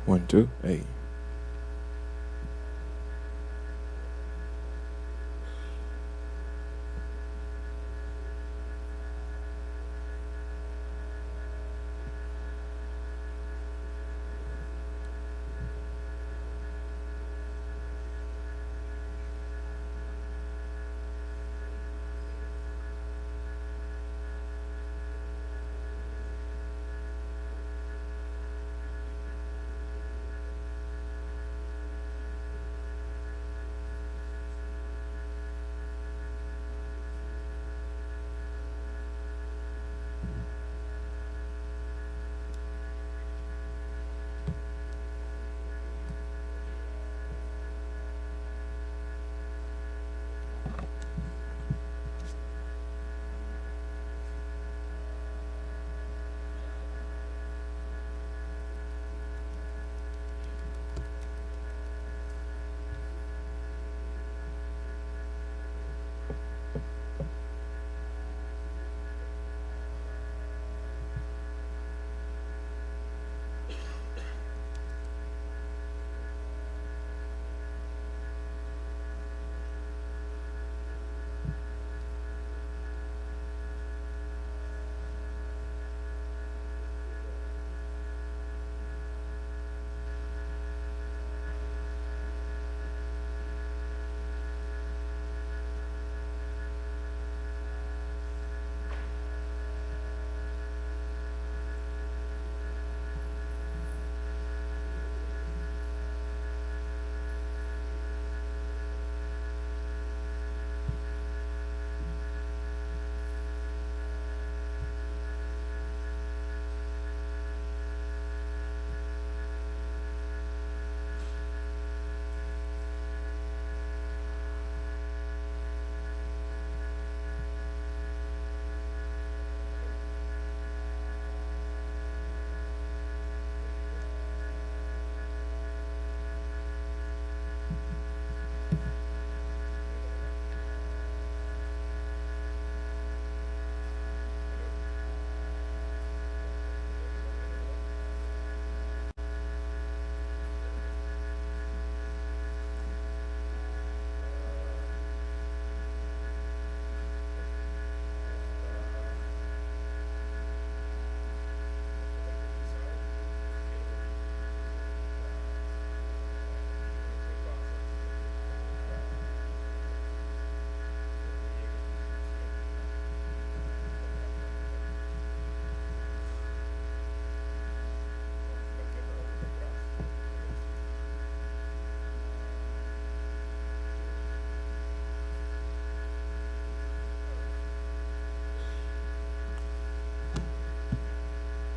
One, two, ey.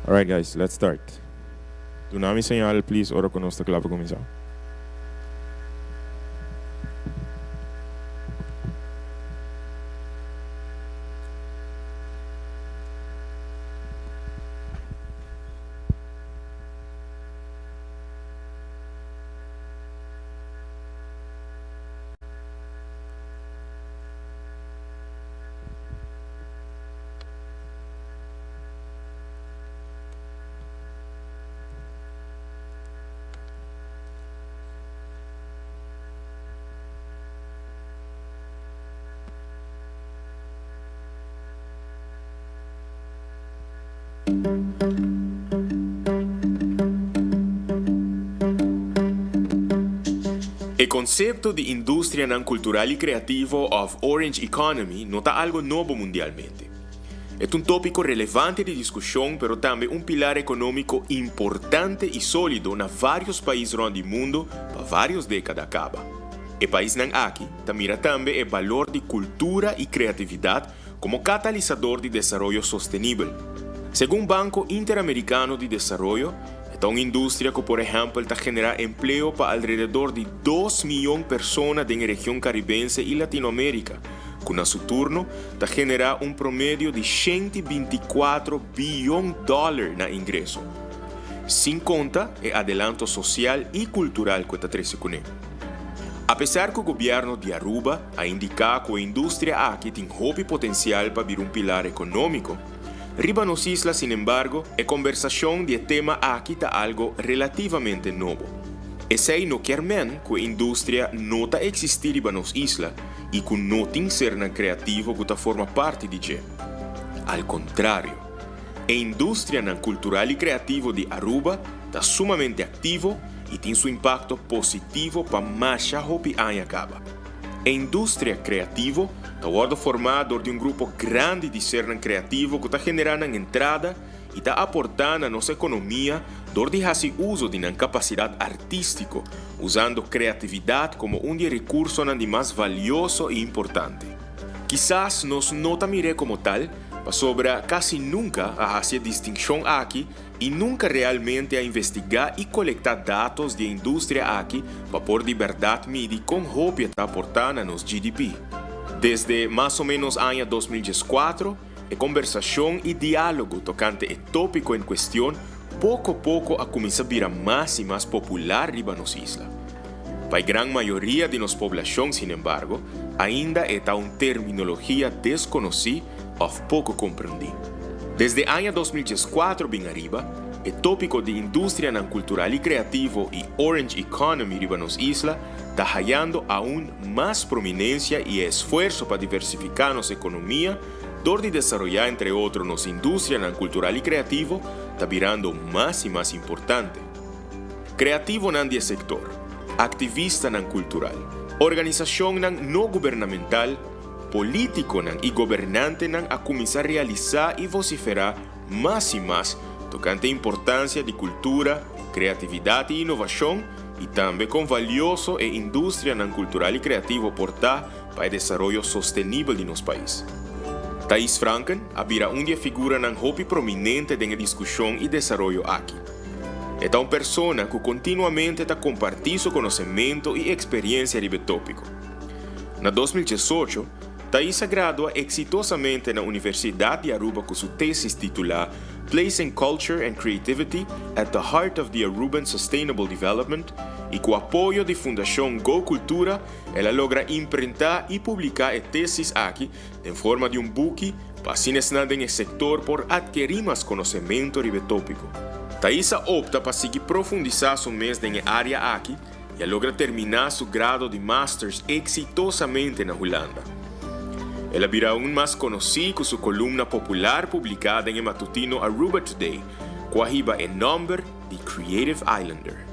Alright guys, let's start. Duna mi señal please ora ku nos ta kla pa kuminsá. E konsepto di industrianan kultural i kreativo òf Orange Economy no ta algo nobo mundialmente. E ta un tópiko relevante di diskushon pero tambe un pilar ekonómiko importante i sólido na vários pais rònt di mundu pa vários dékada kaba. E paisnan aki ta mira tambe e balor di kultura i kreatividat komo katalisador di desaroyo sostenibel. Segun Banko Interamerikano di Desaroyo, e ta un industria ku por ehèmpel ta generá empleo pa alrededor di dos miyon persona den e region karibense i Latinoamérika, ku na su turno ta generá un promedio di 124 biyon dòler na ingreso, sin konta e adelanto sosial i kultural ku e ta trese kuné. Apesar ku gobièrnu di Aruba a indiká ku e industria aki tin hopi potensial pa bira un pilar ekonómiko, Riba nos isla, sinembargo, e combersacion di e tema aki ta algo relativamente nobo. Esey no kiermen cu e industria no ta existi riba nos isla y cu no tin sernan creativo cu ta forma parti di dje. Al contrario, e industrianan cultural y creativo di Aruba ta sumamente activo y tin su impacto positivo pa masha hopi aña caba. E industria creativo ta wordo forma dor di un grupo grandi di sernan creativo cu ta genera nan entrada y ta aporta na nos economia dor di haci uzo di nan capacidad artistico, usando creatividad como un di e recursonan di mas valioso y importante. Kisas nos no ta mir'é como tal, pasobra casi nunca a haci e distincion aki y nunca realmente a investiga y colecta datos di e industria aki pa por di berdad midi con hopi e ta aporta na nos GDP. Desde mas o menos aña 2014, e combersacion y dialogo tocante e topico en cuestion poco poco a cuminsa bira mas y mas popular riba nos isla. Pa e gran mayoria di nos poblacion, sinembargo, ainda e ta un terminologia desconoci of poco comprendi. Desde aña 2014 bin ariba, e topico di industrianan cultural y creativo y Orange Economy riba nos isla ta hayando aun mas prominencia y e esfuerso pa diversifica nos economia dor di desaroya entre otro nos industrianan cultural y creativo ta birando mas y mas importante. Creativonan di e sector, activistanan cultural, organisacionnan no gubernamental, Polítikonan i gobernantenan a kuminsá realisá i vosiferá mas i mas tokante e importansia di kultura, kreatividat i inovashon i tambe kon valioso e industrianan kultural i kreativo por ta pa e desaroyo sostenibel di nos pais. Thais Franken a bira un di e figuranan hopi prominente den e diskushon i desaroyo aki. E ta un persona ku kontinuamente ta kompartí su konosementu i eksperiensia riba e tópiko. Na 2018, Thais a gradua exitosamente na Universidad di Aruba cu su tesis titula Placing Culture and Creativity at the Heart of the Aruban Sustainable Development y cu apoyo di Fundacion Go Cultura el a logra imprenta y publica e tesis aki den forma di un buki pa asina esnan den e sector por adkeri mas conocemento riba e topico. Thais a opta pa sigui profundisa su mes den e area aki y a logra termina su grado di masters exitosamente na Hulanda. El a bira aun mas conoci cu su columna popular publica den e matutino Aruba Today, cu a hiba e nomber di Creative Islander.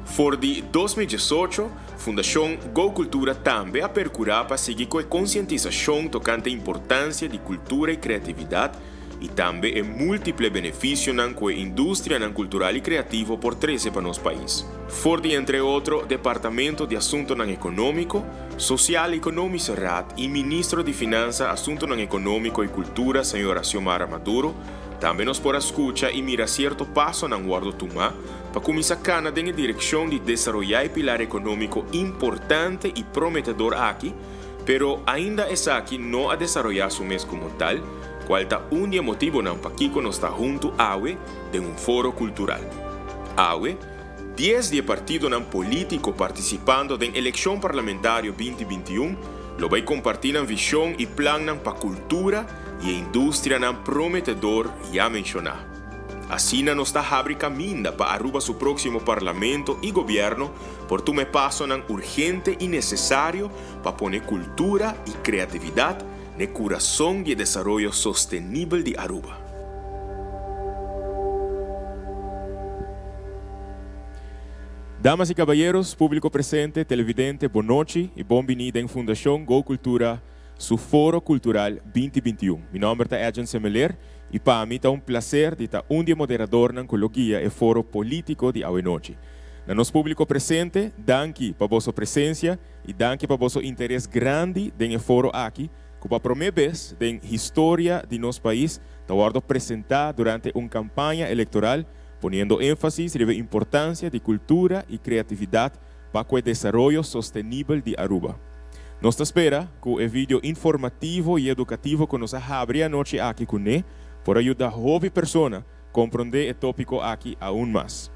For di 2018, Fundacion Go Cultura tambe a percura pa sigui cu e concientisacion tocante importancia di cultura y creatividad i tambe e múltiple benefisionan ku e industrianan kultural i kreativo por trese pa nos pais. For di entre otro Departamento di Asuntonan Ekonómiko, Sosial Economische Raad i Ministro di Finansa, Asuntonan Ekonómiko i Kultura señora Xiomara Maduro, tambe nos por a skucha i mira sierto pasonan wòrdu tumá pa kuminsá kana den e direkshon di desaroyá e pilar ekonómiko importante i prometedor aki, Pero ainda esaki no a desaroyá su mes komo tal, kual ta un di e motibonan pakiko nos ta huntu awe den un foro kultural. Awe, dies di e partidonan polítiko partisipando den elekshon parlamentario 2021 lo bai kompartí nan vishon i plannan pa kultura i e industrianan prometedor ya menshoná. Asina nos ta habri kaminda pa Aruba su próksimo Parlamento i Gobièrnu por tuma e pasonan urgente i nesesario pa pone kultura i kreatividat n'e kurason di e desaroyo sostenibel di Aruba. Damas i kabayeros, públiko presente, televidente, bonochi i bon biní den Fundashon Go Kultura su Foro Kultural 2021. Mi nòmber ta Edjean Semeleer i pa mi ta un plaser di ta un di e moderadornan ku lo guia e foro polítiko di awenochi. Na nos públiko presente, danki pa boso presensia i danki pa boso interes grandi den e foro aki ku pa promé bes den historia di nos pais ta wòrdu presentá durante un kampaña elektoral poniendo énfasis riba e importansia di kultura i kreatividat pa ku e desaroyo sostenibel di Aruba. Nos ta spera ku e video informativo i edukativo ku nos a habri anochi aki kuné por a yuda hopi persona komprondé e tópiko aki aun mas.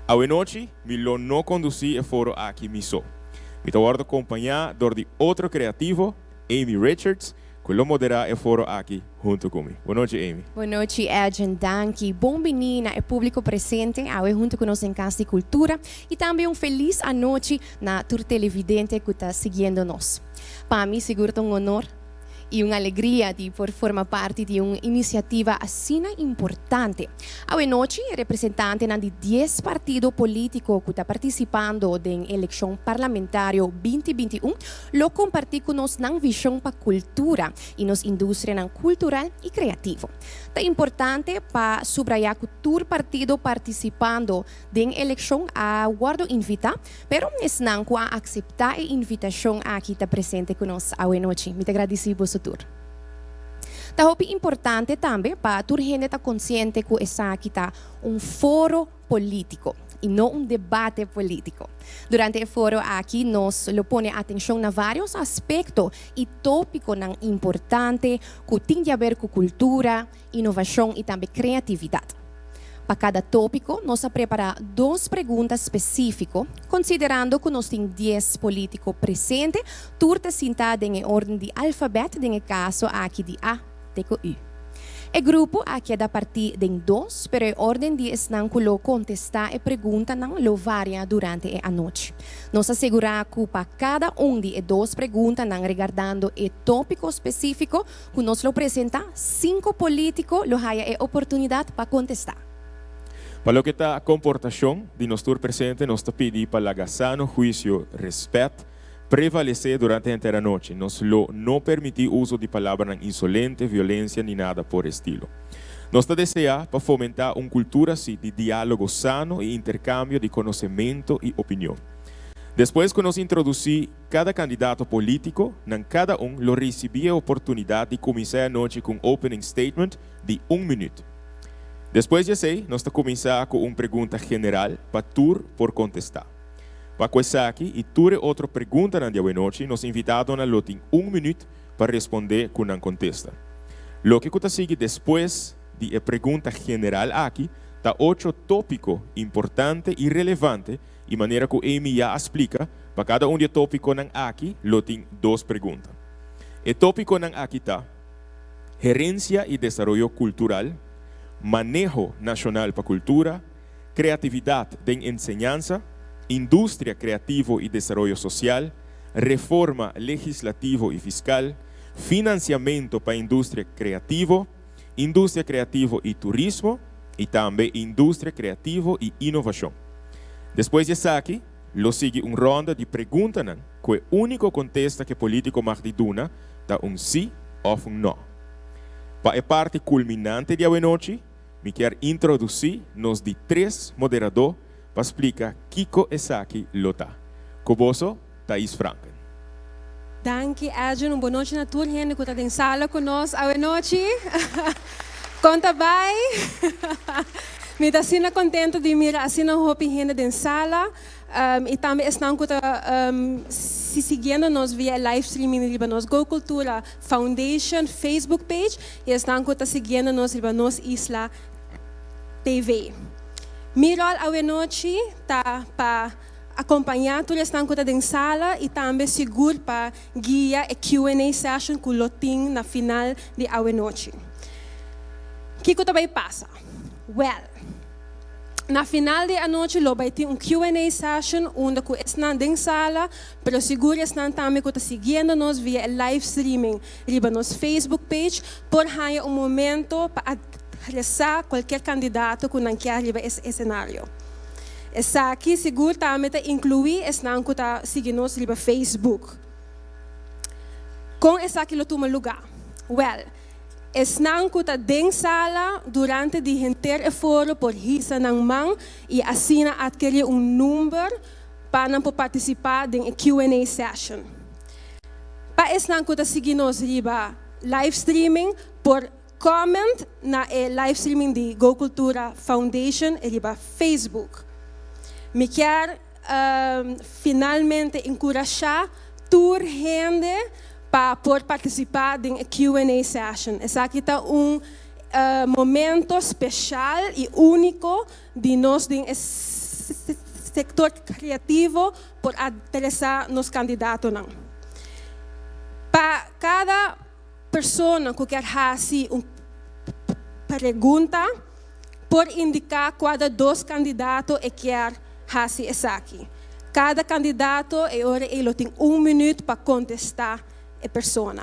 Awenochi mi lo no kondusí e foro aki mi so. Mi ta wòrdu kompañá dor di otro kreativo, Amy Richards, ku lo moderá e foro aki huntu ku mi. Bon nochi, Amy. Bon nochi, Edjean. Danki. Bon biní na e públiko presente awe huntu ku nos den Kas di Kultura i tambe un felis anochi na tur televidente ku ta siguiendo nos. Pa mi sigur ta un honor i un alegria di por forma parti di un inisiativa asina importante. Awe nochi representantenan di dies partido polítiko ku ta partisipando den elekshon parlamentario 2021 lo kompartí ku nos nan vishon pa kultura i nos industrianan kultural i kreativo. Ta importante pa subrayá ku tur partido partisipando den elekshon a wòrdu invitá, pero esnan ku a akseptá e invitashon aki ta presente ku nos awe nochi. Mi ta gradisí boso tur. Ta hopi importante tambe pa tur hende ta konsiente ku esaki ta un foro polítiko i no un debate polítiko. Durante e foro aki nos lo pone atenshon na vários aspekto i tópikonan importante ku tin di aber ku kultura, inovashon i tambe kreatividat. Pa kada tópiko nos a prepará dos pregunta spesífiko, konsiderando ku nos tin dies polítiko presente, tur ta sintá den e órden di alfabèt, den e kaso aki di A te ku U. E grupo a keda partí den dos, pero e órden di esnan ku lo kontestá e preguntanan lo varia durante e anochi. Nos a segurá ku pa kada un di e dos preguntanan regardando e tópiko spesífiko ku nos lo presentá, sinku polítiko lo haya e oportunidat pa kontestá. Pa loke ta komportashon di nos tur presente, nos ta pidi pa laga sano huisio, rèspèt, prevalesé durante henter anochi. Nos lo no permití uso di palabranan insolente, violensia ni nada por estilo. Nos ta deseá pa fomentá un kultura si di diálogo sano i interkambio di konosementu i opinion. Despues ku nos introdusí kada kandidato polítiko, nan kada un lo risibí e oportunidat di kuminsá e anochi ku un opening statement di un minüt. Despues di esei nos ta kuminsá ku un pregunta general pa tur por kontestá. Pa ku esaki i tur e otro preguntanan di awenochi, nos invitadonan lo tin un minüt pa respondé ku nan kontesta. Loke ku ta sigui despues di e pregunta general aki ta ocho tópiko importante i relevante i manera ku Amy ya a splika, pa kada un di e tópikonan aki lo tin dos pregunta. E tópikonan aki ta, Herensia i desaroyo kultural, Maneho nashonal pa kultura, Kreatividat den enseñansa, Industria kreativo i desaroyo sosial, Reforma legislativo i fiskal, Finansiamentu pa industria kreativo, Industria kreativo i turismo, i tambe Industria kreativo i inovashon. Despues di esaki lo sigui un ronda di preguntanan ku e úniko kontesta ku e polítiko mag di duna ta un sí òf un nò. Pa e parti kulminante di awenochi, Mi kier introdusí nos di tres moderadó pa splika kiko esaki lo ta. Ku boso, Thais Franken. Danki Edjean, un bonochi na tur hende ku ta den sala ku nos awenochi. Kon ta bai? Mi ta asina kontento di mira asina hopi hende den sala i tambe esnan ku ta siguiendo nos via e live streaming riba nos Go Cultura Foundation Facebook page i esnan ku ta siguiendo nos riba Nos Isla TV. Mi ròl awenochi ta pa akompañá tur esnan ku ta den sala i tambe sigur pa guia e Q&A session ku lo tin na final di awenochi. Kiko ta bai pasa? Wèl, na final di e anochi lo bai tin un Q&A session unda ku esnan den sala, pero sigur esnan tambe ku ta siguiendo nos via e live streaming riba nos Facebook page por haña un momento pa adresá kualkier kandidato ku nan kier riba e esenario. Esaki sigur tambe ta inkluí esnan ku ta sigui nos riba Facebook. Kon esaki lo tuma lugá? Wèl, esnan ku ta den sala durante di henter e foro por hisa nan man i asina atkerí un number pa nan por partisipá den e Q&A session. Pa esnan ku ta sigui nos riba live streaming por comment na e live streaming di Go Cultura Foundation riba Facebook. Mi kier finalmente enkurashá tur hende pa por partisipá den e Q&A session. Esaki ta un momento speshal i úniko di nos den e sektor kreativo por adresá nos kandidatonan. Pa kada. persona ku kier hasi un pregunta por indiká kua di dos kandidato e kier hasi esaki. Kada kandidato e ora ei lo tin un minüt pa kontestá e persona.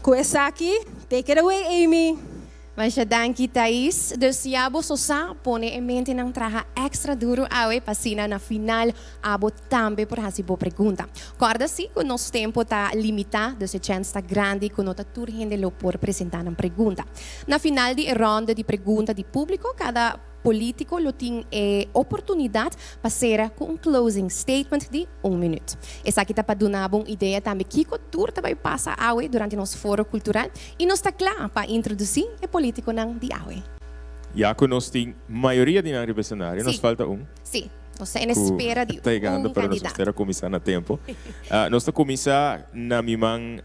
Ku esaki, take it away Amy! Masha danki Thais. Dus ya boso sa, pone e mentenan traha extra duru awe pa asina na final abo tambe por hasi bo pregunta. Corda si cu nos tempo ta limita, dus e chens ta grandi cu no ta tur hende lo por presenta nan pregunta. Na final di e ronde di pregunta di publico, cada Politico lo tin e oportunidad pa cera cu un closing statement di un minuut. Esaki ta pa duna bo un idea tambe kico tur ta bay pasa awe durante nos foro cultural y nos ta cla pa introduci e politiconan di awe. Ya cu nos tin mayoria di nan riba e scenario, nos falta un. Si, nos ta en espera di Cu ta yegando, un pero nos candidato. mester a cuminsa na tempo. Nos ta cuminsa na mi man,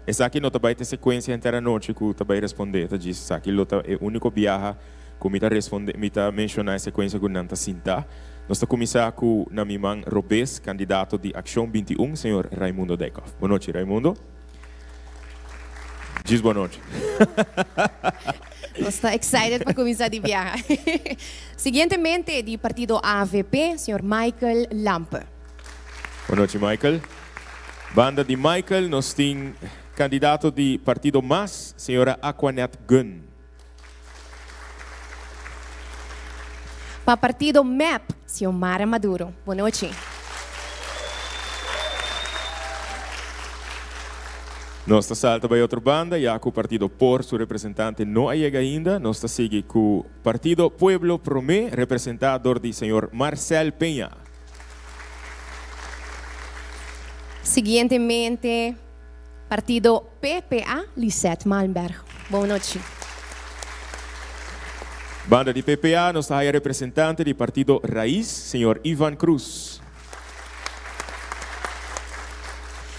esaki no ta bay ta e secuencia henter anochi cu ta bay responde, ta djis esaki lo ta e unico biaha Ku mi ta responde, mi ta menshoná e sekuensia ku nan ta sintá. Nos ta kuminsá ku na mi man robes, kandidato di Akshon 21, señor Raimundo Dijkhoff. Bon nochi, Raimundo. Djis bon nochi. Nos ta excited pa kuminsá di biaha. Siguientemente di partido avp, señor Michael Lampe. Bon nochi, Michael. Banda di Michael nos tin kandidato di partido mas, señora Aquanet Gunn. Pa partido mep, Xiomara Maduro. Bon nochi. Nos ta salta bai otro banda, ya cu partido por su representante no a yega ainda. Nos ta sigui cu partido Pueblo Prome, representa dor di señor Marcel Peña. Siguientemente. Partido PPA, Lisette Malmberg. Bon nochi. Banda di PPA nos ta haya representante di partido Raiz, señor Ivan Cruz.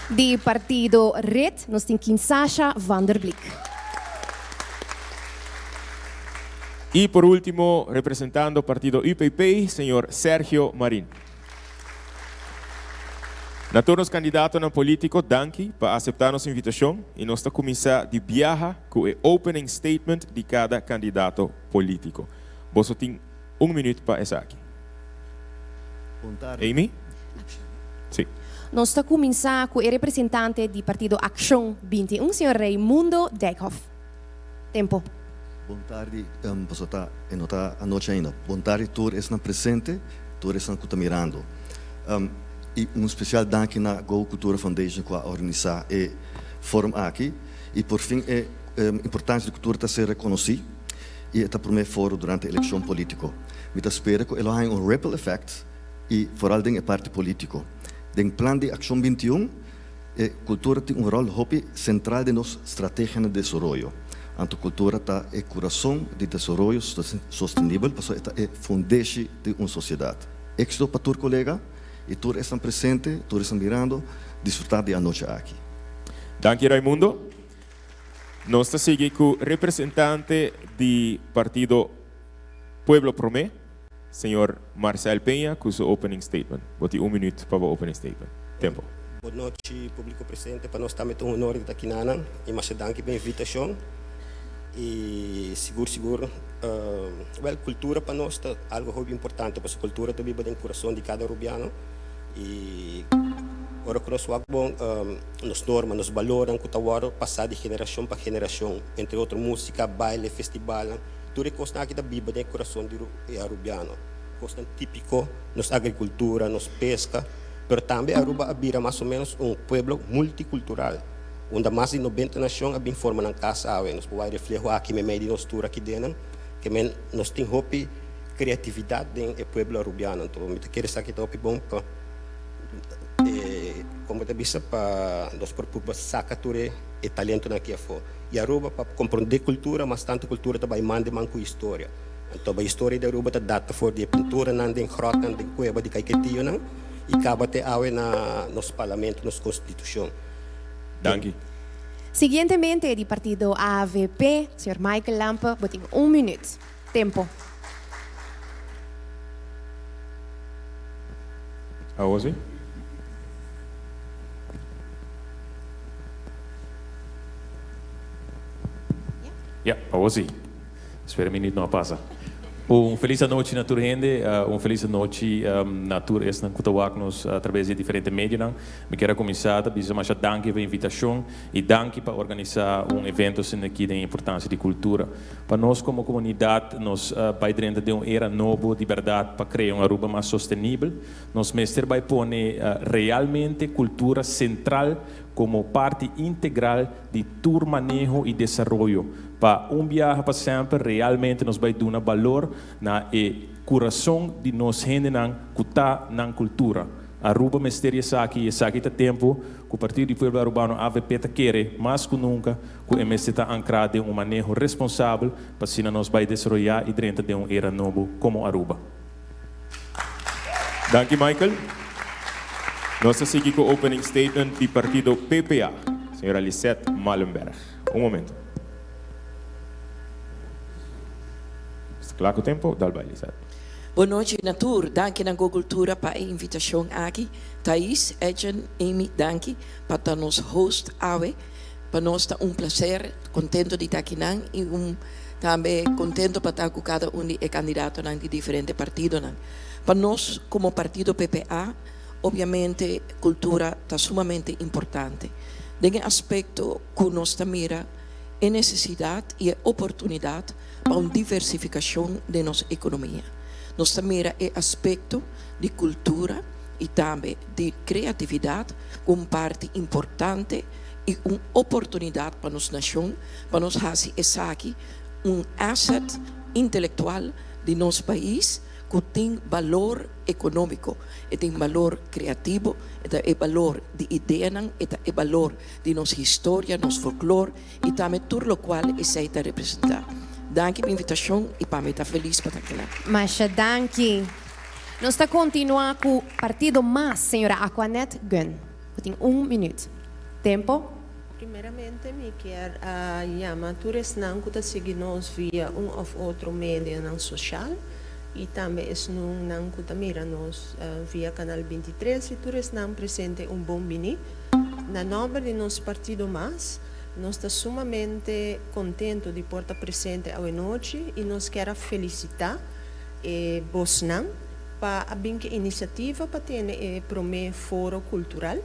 Di partido red nos tin Kinsasha van der Blik. Y por ultimo, representando partido UPP, señor Sergio Marin. Na tur nos kandidatonan polítiko, danki pa aseptá nos invitashon i nos ta kuminsá di biaha ku e opening statement di kada kandidato polítiko. Boso tin un minüt pa esaki. Amy? Sí. Nos ta kuminsá ku e representante di partido Akshon 21, señor Raimundo Dijkhoff. Tempo. Bon tardi, pasobra ta e no ta anochi ainda. Bon tardi tur esnan presente, tur esnan ku ta mirando. I un spesial danki na Go Cultura Foundation ku a organisá e forum aki. I por fin e importansia di kultura ta ser rekonosí i e ta promé foro durante elekshon polítiko. Mi ta spera ku e lo haña un ripple effect i foral den e parti polítiko. Den Plan di Akshon 21, E kultura tin un ròl hopi sentral den nos strategia na desaroyo. Anto kultura ta e kurason di desaroyo sostenibel pasobra e ta e fundeshi di un sosiedat. Éksito pa tur kolega i tur esnan presente, tur esnan mirando, disfrutá di anochi aki. Danki Raimundo. Nos ta sigui ku representante di partido Pueblo Promé, Señor Marcel Peña cu su opening statement. Bo tin un minuut pa bo opening statement. Tempo. Bon nochi publico presente, pa nos tambe ta un honor di ta kinanan y masha danki pa e invitacion y sigur sigur wel cultura pa nos ta algo hopi importante pasobra cultura ta biba den curason di cada Arubiano y ora cu nos wak bon nos norma, nos balornan cu ta wordo pasa di generacion pa generacion entre otro musica, baile, festivalnan. Tur e kosnan aki ta biba den e kurason di e arubiano. Kosnan típiko, nos agrikultura, nos peska, pero tambe Aruba a bira mas o ménos un pueblo multikultural, unda mas di nobenta nashon a bin forma nan kas awe. Nos por wak e refleho aki meimei di nos tur aki dennan, ke men nos tin hopi kreatividat den e pueblo arubiano. Anto mi ta kere esaki ta hopi bon pa e, komo ta bisa, pa nos por purba saka tur e talentonan aki afó. Di Aruba pa komprondé kultura, mas tantu kultura ta bai man den man ku historia. Anto bai historia di Aruba ta data for di e pinturanan den gròtnan, den kueba di kaiketionan i kaba te awe na nos parlamento, nos konstitushon. Danki. Siguientemente di partido avp, señor Michael Lampe, bo tin un minuut. Tempo. Awo si. Ja, pa bo si. Spera minuut no a pasa. Un felis anochi na tur hende, un felis anochi na tur esnan ku ta wak nos atraves di e diferente medionan. Mi kier a kuminsá ta bisa masha danki pa e invitashon i danki pa organisá un evento asina aki den e importansia di kultura. Pa nos komo komunidat nos bai drenta den un era nobo di bèrdat pa krea un Aruba mas sostenibel. Nos mester bai pone realmente kultura sentral komo parti integral di tur maneho i desaroyo pa un biaha pa semper realmente nos bai duna balor na e kurason di nos hendenan ku ta nan kultura. Aruba mester di esaki i esaki ta tempu ku Partido di Pueblo Arubano avp ta kere mas ku nunka ku e mester ta ankrá den un maneho responsabel pa asina nos bai desaroyá i drenta den un era nobo komo Aruba. Danki Michael. Nos ta sigui ku opening statement di partido PPA, señora Lisette Malenberg. Un momento. Sta kla ku tempo? Dal bai Lisette. Bon nochi na tur. Danki na Go Cultura pa e invitacion aki. Thais, Edjean, Amy, danki pa ta nos host awe. Pa nos ta un placer, contento di ta akinan y un tambe contento pa ta cu cada un di e candidatonan di diferente partidonan. Pa nos como partido PPA, obviamente cultura ta sumamente importante den e aspecto cu nos ta mira e necesidad y e oportunidad pa un diversificacion den nos economia. Nos ta mira e aspecto di cultura y tambe di creatividad cu un parti importante y un oportunidad pa nos nacion pa nos haci esaki un asset intelectual di nos pais cu tin balor economico, e tin balor creativo, e ta e balor di ideanan, e ta e balor di nos historia, nos folklor y tambe tur locual esey ta representa. Danki pa invitacion y pa mi ta feliz pa ta akinan. Masha danki. Nos ta continua cu partido mas, señora Aquanet Gunn. Bo tin un minuut. Tempo. Primeramente mi kier a yama tur esnan ku ta sigui nos via un òf otro medianan soshal i tambe esnunnan ku ta mira nos via Kanal 23 i tur esnan presente un bon bini. Na nòmber di nos partido mas, nos ta sumamente kontentu di por ta presente awenochi i nos kier a felisitá e bosnan pa a bin ku e inisiativa pa tene e promé foro kultural.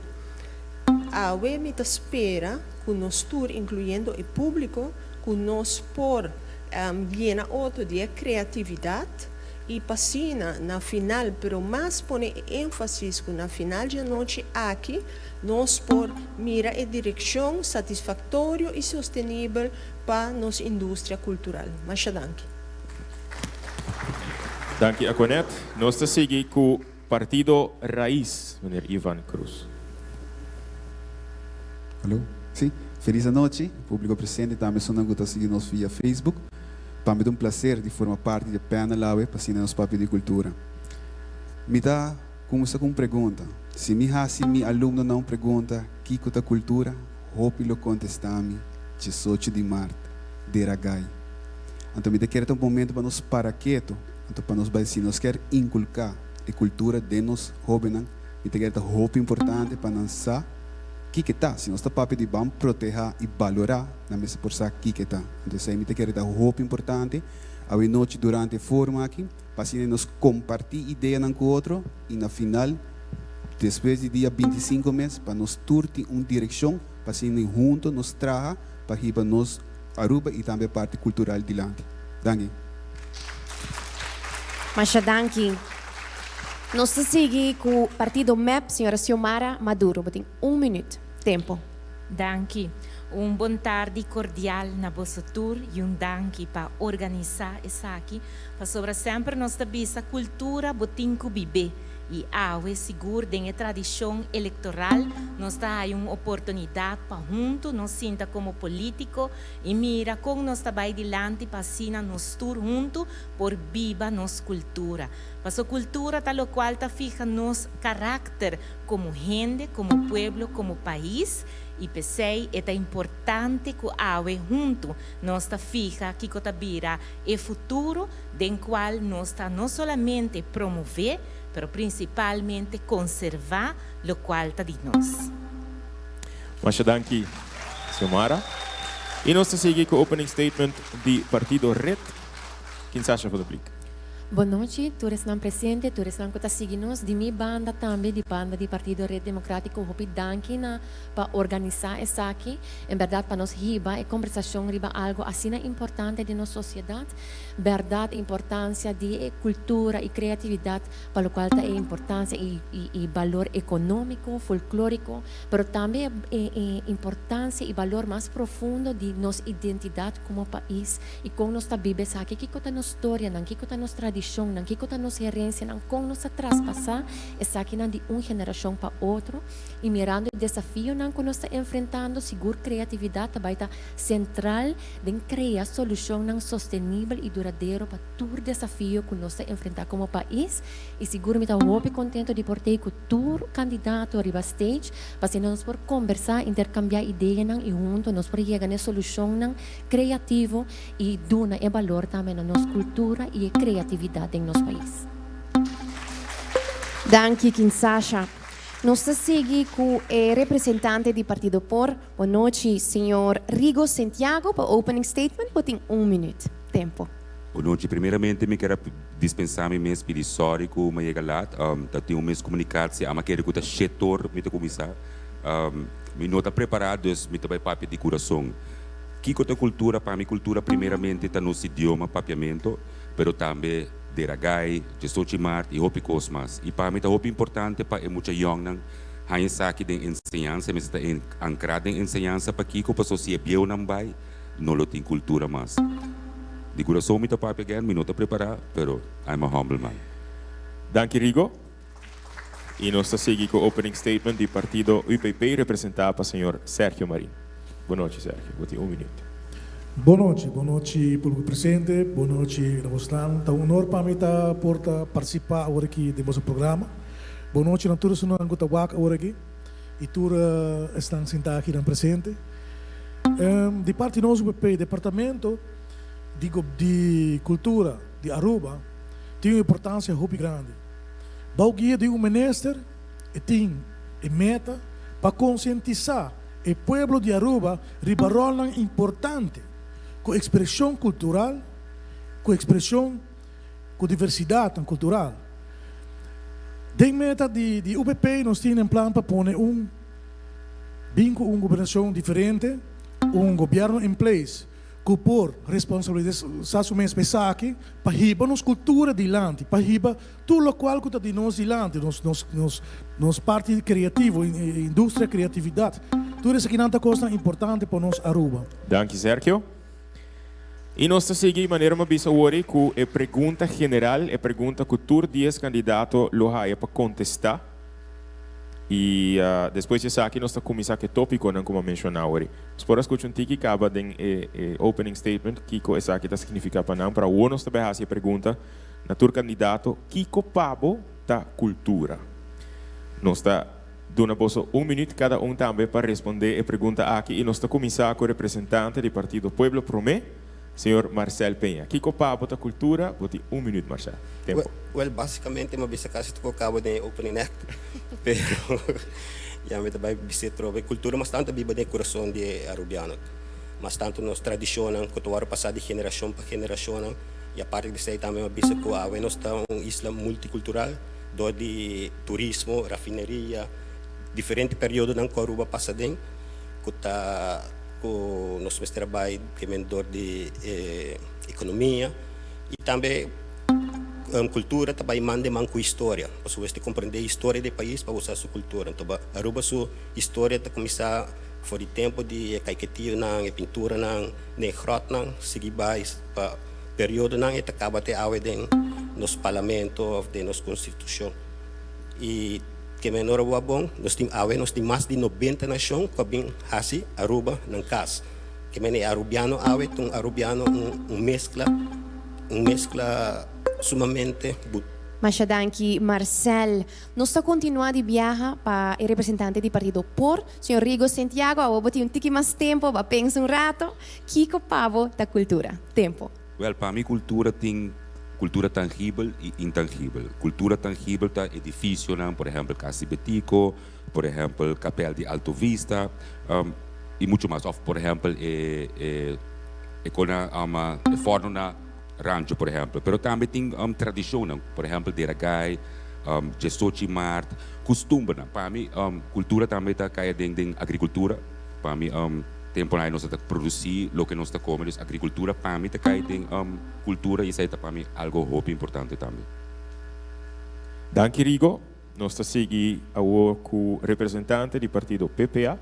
Awe mi ta spera ku nos tur, inkluyendo e públiko, ku nos por yena otro di e kreatividat i pa asina na final, pero mas pone e énfasis ku na final dje anochi aki nos por mira e direkshon satisfaktorio i sostenibel pa nos industria kultural. Masha danki. Danki Aquanet. Nos ta sigui ku Partido Raiz, meneer Ivan Cruz. Hallo. Si. Feliz anochi, publico presente y tambe esunnan cu ta sigui nos via Facebook. Pa mi ta un placer di forma parti di e panel awe pa asina nos papia di cultura. Mi ta cuminsa cu un pregunta. Si mi haci mi alumnonan un pregunta kico ta cultura, hopi lo contesta mi diesocho di maart, dera gai. Anto mi ta kere ta un momento pa nos para keto. Anto pa nos bai si nos kier inculca e cultura den nos hobennan, mi ta kere ta hopi importante pa nan sa kiko ta. Si nos ta papia di ban proteha y balora, nan mester por sa kiko ta. Anto esey mi ta kere ta hopi importante awe nochi durante e forum aki, pa asina nos comparti ideanan cu otro y na final despues di dia 25 mes pa nos tur tin un direccion pa asina hunto nos traha pa hiba nos Aruba y tambe e parti cultural dilanti. Danki. Masha danki. Nos ta sigui ku partido mep, señora Xiomara Maduro. Bo tin un minuut. Tempo. Danki. Un bon tardi kordial na boso tur i un danki pa organisá esaki, pasobra semper nos ta bisa kultura bo tin ku bib'é i awe sigur den e tradishon elektoral nos ta haya un oportunidat pa huntu nos sinta komo polítiko i mira kon nos ta bai dilanti pa asina nos tur huntu por biba nos kultura. Paso kultura ta lokual ta fiha nos karakter komo hende, komo pueblo, komo pais i p'esei e ta importante ku awe huntu nos ta fiha kiko ta bira e futuro den kual nos ta no solamente promové pero prinsipalmente konservá lokual ta di nos. Masha danki, Xiomara. I nos ta sigui ku opening statement di Partido Red, Kinsasha van der Vliet. Bon nochi, tur esnan presente, tur esnan ku ta sigui nos. Di mi banda tambe, di banda di Partido Red Democratico, hopi danki na pa organisá esaki. En bèrdat pa nos hiba e kombersashon riba algu asina importante den nos sosiedat. Bèrdat importansia di e kultura i kreatividat pa lokual ta e importansia i i balor ekonómiko, folklóriko, pero tambe e e importansia i balor mas profundo di nos identidat komo pais i kon nos ta biba esaki, kiko ta nos storianan, kiko ta nos tradishonnan, kiko ta nos herensianan, kon nos ta traspasá esakinan di un generashon pa otro i mirando e desafionan ku nos ta enfrentando, sigur kreatividat ta bai ta sentral den krea solushonnan sostenibel i duradero pa tur desafio ku nos ta enfrentá komo pais i sigur mi ta hopi kontento di por tei ku tur kandidato riba stage pa asina nos por kombersá, interkambiá ideanan i hunto nos por yega na e solushonnan kreativo i duna e balor tambe na nos kultura i e kreatividat den nos pais. Danki Kinsasha. Nos ta sigui ku e representante di Partido por. Bon nochi señor Rigo Sentiago pa opening statement bo tin un minuut. Tempo. Bon nochi. Primeramente mi kier a dispensa mi mes pidi sorry ku mi a yega laat. Ta tin un miskomunikatie. Ama kere ku ta shetor mi ta kuminsá. Mi no ta prepará dus mi ta bai papia di kurason. Kiko ta kultura? Pa mi kultura primeramente ta nos idioma papiamento, pero tambe deragai, diesochi mart i hopi kos mas. I pa mi ta hopi importante pa e mucha yòngnan haña esaki den enseñansa, e mester ta ankrá den enseñansa. Pakiko? Pasobra si e bieunan bai, no lo tin cultura mas. Di curason mi ta papia again, mi no ta prepara, pero I'm a humble man. Danki Rigo. Y nos ta sigui cu opening statement di partido UPP representa pa señor Sergio Marin. Bon nochi Sergio, bo tin un minuut. Bon nochi, bon nochi publico presente, bon nochi na bosnan. Ta un honor pa mi ta por ta participa awor aki den boso programa. Bon nochi na tur esunnan cu ta wak awor aki y tur esnan sinta aki nan presente. Di parti nos UPP, Departamento di di Cultura di Aruba tin un importancia hopi grandi. Bou guia di un minister e tin e meta pa concientisa e pueblo di Aruba riba rolnan importante cu expresion cultural, cu expresion cu diversidadnan cultural. Den meta di di UPP nos tin en plan pa pone un. Bin ku un gobernashon diferente, un gobièrnu in place ku por responsabilisá su mes pa esaki, pa hiba nos kultura dilanti, pa hiba tur lokual ku ta di nos dilanti, nos nos nos nos parti kreativo, industria, kreatividat. Tur esakinan ta kosnan importante pa nos Aruba. Danki Sergio. I nos ta sigui manera mi a bisa awor ku e pregunta general, e pregunta ku tur dies kandidato lo haya pa kontestá. I despues di esaki nos ta kuminsá ku e tópikonan ku mi a menshoná awor. Nos por a skucha un tiki kaba den e opening statement kiko esaki ta signifiká pa nan, pero awor nos ta bai hasi e pregunta na tur kandidato, Kiko pa bo ta kultura? Nos ta duna boso un minüt kada un tambe pa respondé e pregunta aki i nos ta kuminsá ku representante di partido Pueblo Promé, Señor Marcel Peña. Kiko pa bo ta kultura? Bo tin un minüt, Marcel. Tempo. Well, básicamente mi a bisa casi tur cabo den e opening act, pero ya mi ta bai bisa atrobe. Cultura mas tanto a biba den e curason di e Arubiano. Mas tanto nos tradicionnan cu ta worde pasa di generacion pa generacionnan. Y aparte di esey tambe mi a bisa cu awe nos ta un isla multicultural door di turismo, rafineria, diferente periodonan cu Aruba pasa den cu ta cu nos mester a bai primer door di e economia y tambe cultura ta bai man den man cu historia, pasobra bo mester comprende historia di e pais pa bo sa su cultura. Enton Aruba su historia ta cuminsa for di tempo di e caiquetionan, e pinturanan den e grotnan, sigui bai pa periodonan y ta caba te awe den nos parlamento of den nos constitucion. Y ke menor a bon, nos tin awe nos tin mas di 90 nacion cu a bin haci Aruba nan cas. Ke men e Arubiano awe ta un Arubiano un mezcla, un mezcla sumamente bu. Masha danki Marcel. Nos ta continua di biaha pa e representante di partido por, señor Rigo Sentiago. Awo bo tin un tiki mas tempo, bo a pensa un rato. Kico pa bo ta cultura? Tempo. Wel, pa mi cultura tin cultura tangibel y intangibel. Cultura tangibel ta edificionan, por ehempel Cas di Betico, por ehempel Kapel di Alto Vista. I muchu mas. Òf por ehèmpel e e e kona e fòrnu na rancho por ehèmpel. Pero tambe tin tradishonnan, por ehèmpel deragai, djesochi mart, kustumbernan. Pa mi kultura tambe ta kai aden den agrikultura. Pa mi tempunan ei nos ta produsí loke nos ta kome, dus agrikultura pa mi ta kai den kultura i esei ta pa mi algo hopi importante tambe. Danki Rigo. Nos ta sigui awor ku representante di partido PPA,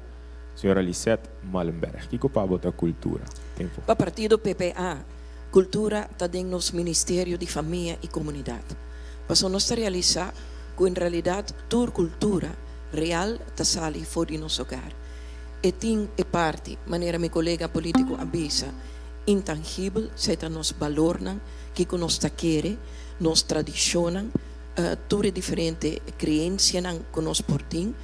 señora Lisette Malenberg. Kiko pa bo ta kultura? Tempo. Pa partido PPA, kultura ta den nos Ministerio di Famia i Komunidat. Pasobra nos ta realisá ku en realidat tur kultura real ta sali for di nos hogar. E tin e parti, manera mi kolega polítiko a bisa, intangibel, esei ta nos balornan, kiko nos ta kere, nos tradishonnan, tur e diferente creencianan cu nos por tin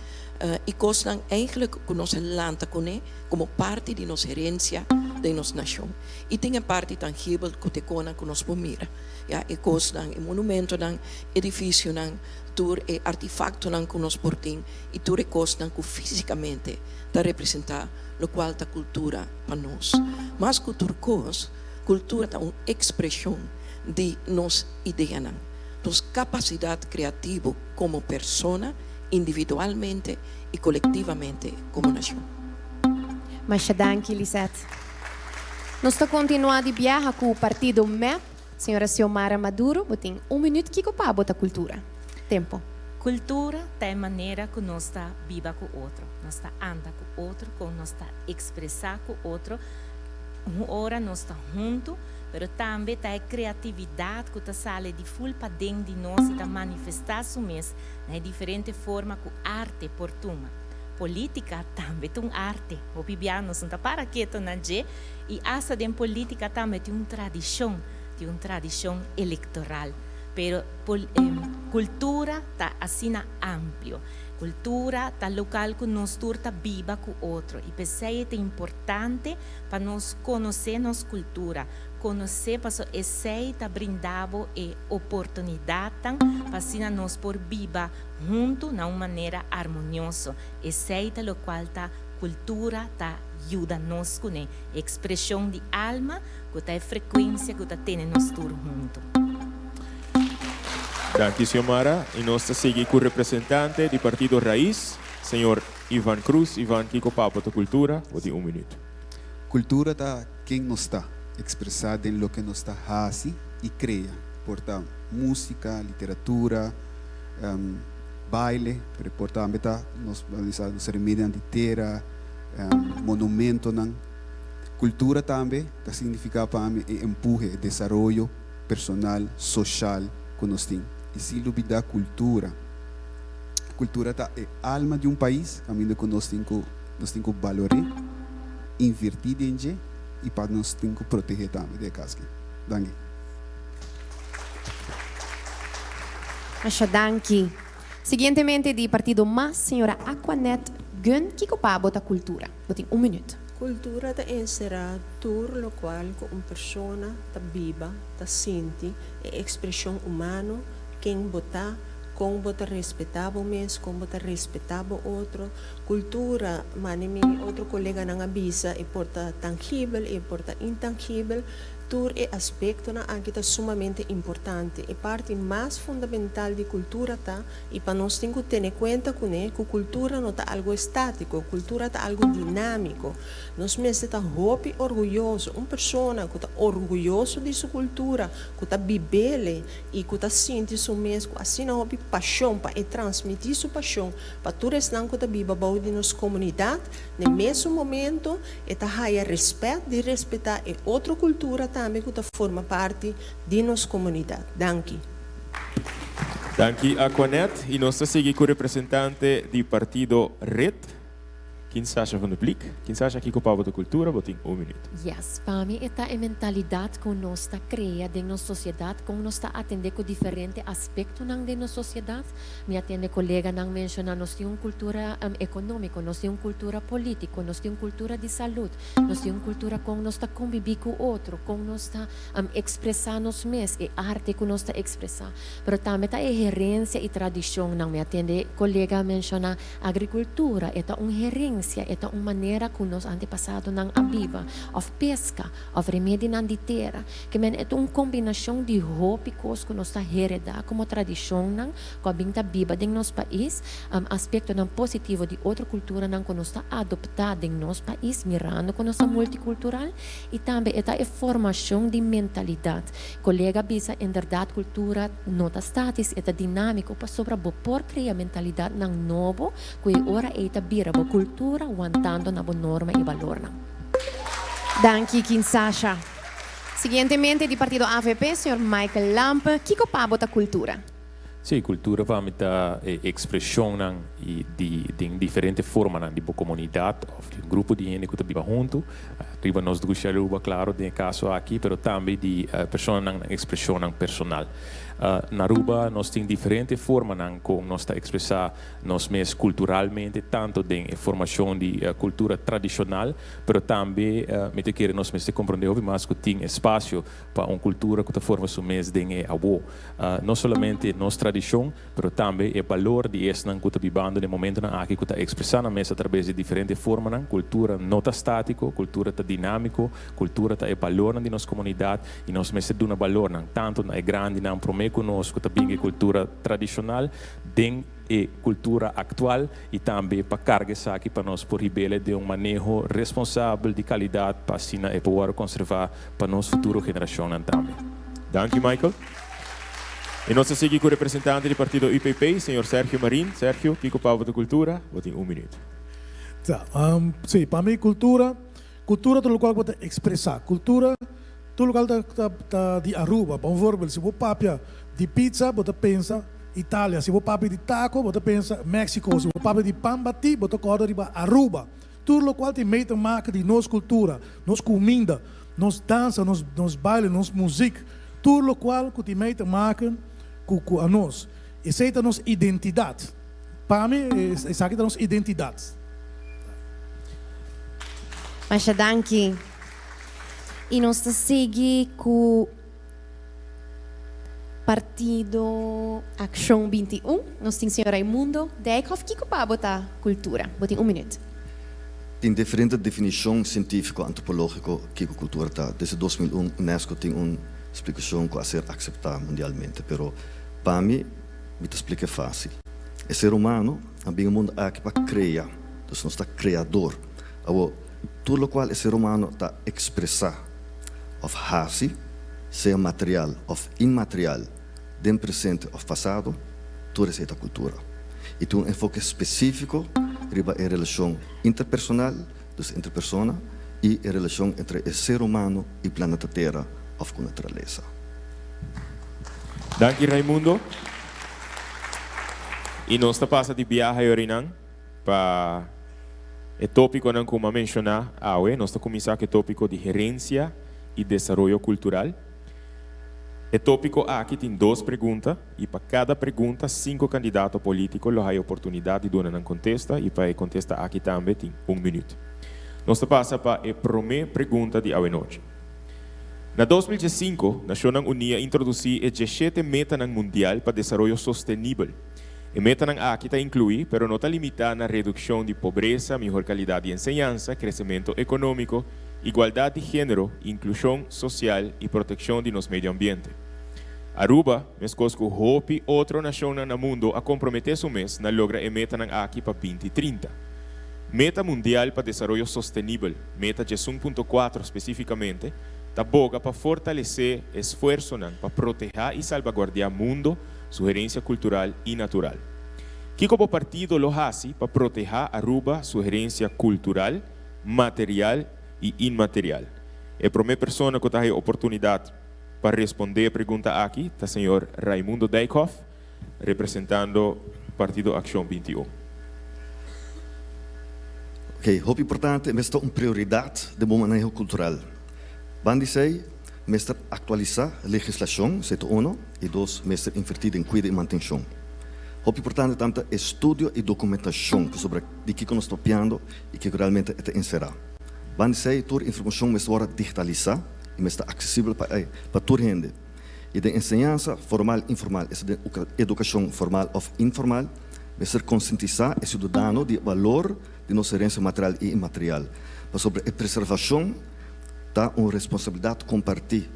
y cosnan eigenlijk cu nos a lanta cune como parti di nos herencia den nos nacion. Y tin e parti tangibel cu t'e conan cu nos por mira, ya, e cosnan, e monumentonan, edificionan, tur e artifactonan cu nos por tin y tur e cosnan cu fisicamente ta representa locual ta cultura pa nos. Mas cu tur cos, cultura ta un expresion di nos ideanan. Nos kapasidat kreativo komo persona, individualmente i kolektivamente komo nashon. Masha danki, Lisette. Nos ta kontinuá di biaha ku partido mep. Señora Xiomara Maduro, bo tin un minüt. Kiko pa bo ta kultura? Tempo. Kultura ta e manera ku nos ta biba ku otro, nos ta anda ku otro, kon nos ta ekspresá ku otro ora nos ta huntu. Pero tambe ta e kreatividat ku ta sali di ful paden di nos i ta manifestá su mes na e diferente forma ku arte por tuma. Polítika tambe ta un arte. Hopi bia nos no ta para keto na dje i asta den polítika tambe tin un tradishon, tin un tradishon elektoral. Pero kultura ta asina amplio. Kultura ta lokal ku nos tur ta biba ku otro i p'esei e ta importante pa nos konosé nos kultura, konosé paso esei ta brinda bo e oportunidatnan pa asina nos por biba huntu na un manera armonioso. Esei ta lokual ta kultura ta yuda nos kuné, e ekspreshon di alma ku ta e frekuensia ku ta tene nos tur huntu. Danki Xiomara y nos ta sigui cu representante di partido Raiz, señor Ivan Cruz. Ivan, kico pa bo ta cultura? Bo tin un minuut. Cultura ta ken nos ta, expresa den loke nos ta haci y crea. Por ta musica, literatura, baile, pero por tambe ta nos, nos remedinan di tera, monumentonan. Cultura tambe ta significa pa mi e empuhe, e desaroyo personal, social cu nos tin. Y sin lubida cultura. Kultura ta e alma di un pais, kaminda ku nos tin ku nos tin ku balor'é, invertí den dje i pa nos tin ku protegé tambe den e kas aki. Danki. Masha danki. Siguientemente di partido mas, señora Aquanet Gun, kiko pa bo ta kultura? Bo tin un minuut. Kultura ta enserá tur lokual ku un persona ta biba, ta sinti, e ekspreshon humano, ken bo ta, Kon bo ta respetá bo mes, kon bo ta respetá bo otro. Kultura, mane mi otro koleganan a bisa, e por ta tangibel, e por ta intangibel. Tur e aspektonan aki ta sumamente importante. E parti mas fundamental di kultura ta, i pa nos tin ku tene kuenta kuné, ku kultura no ta algu estátiko, kultura ta algu dinámiko. Nos mester ta hopi orguyoso. Un persona ku ta orguyoso di su kultura, ku ta bib'ele, i ku ta sinti su mes ku asina hopi pashon pa e transmití su pashon pa tur esnan ku ta biba bou di nos komunidat, n'e mesun momento e ta haya rèspèt di respetá e otro kultura tambe ku ta forma parti di nos komunidat. Danki. Danki Aquanet i nos ta sigui ku representante di partido red. Kinsasha van de Blik. Kinsasha kiko pa bo ta kultura? Bo tin un minuut. Yes, pa mi e ta e mentalidat ku nos ta krea den nos sosiedat, kon nos ta atendé ku diferente aspektonan den nos sosiedat. Mi a tende koleganan menshoná nos tin un kultura ekonómiko, nos tin un kultura polítiko, nos tin un kultura di salud, nos tin un kultura kon nos ta kombibí ku otro, kon nos ta ekspresá nos mes, e arte ku nos ta ekspresá. Pero tambe ta e herensia i tradishonnan. Mi a tende kolega menshoná Agrikultura e ta un herensia. herensia, e ta un manera ku nos antepasadonan a biba, òf peska, òf remedinan di tera. Ke men e ta un kombinashon di hopi kos ku nos ta heredá komo tradishonnan ku a bin ta biba den nos pais, aspektonan positivo di otro kulturanan ku nos ta adoptá den nos pais mirando ku nos ta multikultural i tambe e ta e formashon di mentalidat. Kolega bisa inderdat kultura no ta statis, e ta dinámiko pasobra bo por krea mentalidatnan nobo ku e ora ei ta bira bo kultura wantando na bo norma i balornan. Danki Kinsasha. Siguientemente di partido avp, señor Michael Lampe, kiko pa bo ta kultura? Sí, kultura pa mi ta e ekspreshonnan i di den diferente formanan di bo komunidat òf di un grupo di hende ku ta biba huntu. Riba nos dushi Aruba, klaro, den e kaso aki, pero tambe di personanan nan ekspreshonnan personal. Na Aruba nos tin diferente formanan kon nos ta ekspresá nos mes kulturalmente, tantu den e formashon di kultura tradishonal, pero tambe mi ta kere nos mester komprondé hopi mas ku tin espasio pa un kultura ku ta forma su mes den e awo. No solamente nos tradishon, pero tambe e balor di esnan ku ta bibando den momentonan aki ku ta ekspresá nan mes atrabes di diferente formanan. Kultura no ta státiko, kultura ta dinámiko, kultura ta e balornan di nos komunidat i nos mester duna balornan tantu na e grandinan promé ku nos ku ta bin e kultura tradishonal den e kultura aktual i tambe pa karga esaki pa nos por hib'el den un maneho responsabel di kalidat pa asina e por wòrdu konservá pa nos futuro generashonnan tambe. Danki Michael. I nos ta sigui ku representante di partido UPP, señor Sergio Marin. Sergio, kiko pa bo ta kultura? Bo tin un minuut. Ta, si, pa mi kultura, kultura ta lokual ku bo ta ekspresá. Kultura tur lokual ta ta ta di Aruba. Pa un voorbeeld, si bo papia di pizza bo ta pensa Italia, si bo papia di taco bo ta pensa Mexico, si bo papia di pan batí bo ta kòrda riba Aruba. Tur lokual tin mee te maken di nos kultura, nos kuminda, nos dansa, nos nos baile, nos muzik, tur lokual ku tin mee te maken ku ku anos. Esei ta nos identidat. Pa mi esaki ta nos identidat. Masha danki. I nos ta sigui ku Partido Akshon 21. Nos tin señor Raimundo Dijkhoff. Kiko pa bo ta kultura? Bo tin un minuut. Tin diferente definishon sientífiko antropológiko kiko kultura ta. Desde 2001 UNESCO tin un splikashon ku a ser akseptá mundialmente, pero pa mi, mi ta splik'é fásil. E ser humano a bin e mundu aki pa krea, dus nos ta kreador. Awor, tur lokual e ser humano ta ekspresá òf hasi, sea material òf inmaterial, den presente òf pasado, tur esei ta kultura. I tin un enfoke spesífiko riba e relashon interpersonal, dus entre persona, i e relashon entre e ser humano i planeta Tera òf ku naturalesa. Danki Raimundo. I nos ta pasa di biaha yorinan pa e tópikonan ku mi a menshoná awe. Nos ta kuminsá ku e tópiko di herensia i desaroyo kultural. E tópiko aki tin dos pregunta i pa kada pregunta sinku kandidato polítiko lo haya oportunidat di duna nan kontesta i pa e kontesta aki tambe tin un minüt. Nos ta pasa pa e promé pregunta di awenochi. Na 2015, Nashonnan Uní a introdusí e dieshete metanan mundial pa desaroyo sostenibel. E metanan aki ta inkluí, pero no ta limitá na redukshon di pobresa, mihor kalidat di enseñansa, kresementu ekonómiko, igualdat di género, inklushon sosial i protekshon di nos medio ambiente. Aruba, meskos ku hopi otro nashonnan na mundo a komprometé su mes na logra e metanan aki pa 2030. Meta Mundial pa Desaroyo Sostenibel, Meta 11.4 spesífikamente, ta boga pa fortalesé esfuersonan pa protehá i salbaguardiá mundo, su herensia kultural i natural. Kiko bo partido lo hasi pa protehá Aruba su herensia kultural, material i inmaterial? E promé persona ku ta haya oportunidat pa respondé e pregunta aki ta señor Raimundo Dijkhoff, representando Partido Akshon 21. Oké, hopi importante, mester ta un prioridat den bo maneho kultural. Ban di esei, mester aktualisá legislashon, esei ta uno, i dos, mester invertí den kuido i mantenshon. Hopi importante tambe ta estudio i dokumentashon pasobra di kiko nos ta papiando i kiko realmente e ta enserá. Ban di esei, tur informashon mester wòrdu digitalisá i mester ta aksesibel pa pa tur hende. I den enseñansa, formal, informal, esta den edukashon formal òf informal, Mester konsientisá e siudadano di e balor di nos herensia material i inmaterial, pasobra e preservashon ta un responsabilidat kompartí,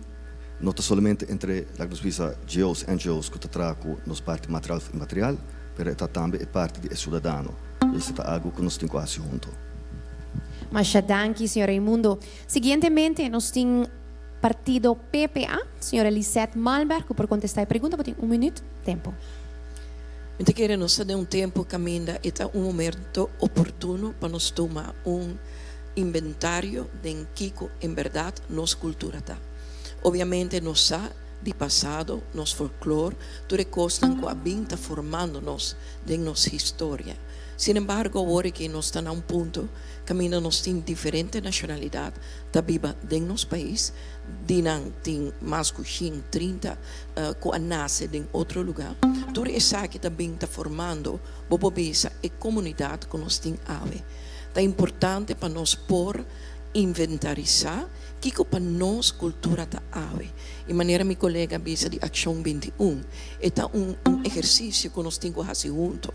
no ta solamente entre, laga nos bisa, GO's, NGO's ku ta traha ku nos parti material òf inmaterial, pero e ta tambe e parti di e siudadano. Esei ta algu ku nos tin ku hasi huntu. Masha danki, señor Raimundo. Siguientemente nos tin partido PPA, señora Lisette Malmberg, ku por kontestá e pregunta. Bo tin un minüt tempu. Mi ta kere nos ta den un tempu kaminda e ta un momento oportuno pa nos tuma un inventario den kiko en bèrdat nos kultura ta. Obiamente nos sa di pasado, nos folklor, tur e kosnan ku a bin ta formando nos den nos historia. Sin embargo awor aki nos ta na un punto kaminda nos tin diferente nashonalidat ta biba den nos pais, di nan tin mas ku shin 30 ku a nase den otro lugá. Tur esaki ta bin ta formando, bo por bisa, e komunidat ku nos tin awe. Ta importante pa nos por inventarisá kiko pa nos kultura ta awe. I manera mi kolega a bisa di Akshon 21, e ta un un ehersisio ku nos tin ku hasi hunto.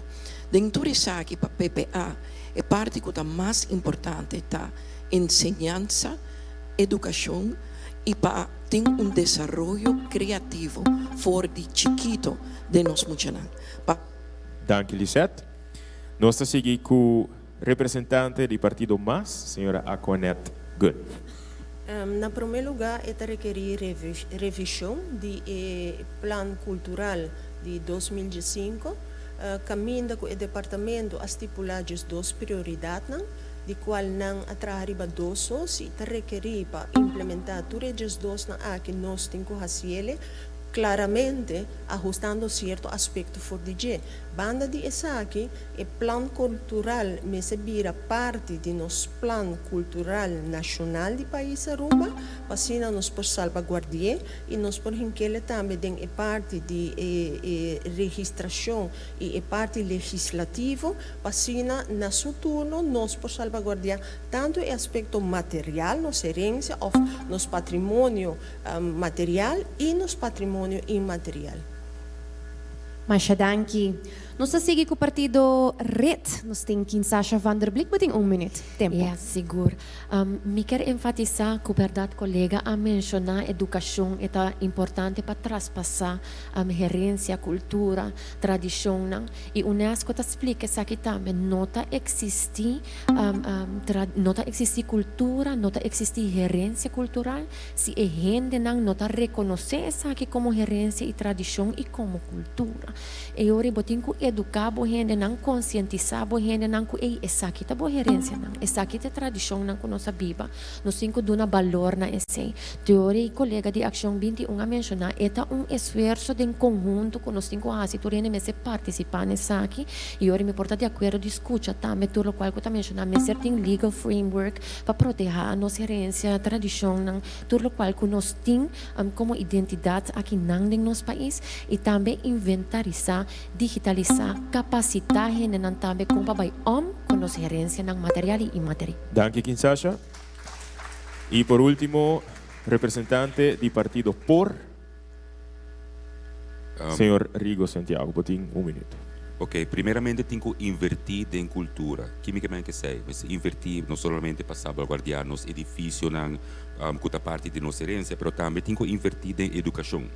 Den tur esaki pa PPA e parti ku ta mas importante ta enseñansa, edukashon i pa tin un desaroyo kreativo for di chikito den nos muchanan. Pa. Danki Lisette. Nos ta sigui ku representante di partido mas, señora Aquanette Good. Na promé lugá e ta rekerí revishon di e plan kultural di 2015, kaminda ku e departamento a stipulá 12 prioridatnan, di kual nan a traha riba dos so. Si ta rekerí pa implementá tur e 12nan aki nos tin ku hasiele klaramente ahustando sierto aspekto for di dje. Banda di esaki, e plan kultural mester bira parti di nos plan kultural nashonal di pais Aruba, pa asina nos por salbaguardi'é i nos por hink'ele tambe den e parti di e registrashon i e parti legislativo, pa asina na su turno nos por salbaguardiá tantu e aspekto material, nos herensia òf nos patrimonio material i nos patrimonio inmaterial. Masha danki. Nos ta sigui ku partido red. Nos tin Kinsasha van der Blik. Bo tin un minuut. Tempu. Ya, sigur. Mi kier enfatisá ku bèrdat kolega a menshoná edukashon e ta importante pa traspasá herensia, kultura, tradishonnan i UNESCO ta splika esaki tambe. No ta eksistí no ta eksistí kultura, no ta eksistí herensia kultural si e hendenan no ta rekonosé esaki komo herensia i tradishon i komo kultura. E ora bo tin ku eduká bo hendenan, konsientisá bo hendenan ku ei esaki ta bo herensianan, esaki ta e tradishonnan ku nos a biba, nos tin ku duna balor na esei. Teoria i kolega di Akshon 21 a menshoná e ta un esfuerso den konhunto ku nos tin ku hasi, tur hende mester partisipá na esaki i ora mi por ta di akuerdo di skucha tambe tur lokual ku ta menshoná, mester tin legal framework pa protehá nos herensia, tradishonnan, tur lokual ku nos tin komo identidat akinan den nos pais i tambe inventarisá, digitalisá, kapasitá hendenan tambe kon pa bai om ku nos herensianan material i inmaterial. Danki Kinsasha. I por último representante di partido por, señor Rigo Santiago. Bo tin un minuut. Ok, primeramente tin ku invertí den kultura. Kímikamente esei, mester invertí no solamente pa salbaguardiá nos edifisionan ku ta parti di nos herensia, pero tambe tin ku invertí den edukashon.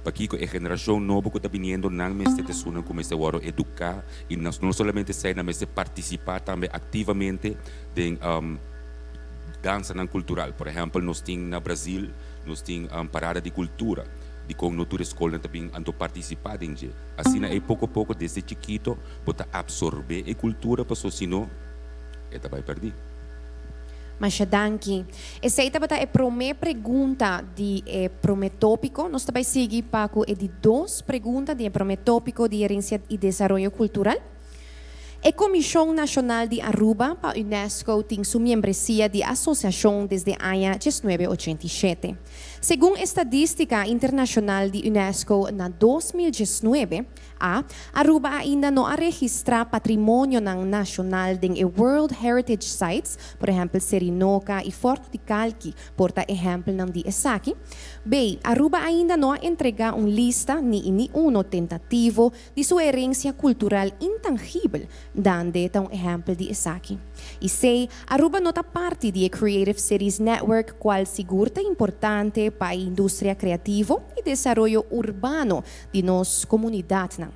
Pakiko e generashon nobo ku ta biniendo nan mester ta esunnan ku mester wòrdu eduká i no solamente esei, nan mester partisipá tambe aktivamente den dansanan kultural. Por ehèmpel nos tin na Brazil nos tin parada di kultura, dikon no tur e skolnan ta bin anto partisipá den dje. Asina ei poko poko desde chikito bo ta apsorbé e kultura paso si no e ta bai pèrdí. Masha danki. Esei tabata e promé pregunta di e promé tópiko. Nos ta bai sigui pa ku e di dos pregunta di e promé tópiko di herensia i desaroyo kultural. E Komishon Nashonal di Aruba pa Unesco tin su miembresia di asosiashon desde aña 1987. Segun estadístika internashonal di Unesco na 2019, A, Aruba ainda no a registrá patrimonionan nashonal den e World Heritage Sites, por ehèmpel Seri Noka i Fòrno di Kalki por ta ehèmpelnan di esaki. B, Aruba ainda no a entregá un lista ni i ni uno tentativo di su herensia kultural intangibel, Dande ta un ehèmpel di esaki. I C, Aruba no ta parti di e Creative Cities Network kual sigur ta importante pa e industria kreativo i desaroyo urbano di nos komunidatnan.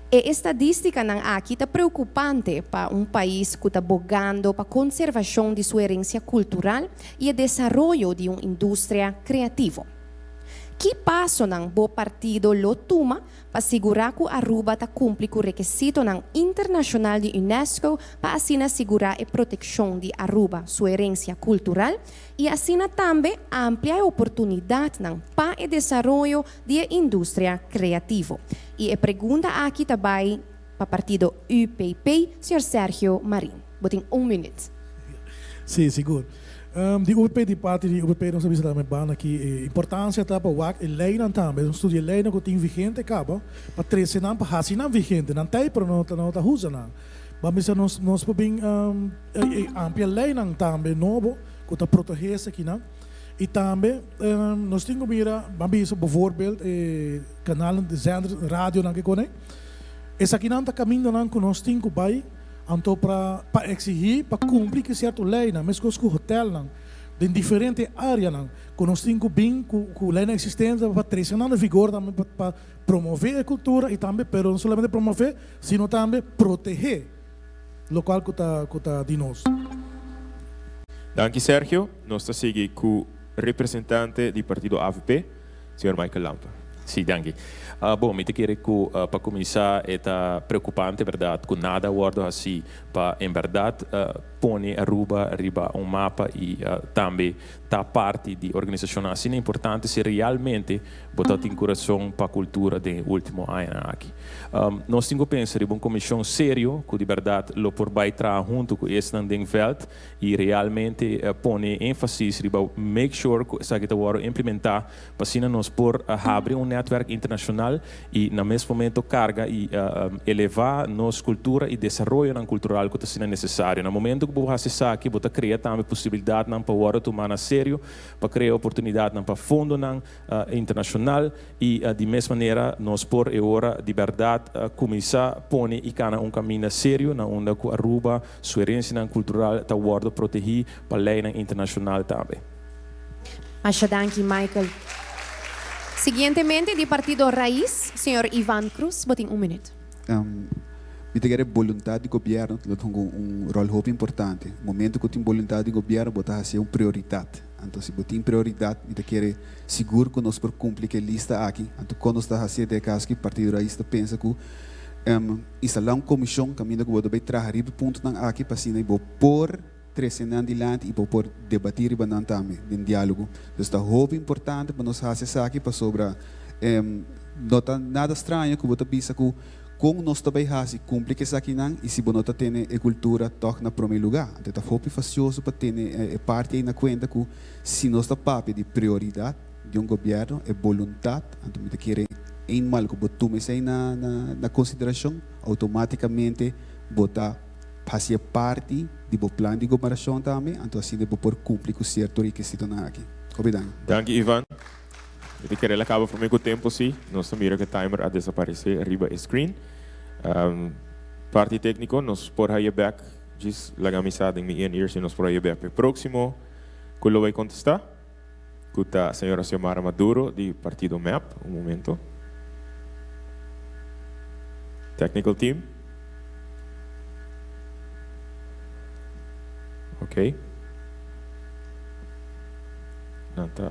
E estadístikanan aki ta preokupante pa un pais ku ta bogando pa konservashon di su herensia kultural i e desaroyo di un industria kreativo. Ki pasonan bo partido lo tuma pa sigurá ku Aruba ta kumpli ku rekesitonan internashonal di Unesco pa asina sigurá e protekshon di Aruba su herensia kultural i asina tambe amplia e oportunidatnan pa e desaroyo di e industria kreativo? I e pregunta aki ta bai pa partido UPP, señor Sergio Marin. Bo tin un minüt. Sí, sigur. Di UPP, di parti di UPP nos a bisa tambe banda ki e importancia ta pa wak e leynan tambe, nos studia e leynan cu tin vigente caba pa trece nan, pa haci nan vigente. Nan ta ey pero no ta usa nan. Ban bisa nos nos por bin amplia leynan tambe nobo cu ta protege esakinan y tambe nos tin cu mira, ban bisa bijvoorbeeld e canalnan di zender, radionan ke con ey, esakinan ta camindanan cu nos tin cu bay. Anto pra pa exigí pa cumpli cu cierto leynan, mescos cu hotelnan den diferente areanan cu nos tin cu bin cu cu leynan existente pa trece nan na vigor tambe pa pa promove e cultura y tambe pero no solamente promove sino tambe protege locual cu ta cu ta di nos. Danki Sergio. Nos ta sigui cu representante di partido avp, señor Michael Lampe. Sí, danki. Bon, mi ta kere ku pa kuminsá e ta preokupante bèrdat ku nada a wòrdu hasí pa en bèrdat pone Aruba riba un mapa i tambe ta parti di organisashonnan asina importante si realmente bo ta tin kurason pa kultura den e último añanan aki. Nos tin ku pensa riba un komishon serio ku di bèrdat lo por bai traha huntu ku esnan den vèlt i realmente pone énfasis riba make sure ku esaki ta wòrdu implementá pa asina nos por habri un nètwèrk internashonal i na mes momento karga i elevá nos kultura i desaroyonan kultural ku ta asina nesesario. Na momento ku bo hasi esaki bo ta krea tambe posibilidatnan pa wòrdu tumá na serio, pa krea oportunidatnan pa fondonan internashonal i di mes manera nos por e ora di bèrdat kuminsá pone i kana un kaminda serio na unda ku Aruba su herensianan kultural ta wòrdu protehí pa leinan internashonal tambe. Masha danki Michael. Siguientemente di partido Raiz, señor Ivan Cruz, bo tin un minuut. Mi ta kere boluntad di gobierno lo hunga un rol hopi importante. Momento cu tin boluntad di gobierno bo ta haci'e un prioridad. Anto si bo tin prioridad mi ta kere sigur cu nos por cumpli cu e lista aki. Anto con nos ta haci'e den e caso aki Partido Raiz ta pensa cu instala un comision caminda cu bo ta bay traha riba e puntonan aki pa asina bo por trese nan dilanti i bo por debatí riba nan tambe den diálogo. Dus ta hopi importante pa nos hasi esaki pasobra no ta nada straño ku bo ta bisa ku kon nos ta bai hasi kumpli ku esakinan i si bo no ta tene e kultura tòg na promé lugá. Anto ta hopi fasioso pa tene e parti ei na kuenta ku si nos ta papia di prioridat di un gobièrnu, e boluntat, anto mi ta kere eenmaal ku bo tuma esei na na konsiderashon outomátikamente bo ta Hasi e parti di bo plan di gobernacion tambe, anto asina bo por cumpli cu cierto requisitonan aki. Hopi danki. Danki Ivan. Mi ta kere el a caba prome cu tempo si. Nos ta mira cu e timer a desaparece riba e screen. Parti tecnico nos por haya bek djis laga mi sa den mi in ear si nos por haya bek p'e proximo cu lo bay contesta cu ta señora Xiomara Maduro di partido mep. Un momento. Technical team. Ok. Nan ta.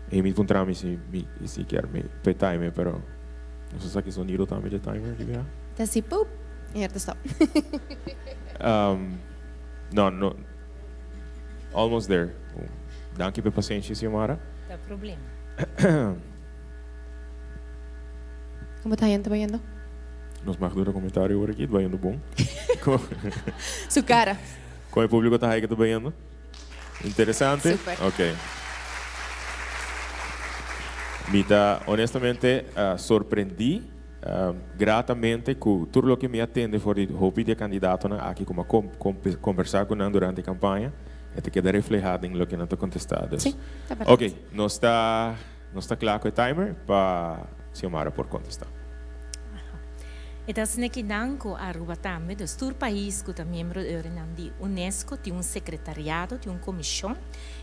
E mi puntra mi si mi si kier mi pe timer pero no sa sa ki sonido tambe dje timer di bia. Ta si poep en er ta stop. No, no. Almost there. Danki pa pasenshi, Xiomara. Ta problema. Kon ta yendo, bayendo? Nos mag duna komentario awor aki, bayendo bon. Su kara. Kon e públiko ta haya ku ta bayendo? Interesante? Super. Ok. Mi ta honestamente sorprendí gratamente ku tur loke mi a tende for di hopi di e kandidatonan aki ku mi a kombersá ku nan durante e kampaña, e ta keda reflehá den loke nan ta kontestá. Dus, Sí, ta bèrdat. ok, nos ta nos ta kla ku e timer pa Xiomara por kontestá. E ta asina ki nan ku Aruba tambe, dus tur pais ku ta miembro eurenan di UNESCO tin un sekretariado, tin un komishon,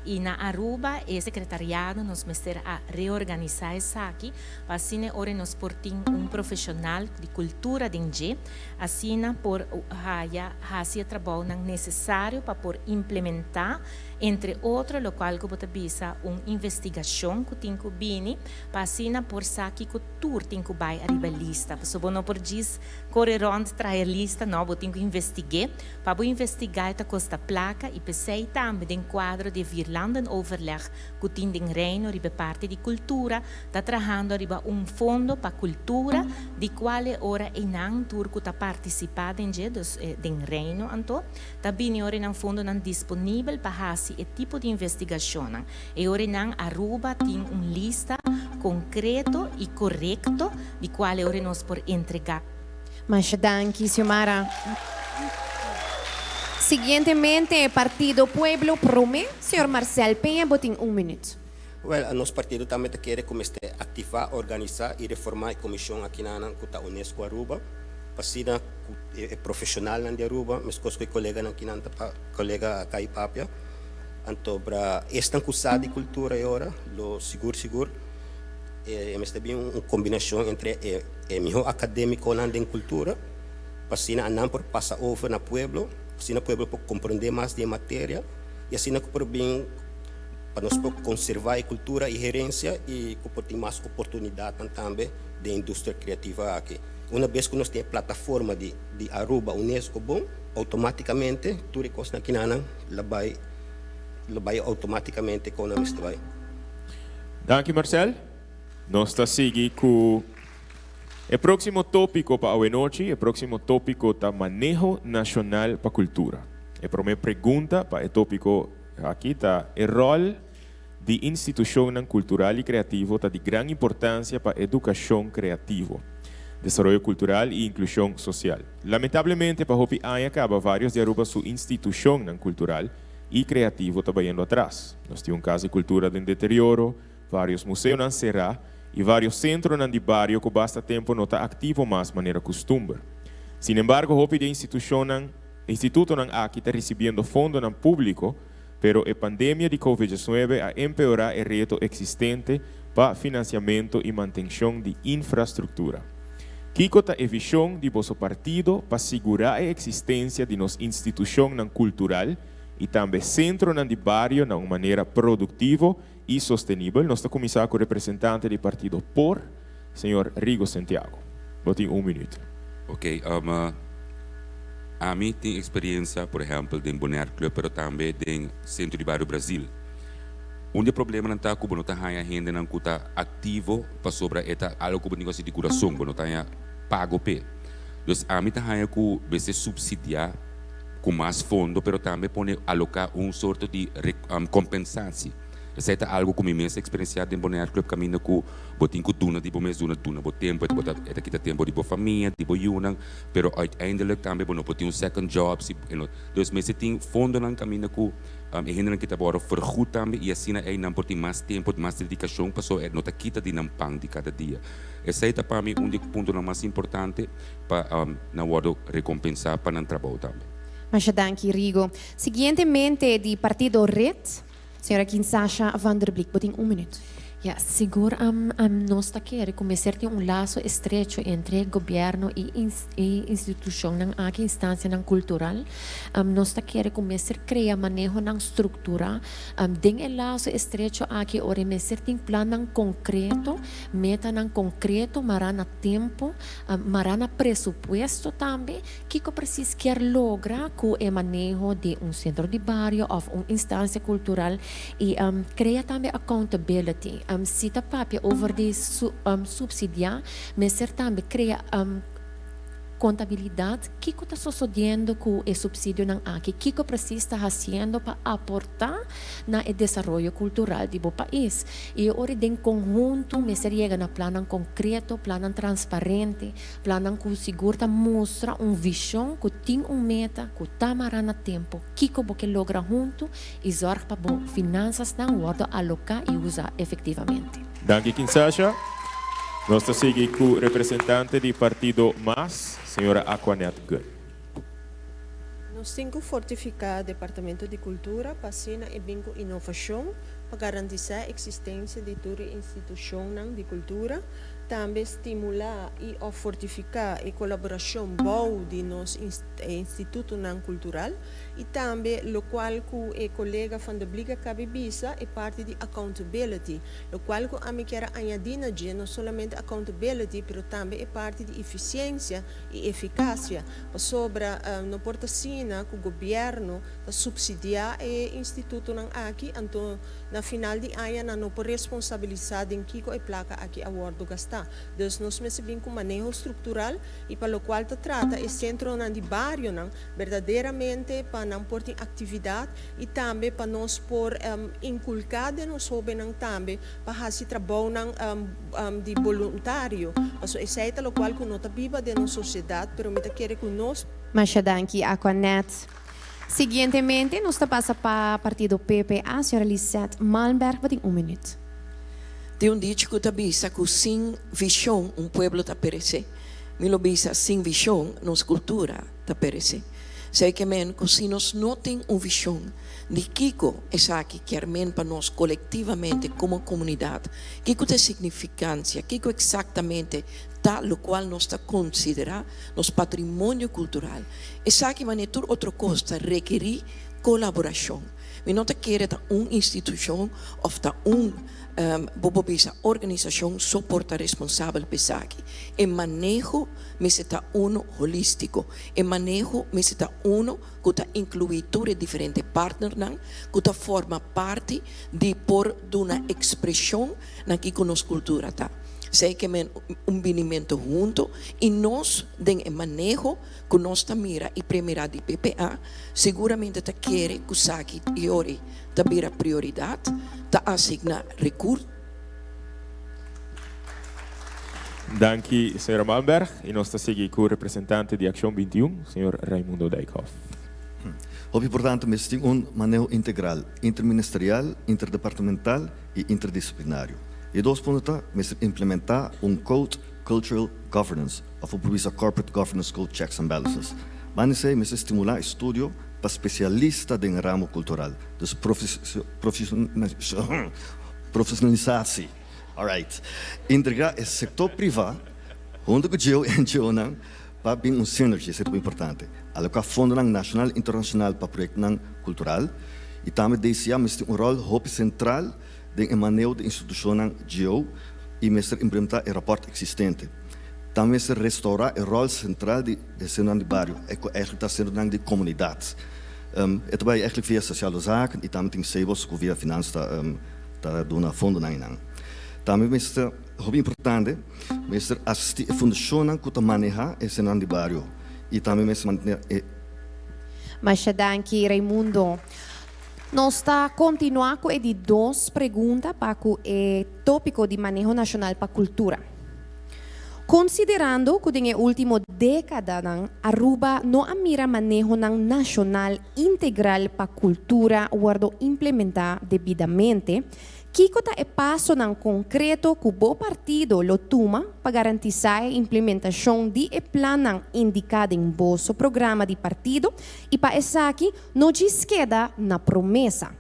i na Aruba e sekretariado nos mester a reorganisá esaki pa asina e ora nos por tin un profeshonal di kultura den dje, asina por haya hasi e trabounan nesesario pa por implementá entre otro lokual ku bo ta bisa un investigashon ku tin ku bini pa asina por sa kiko tur tin ku bai ariba lista. Pasobra bo no por djis kore rònt traha e lista, no, bo tin ku investig'é. Pa bo investigá e ta kosta plaka i p'esei tambe den kuadro di e Vierlandenoverleg ku tin den Reino riba e parti di kultura ta trahando riba un fondo pa kultura di kual e ora einan tur ku ta partisipá den dje, dus den Reino anto, ta bini ora einan fondonan disponibel pa hasi e tipo di investigashonnan. E ora einan Aruba tin un lista konkreto i korekto di kual e ora nos por entregá. Masha danki, Xiomara. Siguientemente, Partido Pueblo Prome, señor Marcel Peña, bo tin un minuut. Wèl, nos partido tambe ta kere ku mester aktivá, organisá i reformá e komishon akinanan ku ta Unesco Aruba, pa asina ku e profeshonalnan di Aruba, meskos ku e koleganan kinan ta pa kolega a kai papia, anto bra esnan ku sa di kultura e ora lo sigur sigur e mester bin un kombinashon entre e e mihó akadémikonan den kultura, pa asina anan por pasa over na pueblo, asina pueblo por komprondé mas di e materia i asina ku por bin pa nos por konservá e kultura i herensia i ku por tin mas oportunidatnan tambe den industria kreativo aki. Una bes ku nos tin e plataforma di di Aruba unesco bon, outomátikamente tur e kosnan akinanan lo bai lo bai outomátikamente kon nan mester bai. Danki Marcel. Nos ta sigui ku e próksimo tópiko pa awenochi. E próksimo tópiko ta maneho nashonal pa kultura. E promé pregunta pa e tópiko aki ta, E ròl di institushonnan kultural i kreativo ta di gran importansia pa edukashon kreativo, desaroyo kultural i inklushon sosial. Lamentablemente pa hopi aña kaba vários di Aruba su institushonnan kultural i kreativo ta bayendo atras. Nos tin un kas di kultura den deterioro, Varios museonan será i varios sentronan di bario ku basta tempu no ta aktivo mas manera kustumber. Sinembargo hopi di e institushonnan institutonan aki ta risibiendo fondonan públiko, pero e pandemia di Covid diesnuebe a empeorá e reto eksistente pa finansiamentu i mantenshon di infrastruktura. Kiko ta e vishon di boso partido pa sigurá e eksistensia di nos institushonnan kultural i tambe sentronan di bario na un manera produktivo i sostenibel. Nos ta kuminsá ku representante di partido por, señor Rigo Sentiago. Bo tin un minuut. Ok, ami tin eksperiencia, por ehèmpel, den Bonaire Club, pero tambe den Sentro di Bario Brazil. Un di e problemanan ta ku bo no ta haña hendenan ku ta aktivo pasobra e ta algu ku bo tin ku hasi di kurason, bo no ta haña pago p'e. Dus ami ta haña ku mester supsidiá ku mas fondo, pero tambe pone aloká un sorto di kompensatie. Esei ta algu ku mi mes a eksperensiá den Bonaire Club kaminda ku bo tin ku duna di bo mes, duna duna bo tempu, e ta e ta kita tempu di bo famia, di bo yunan, pero uiteindelijk tambe bo no por tin un second job si e no. Dus mester tin fondonan kaminda ku e hendenan kita wòrdu vergoed tambe i asina ei nan por tin mas tempu, mas dedikashon pasobra e no ta kita di nan pan di kada dia. Esei ta pa mi un di e puntonan mas importante pa nan wòrdu rekompensá pa nan trabou tambe. Masha danki Rigo. Siguientemente di partido red. Señora Kinsasha van der Blik, bo tin un minuut. Ya, sigur nos ta kere ku mester tin un laso estrecho entre gobièrnu i e institushonnan aki, instansianan kultural. Nos ta kere ku mester krea manehonan strukturá den e laso estrecho aki ora e mester tin plannan konkreto, metanan konkreto mará na tempu, mará na presupuesto tambe. Kiko presis kier logra ku e maneho di un sentro di bario òf un instansia kultural i krea tambe accountability. Si ta papia over di supsidiá, mester tambe krea kontabilidat kiko ta sosodiendo ku e supsidionan aki, kiko presis ta hasiendo pa aportá na e desaroyo kultural di bo pais. I e ora den konhunto mester yega na plannan konkreto, plannan transparente. Plannan ku sigur ta mustra un vishon ku tin un meta ku ta mará na tempu, kiko bo ke logra huntu i zòrg pa bo finansasnan wòrdu aloká i usá efektivamente. Danki Kinsasha. Nos ta sigui ku representante di partido mas, señora Aquanette Gun. Nos tin ku fortifiká Departamento di Kultura pa asina e bin ku inovashon pa garantisá eksistensia di tur e institushonnan di kultura. Tambe stimulá i òf fortifiká e kolaborashon bou di nos institutonan kultural i tambe lokual ku e kolega van de Bliek a kabi bisa, e parti di accountability. Lokual ku ami kier a añadí na dje no solamente accountability pero tambe e parti di efisiensia i efikasia pasobra no por ta asina ku gobièrnu ta supsidiá e institutonan aki anto Na final di aña nan no por responsabilisá den kiko e plaka aki a wòrdu gastá. Dus nos mester bin ku maneho struktural i pa lokual ta trata e sentronan di barionan berdaderamente pa nan por tin aktividat i tambe pa nos por inkulká den nos hóbennan tambe pa hasi trabounan di boluntario. Pasobra esei ta lokual ku no ta biba den nos sosiedat pero mi ta kere ku nos. Masha danki Aquanet. Siguientemente nos ta pasa pa partido PPA, señora Lisette Malmberg bo tin un minuut. Tin un dicho ku ta bisa ku sin vishon un pueblo ta peresé. Mi lo bisa sin vishon nos kultura ta peresé. Esei ke men ku si nos no tin un vishon di kiko esaki kier men pa nos kolektivamente komo komunidat, kiko ta e signifikansia, kiko eksaktamente ta lokual nos ta konsiderá nos patrimonio kultural. Esaki manera tur otro kos ta rekerí kolaborashon. Mi no ta kere ta un institushon òf ta un, bo por bisa, organisashon so por ta responsabel pa esaki. E maneho mester ta uno holístiko. E maneho mester ta uno ku ta inkluí tur e diferente partnernan ku ta forma parti di por duna ekspreshon na kiko nos kultura ta. Esei ke men un binimentu huntu i nos den e maneho ku nos ta mira i premirá di PPA seguramente ta kere ku saki i ori ta bira prioridat, ta asigná rekur. Danki señora Malmberg i nos ta sigui ku representante di Akshon 21, señor Raimundo Dijkhoff. Hopi importante mester tin un maneho integral, interministerial, interdepartamental i interdisiplinario. E dos punto ta mester implementá un Code Cultural Governance òf bo por bisa Corporate Governance Code Checks and Balances. Banda esei mester stimulá estudio pa spesialista den ramo kultural, dus profesionalisatie. Alright. Integrá e sektor privá huntu ku djeu i NGOnan pa bin un synergy, esei ta muy importante. Aloká fondonan nashonal i internashonal pa proyektonan kultural i tambe DCA mester tin un ròl hopi sentral den e maneo di institushonnan djeu i mester implementá e rapòrt eksistente. Tambe mester restourá e ròl sentral di e sentronan di bario, ku eigentlik ta sentronan di komunidat. E ta bai eigentlik via Sociale Zaken i tambe tin Sebos ku via Finans ta ta duna fondonan einan. Tambe mester, hopi importante, mester asistí e fundashonnan ku ta manehá e sentronan di bario i tambe mester mantené e. Masha danki Raimundo. Nos ta kontinuá ku e di dos pregunta pa ku e tópiko di Maneho Nashonal pa Kultura. Konsiderando ku den e último dékadanan Aruba no a mira manehonan nashonal integral pa kultura wòrdu implementá debidamente, Kiko ta e pasonan konkreto ku bo partido lo tuma pa garantisá e implementashon di e plannan indiká den boso programa di partido i pa esaki no djis keda na promesa?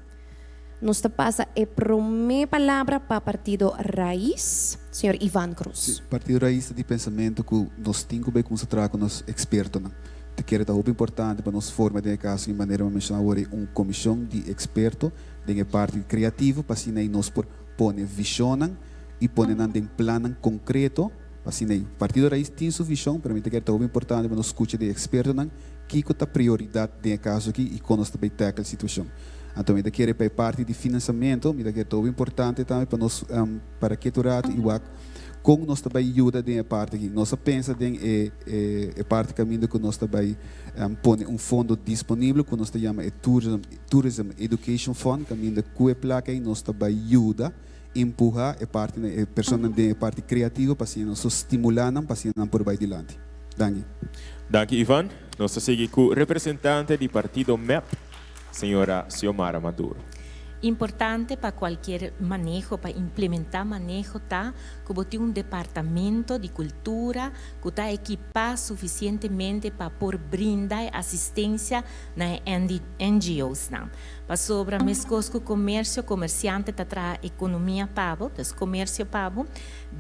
Nos ta pasa e prome palabra pa Partido Raiz, señor Ivan Croes. Si, Partido Raiz ta di pensamento cu nos tin cu bay cuminsa traha cu nos expertonan. Ta kere ta hopi importante pa nos forma den e caso di manera mi a menciona awor un comision di experto den e parti creativo pa asina nos por pone visionnan y pone nan den plannan concreto pa asina Partido Raiz tin su vision pero mi ta kere ta hopi importante pa nos scucha di e expertonan kico ta prioridad den e caso aki y con nos ta bay tackle e situacion. Anto mi ta kere pa e parti di financiamento, mi ta kere ta hopi importante tambe pa nos para ketu rato y wak con nos ta bay yuda den e parti aki. Nos a pensa den e e parti caminda cu nos ta bay pone un fondo disponible cu nos ta yama e Tourism Tourism Education Fund caminda cu e placa ey nos ta bay yuda empuha e parti e personanan den e parti creativo pa asina nos stimula nan pa asina nan por bay dilanti. Danki. Danki Ivan. Nos ta sigui cu representante di partido mep. Señora Xiomara Maduro. Importante pa cualkier maneho, pa implementa maneho ta cu bo tin un departamento di cultura cu ta ekipa suficientemente pa por brinda e asistencia na e NGO's-nan. Pasobra mescos cu comercio, comerciante ta traha economia pa bo, dus comercio pa bo,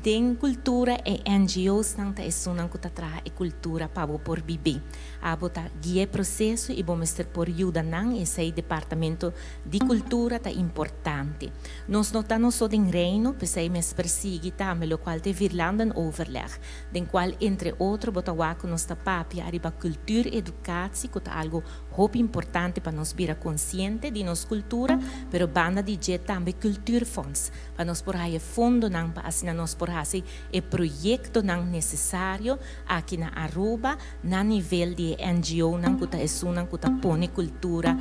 den cultura e NGO's-nan ta esunnan cu ta traha e cultura pa bo por bibe. Abo ta guia e proseso i bo mester por yuda nan, esei Departamento di Kultura ta importante. Nos no ta no so den Reino, p'esei mes persigi tambe lokual ta e Vierlandenoverleg, den kual entre otro bo ta wak ku nos ta papia ariba cultuureducatie ku ta algu hopi importante pa nos bira konsiente di nos kultura, pero banda di dje tambe cultuurfonds, pa nos por haya fondonan pa asina nos por hasi e proyektonan nesesario aki na Aruba. Na nivel di e NGOnan ku ta esunnan ku ta pone kultura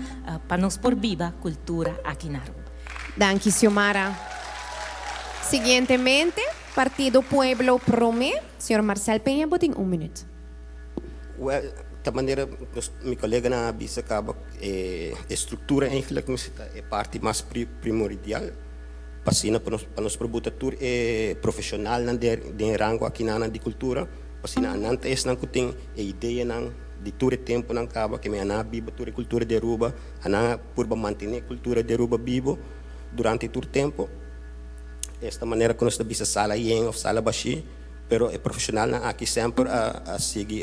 pa nos por biba kultura aki na Aruba. Danki Xiomara. Siguientemente, Partido Pueblo Prome, señor Marcel Peña bo tin un minuut. Wel, ta manera nos mi coleganan a bisa caba e structura eigenlijk mester ta e parti mas primordial pa asina pa nos pa nos por buta tur e profesionalnan den rango akinanan di cultura. Asina anan ta esnan ku tin e ideanan di tur e tempunan kaba ke mi anan a biba tur e kultura di Aruba, anan a purba mantené e kultura di Aruba bibo durante tur tempu. Esta manera ku nos ta bisa sala yen òf sala bashí, pero e profeshonalnan aki semper a sigui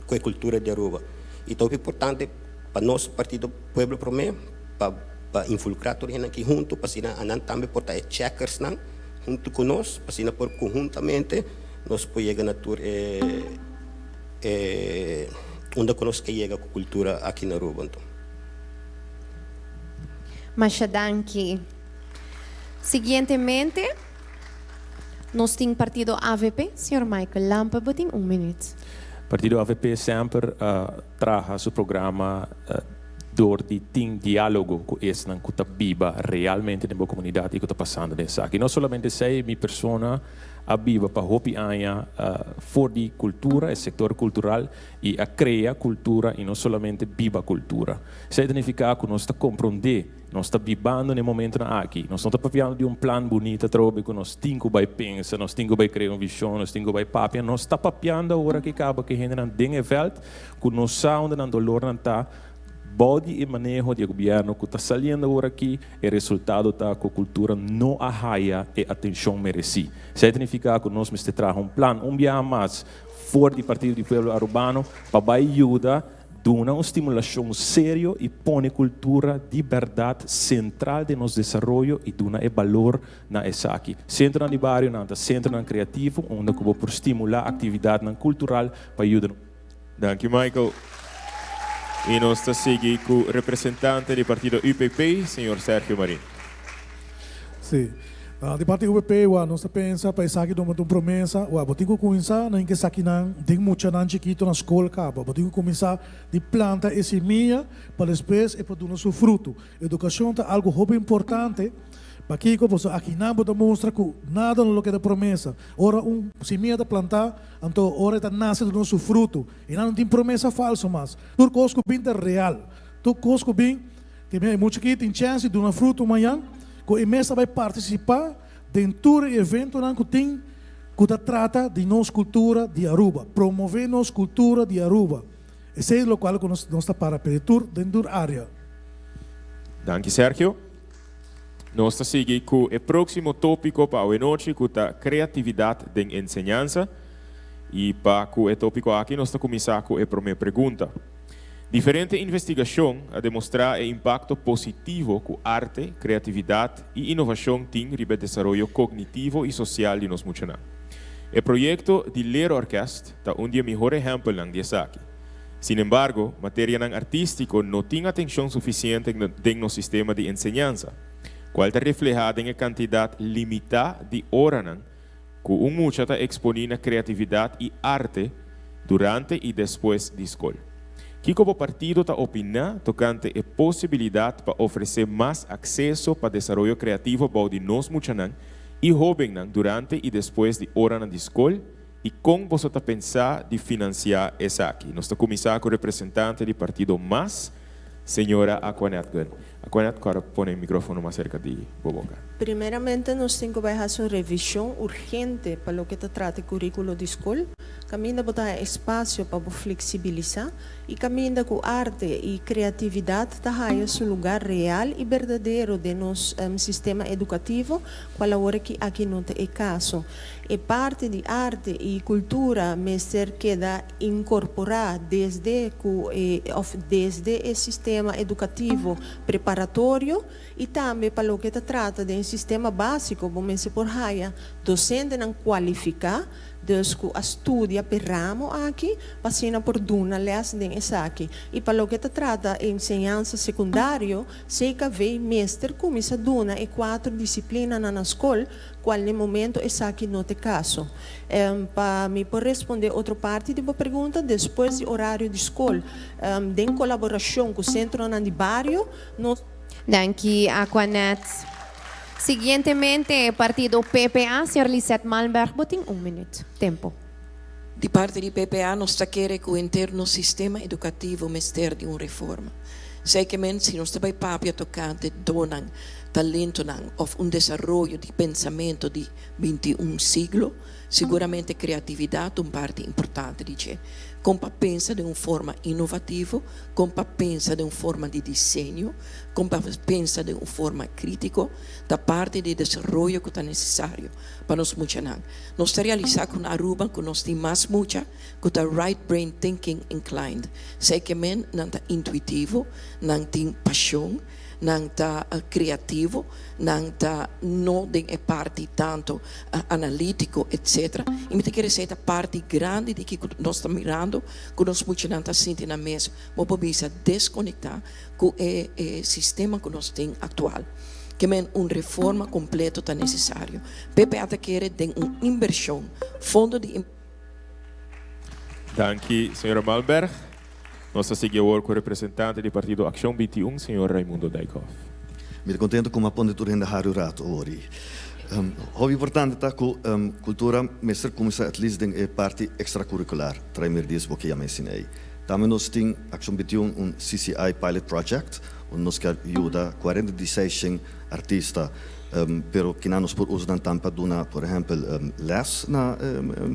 ku e kultura di Aruba. I ta hopi importante pa nos Partido Pueblo Promé pa pa involukrá tur hende aki huntu pa asina anan tambe por ta e checkersnan huntu ku nos pa asina por konhuntamente Nos por yega na tur e e unda ku nos ke yega ku kultura aki na Aruba anto. Masha danki. Siguientemente nos tin partido avp, señor Michael Lampe, bo tin un minuut. Partido avp semper a traha su programa dor di tin dialogo ku esnan ku ta biba realmente den bo komunidat i ku ta pasando den esaki. No solamente esei, mi persona a biba pa hopi aña for di cultura, e sector cultural, y a crea cultura y no solamente biba cultura. Esey ta nifica cu nos ta compronde, nos ta bibando na e momentonan aki. Nos no ta papiando di un plan bunita atrobe cu nos tin cu bay pensa, nos tin cu bay crea un vision, nos tin cu bay papia. Nos ta papiando awor aki caba cu e hendenan den e veld cu no sa unda nan dolornan ta, Bou di e maneho di e gobierno cu ta saliendo awor aki, e resultado ta cu cultura no a haya e atencion mereci. Esey ta nifica cu nos mester traha un plan un biaha mas for di Partido di Pueblo Arubano pa bay yuda duna un stimulacion serio y pone cultura di berdad central den nos desaroyo y duna e balor na esaki. Centronan di barionan ta centronan creativo unda cu bo por stimula actividadnan cultural pa yuda. Danki Michael. Y nos ta sigui cu representante di partido UPP, señor Sergio Marin. Si. Di parti UPP wak nos ta pensa pa esaki doma ta un promesa, wak bo tin cu cuminsa na hinca esakinan den muchanan chikito na scol caba. Bo tin cu cuminsa di planta e simia pa despues e por duna su fruto. Educacion ta algo hopi importante. Pakico? Pasobra akinan bo ta mustra cu nada no lo keda promesa. Ora un simia ta planta, Anto ora e ta nase ta duna su fruto. I nan no tin promesa falso mas. Tur kos ku bin ta real. Tur kos ku bin, te mira e mucha aki tin chèns di duna fruto mañan, ku e mes ta bai partisipá den tur e eventonan ku tin ku ta trata di nos kultura di Aruba, promové nos kultura di Aruba. Esei lokual ku nos nos ta para p'e tur den tur área. Danki Sergio. Nos ta sigui ku e próksimo tópiko pa awe nochi, ku ta kreatividat den enseñansa. I pa ku e tópiko aki nos ta kuminsá ku e promé pregunta. Diferente investigashon a demostrá e impakto positivo ku arte, kreatividat i inovashon tin riba e desaroyo kognitivo i sosial di nos muchanan. E proyekto di Leerorkest ta un di e mihor ehèmpelnan di esaki. Sinembargo, materianan artístiko no tin atenshon sufisiente den nos sistema di enseñansa, kual ta reflehá den e kantidat limitá di oranan ku un mucha ta eksponí na kreatividat i arte durante i despues di skol. Kiko bo partido ta opiná tokante e posibilidat pa ofresé mas akseso pa desaroyo kreativo bou di nos muchanan i hóbennan durante i despues di oranan di skol i kon boso ta pensa di finansiá esaki? Nos ta kuminsá ku representante di partido mas, señora Aquanette Gunn. Aquanette, kòrda pone e mikrófono mas serka di bo boka. Primeramente nos tin ku bai hasi un revishon urgente pa loke ta trata e kuríkulo di skol, kaminda bo ta haña espasio pa bo fleksibilisá i kaminda ku arte i kreatividat ta haña su lugá real i berdadero den nos sistema edukativo, kual awor aki aki no ta e kaso. E parti di arte i kultura mester keda inkorporá desde ku e òf desde e sistema edukativo preparatorio i tambe pa loke ta trata den sistema básiko bo mester por haya dosentenan kualifiká dus ku a studia p'e ramo aki pa asina por duna lès den esaki. I pa loke ta trata enseñansa sekundario, CKV mester kuminsá duna e kuater disiplinanan na skol Cual n'e momento esaki no t'e caso. Pa mi por responde otro parti di bo pregunta, despues di orario di scol, den colaboracion cu centronan di bario, nos. Danki Aquanet. Siguientemente partido PPA, señor Lisette Malmberg, bo tin un minuut. Tempo. Di parti di PPA nos ta kere cu henter nos sistema educativo mester di un reforma. Zekerment si nos ta bay papia tocante donnan, talentonan of un desaroyo di pensamento di 21 siglo, siguramente creatividad ta un parti importante di dje. Con pa pensa den un forma innovativo, con pa pensa den un forma di diseño, con pa pensa den un forma critico, ta parti di e desaroyo cu ta necesario pa nos muchanan. Nos ta realisa cu na Aruba cu nos tin mas mucha cu ta right brain thinking inclined. Esey ke men nan ta intuitivo, nan tin pasion, nan ta creativo, nan ta no den e parti tanto analitico etc. Y mi ta kere esey ta parti grandi di kico nos ta mirando cu nos muchanan ta sinti nan mes, bo por bisa desconecta cu e sistema cu nos tin actual. Ke men un reforma completo ta necesario. PPA ta kere den un inversion, fondo di. Danki, señora Malmberg. Nos ta sigui awor ku representante di partido Akshon 21, señor Raimundo Dijkhoff. Mi ta contento cu mi a pone tur hende hari un rato awor. Hopi importante ta cu cultura mester cuminsa at least den e parti extracurricular, trae merdies bo ke yama esina ey. Tambe nos tin Akshon 21 un CCI pilot project unda nos kier yuda 46 shen artista pero kinan nos por usa nan tambe pa duna por ehempel les na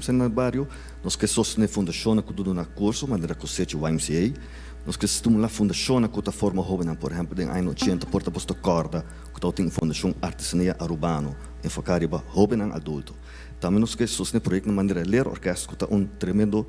na bario. Nos ke sostené fundashonnan ku ta duna kurso manera Kosecha YMCA. Nos ke stimulá fundashonnan ku ta forma hóbennan por ehempel den aña ochenta por ta boso ta kòrda ku tabatin un fundashon Artesania Arubano enfoká riba hóbennan adulto. Tambe nos ke sostené proyektonan manera Leerorkest ku ta un tremendo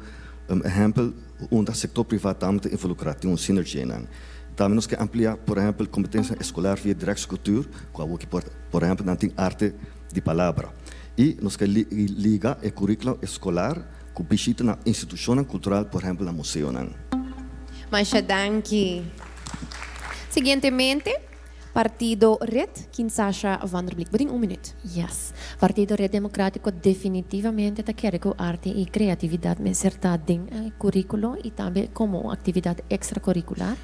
ehempel unda sektor privá tambe ta involukrá tin un synergy einan. Tambe nos ke amplia, por ehempel, kompetensianan eskolar via Directiecultuur, ku awoki por, por ehempel, nan tin arte di palabra. I nos ke liga e curriculum eskolar ku bishita na institushonnan kultural, por ehempel, na museonan. Masha danki. Siguientemente, Partido Red, Kinsasha van der Blik. Bo tin un minuut. Yes. Partido Red Democratico definitivamente ta kere cu arte y creatividad mester ta den e curiculo y tambe como un actividad extracurricular.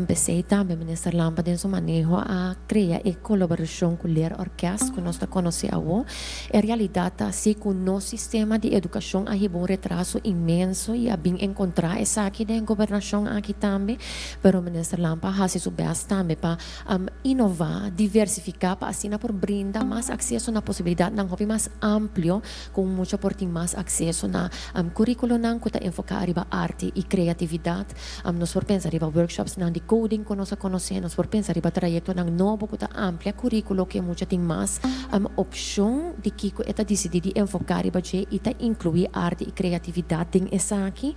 P'esey tambe Minister Lampe den su maneho a crea e colaboracion cu Leerorkest cu nos ta conoce awo. E realidad ta asi cu nos sistema di educacion a hiba un retraso inmenso y a bin encontra esaki den gobernacion aki tambe, pero Minister Lampe a haci su best tambe pa. inová, diversifiká pa asina por brinda mas akseso na posibilidatnan hopi mas amplio ku un mucha por tin mas akseso na kuríkulonan ku ta enfoká riba arte i kreatividat. Nos por pensa riba workshopsnan di coding ku nos a konosé, nos por pensa riba trayektonan nobo ku ta amplia kuríkulo ku e mucha tin mas opshon di kiko e ta disidí di enfoká riba dje i ta inkluí arte i kreatividat den esaki.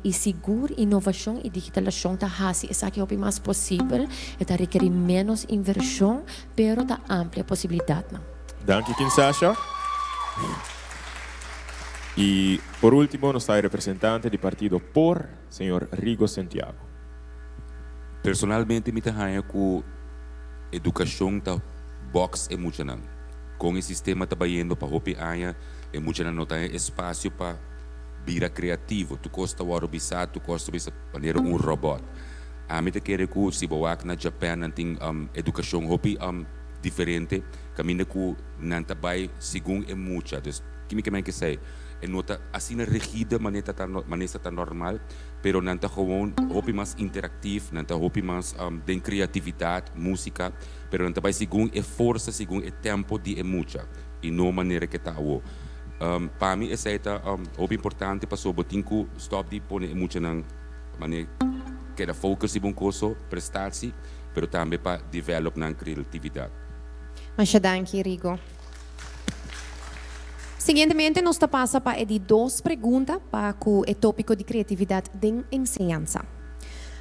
I sigur inovashon i digitalashon ta hasi esaki hopi mas posibel. E ta rekerí ménos invershon, pero ta amplia posibilidatnan. Danki Kinsasha. I por último nos ta e representante di partido por, señor Rigo Sentiago. Personalmente mi ta haña ku edukashon ta box e muchanan. Kon e sistema ta bayendo pa hopi aña e muchanan no ta haña espasio pa bira kreativo. Tur kos ta wòrdu bisá, tur kos ta bisa manera un robòt. Ami ta kere ku si bo wak na Japan nan tin edukashon hopi diferente kaminda ku nan ta bai segun e mucha. Dus ki mi ke men kesei e no ta asina rigide manera ta manera ta normal pero nan ta gewoon hopi mas interaktief, nan ta hopi mas den kreatividat, musika, pero nan ta bai segun e forsa, segun e tempo di e mucha i no manera ke ta awo. Pa mi esei ta hopi importante pasobra bo tin ku stòp di pone e muchanan manera keda focus riba un kos so, prestatie, pero tambe pa develop nan creatividad. Masha danki, Rigo. Siguientemente nos ta pasa pa e di dos pregunta pa ku e tópiko di kreatividat den enseñansa.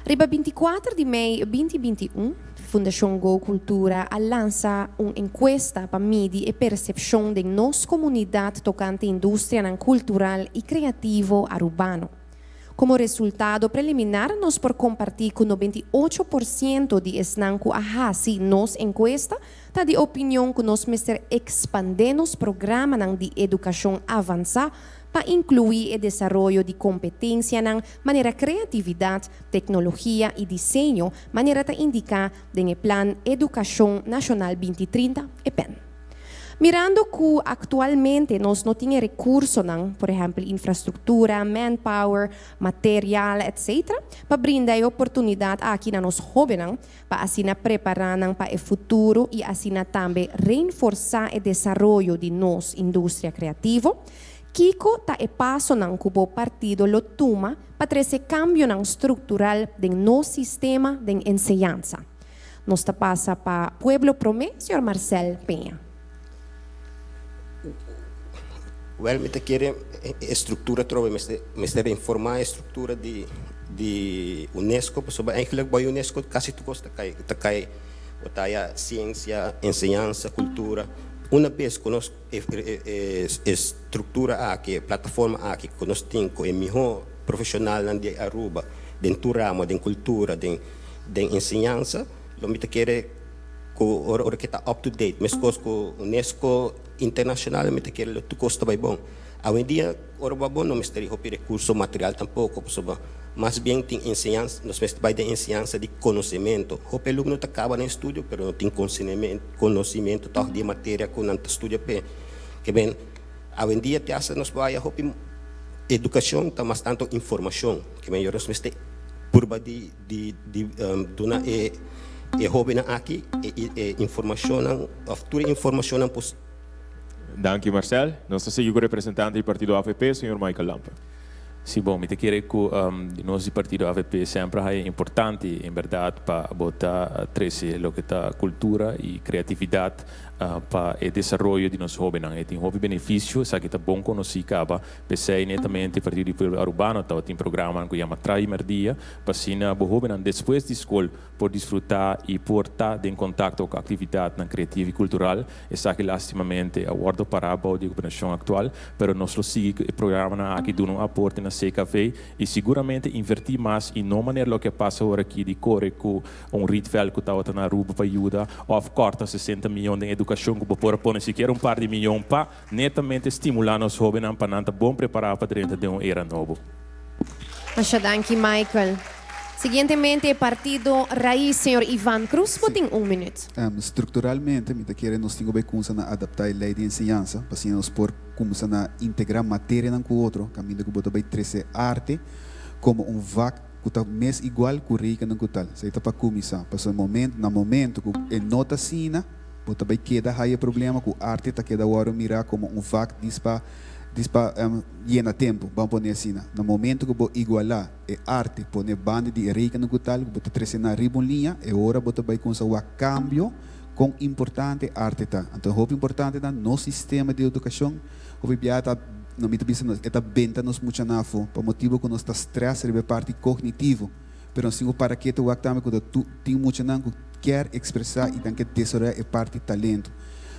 Riba 24 di mei 2021, Fundashon Go Kultura a lansa un enkuesta pa midi e persepshon den nos komunidat tokante industrianan kultural i kreativo arubano. Komo resultado preliminar nos por kompartí ku 98% di esnan ku a hasi nos enkuesta ta di opinion ku nos mester ekspandé nos programanan di edukashon avansá pa inkluí e desaroyo di kompetensianan manera kreatividat, teknologia i diseño manera ta indiká den e Plan Edukashon Nashonal 2030, EPEN. Mirando ku aktualmente nos no tin e rekursonan, por ehèmpel infrastruktura, manpower, material, etc. Pa brinda e oportunidat aki na nos hóbennan pa asina prepará nan pa e futuro i asina tambe reinforsá e desaroyo di nos industria kreativo, kiko ta e pasonan ku bo partido lo tuma pa trese kambionan struktural den nos sistema den enseñansa? Nos ta pasa pa Pueblo Promé, señor Marcel Peña. Wel, mi ta kere e structura atrobe mester mester reforma e structura di di UNESCO pasobra eigenlijk bo UNESCO casi tur cos ta cay ta cay bo ta haya ciencia, enseñansa, cultura. Una bes cu nos e e structura aki e plataforma aki cu nos tin cu e miho profesionalnan di Aruba den tur ramo den cultura den Den enseñansa lo mi ta kere ku ora ora ke ta up to date meskos ku unesco internacional mi ta kere lo tur kos ta bai bon. Awendia ora bo a bon no mester di hopi rekurso material tampoko pasobra mas bien tin enseñansa nos mester bai den enseñansa di konosementu. Hopi alumno ta kaba nan estudio pero no tin konosementu tòg di e materia ku nan ta studia p'e. Ke men awendia te hasta nos por haya hopi edukashon ta mas tantu informashon ke men nos mester purba di di di duna e e hobennan aki e e informashonnan òf tur e informashonnan pos. Danki Marcel. Nos ta sigui ku representante di partido avp, señor Michael Lampe. Si bon, mi ta kere ku di nos di partido avp semper haya importante en bèrdat pa bo ta trese loke ta kultura i kreatividat pa e desaroyo di nos hobennan. E tin hopi benefisio, esaki ta bon konosí kaba. P'esei netamente Partido di Pueblo Arubano tabatin programanan ku yama Tra'i Merdia pa asina bo hóbennan despues di skol por disfrutá i por ta den kontakto ku aktividatnan kreativo i kultural. Esaki lastimamente a wòrdu pará bou di e gobernashon aktual, pero nos lo sigui ku e programanan aki duna un aporte na CKV i siguramente invertí mas i no manera loke a pasa ora aki di kore ku un Rietveld ku tabata na Aruba pa yuda òf kòrta 60 miyon den edukashon ku bo por a pone sikiera un par di miyon pa Netamente stimulá nos hóbennan pa nan ta bon prepará pa drenta den un era nobo. Masha danki Michael. Siguientemente e partido Raiz señor Ivan Cruz bo tin un minuut. Structuralmente mi ta kere nos tin ku bai kumsa na adaptá e lei di enseñansa pa asina nos por kumsa na integrá materianan ku otro kaminda ku bo ta bai trese arte komo un vak. ku ta mes igual ku rekenen ku tal. Esei ta pa kuminsá. Pasobra momento na momento ku e no ta asina, bo ta bai keda haya e problema ku arte ta keda wòrdu mirá komo un vak dis pa dis pa yena tempu, ban pone asina. Na momento ku bo igualá e arte pone banda di e rekenen ku tal, ku bo ta trese nan riba un liña, e ora bo ta bai kuminsá wak kambio kon importante arte ta. Anto hopi importante ta nos sistema di edukashon. Hopi bia ta, no mi ta bisa nos, e ta benta nos muchanan afó pa motibu ku nos ta strès riba e parti kognitivo. Pero nos tin ku para ketu wak tambe ku ta tu tin muchanan ku kier ekspresá i nan ke desaroyá e parti talento.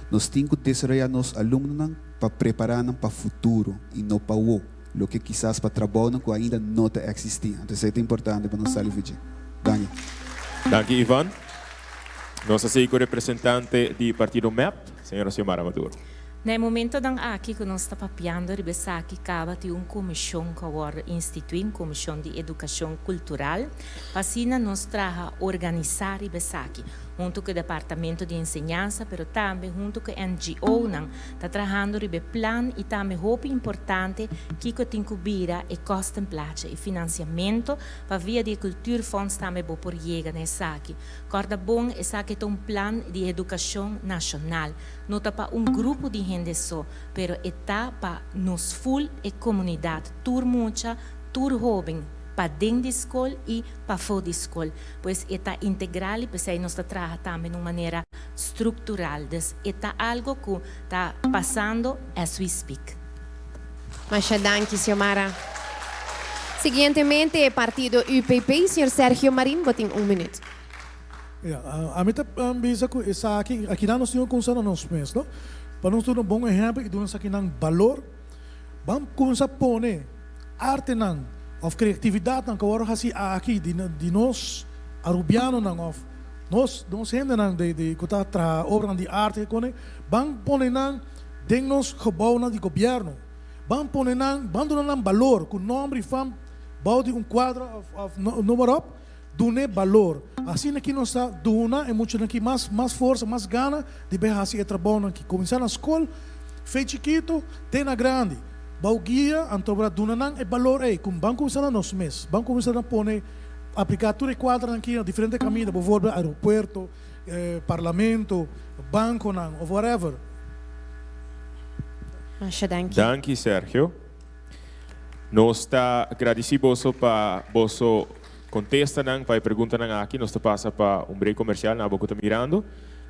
Nos tin ku desaroyá nos alumnonan pa prepará nan pa futuro i no pa wo, loke kisas pa trabounan ku ainda no ta eksistí. Anto esei ta importante pa nos sali for dje. Danki. Danki Ivan. Nos a sigui ku representante di partido mep, señora Xiomara Maduro. Na e momentonan aki ku nos ta papiando riba esaki kaba tin un komishon ku a wòrdu instituí, un komishon di edukashon kultural, pa asina nos traha organisá riba esaki, huntu ku e departamento di enseñansa pero tambe huntu ku e NGOnan ta trahando riba e plan i tambe hopi importante kiko tin ku bira e kostenplaatje, e finansiamentu pa via di e Cultuurfonds tambe bo por yega na esaki. Kòrda bon esaki ta un plan di edukashon nashonal. No ta pa un grupo di hende so, pero e ta pa nos ful e komunidat, tur mucha, tur hóben, paden di skol i pafó di skol. Pues e ta integral i p'esei nos ta traha tambe na un manera struktural. Dus e ta algo ku ta pasando as we speak. Masha danki, Xiomara. Siguientemente partido UPP, señor Sergio Marin, bo tin un minuut. Ya, ami ta bisa ku esaki, akinan nos tin ku kuminsá na nos mes, no? Pa nos duna un bon ehèmpel i duna esakinan balor, ban kuminsá pone artenan òf kreatividatnan ku a wòrdu hasi aki di di nos arubianonan òf nos nos hendenan di di ku ta traha obranan di arte kone, ban pone nan den nos gebounan di gobièrnu, ban pone nan, ban duna nan balor ku nòmber i fam bou di un kuadra òf òf noem maar op. Dun'é balor. Asina ki nos ta duna e muchanan ki mas mas forsa, mas gana di bay haci e trabounan ki. Cuminsa na scol, fe chikito te na grandi. Bou guia, anto bo ta duna nan e balor ey. Cu ban cuminsa na nos mes. Ban cuminsa na pone, aplica tur e cuadranan ki na diferente caminda, bijvoorbeeld aeropuerto, parlamento, banconan of whatever. Masha danki. Danki Sergio. Nos ta gradici boso pa boso contestanan pa e preguntanan aki. Nos ta pasa pa un break comercial na abo cu ta mirando.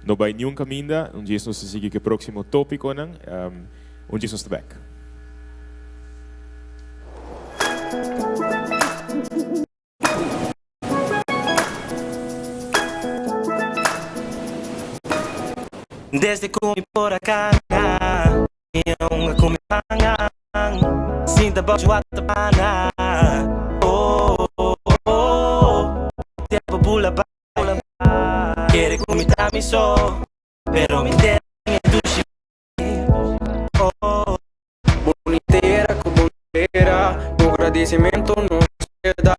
No bay niun caminda. Un djes nos ta sigui cu e proximo topiconan. Un djes nos ta bek. Desde cu mi por a cana, mi a hunga cu mi pangan, sinta bao dje pana. Oh, oh, oh, tempo bula bai, kere cu mi ta mi so, pero mi tera mi dushi. Oh. Bonitera ku bonitera, ku gradisimentu nos ke da.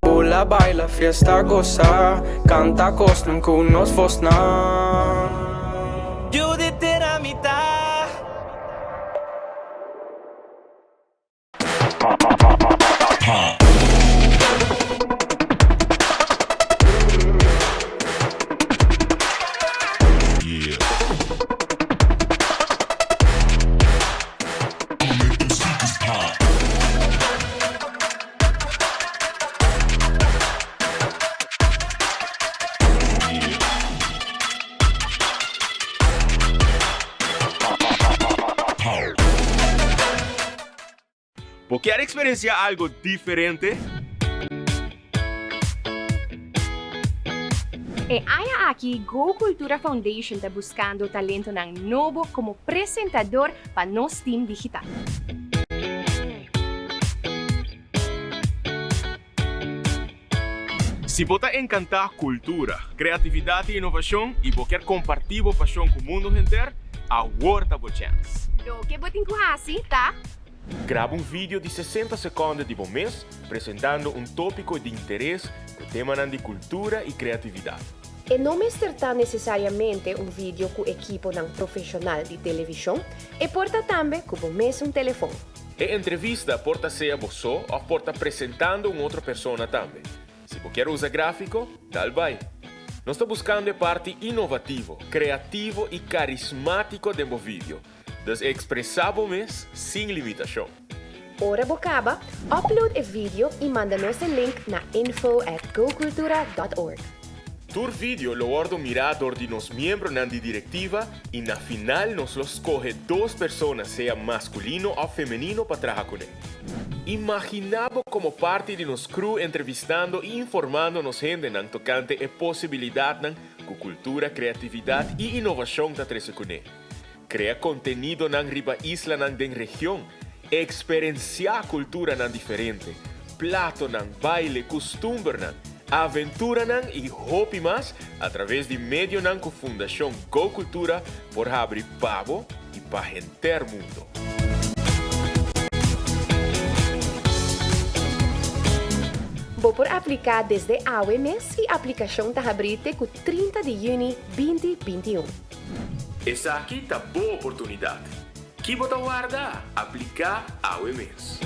Bula, baila, fiesta, gosa, kanta kosnan ku nos vosnan. Yu di tera mi ta. Bo kier experiencia algo diferente? E aña aki Go Cultura Foundation ta buscando talentonan nobo como presentador pa nos team digital. Si bo ta encanta cultura, creatividad y innovacion y bo kier comparti bo pasion cu mundo henter, awor ta bo chance! Loke bo tin cu haci ta. Graba un video di 60 seconde di bo mes presentando un topico di interes cu temanan di cultura y creatividad. E no mester ta necesariamente un video cu ekiponan profesional di television, e por ta tambe cu bo mes un telefon. E entrevista por ta sea bo so of por ta presentando un otro persona tambe. Si bo kier usa grafico, dal bai. Nos ta buscando e parti inovativo, creativo y carismatico den bo video. Dus expresa bo mes sin limitacion. Ora bo caba, upload e video y manda nos e link na info at gocultura dot org. Tur video lo wordo mira dor di nos miembronan di directiva y na final nos lo scoge dos persona sea masculino of femenino pa traha cune. Imagina bo como parti di nos crew entrevistando y informando nos hendenan tocante e posibilidadnan cu cultura, creatividad y innovacion ta trece cune. Crea contenidonan riba islanan den region, experencia culturanan diferente, platonan, baile, custumbernan, aventuranan y hopi mas a traves di medionan cu Fundacion Go Cultura por habri pa bo y pa henter mundo. Bo por aplica desde awe mes y aplicacion ta habri te cu 30 di juni binti 21. Esaki ta bo oportunidat. Ki bo ta warda? Apliká awe mes.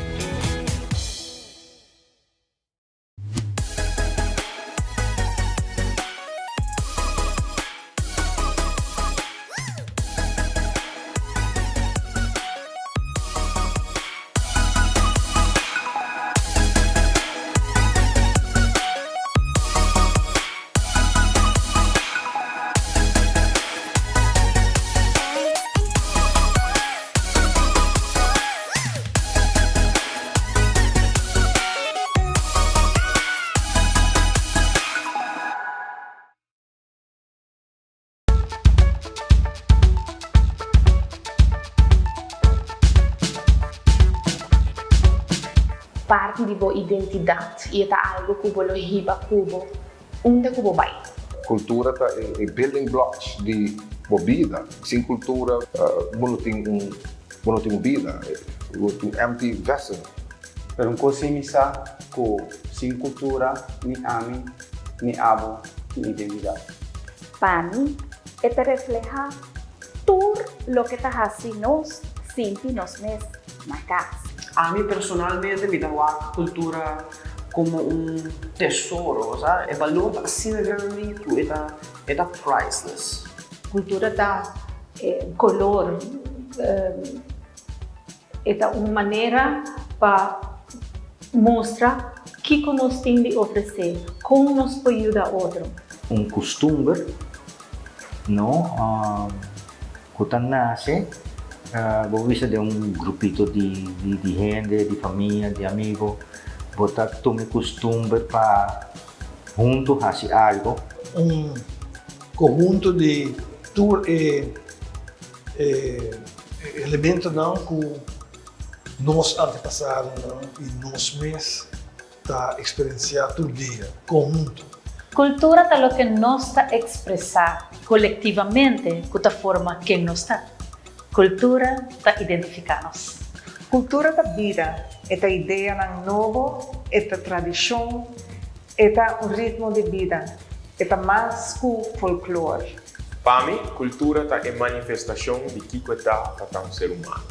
Parti di bo identidat i e ta algu ku bo lo hiba ku bo unda ku bo bai. Kultura ta e building blocks di bo bida. Sin kultura bo no tin un bo no tin un bida, bo ta un empty vessel. Pero un kos si mi sa ku sin kultura ni ami ni abo tin identidat. Pa mi, e ta reflehá tur loke ta hasi nos sinti nos mes na kas. Ami personalmente mi ta wak kultura komo un tesoro, osea e balor ta asina grandi ku e ta e ta priceless. Kultura ta kolor, e ta un manera pa mustra kiko nos tin di ofresé, kon nos por yuda otro. Un kustumber no ku ta nase bo bisa den un grupito di di hende, di famia, di amigo, bo ta tuma e kustumber pa huntu hasi algo. Un kohunto di tur e elementonan ku nos antepasadonan i nos mes ta eksperensiá tur dia, konhunto. Kultura ta loke nos ta ekspresá kolektivamente ku ta forma ken nos ta. Kultura ta identifiká nos. Kultura ta bida, e ta ideanan nobo, e ta tradishon, e ta un ritmo di bida, e ta mas ku folklor. Pa mi, kultura ta e manifestashon di kiko e ta pa ta un ser humano.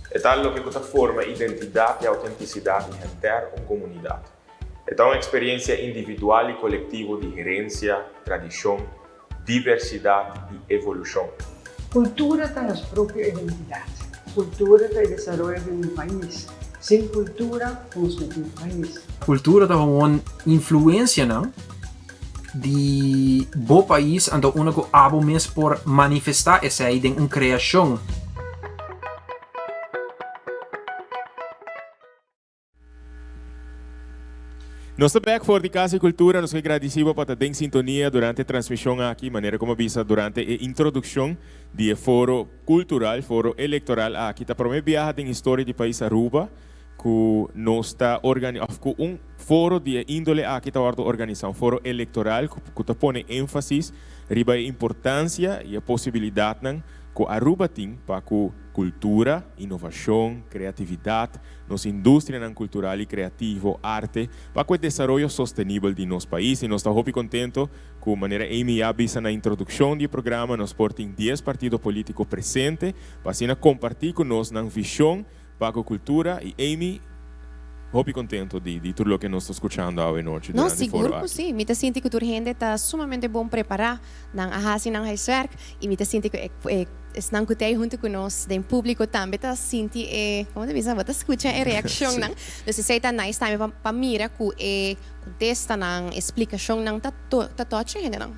E ta loke ku ta forma identidat i autentisidat di henter un komunidat. E ta un eksperensia individual i kolektivo di herensia, tradishon, diversidat i evolushon. Kultura ta nos propio identidat. Kultura ta e desaroyo di un pais. Sin kultura nos no tin pais. Kultura ta gewoon influensianan di bo pais anto unda ku abo mes por manifestá esei den un kreashon. Nos ta bek for di Casa di Cultura. Nos ke gradisi bo pa ta den sintonia durante e transmision aki, manera como a bisa durante e introduccion di e foro cultural, foro electoral aki. Ta prome biaha den historia di pais Aruba cu nos ta organi of cu un foro di e indole aki ta wordo organisa, un foro electoral cu ta pone enfasis riba e importancia y e posibilidadnan cu Aruba tin pa cu cultura, innovacion, creatividad, nos industrianan cultural y creativo, arte, pa cu e desaroyo sostenibel di nos pais. Y nos ta hopi contento cu manera Amy ya bisa na introduccion di e programa nos por tin dies partido politico presente pa asina comparti cu nos nan vision. pa ku kultura i Amy hopi kontento di di tur loke nos ta skuchando awe nochi No, durante e sigur foro ku aki. si. Mi ta sinti ku tur hende ta sumamente bon prepará. Nan a hasi nan huiswerk i mi ta sinti ku e e esnan ku ta ei huntu ku nos den públiko tambe ta sinti e, komo ta bisa, bo ta skucha e reakshonnan. Dus esei ta nice tambe pa pa mira ku e kontestanan, e splikashonnan ta to ta touch e hendenan.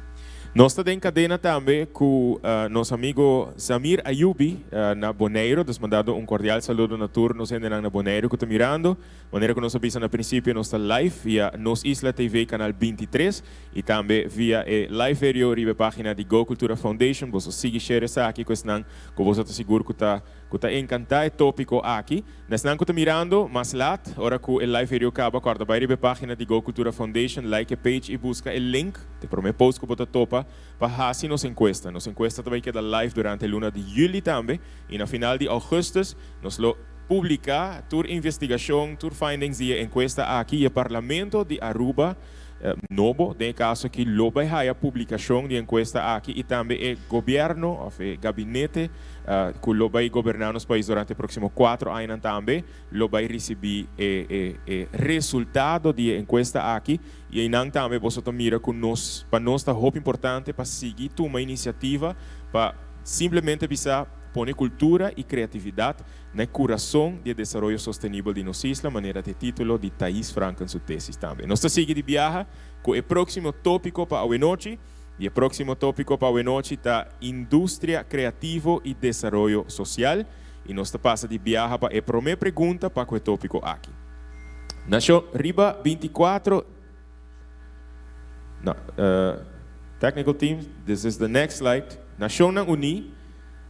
Nos ta den kadena tambe ku nos amigo Zamir Ayubi na Boneiru. Nos mandando un kordial saludo na tur nos hendenan na Boneiru ku ta mirando. Manera ku nos a bisa na prinsipio nos ta live via Nos Isla TV kanal 23 i tambe via e live video riba e página di Go Cultura Foundation. Boso sigui share esaki ku esnan ku boso ta sigur ku ta ku ta enkantá e tópiko aki. Na esnan ku ta mirando mas lat, ora ku e live video kaba, kòrda bai riba e página di Go Cultura Foundation, like e page i buska e link, te promé post ku bo ta topa, pa hasi nos enkuesta. Nos enkuesta ta bai keda live durante luna di yüli tambe i na final di ougùstùs nos lo publiká tur investigashon, tur findings di e enkuesta aki i e Parlamento di Aruba nobo den e kaso aki lo bai haya publikashon di e enkuesta aki i tambe e gobièrnu òf e gabinete ku lo bai goberná nos pais durante e próksimo kuatro añanan tambe lo bai risibí e e e resultado di e enkuesta aki i einan tambe boso ta mira ku nos pa nos ta hopi importante pa sigui tuma inisiativa pa simplemente bisa pone kultura i kreatividat na e kurason di e desaroyo sostenibel di nos isla, manera ta e título di Thais Franken su tesis tambe. Nos ta sigui di biaha ku e próksimo tópiko pa awenochi, i e próksimo tópiko pa awenochi ta Industria Kreativo i Desaroyo Sosial, i nos ta pasa di biaha pa e promé pregunta pa ku e tópiko aki. Nashon riba 24 No, technical team, this is the next slide. Nashonnan Uní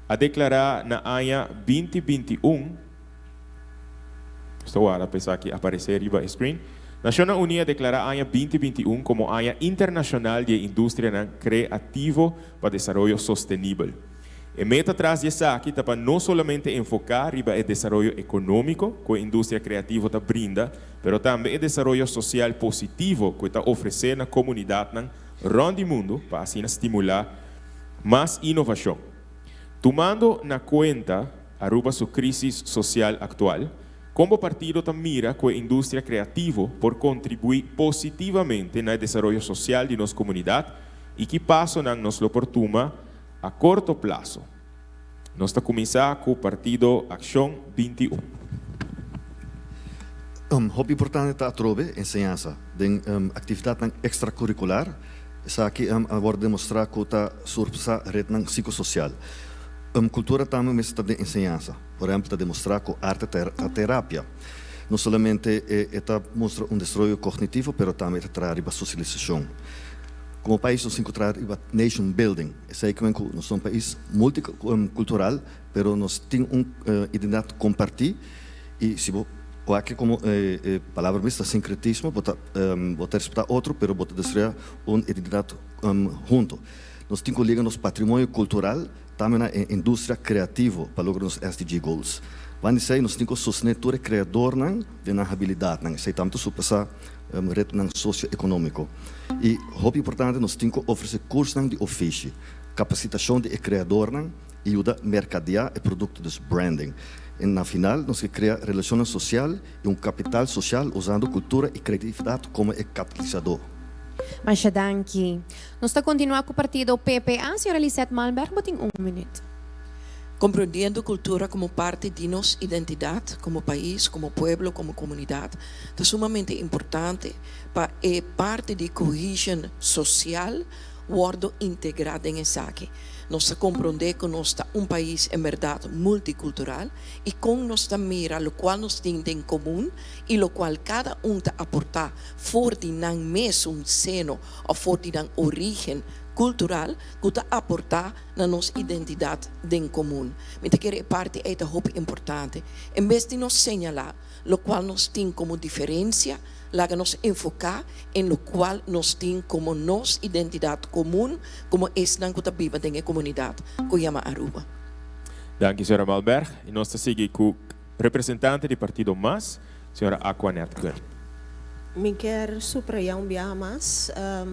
a deklará na aña 2021, nos ta warda pa esaki aparesé riba e screen. Nashonnan Uní a deklará aña 2021 komo Aña Internashonal di e Industrianan Kreativo pa Desaroyo Sostenibel. E meta tras di esaki ta pa no solamente enfoká riba e desaroyo ekonómiko ku e industria kreativo ta brinda, pero tambe e desaroyo sosial positivo ku e ta ofresé na komunidatnan rònt di mundu pa asina stimulá mas inovashon. Tumando na kuenta Aruba su krísis sosial aktual, kon bo partido ta mira ku e industria kreativo por kontribuí positivamente na e desaroyo sosial di nos komunidat i ki pasonan nos lo por tuma a korto plaso? Nos ta kuminsá ku Partido Akshon 21. Hopi importante ta atrobe enseñansa den aktividatnan ekstrakurikular. Esaki a wòrdu demostrá ku ta surpasá retnan psikososial. Kultura tambe mester ta den enseñansa. Por ehèmpel ta demostrá ku arte ta terapia. No solamente e ta mustra un desaroyo kognitivo pero tambe e ta traha riba sosialisashon. Komo pais nos tin ku traha riba nation building. Esei kimen ku nos ta un pais multikultural, pero nos tin un identidat kompartí i si bo wak komo e palabra mes ta sinkretismo, bo ta bo ta respetá otro pero bo ta desaroyá un identidat hunto. Nos tin ku liga nos patrimonio kultural tambe na e industria kreativo pa logra nos SDG goals. Banda di esei nos tin ku sostené tur e kreadornan den nan habilidatnan. Esei tambe ta surpasá retonan socio-economico. Y hopi importante nos tin cu ofrece cursnan di ofishi, capacitacion di e creadornan y yuda mercadea e producto, dus branding. En na final nos ke crea relacionnan social y un capital social usando cultura y creatividad como e catalizador. Masha danki. Nos ta continua cu partido PPA. Señora Lisette Malmberg, bo tin un minuut. Comprendiendo cultura como parti di nos identidad como pais, como pueblo, como comunidad ta sumamente importante pa e parti di cohesion social wordo integra den esaki. Nos ta compronde cu nos ta un pais en berdad multicultural y con nos ta mira locual nos tin den comun y locual cada un ta aporta for di nan mesun seno of for di nan origen cultural cu ta aporta na nos identidat den komun. Mi ta kere e parti ei ta hopi importante. En bes di nos señalá lokual nos tin komo diferensia, laga nos enfoká en lokual nos tin komo nos identidat komun komo esnan ku ta biba den e komunidat ku yama Aruba. Danki señora Malmberg. I nos ta sigui ku representante di partido mas, señora Aquanet Gunn. Mi kier subraya un biaha mas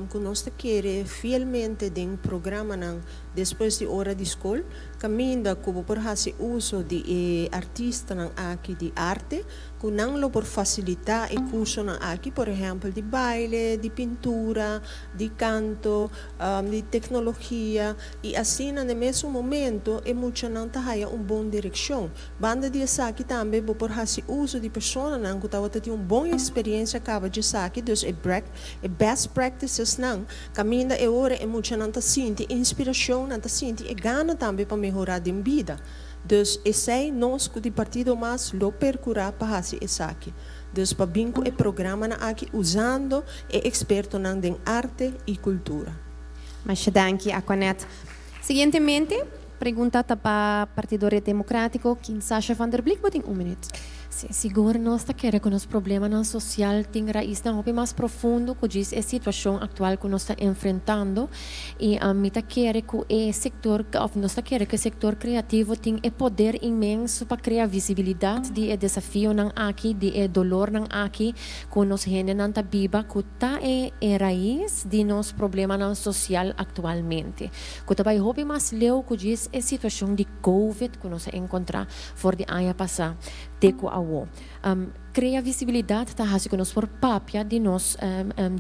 cu nos ta kere fielmente den programanan despues di ora di scol, caminda cu bo por haci uso di e artistanan aki di arte, cu nan lo por facilita e cursonan aki, por ehempel di baile, di pintura, di canto, di tecnologia, y asina na e mesun momento e muchanan ta haya un bon direccion. Banda di esaki tambe bo por hasi uso di personanan ku tabata tin un bon eksperiencia kaba dje esaki, dus e e best practices nan, kaminda e ora e muchanan ta sinti e inspiracion, nan ta sinti e gana tambe pa mehora den bida. Dus esei nos ku di Partido mas lo percura pa hasi esaki. Dus pa bin ku e programanan aki usando e ekspertonan den arte i kultura. Masha danki, Aquanet. Siguientemente, Pregunta ta pa Partido Red Democratico, Kinsasha van der Blik, bo tin un minuut. Si, sigur nos ta kere ku nos problemanan sosial tin raisnan hopi mas profundo ku djis e situashon aktual ku nos ta enfrentando i mi ta kere ku e sektor òf nos ta kere ku e sektor kreativo tin e poder inmenso pa krea visibilidat di e desafionan aki, di e dolornan aki ku nos hendenan ta biba ku ta e e rais di nos problemanan sosial aktualmente. Ku ta bai hopi mas leu ku djis e situashon di Covid ku nos a enkontrá for di aña pasá te ku awo. Krea visibilidat ta hasi ku nos por papia di nos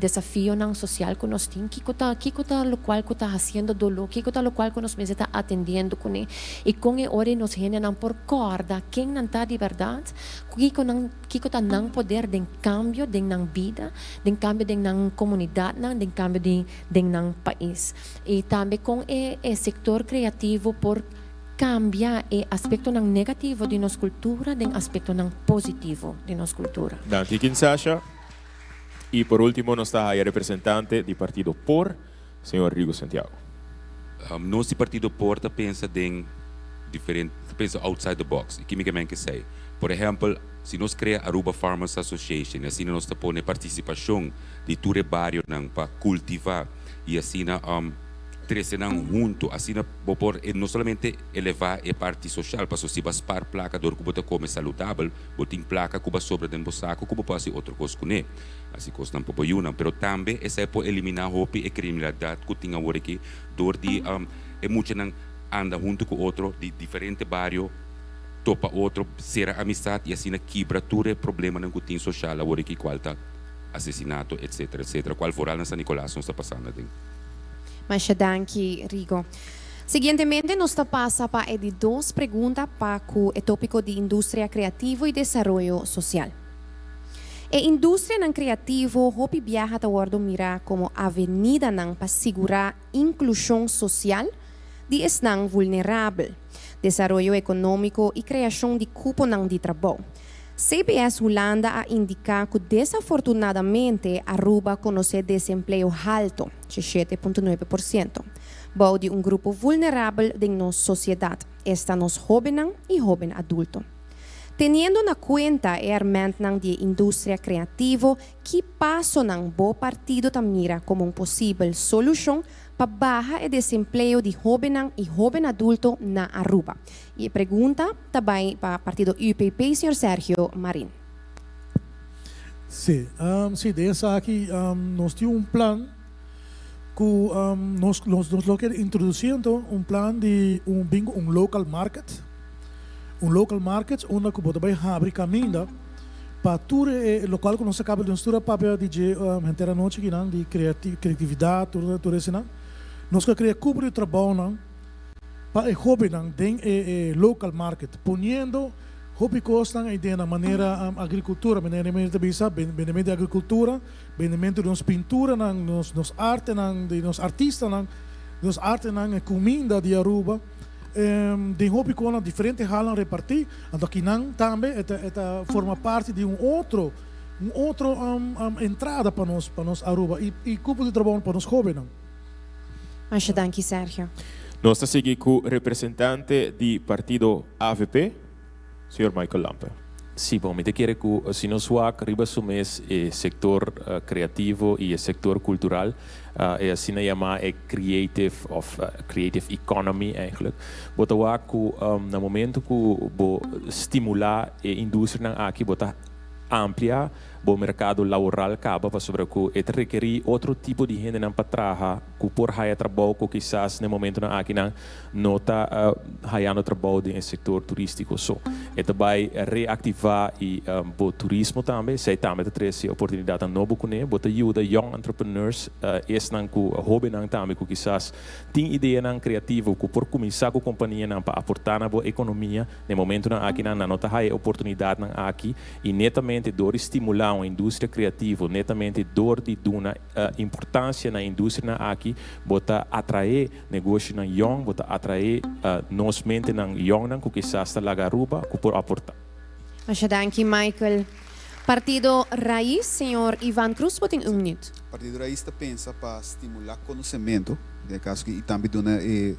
desafionan sosial ku nos tin, kiko ta kiko ta lokual ku ta hasiendo doló, kiko ta lokual ku nos mester ta atendiendo kuné i kon e ora ei nos hendenan por kòrda ken nan ta di bèrdat, kiko nan kiko ta nan poder den kambio den nan bida, den kambio den nan komunidatnan, den kambio di den nan pais. I tambe kon e e sektor kreativo por kambia e aspektonan negativo di nos kultura den aspektonan positivo di nos kultura. Danki Kinsasha. I por ultimo nos ta haya representante di partido por, señor Rigo Santiago. Nos di partido por ta pensa den diferente, ta pensa outside the box. I kimi ke men ke esei? Por ehempel, si nos krea Aruba Farmers Association i asina nos ta pone partisipashon di tur e barionan pa kultivá i asina trese nan huntu, asina bo por no solamente elevá e parti soshal, pasobra si bo a spar plaka dor ku bo ta kome saludabel, bo tin plaka ku bo a sobra den bo sako ku bo por hasi otro kos kuné, hasi kosnan pa bo yunan, pero tambe esei por eliminá hopi e kriminalidat ku tin awor aki dor di e muchanan anda huntu ku otro di diferente bario, topa otro, sera amistat i asina kibra tur e problemanan ku tin soshal awor aki kual ta. asesinato etcetera etcetera cual vooral na San Nicolas nos ta pasando aden. Masha danki Rigo. Siguientemente nos ta pasa pa e di dos pregunta pa cu e topico di industria creativo y desaroyo social. E industrianan creativo hopi biaha ta wordo mira como avenidanan pa sigura inclusion social di esnan vulnerabel, desaroyo economico y creacion di cuponan di trabou. CBS Hulanda a indiká ku desafortunadamente Aruba konosé desempleo halto, 7.9%, bou di un grupo vulnerabel den nos sosiedat, esta nos hóbennan i hóben adulto. Teniendo na kuenta e èrmèntnan di e industria kreativo, ki pasonan bo partido ta mira komo un posibel solushon pa baha e desempleo di hóbennan i hóben adulto na Aruba? I e pregunta ta bai pa partido UPP, señor Sergio Marin. Sí, sí, den esaki nos tin un plan ku nos nos lo kier introduci anto un plan di un bin ku un local market, un local market unda ku bo ta bai habri kaminda pa tur e lokual ku nos a kaba di nos tur a papia di dje henter anochi akinan di creatividat tur tur esenan nos ke krea kupo di trabounan. pa e hobennan den e local market, poniendo hopi cosnan ey den nan manera agricultura, manera mi ta bisa, bendemento di agricultura, bendemento di nos pinturanan, nos nos artenan, di nos artistanan, di nos artenan e cuminda di Aruba, den hopi cosnan diferente halnan reparti, anto akinan tambe e ta e ta forma parti di un otro un otro entrada pa nos pa nos Aruba y y cupo di trabou pa nos hobennan. Masha danki Sergio. Nos ta sigui cu representante di partido avp, señor Michael Lampe. Sí, bon, mi ta kere cu si nos wak riba su mes e sector creativo y e sector cultural, e asina yama e creative of creative economy eigenlijk, bo ta wak cu na momento cu bo stimula e industrianan aki bo ta amplia. bo merkado laboral kaba pasobra ku e ta rekerí otro tipo di hendenan pa traha ku por haya trabou ku kisas na e momentonan akinan no ta hayando trabou den e sektor turístiko. So e ta bai reaktivá i bo turismo tambe. Esei tambe ta trese oportunidatnan nobo kuné. Bo ta yuda young entrepreneurs, esnan ku hóbennan tambe ku kisas tin ideanan kreativo ku por kuminsá ku kompanianan pa aportá na bo ekonomia. Na e momentunan akinan nan no ta haya e oportunidatnan aki i netamente dor di stimulá un industria kreativo, netamente dor di duna importansia na e industrianan aki, bo ta atraé Negoshinan yong bo ta atraé nos mentenan yongnan ku kisas ta laga Aruba ku por aportá. Masha danki Michael. Partido Raiz, señor Ivan Cruz bo tin un minuut. Partido Raiz ta pensa pa stimula konosementu, den e kaso aki, i tambe duna e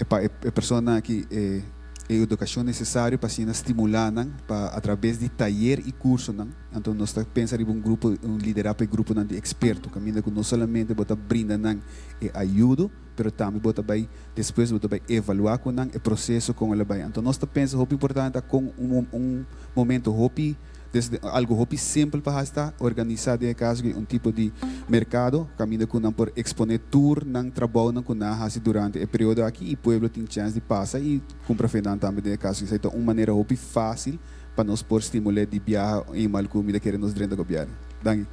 pa e personanan aki e edukashon nesesario pa asina stimula nan pa atraves di tayer i kursonan. Anto nos ta pensa riba un grupo, un liderá pa e gruponan di eksperto, kaminda ku no solamente bo ta brinda nan e ayudo, pero tambe bo ta bai despues bo ta bai evaluá ku nan e proseso kon el a bai. Anto nos ta pensa hopi importante ta kon un un momento hopi desde algu hopi simpel pa hasi ta organisá den e kaso aki un tipo di merkado kaminda ku nan por eksponé tur nan trabounan ku nan a hasi durante e periodo aki i pueblo tin chèns di pasa i kumpra fe nan tambe den e kaso aki. Esei ta un manera hopi fásil pa nos por stimul'é di biaha eenmaal ku mi ta kere nos drenta gobièrnu. Danki.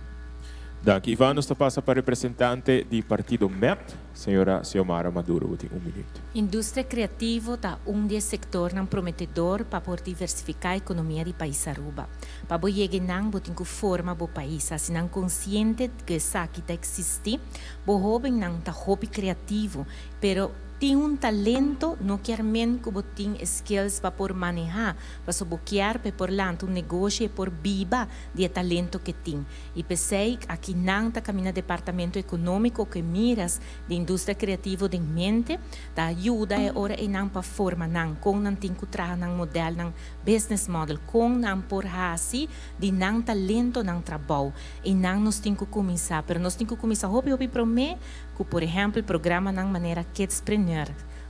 Danki Ivan. Nos ta pasa pa representante di partido mep, señora Xiomara Maduro. Bo tin un minuut. Industria creativo ta un di e sectornan prometedor pa por diversifica economia di pais Aruba. Pa bo yega einan bo tin cu forma bo pais, haci nan consciente cu esaki ta existi. Bo hobennan ta hopi creativo, pero tin un talento no kier men cu bo tin e skills pa por maneha, paso bo kier pa e por lanta un negoshi, e por biba di e talento cu e tin. I p'esei aki nan ta camina Departamento Economico cu e miras di industria creativo den mente ta yuda e ora einan pa forma nan con nan tin cu traha nan model, nan business model, con nan por haci di nan talento nan trabou. Einan nos tin cu cuminsa, pero nos tin cu cuminsa hopi hopi prome cu por ehempel programanan manera Kidspreneur.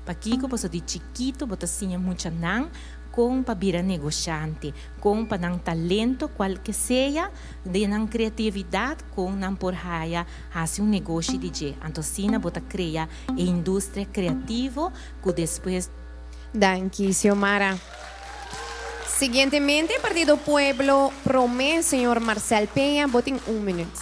Pakico? Pasobra di chikito bo ta siña muchanan Kon pa bira negoshante, kon pa nan talento kualke sea den nan kreatividat kon nan por haya hasi un negoshi di dje. Anto asina bo ta krea e industria kreativo ku despues. Danki, Xiomara. Siguientemente, Partido Pueblo Prome, señor Marcel Peña, bo tin un minuut.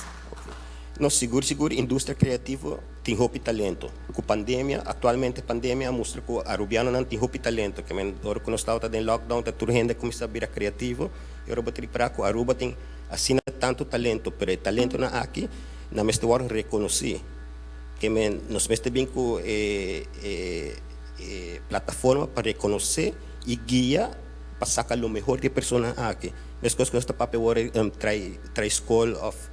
No, sigur sigur industria kreativo tin hopi talento. Ku pandemia, aktualmente pandemia a mustra ku arubianonan tin hopi talento. Ke men ora ku nos tabata den lockdown ta tur hende a kuminsá bira kreativo i ora bo ta ripará ku Aruba tin asina tantu talento, pero e talentonan aki nan mester wòrdu rekonosí. Ke men nos mester bin ku e e e plataforma pa rekonosé i guia pa saka lo mehor di e personanan aki. Meskos ku nos ta papia awor trai trai skol òf.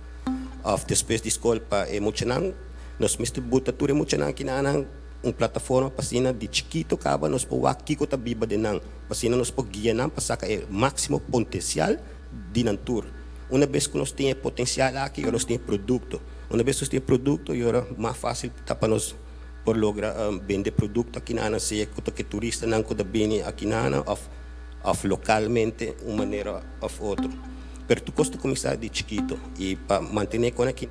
Of despues di skol pa e muchanan. Nos mester buta tur e muchanan kinanan un plataforma pa asina di chikito kaba nos por wak kiko ta biba den nan, pa asina nos por guia nan pa saka e máksimo potensial di nan tur. Una bes ku nos tin e potensial aki, ora nos tin e produkto. Una bes nos tin e produkto i ora mas fásil ta pa nos por logra bende produkto akinanan, sea ku ta ke turistanan ku ta bini akinanan òf òf lokalmente un manera òf otro. Pero tur kos ta kuminsá di chikito i pa mantené kon aki.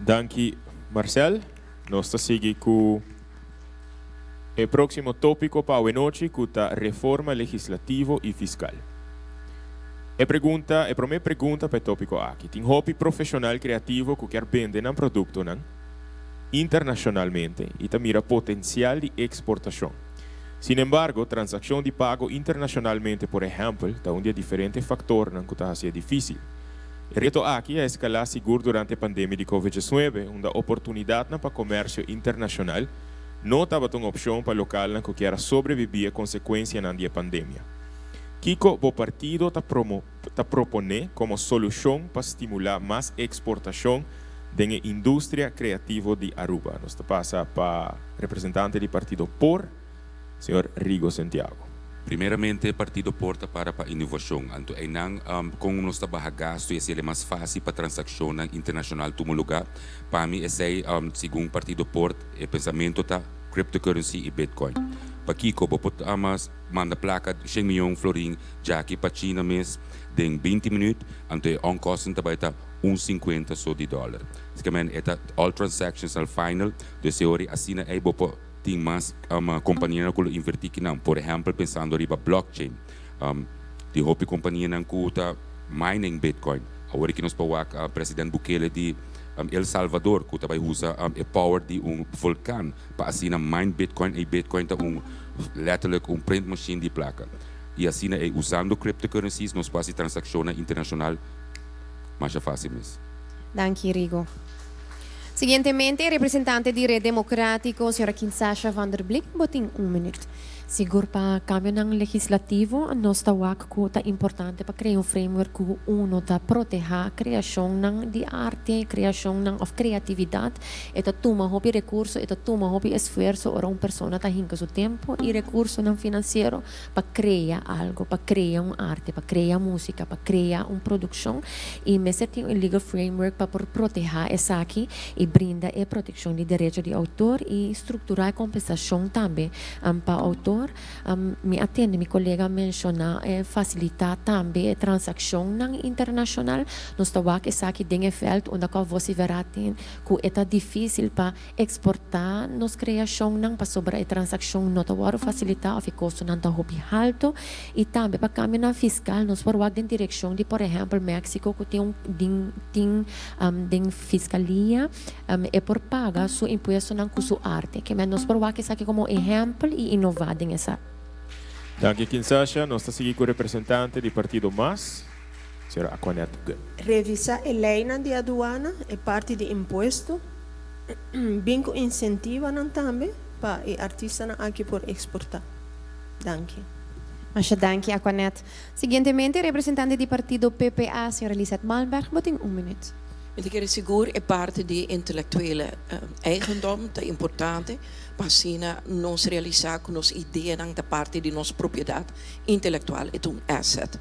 Danki Marcel. Nos ta sigui ku e próksimo tópiko pa awenochi ku ta reforma legislativo i fiskal. E pregunta, e promé pregunta pa e tópiko aki, tin hopi profeshonal kreativo ku kier bende nan produktonan internashonalmente i ta mira potensial di eksportashon. Sinembargo, transakshon di pago internashonalmente, por ehèmpel, ta un di e diferente faktornan ku ta hasié difísil. E reto aki a eskalá sigur durante e pandemia di Covid diesnuebe, unda oportunidatnan pa komèrsio internashonal no tabata un opshon pa lokalnan ku kier a sobrebibí e konsekuensianan di e pandemia. Kiko bo partido ta ta proponé komo solushon pa stimulá mas eksportashon den e industria kreativo di Aruba? Nos ta pasa pa representante di partido por, señor Rigo Sentiago. Primeramente partido por ta para pa inovashon. Anto einan kon nos ta baha gasto i hasiel e mas fásil pa transakshonnan internashonal tuma lugá. Pa mi esei segun partido por e pensamentu ta cryptocurrency i bitcoin. Pakiko bo por mas manda plaka 100 mion florin djaki pa China mes den 20 minuut, anto e onkosten ta bai ta 1,50 so di dòler. Ke men e ta all transactions al final, dus e ori asina ei bo por tin mas kompanianan ku lo invertí kinan. Por ehèmpel, pensando riba blockchain. Tin hopi kompanianan ku ta mining Bitcoin. Awor aki nos por wak president Bukele di El Salvador ku ta bai usa e power di un volkan pa asina mine Bitcoin i Bitcoin ta un letterlijk un print machine di plaka. I asina ei usando cryptocurrencies nos por hasi transakshonnan internashonal masha fásil mes. Danki Rigo. Siguientemente representante di Red Democratico, señora Kinsasha van der Blik, bo tin un minuut. Sigur pa kambionan legislativo nos ta wak ku ta importante pa krea un framework ku uno ta protehá kreashonnan di arte, kreashonnan òf kreatividat. E ta tuma hopi rekurso, e ta tuma hopi esfuerso ora un persona ta hinka su tempu i rekursonan finansiero pa krea algu, pa krea un arte, pa krea músika, pa krea un produkshon i mester tin un legal framework pa por protehá esaki i brinda e protekshon di derecho di outor i strukturá e kompensashon tambe Pa outor, mi a tende mi kolega menshoná e fasilitá tambe e transakshonnan internashonal. Nos ta wak esaki den e vèlt unda ku a vosiferá tin ku e ta difísil pa eksportá nos kreashonnan pasobra e transakshon no ta wòrdu fasilitá òf e kostonan ta hopi haltu. I tambe pa kambionan fiskal nos por wak den direkshon di por ehèmpel Mèksiko ku tin un tin den fiskalia. E por paga su impuestonan ku su arte. Ke men nos por wak esaki komo ehèmpel i inová den esaki. Danki Kinsasha. Nos ta sigui ku representante di partido mas, señora Aquanette Gun. Revisa e leinan di aduana, e parti di impuesto. Bin ku insentivanan tambe pa e artistanan aki por eksportá. Danki. Masha danki Aquanette. Siguientemente representante di partido PPA, señora Lisette Malmberg, bo tin un minuut. Mi ta kere sigur e parti di intelektuele eigendom ta importante pa asina nos realisá ku nos ideanan ta parti di nos propiedat intelektual, e ta un asset.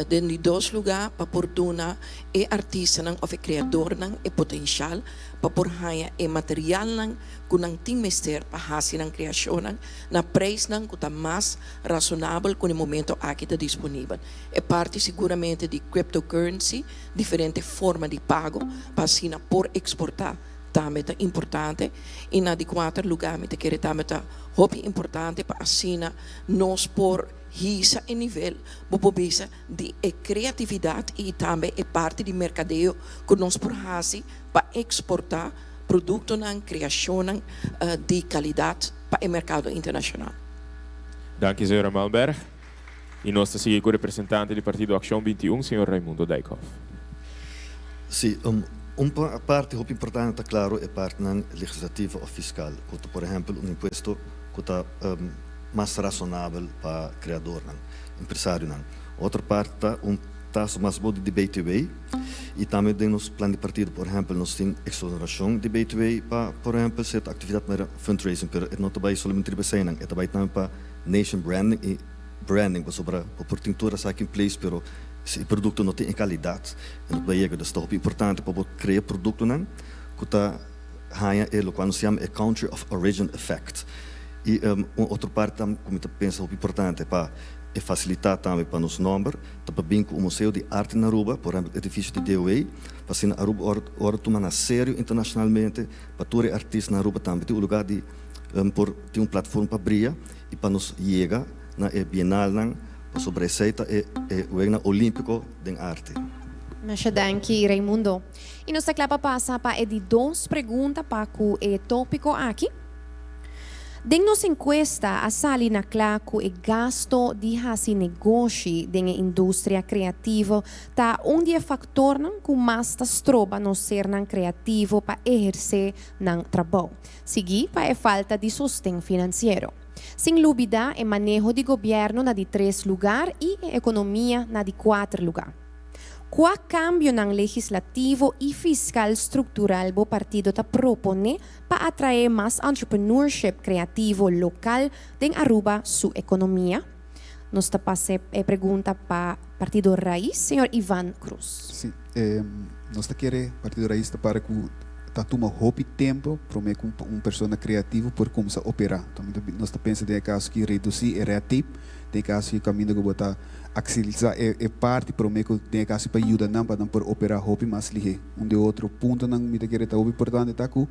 Den di dos lugá pa por duna e artistanan òf e kreadornan e potenshal pa por haña e materialnan ku nan tin mester pa hasi nan kreashonnan na preisnan ku ta mas rasonabel ku na e momento aki ta disponibel. E parti siguramente di cryptocurrency diferente forma di pago pa asina por eksportá tambe ta importante i na di kuater lugá mi ta kere tambe ta hopi importante pa asina nos por hisa e nivel bo por bisa di e kreatividat i tambe e parti di merkadeo ku nos por hasi pa eksportá produktonan, kreashonnan di kalidat pa e merkado internashonal. Danki señora Malmberg. I nos ta sigui ku representante di partido Akshon 21, señor Raimundo Dijkhoff. Sí, un parti hopi importante ta klaro e partinan legislativo òf fiskal, ku ta por ehèmpel un impuesto ku ta mas rasonabel pa kreadornan, empresarionan. Otro parti ta un taso mas abou di BTW i tambe den nos plan di partido por ehèmpel nos tin eksonerashon di BTW pa por ehèmpel sierto aktividat manera fundraising, pero e no ta bai solamente riba eseinan, e ta bai tambe pa Nation branding y branding pasobra bo por tin tur esaki in place pero si e producto no tin e calidad e no ta yega. Dus ta hopi importante pa bo crea productonan cu ta haña e locual nos yama e country of origin effect. Y un otro parti tambe cu mi ta pensa hopi importante pa e facilita tambe pa nos nomber ta pa bin cu un museo di arte na Aruba, por ehempel edificio di DOA, pa asina Aruba ora tuma na serio internacionalmente pa tur e artista na Aruba tambe tin un lugar di por tin un platform pa bria i pa nos yega na e bienalnan pasobra esei ta e e wegnan olímpiko den arte. Masha danki Raimundo. I nos ta kla pa pasa pa e di dos pregunta pa ku e tópiko aki. Den nos enkuesta a sali na kla ku e gasto di hasi negoshi den e industria kreativo ta un di e faktornan ku mas ta stroba nos sernan kreativo pa ehersé nan trabou. Sigui pa e falta di sosten finansiero. Sin lubida e maneho di gobièrnu na di tres lugar i e ekonomia na di kuater lugar. Kua kambionan legislativo i fiskal struktural bo partido ta proponé pa atraé mas entrepreneurship kreativo lokal den Aruba su ekonomia? Nos ta pasa e pregunta pa Partido Raiz, señor Ivan Cruz. Sí, nos ta kere Partido Raiz ta para ku. ta tuma hopi tempo prome cu un persona creativo por cuminsa opera. Nos ta pensa den e caso aki reduci e red tape, den e caso aki caminda cu bo ta accelisa e parti prome cu den e caso pa yuda nan pa nan por opera hopi mas lihe. Un di e otro puntonan mi ta kere ta hopi importante ta cu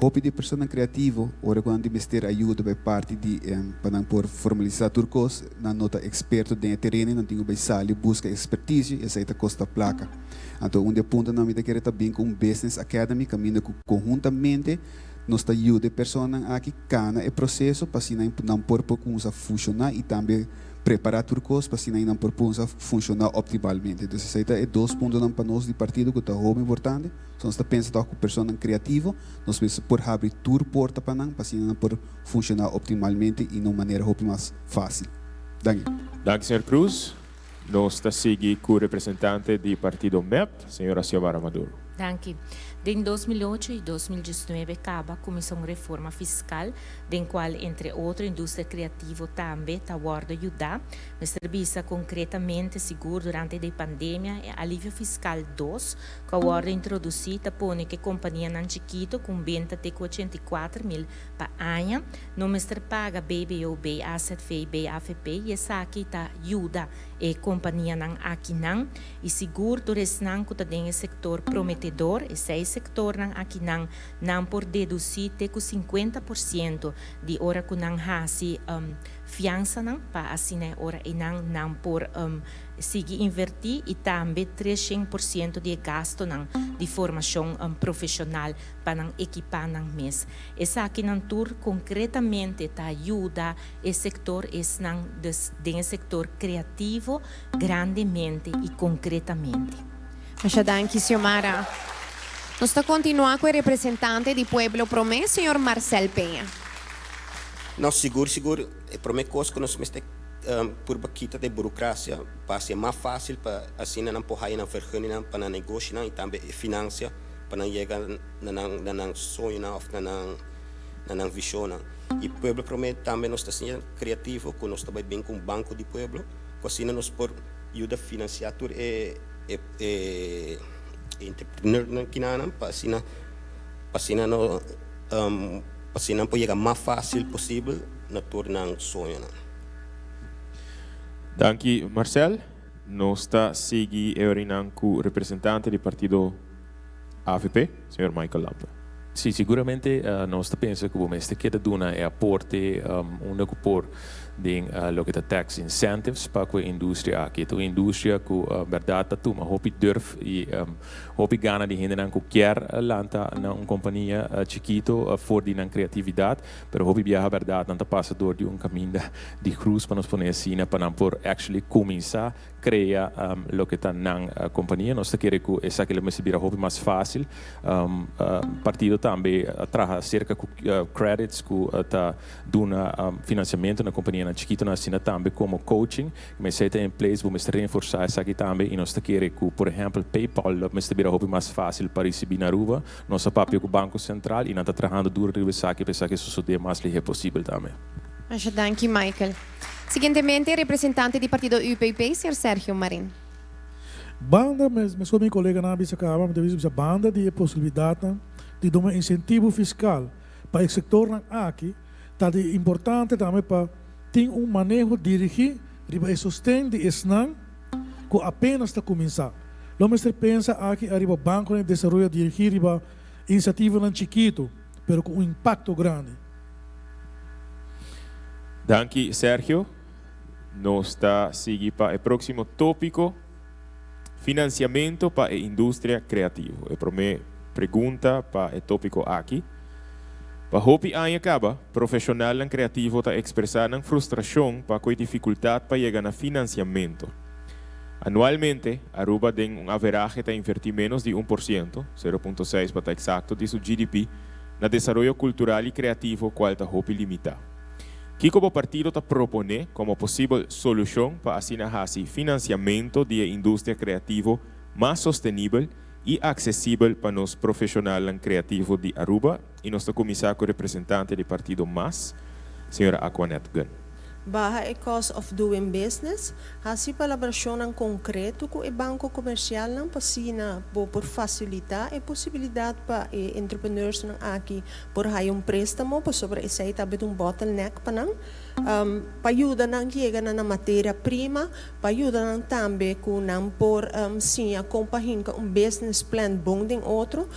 hopi di e personanan creativo ora cu nan tin mester ayuda pa e parti di pa nan por formalisa tur cos, nan no ta experto den e tereno y nan tin cu bay sali busca experticio y esey ta costa placa. Anto un di e puntonan mi ta kere ta bin ku un business academy kaminda ku konhuntamente nos ta yuda e personanan aki kana e proseso pa asina nan por por kumsa funshoná i tambe prepará tur kos pa asina nan por kumsa funshoná optimalmente. Entonces esei ta e dos puntonan pa nos di partido ku ta hopi importante. So nos ta pensa tòg ku personanan kreativo nos mester por habri tur porta pa nan pa asina nan por funshoná optimalmente i na un manera hopi mas fásil. Danki. Danki señor Cruz. Nos ta sigui cu representante di partido mep, señora Xiomara Maduro. Danki. Den 2008 y 2019 caba cuminsa un reforma fiscal den cual entre otro industria creativo tambe ta wordo yuda. Mester bisa concretamente sigur durante de pandemia e alivio fiscal dos cu a wordo introduci ta pone cu e companianan chikito cu un benta te cu 84 mil pa aña no mester paga BBOB, AZV, BAVP y esaki ta yuda e companianan akinan y sigur tur esnan cu ta den e sector prometedor, e seis sectornan akinan, nan por deduci te cu 50% di ora cu nan haci fiansanan pa asina e ora eynan nan por sigui inverti y tambe 300% di e gastonan di formacion profesional pa nan ekipá nan mes. Esakinan tur konkretamente ta yuda e sektor esnan dus den e sektor kreativo grandemente i konkretamente. Masha danki Xiomara. Nos ta kontinuá ku e representante di Pueblo Promé, señor Marcel Peña. No, sigur sigur e promé kos ku nos mester purba kita ta e burokrasia pa hasi e mas fásil pa asina nan por haya nan verguningnan pa nan negoshinan i tambe e finansia pa nan yega na nan na nan soñonan òf na nan na nan vishonnan. I Pueblo Promé tambe nos ta siña kreativo ku nos ta bai bin ku un banko di pueblo ku asina nos por yuda finansiá tur e e e entrepreneurnan kinanan pa asina pa asina no pa asina nan por yega mas fásil posibel na tur nan soñonan. Danki Marcel. Nos ta sigui e orinan ku representante di partido avp, señor Michael Lampe. Sí, siguramente nos ta pensa ku bo mester keda duna e aporte unda ku por den loke ta tax incentives pa ku e industria aki. E ta un industria ku bèrdat ta tuma hopi durf i hopi gana di hendenan ku kier lanta na un kompania chikito for di nan kreatividat, pero hopi biaha bèrdat nan ta pasa dor di un kaminda di grus pa nos pone asina pa nan por actually kuminsá krea loke ta nan kompania. Nos ta kere ku esaki lo mester bira hopi mas fásil. Partido tambe a traha serka ku credits ku ta duna finansiamentu na kompanianan chikitonan asina tambe komo coaching. Mester ta in place, bo mester reenforsá esaki tambe i nos ta kere ku por ehèmpel PayPal lo mester bira hopi mas fásil pa risibí na Aruba. Nos a papia ku Banko Sentral i nan ta trahando duro riba esaki pa esaki sosodé mas lihé posibel tambe. Masha danki Michael. Siguientemente representante di partido UPP, señor Sergio Marin. Banda, meskos mi koleganan a bisa kaba, mi ta bisa banda di e posibilidatnan di duna insentivo fiskal pa e sektornan aki, ta di importante tambe pa tin un maneho dirigí riba e sosten di esnan ku apenas ta kuminsá. Lo mester pensa aki ariba bankonan di desaroyo dirigí riba inisiativanan chikitu pero ku un impakto grandi. Danki Sergio. Nos ta sigui pa e próksimo tópiko, Finansiamentu pa e industria kreativo. E promé pregunta pa e tópiko aki, Pa hopi aña kaba, profeshonalnan kreativo ta ekspresá nan frustrashon pa ku e difikultat pa yega na finansiamentu. Anualmente, Aruba den un averahe ta invertí ménos di 1%, 0.6 pa ta eksakto, di su GDP na desaroyo kultural i kreativo kual ta hopi limitá. Kiko bo partido ta proponé komo posibel solushon pa asina hasi finansiamentu di e industria kreativo mas sostenibel i aksesibel pa nos profeshonalnan kreativo di Aruba? I nos ta kuminsá ku representante di partido mas, señora Aquanette Gunn. Baha e cost of doing business, hasi palabrashonnan konkreto ku e banko komersialnan pa asina bo por fasilitá e posibilidat pa e entrepreneursnan aki por haya un préstamo pasobra esei ta bit un bottleneck pa nan. Pa yuda nan yega na nan materia prima, pa yuda nan tambe ku nan por siña kon pa hinka un business plan bon den otro.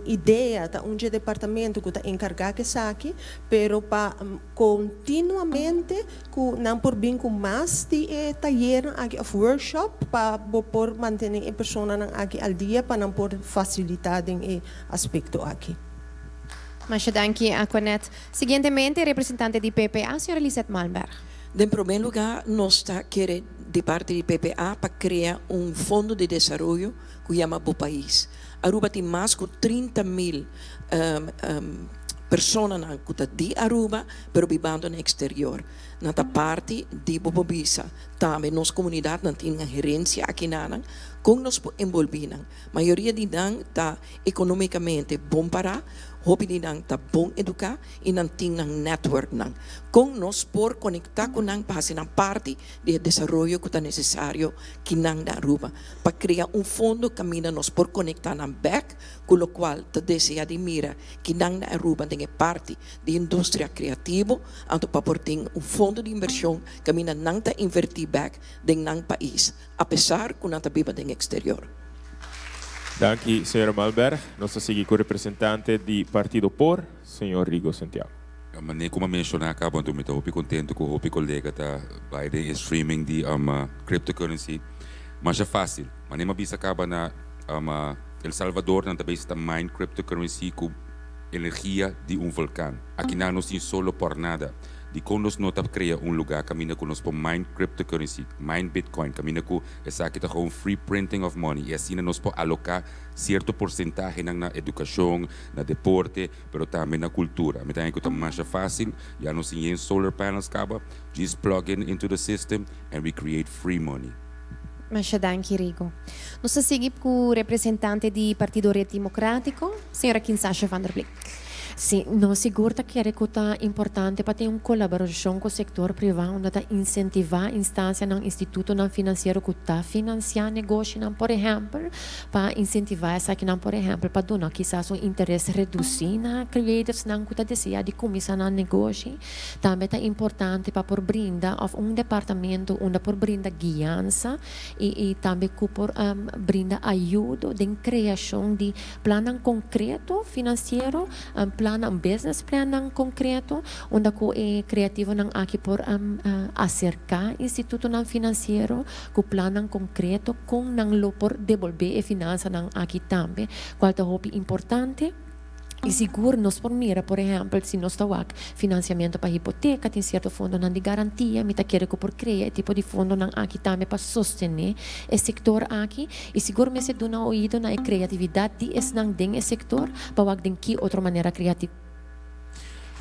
Idea ta un dje departamento ku ta enkargá ku esaki, pero pa Kontinuamente ku nan por bin ku mas di e tayernan aki òf workshop pa bo por mantené e personanan aki al dia pa nan por fasilitá den e aspekto aki. Masha danki, Aquanet. Siguientemente, representante di PPA, señora Lisette Malmberg. Den promé lugá nos ta kere di parti di PPA pa krea un fondo di desaroyo ku yama Bo Pais. Aruba tin mas ku 30 mil personanan ku ta di Aruba pero bibando na eksterior. Nan ta parti di bo por bisa tambe nos komunidat, nan tin nan herensia aki na nan. Kon nos por enbolbí nan? Mayoria di nan ta ekonomikamente bon pará, hopi di nan ta bon eduká i nan tin nan networknan. Kon nos por konektá ku nan pa hasi nan parti di e desaroyo ku ta nesesario kinan na Aruba pa krea un fondo kaminda nos por konektá nan bèk ku lokual ta desea di mira kinan na Aruba den e parti di industria kreativo anto pa por tin un fondo di invershon kaminda nan ta invertí bèk den nan pais apesar ku nan ta biba den eksterior. Danki, señora Malmberg. Nos ta sigui ku representante di Partido por, señor Rigo Santiago. Manera ku mi a menshoná kaba anto mi ta hopi kontentu ku hopi kolega ta bai den e streaming di cryptocurrency. Masha fásil. Manera mi a bisa kaba na El Salvador nan ta bisa ta mine cryptocurrency ku energia di un volkan. Akinan nos tin solo por nada. Dikon nos no ta krea un lugá kaminda ku nos por mine cryptocurrency, mine bitcoin, kaminda ku esaki ta gewoon free printing of money i asina nos por aloká sierto porsentahenan na edukashon, na deporte, pero tambe na kultura. Mi ta haña ku ta masha fásil, ya nos tin yen solar panels kaba, just plug in into the system and we create free money. Masha danki Rigo. Nos ta sigui ku representante di Partido Red Democratico, señora Kinsasha van der Blik. Sí, nos sigur ta kere ku ta importante pa tin un kolaborashon ku sektor privá unda ta insentivá instansianan, institutonan finansiero ku ta finansiá negoshinan, por ehèmpel, pa insentivá esakinan, por ehèmpel, pa duna kisas un interes redusí na creativesnan ku ta deseá di kuminsá nan negoshi. Tambe ta importante pa por brinda òf un departamento unda por brinda guiansa i i tambe ku por brinda ayudo den kreashon di plannan konkreto finansiero, plannan, business plannan konkreto unda ku e kreativonan aki por aserká institutonan finansiero ku plannan konkreto kon nan lo por debolbé e finansanan aki tambe, kual ta hopi importante. I sigur nos por mira, por ehèmpel, si nos ta wak finansiamentu pa hipoteka, tin sierto fondonan di garantia, mi ta kere ku por krea e tipo di fondonan aki tambe pa sostené e sektor aki. I sigur mester duna oido na e kreatividat di esnan den e sektor pa wak den ki otro manera kreativo.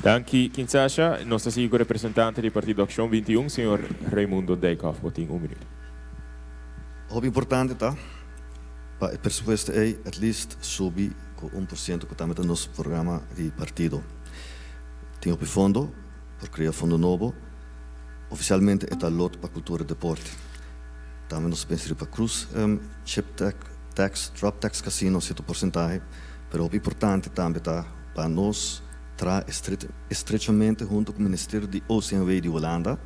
Danki Kinsasha. Nos ta sigui ku representante di Partido Akshon 21, señor Raimundo Dijkhoff. Bo tin un minuut. Hopi importante ta pa e presupuesto ei at least subi ku 1% ku tambe ta nos programa di partido. Tin hopi fondo, por krea fondo nobo. Ofisialmente e ta lot pa kultura i deporte. Tambe nos ta pensa riba cruise ship tax, drop tax casino sierto porsentahe, pero hopi importante tambe ta pa nos traha estrechamente hunto ku Ministerio di OCMW di Hulanda,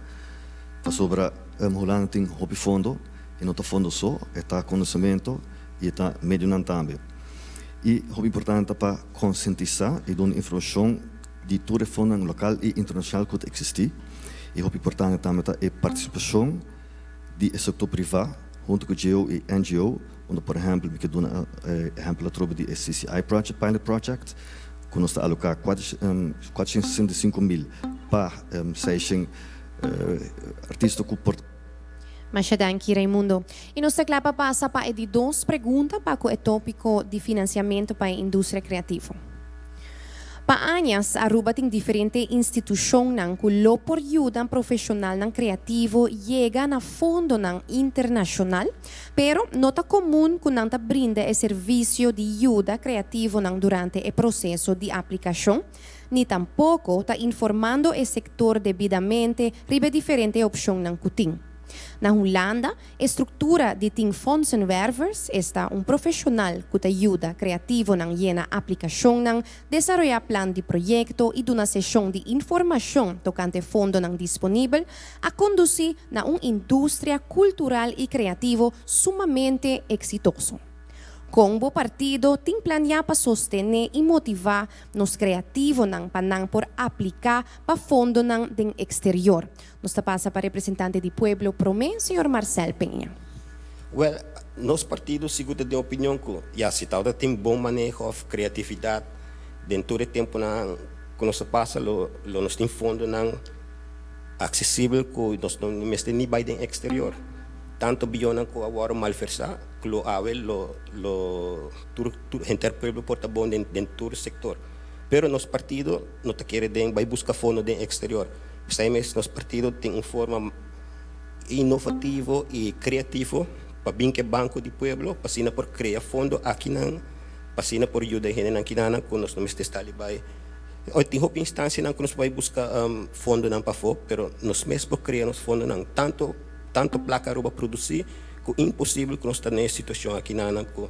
pasobra Hulanda tin hopi fondo i no ta fondo so, e ta konosementu i e ta medionan tambe. I hopi importante ta pa konsientisá i duna informashon di tur e fondonan lokal i internashonal ku ta eksistí. I hopi importante tambe ta e partisipashon di e sektor privá huntu ku GO i NGO, unda por ehèmpel mi ke duna e ehèmpel atrobe di e CCI project, pilot project, ku nos ta aloká 465 mil pa 600 artista ku por. Masha danki Raimundo. I nos ta kla pa pasa pa e di dos pregunta pa ku e tópiko di finansiamentu pa e industria kreativo. Pa añas Aruba tin diferente institucionnan cu lo por yuda profesionalnan creativo yega na fondonan internacional, pero no ta comun cu nan ta brinda e servicio di yuda creativonan durante e proceso di aplicacion, ni tampoco ta informando e sector debidamente riba e diferente opcionnan cu tin. Na Hulanda, E struktura di tin fondsenwervers, esta un profeshonal ku ta yuda kreativonan yena aplikashonnan, desaroyá plan di proyekto i duna seshon di informashon tokante fondonan disponibel, a kondusí na un industria kultural i kreativo sumamente eksitoso. Kon bo partido tin planiá pa sostené i motivá nos kreativonan pa nan por apliká pa fondonan den eksterior? Nos ta pasa pa representante di pueblo promé, señor Marcel Peña. Wel, nos partido sigur ta den opinion cu ya si tabata tin bon maneho of creatividad den tur e temponan cu nos a pasa lo lo nos tin fondonan accesibel cu nos no mester ni bay den exterior. Tanto bionnan cu a worde malversa cu lo awe lo lo tur tur henter pueblo por ta bon den den tur sector. Pero nos partido no ta kere den bay busca fondo den exterior. P'esei mes nos partido tin un forma inovativo i kreativo pa bin ku e Banko di Pueblo pa asina por krea fondo akinan, pa asina por yuda e hendenan kinanan ku nos no mester sta li bai. Oi tin hopi instansianan ku nos por bai buska fondonan pafó, pero nos mes por krea nos fondonan. Tantu tantu plaka Aruba produsí ku imposibel ku nos ta na e situashon akinanan ku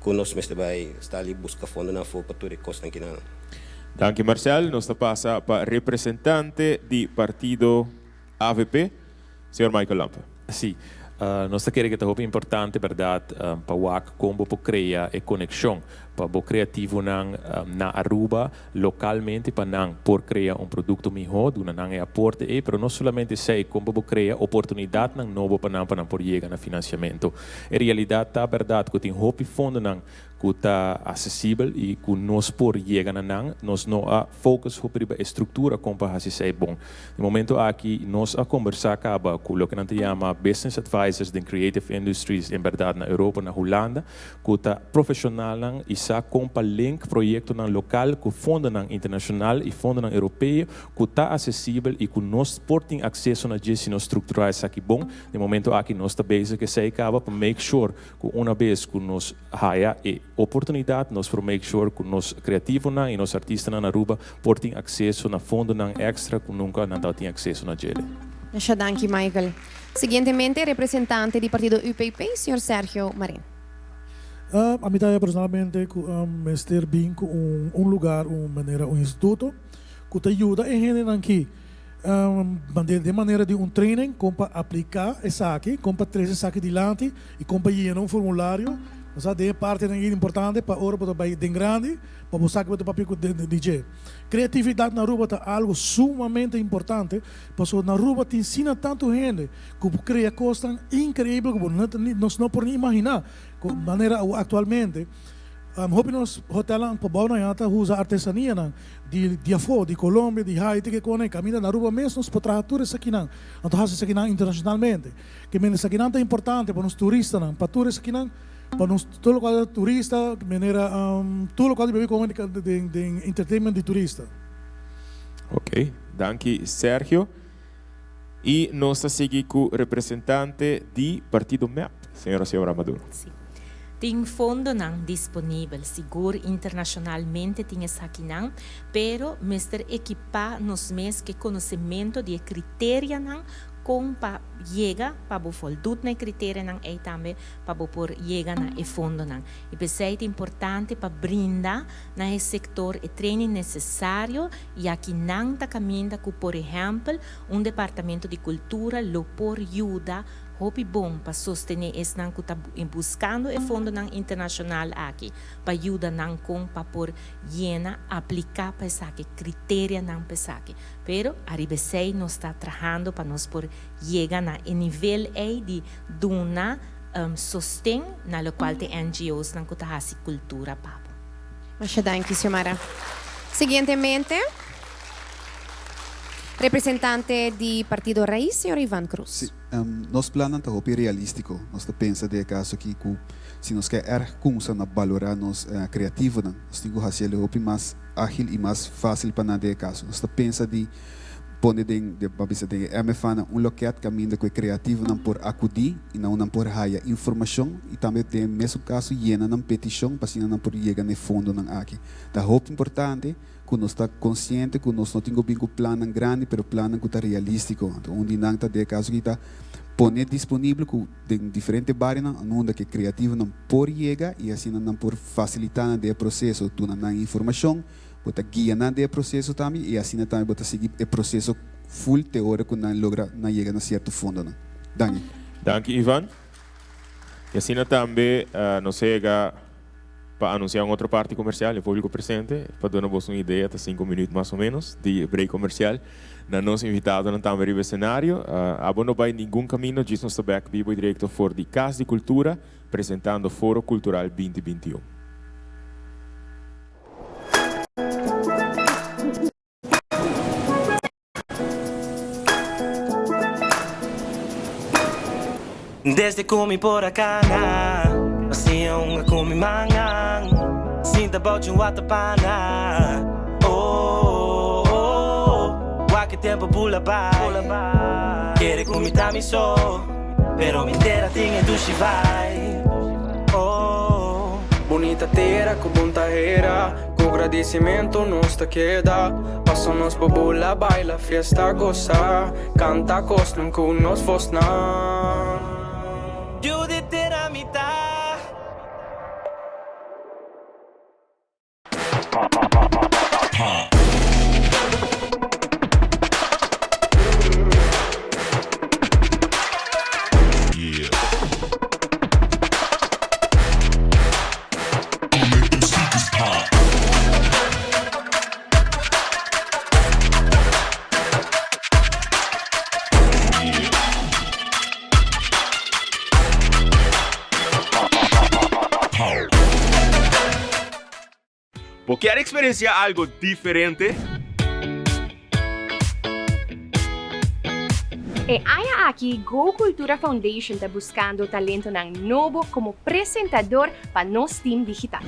ku nos mester bai sta li buska fondonan afó pa tur e kosnan kinanan. Danki Marcel. Nos ta pasa pa representante di partido avp, señor Michael Lampe. Sí, nos ta kere ke ta hopi importante bèrdat pa wak kon bo por krea e konekshon pa bo kreativonan na Aruba lokalmente pa nan por krea un produkto mihó, duna nan e aporte ei, pero no solamente esei, kon bo por krea oportunidatnan nobo pa nan pa nan por yega na finansiamentu. E realidat ta bèrdat ku tin hopi fondonan ku ta asesibel i ku nos por yega na nan. Nos no a focus hopi riba e struktura kon pa hasi esei bon. Den momento aki nos a kombersá kaba ku loke nan ta yama business advisors den creative industries en bèrdat na Europa, na Hulanda, ku ta profeshonalnan i sa kon pa link proyektonan lokal ku fondonan internashonal i fondonan europeo ku ta asesibel i ku nos por tin akseso na dje si nos strukturá esaki bon. Den momento aki nos ta bezig esei kaba pa make sure ku una bes ku nos haya e oportunidat nos por make sure ku nos kreativonan i nos artistanan na Aruba por tin akseso na fondonan èkstra ku nunka nan tabatin akseso na djele. Masha danki Michael. Siguientemente representante di partido UPP, señor Sergio Marin. Ami ta haya personalmente ku mester bin ku un lugar, un manera, un instituto ku ta yuda e hendenan ki Den manera di un training kon pa apliká esaki, kon pa trese esaki dilanti i kon pa yena un formulario. Bo sa den e partinan ei importante pa ora bo ta bai den grandi pa bo sa ke bo ta papia ku di dje. Kreatividat na Aruba ta algu sumamente importante pasobra na Aruba tin asina tantu hende ku por krea kosnan inkreibel ku bo no ta nos no por ni imaginá ku manera aktualmente. Hopi nos hotelnan pabou nan ya ta usa artesanianan di di afó, di Colombia, di Haiti ke kone, kaminda na Aruba mes nos por traha tur esakinan, anto hasi esakinan internashonalmente. Ke men esakinan ta importante pa nos turistanan, pa tur esakinan, pa nos tur lokual ta turista, manera tur lokual di bebe kome den den entertainment di turista. Ok, danki Sergio. I nos ta sigui ku representante di partido mep, señora Xiomara Maduro. Sí. Tin fondonan disponibel, sigur internashonalmente tin esakinan, pero mester ekipá nos mes ku e konosementu di e kriterianan kon pa yega pa bo voldut na e kriterianan ei tambe pa bo por yega na e fondonan. I p'esei ta importante pa brinda na e sektor e training nesesario i aki nan ta kaminda ku por ehèmpel un departamento di kultura lo por yuda hopi bon pa sostené esnan ku ta buskando e fondonan internashonal aki pa yuda nan kon pa por yena apliká pa esaki kriterianan pa esaki. Pero ariba esei nos ta trahando pa nos por yega na e nivel ei di duna sosten na lokual ta e NGOsnan ku ta hasi kultura pa bo. Masha danki, Xiomara. Siguientemente, representante di Partido Raiz, señor Ivan Cruz. Sí, nos plannan ta hopi realístiko. Nos ta pensa den e kaso aki ku Si nos ke erg kumsa na balorá nos kreativonan, nos tin ku hasi el hopi mas ágil i mas fásil pa nan den e kaso. Nos ta pensa di pone den, pa bisa den e MFA nan un lokèt kaminda ku e kreativonan por akudí i na un nan por haya informashon i tambe den e mesun kaso yena nan petishon pa asina nan por yega na e fondonan aki. Ta hopi importante ku nos ta konsiente ku nos no tin ku bin ku plannan grandi pero plannan ku ta realístiko. Anto un di nan ta den e kaso aki ta pone disponibel ku. Den diferente barionan unda ku e kreativonan por yega i asina nan por fasilitá nan den e proseso, duna nan informashon, bo ta guia nan den e proseso tambe i asina tambe bo ta sigui e proseso ful te ora ku nan logra nan yega na sierto fondonan. Danki. Danki Ivan. I asina tambe nos a yega pa anunsiá un otro parti komersial, e públiko presente, pa duna boso un idea, ta sinku minüt mas o ménos di break komersial. Na nos invitadonan tambe riba esenario. Abo no bai ningun camino, djis nos ta bek bibo y directo for di Cas di Cultura, presentando Foro Cultural 2021. Desde cu mi por a cana, Hacia un cu mi mangan, Sinta bou dje un watapana. Oh, oh, oh, Wak e tempo bula bai. Kere cu mi ta mi so, Pero mi tera tin e dushi vibe. Oh. Bunita tera cu bon tahera, Cu gradicimento nos ta keda. Paso nos por bula, baila, fiesta, goza, Canta cosnan cu nos voznan. Yu di tera mi ta. Bo kier experiencia algo diferente? E aña aki Go Cultura Foundation ta buscando talentonan nobo como presentador pa nos team digital.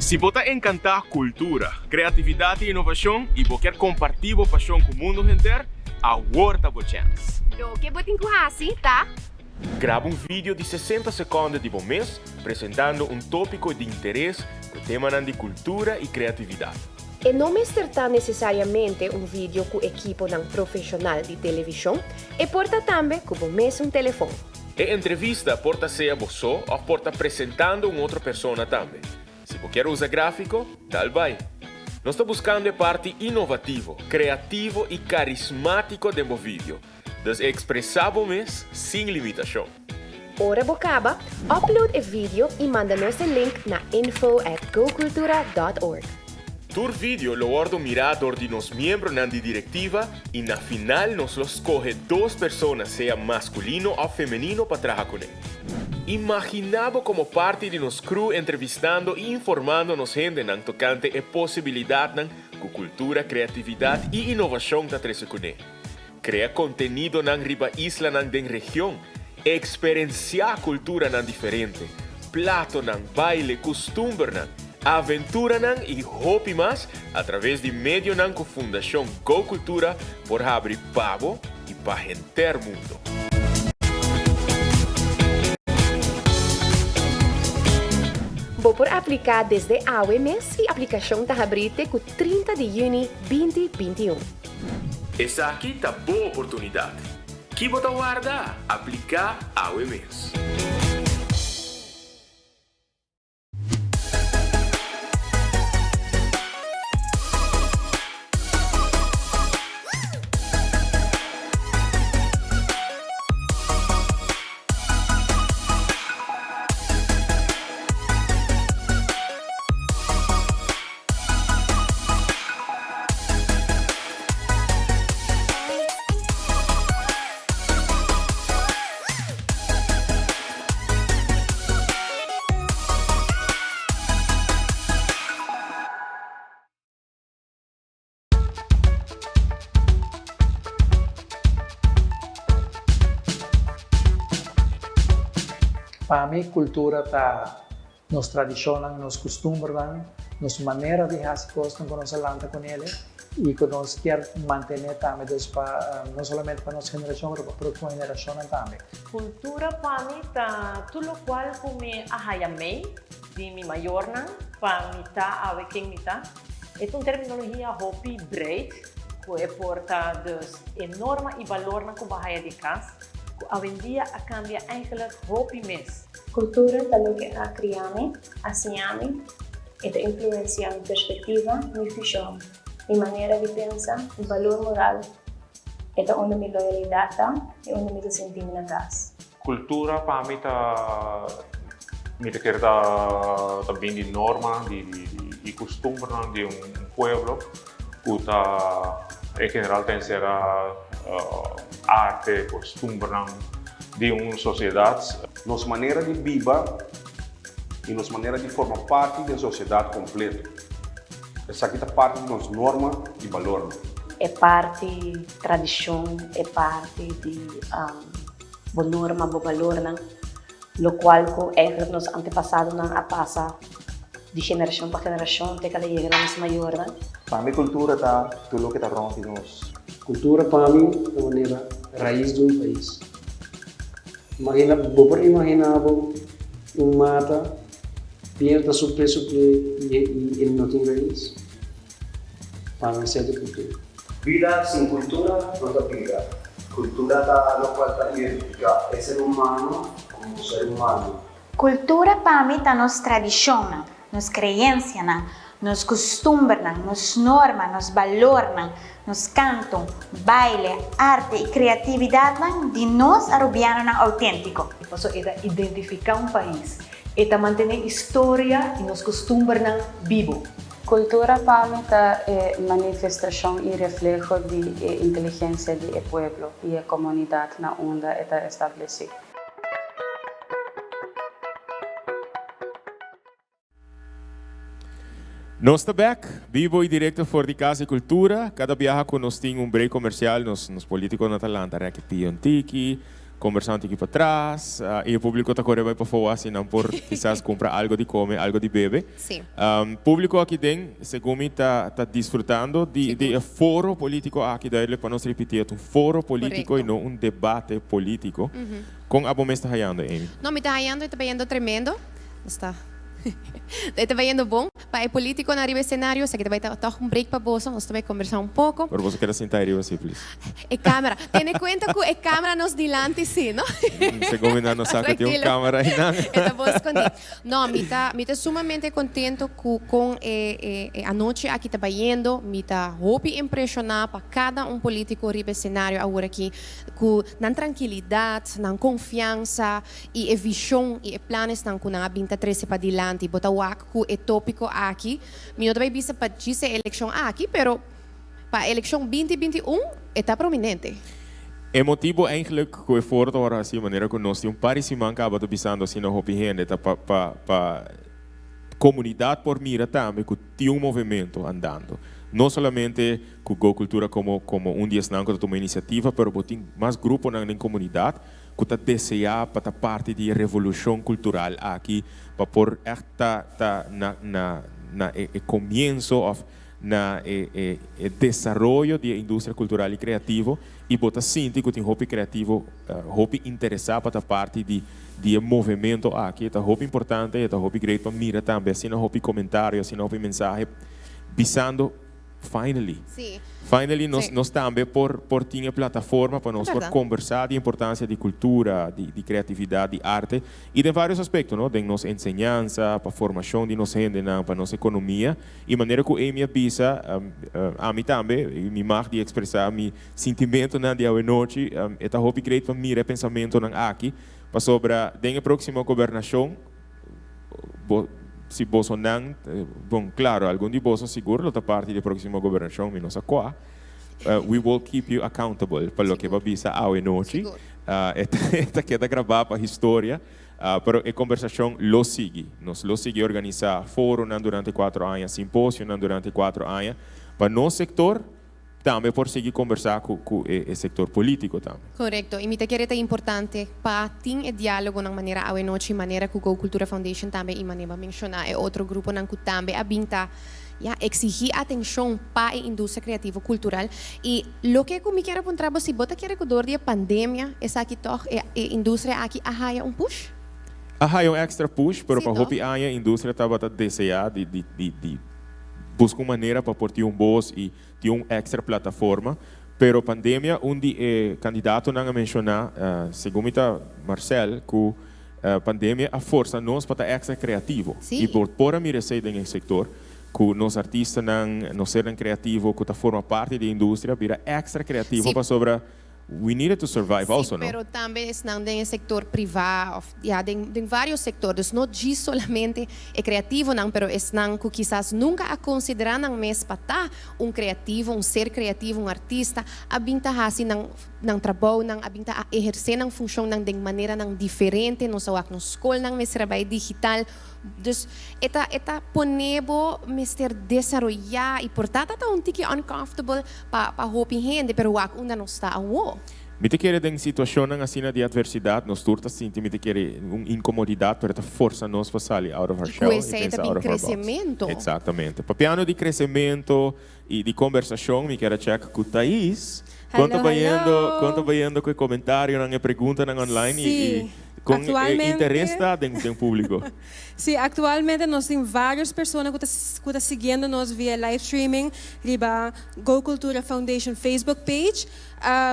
Si bo ta encanta cultura, creatividad y innovacion y bo kier comparti bo pasion cu mundo henter, awor ta bo chance! Loke bo tin cu haci ta. Graba un video di 60 seconde di bo mes presentando un topico di interes cu temanan di cultura y creatividad. E no mester ta necesariamente un video cu ekiponan profesional di television, e por ta tambe cu bo mesun telefon. E entrevista por ta sea bo so of por ta presentando un otro persona tambe. Si bo kier usa grafico, dal bai. Nos ta buscando e parti innovativo, creativo y carismatico den bo video. Dus expresa bo mes sin limitacion. Ora bo caba, upload e video y manda nos e link na info at gocultura dot org. Tur video lo wordo mira dor di nos miembronan di directiva y na final nos lo scoge dos persona sea masculino of femenino pa traha cune. Imagina bo como parti di nos crew entrevistando y informando nos hendenan tocante e posibilidadnan cu cultura, creatividad y innovacion ta trece cune. Crea contenidonan riba islanan den region, experencia culturanan diferente, platonan, baile, custumbernan, aventuranan y hopi mas a traves di medionan cu Fundacion Go Cultura por habri pa bo y pa henter mundo. Bo por aplica desde awe mes y aplicacion ta habri te cu 30 di juni 2021. Esaki ta bo oportunidat. Ki bo ta warda? Apliká awe mes! Pa mi kultura ta nos tradishonnan, nos kustumbernan, nos manera di hasi kosnan ku nos a lanta ku nele i ku nos kier mantené tambe dus pa no solamente pa nos generashon pero pa próksimo generashonnan tambe. Kultura pa mi ta tur lokual ku mi a haya mei di mi mayornan pa mi ta awe ken mi ta. E ta un terminologia hopi breed ku e por ta dus e norma i balornan ku bo a haya di kas ku awendia a kambia eigenlijk hopi mes. Kultura ta loke a kria mi, a siña mi, e ta influensia mi perspektiva, mi vishon, mi manera di pensa, mi balor moral, e ta unda mi loyalidat ta i unda mi ta sinti mi na kas. Kultura pa mi ta mi ta kere ta ta bin di normanan di di i kustumbernan di un pueblo ku ta en general ta ensera arte, kostumbernan di un sosiedat. Nos manera di biba i nos manera di forma parti den sosiedat kompleto. Esaki ta parti di nos norma i balornan. E parti tradishon, e parti di bo norma, bo balornan, lokual ku eigenlijk nos antepasadonan a pasa di generashon pa generashon te kala yega na nos mayornan. Pa mi kultura ta tur loke ta rònt di nos. Kultura pa mi ta manera rais di un pais. Imagina, bo por imagina bo un mata piensa ta suple suple i e no tin rais? Pa mi esei ta kultura. Bida sin kultura no ta bida. Kultura ta lokual ta identifiká e ser humano komo ser humano. Kultura pa mi ta nos tradishonnan, nos kreensianan, nos kustumbernan, nos norma, nos balornan, nos kanto, baile, arte i kreatividatnan di nos Arubianonan outéntiko. Pasobra e ta identifiká un pais, e ta mantené historia i nos kustumbernan bibo. Kultura pa mi ta e manifestashon i refleho di e inteligensia di e pueblo i e komunidat na unda e ta establesí. Nos ta bek, bibo y directo for di Cas di Cultura. Cada biaha cu nos tin un break comercial, nos nos politiconan ta lanta rek e pia un tiki, conversa un tiki patras, y e publico ta core bay pafó asina nan por kisas cumpra algo di come, algo di bebe. Publico aki den, segun mi, ta ta disfrutando di di e foro politico aki, duidelijk pa nos ripiti, e ta un foro politico y no un debate politico. Con abo mes ta hayando, Amy? No, mi ta hayando e ta bayendo tremendo. Nos ta E ta bayendo bon. Pa e politiconan riba e scenario, esaki ta bay ta toch un break pa boso. Nos ta bay conversa un poco. Pero boso keda sinta ariba si, please. E camera. Tene cuenta cu e camera nos dilanti si, no? Segun mi nan no sa cu tin un camera einan. E ta bon scondi. No, mi ta mi ta sumamente contento cu con e e e anochi aki ta bayendo. Mi ta hopi impresiona pa cada un politico riba e scenario awor aki. Cu nan trankilidad, nan confiansa y e vision y e planesnan cu nan a bin ta trece padilanti. Bo ta wak cu e topico aki, mi no ta bay bisa pa djis e eleccion aki, pero pa eleccion binti 21 e ta prominente. E motibo eigenlijk cu e foro ta worde haci manera cu nos tin un par di siman caba ta bisando asina hopi hende ta pa pa pa comunidad por mira tambe cu tin un movimento andando. No solamente cu Go Cultura como como un di esnan cu ta tuma iniciativa, pero bo tin mas gruponan den comunidad cu ta desea pa ta parti di e revolucion cultural aki pa por echt ta ta na na na e e comienzo of na e e e desaroyo di e industria cultural y creativo y bo ta sinti cu tin hopi creativo hopi interesa pa ta parti di di e movemento aki. E ta hopi importante y e ta hopi great pa mira tambe asina hopi comentario asina hopi mensahe bisando Finally. Sí. Finally nos Sí. nos tambe por por tin e plataforma pa nos por Verdad. conversa di importancia di cultura, di di creatividad, di arte y den varios aspecto no, den nos enseñansa, pa formacion di nos hendenan, pa nos economia y manera cu Amy a bisa ami tambe y mi mag di expresa mi sintimentonan di awenochi e ta hopi great pa mira e pensamentonan aki pasobra den e proximo gobernacion Bo, si bosonan, bon, claro, algun di boso sigur lo ta parti di e proximo gobernacion, mi no sa cua. We will keep you accountable pa loke bo a bisa awe nochi. E ta, e ta keda grabá pa historia, pero e conversacion lo sigui. Nos lo sigui organisa foronan durante cuatro aña, simposionan durante cuatro aña, pa nos sector. Tambe por sigui combersa cu e sector politico tambe. Correcto. Y mi ta kere ta importante pa tin e dialogonan manera awe nochi, manera cu Go Cultura Foundation tambe y manera bo a menciona e otro gruponan cu tambe a bin ta, ya, exigi atencion pa e industria creativo cultural. Y loke cu mi kier a puntra bo si bo ta kere cu door di e pandemia esaki toch e industria aki a haya un push? A haya un extra push, pero pa hopi aña e industria tabata desea di di di di busca un manera pa por tin un bos y tin un extra plataforma, pero pandemia un di e candidatonan a menciona, segun mi ta Marcel, cu pandemia a forsa nos pa ta extra creativo y por por a mira esey den e sector, cu nos artistanan, nos sernan creativo cu ta forma parti di e industria bira extra creativo pasobra We needed to survive also, no? Sí, pero tambe esnan den e sector priva of ya den den varios sector. Dus no djis solamente e creativonan, pero esnan cu kisas nunca a considera nan mes pa ta un creativo, un ser creativo, un artista, a bin ta haci nan nan trabounan, a bin ta a eherce nan funcionnan den maneranan diferente. Nos a wak nos scolnan mester a bay digital. Dus e ta e ta pone bo mester desaroyá i por ta ta ta un tiki uncomfortable pa pa hopi hende, pero wak unda nos ta awo. Mi ta kere den situacionnan asina di adversidad nos tur ta sinti mi ta kere un incomodidad pero ta forsa nos pa sali out of our I ku shell i esei ta pensa bin out of our box. crecemento. Exactamente. Papiando di crecemento i di combersacion mi kier a check cu Thais con ta Hallo, bayendo con ta hallo. bayendo cu e comentarionan e preguntanan online i Sí, i con e actualmente interes ta den den publico. Sí, actualmente nos tin varios persona cu ta cu ta siguiendo nos via live streaming riba Go Cultura Foundation Facebook page.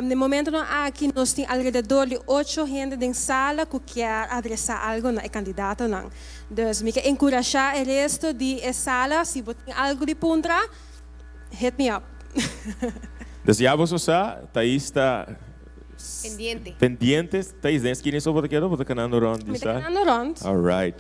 Den momentonan aki nos tin alrededor di ocho hende den sala cu kier adresa algo na e candidatonan. Dus mi ke encurasha e resto di e sala si bo tin algo di puntra, hit me up. Dus ya boso sa, Thais ta Pendiente. Pendiente. Thais, den esquina eso bo ta keda o bo ta canando rond di Mi ta sa? canando rond. All right.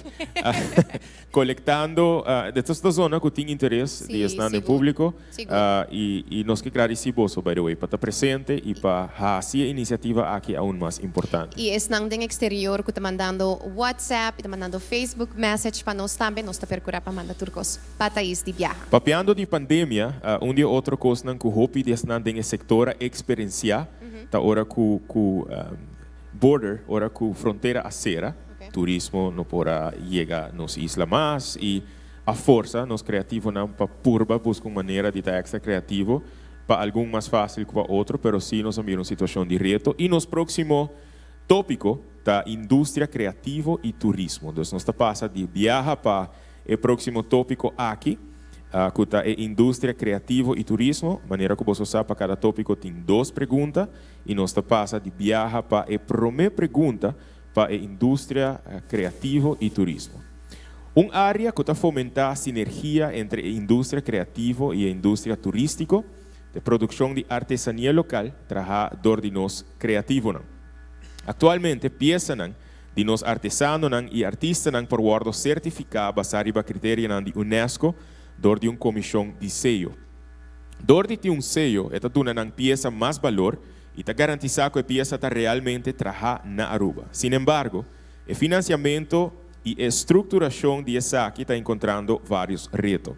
Colectando, de ta zona cu tin interes di Sí, esnan den sigur. publico. Sigur. Y y nos ke gradeci boso, by the way, pa ta presente y pa haci e iniciativa aki aun mas importante. Y esnan den exterior cu ta mandando WhatsApp y ta mandando Facebook message pa nos tambe, nos ta percura pa manda tur cos pa Thais di biaha. Papiando di pandemia, un di e otro cosnan cu hopi di esnan den e sector a experiencia ta ora cu cu border, ora cu frontera a cera, turismo no por a yega nos isla mas y a forsa nos creativonan pa purba busca un manera di ta extra creativo, pa algun mas facil cu pa otro, pero si nos a mira un situacion di reto y nos proximo topico ta industria creativo y turismo. Dus nos ta pasa di biaha pa E próksimo tópiko aki, ku ta e industria kreativo i turismo, manera ku boso sa pa kada tópiko tin dos pregunta i nos ta pasa di biaha pa e promé pregunta pa e industria kreativo i turismo. Un área ku ta fomentá sinergia entre e industria kreativo i e industria turístiko ta e produkshon di artesania lokal trahá dor di nos kreativonan. Aktualmente piesanan di nos artesanonan i artistanan por wòrdu sertifiká basá riba kriterianan di unesco dor di un komishon di seyo. Dor di tin un seyo e ta duna nan piesa mas balor i ta garantisá ku e piesa ta realmente trahá na Aruba. Sinembargo, e finansiamentu i e strukturashon di esaki ta enkontrando vários reto.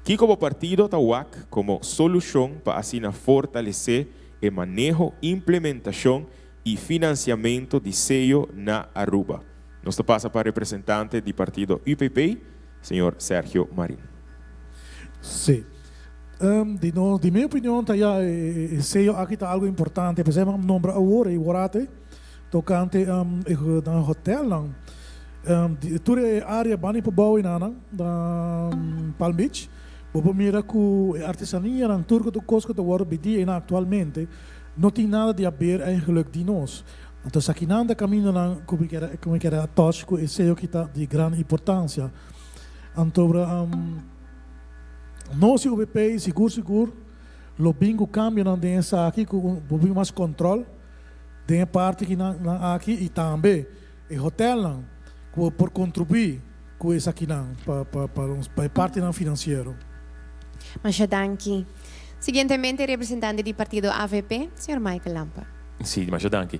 Kiko bo partido ta wak komo solushon pa asina fortalesé e maneho, implementashon y financiamento di seyo na Aruba. Nos ta pasa pa representante di partido UPP, señor Sergio Marin. Sí. Di nos, di mi opinion ta ya e seyo aki ta algo importante. P'esei mi a nombra awor e worate tocante e nan hotelnan. Di tur e area banda y pabou enanan na Palm Beach, bo por mira cu e artesanianan tur cu tur cos cu ta wordo bidi einan actualmente No tin nada di haber eigenlijk di nos. Anto esakinan ta camindonan cu mi kier cu mi kier a touch cu e seyo ki ta di gran importancia. Anto nos di UBP sigur sigur lo bin cu cambionan den esaki cu un bo bin mas control den e parti ki nan nan aki y tambe e hotelnan cu bo por contribui cu esakinan pa pa pa pa e partinan financiero. Masha danki. Siguientemente representante di partido avp, señor Michael Lampe. Si, masha danki.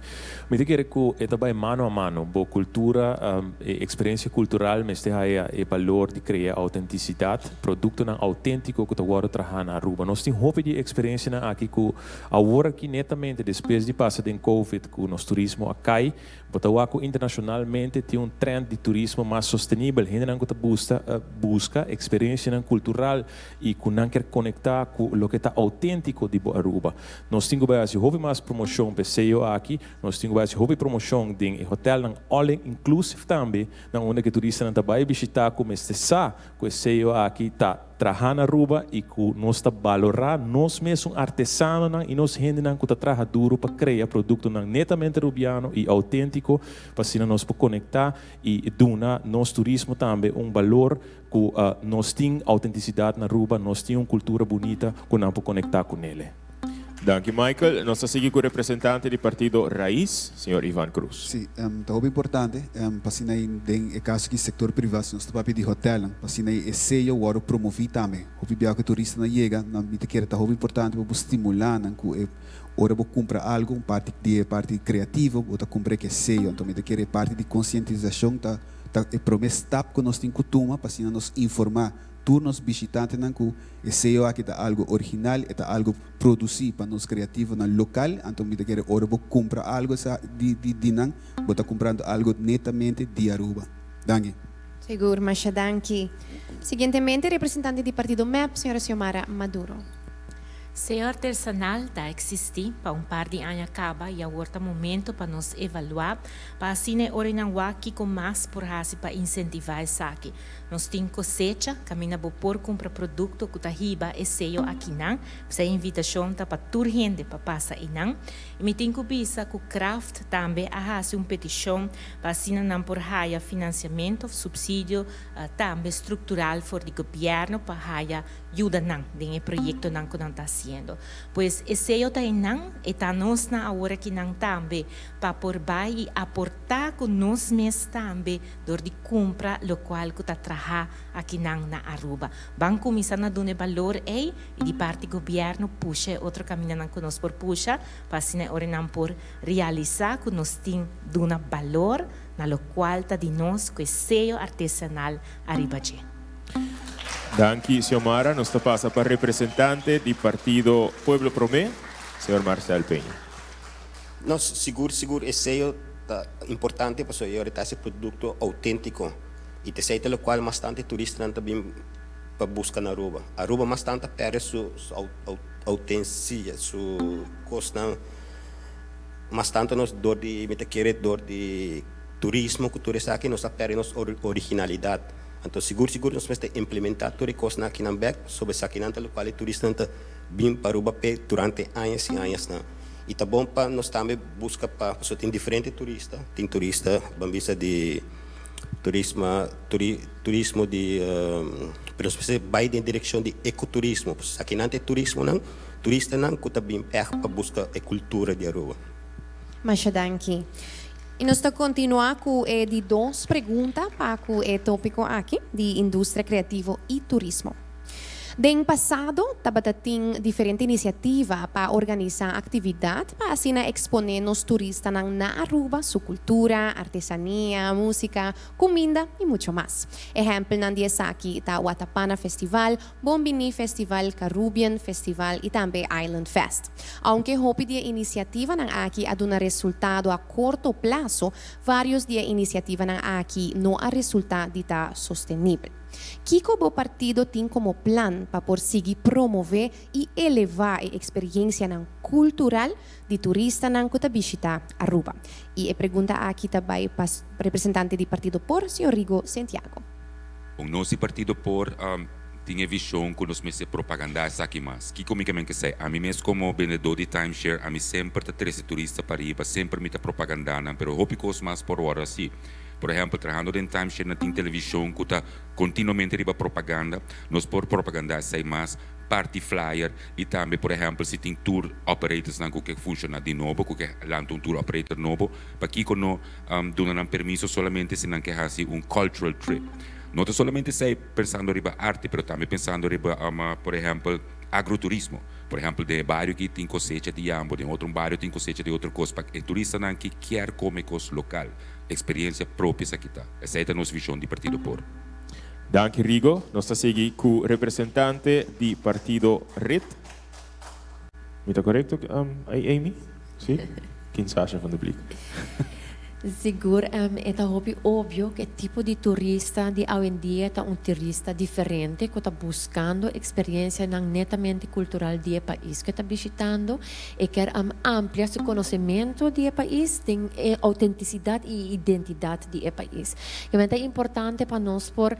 Mi ta kere ku e ta bai mano a mano. Bo kultura, e eksperensia kultural mester haya e balor di krea autentisidat, produktonan autentiko ku ta wòrdu trahá na Aruba. Nos tin hopi di e eksperensianan aki ku awor aki netamente despues di pasa den Covid ku nos turismo a kai, Bo ta wak ku internashonalmente tin un trend di turismo mas sostenibel. Hendenan ku ta busta buska eksperensianan kultural i ku nan kier konektá ku loke ta outéntiko di bo Aruba. Nos tin ku bai hasi hopi mas promoshon pa e seyo aki. Nos tin ku bai hasi hopi promoshon den e hotelnan all inclusive tambe, na unda ku e turistanan ta bai bishitá ku mester sa ku e seyo aki ta traha na Aruba y cu nos ta balora nos mesun artesanonan y nos hendenan cu ta traha duro pa crea productonan netamente Arubiano y autentico pa asina nos por conecta y duna nos turismo tambe un balor cu nos tin autenticidad na Aruba, nos tin un cultura bunita cu nan por conecta cu nele. Danki Michael. Nos ta sigui cu representante di partido Raiz, señor Ivan Cruz. Sí, ta hopi importante pa asina ei den e caso aki sector priva, si nos ta papia di hotelnan, pa asina ei e seyo wòrdu promoví tambe. Hopi bia ku e turistanan yega, nan mi ta kere ta hopi importante pa bo stimulá nan ku e ora bo kumpra algu, un parti di e parti kreativo, bo ta kumpra e ku e seyo. Anto mi ta kere e parti di konsientisashon ta ta e promé stap ku nos tin ku tuma pa asina nos informá Tur nos bishitantenan ku e seyo aki ta algu original, e ta algu produsí pa nos kreativonan lokal, anto mi ta kere ora bo kumpra algu sa di di di nan, bo ta kumprando algu netamente di Aruba. Danki. Sigur, masha danki. Siguientemente representante di partido mep, señora Xiomara Maduro. Seyo artesanal ta eksistí pa un par di aña kaba i awor ta momento pa nos evaluá pa asina e orenan wak kiko mas por hasi pa insentivá esaki. Nos tin kosecha, kaminda bo por kumpra produkto ku ta hiba e seyo akinan. P'esei e invitashon ta pa tur hende pa pasa einan. I mi tin ku bisa ku Kraft tambe a hasi un petishon pa asina nan por haya finansiamentu òf supsidio tambe struktural for di gobièrnu pa haya yuda nan den e proyektonan ku nan ta hasiendo. Pues e seyo ta einan, e ta nos nan awor akinan tambe pa por bai i aportá ku nos mes tambe dor di kumpra lokual ku ta traha akinan na Aruba. Ban kuminsá na duna e balor ei i di parti gobièrnu pusha e otro kamindanan ku nos por pusha pa asina e ora nan por realisá ku nos tin duna balor na lokual ta di nos ku e seyo artesanal ariba dje. Danki Xiomara. Nos ta pasa pa representante di partido Pueblo Prome, señor Marcel Peña. No, sigur sigur e seyo ta importante pasobra e ora ta hasi produkto outéntiko i ta esei ta lokual mas tantu e turistanan ta bin pa buska na Aruba. Aruba mas tantu a pèrdè su outensia, su kosnan mas tantu nos dor di mi ta kere dor di turismo ku tur esaki nos a pèrdè nos originalidat. Anto sigur sigur nos mester implementá tur e kosnan akinan bèk pasobra esakinan ta lokual e turistanan ta bin pa Aruba p'e durante añas i añasnan. I ta bon pa nos tambe buska pa, pasobra tin diferente turista, tin turista ban bisa di turisma, turismo di, pero nos mester bai den direkshon di ekoturismo, pasobra esaki nan ta e turismonan, turistanan ku ta bin ègt pa buska e kultura di Aruba. Masha danki. I nos ta kontinuá ku e di dos pregunta pa ku e tópiko aki di industria kreativo i turismo. Den pasado tabata tin diferente inisiativa pa organisá aktividat pa asina eksponé nos turistanan na Aruba su kultura, artesania, músika, kuminda i mucho mas. Ehèmpelnan di esaki ta Watapana Festival, Bon Biní Festival, Carubbian Festival i tambe Island Fest. Ounke hopi di e inisiativanan aki a duna resultado a korto plaso, vários di e inisiativanan aki no a resultá di ta sostenibel. Kiko bo partido tin komo plan pa por sigui promové i elevá e eksperiencianan kultural di turistanan ku ta bishitá Aruba? I e pregunta aki ta bai pa representante di partido por, señor Rigo Sentiago. Bon, nos di partido por tin e vishon ku nos mester propagandá esaki mas. Kiko mi ke men kesei? Ami mes komo bendedó di timeshare, ami semper ta trese turista pariba, semper mi ta propagandá nan, pero hopi kos mas por wòrdu hasi. Por ehèmpel, trahando den timeshare nan tin televishon ku ta kontinuamente riba propaganda. Nos por propagandá esei mas, parti flyer i tambe, por ehèmpel, si tin tour operatorsnan ku ke funshoná di nobo, ku ke lanta un tour operator nobo, pakiko no duna nan permiso solamente si nan ke hasi un cultural trip? No ta solamente esei pensando riba arte, pero tambe pensando riba, por ehèmpel. Agroturismo. Por ehempel, den e bario aki tin cosecha di yambo, den otro un bario tin cosecha di otro cos, pa e turistanan ki kier come cos local, experiencia propio esaki ta. Esey ta nos vision di Partido por. Danki Rigo. Nos ta sigui cu representante di Partido red. Mi ta corecto Amy? Si? Kin Sasha van der Vliet. Sigur e ta hopi obvio ku e tipo di turista di awendia ta un turista diferente ku ta buskando eksperensianan netamente kultural di e pais ku e ta bishitando. E kier amplia su konosementu di e pais den e outentisidat i identidat di e pais. Kibera ta importante pa nos por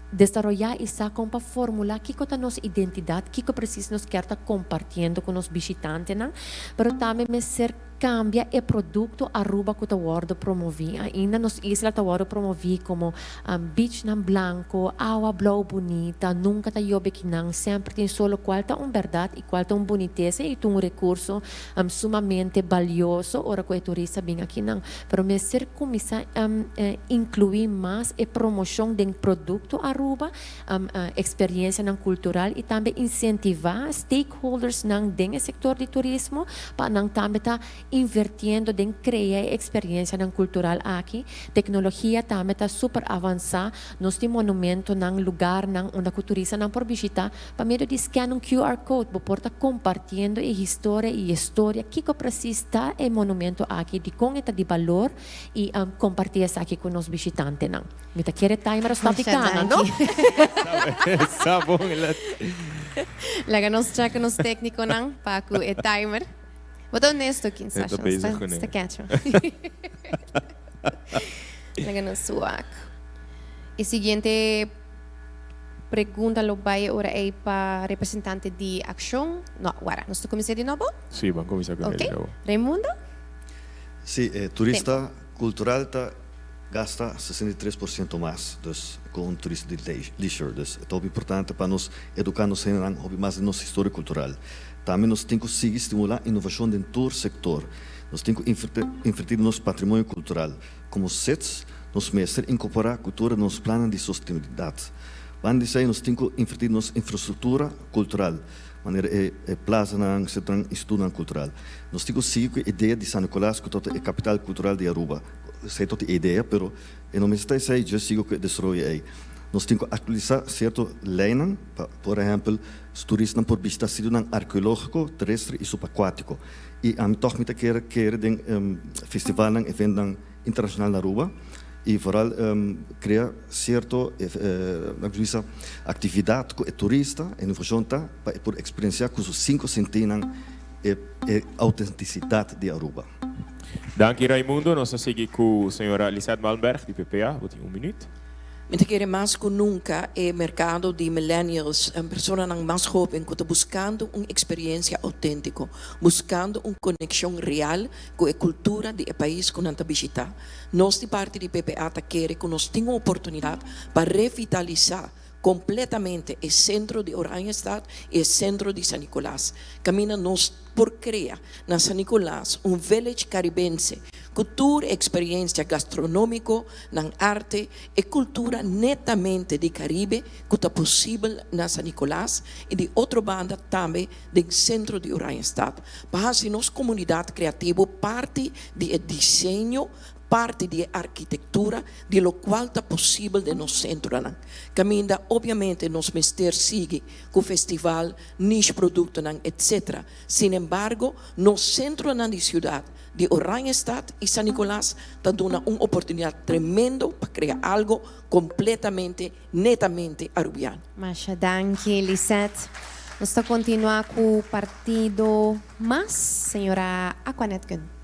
desaroyá i sa kon pa formulá kiko ta nos identidat, kiko presis nos kier ta kompartiendo ku nos bishitantenan, pero tambe mester Cambia e producto Aruba cu ta wordo promovi. Ainda nos isla ta wordo promovi como beachnan blanco, awa blauw bunita, nunca ta yobe kinan, semper tin sol locual ta un berdad y cual ta un buniteza y ta un recurso sumamente balioso ora cu e turista bin akinan. Pero mester cuminsa inclui mas e promocion den producto Aruba, experiencianan cultural y tambe incentiva stakeholdersnan den e sector di turismo pa nan tambe ta invertiendo den crea e experiencianan cultural aki. Tecnologia tambe ta super avansa. Nos tin monumentonan, lugarnan unda cu turistanan por bishita. Pa medio di scan un QR code bo por ta compartiendo e historia y e storia kico precies ta e monumento aki, dicon e ta di balor y comparti esaki cu nos bishitantenan. Mi ta kere timer a stop di cana, no? Sa bon. Laga nos check nos tecniconan pa cu e timer. Bo ta honesto, King Sasha. Sta cacho. Laga nos wak. E siguiente pregunta lo bay ora ey pa representante di Accion. No, wara. Nos ta cuminsa di nobo? Sí, ban cuminsa cu di nobo. Raimundo? Sí, e turista cultural ta gasta 63% mas dus cu un turista di leisure. Dus e ta hopi importante pa nos educa nos hendenan hopi mas di nos historia cultural. Tambe nos tin cu sigui stimula innovacion den tur sector. Nos tin cu inverti den nos patrimonio cultural. Como SIDS nos mester incorpora cultura den nos plannan di sostenibilidad. Banda di esey nos tin cu inverti den nos infrastructura cultural, manera e plazanan, centronan, institutonan cultural. Nos tin cu sigui cu e idea di San Nicolas cu ta e capital cultural di Aruba. Esey ta e idea, pero e no mester ta esey, dje sigui cu e desaroyo ey. Nos tin cu actualisa cierto leynan, pa por ehempel, turistanan por bishita sitionan arkeologico, terestre y subacuatico. Y ami tog mi ta kere kere den festivalnan, eventonan internacional na Aruba y vooral crea cierto bisa actividad cu e turista, e innovacion ta pa e por experiencia cu su cinco sentinan e autenticidad di Aruba. Danki Raimundo. Nos ta sigui cu señora Lisette Malmberg di PPA. Bo tin un minuut. Mi ta kere mas ku nunka e merkado di millennials, personanan mas hóben ku ta buskando un eksperensia outéntiko, buskando un konekshon real ku e kultura di e pais ku nan ta bishitá. Nos di parti di PPA ta kere ku nos tin un oportunidat pa revitalisá kompletamente e sentro di Oranjestad i e sentro di San Nicolas, kaminda nos por krea na San Nicolas un village karibense ku tur e eksperensia gastronómiko, nan arte, e kultura netamente di Karibe ku ta posibel na San Nicolas i di otro banda tambe den sentro di Oranjestad pa hasi nos komunidat kreativo parti di e diseño, parti di e arkitektura di lokual ta posibel den nos sentronan. Kaminda obviamente nos mester sigui ku festival, niche produktonan etc. Sinembargo nos sentronan di siudat di Oranjestad i San Nicolas ta duna un oportunidat tremendo pa krea algo kompletamente, netamente Arubiano. Masha danki Lisette. Nos ta continua cu partido mas, señora Aquanet Gun.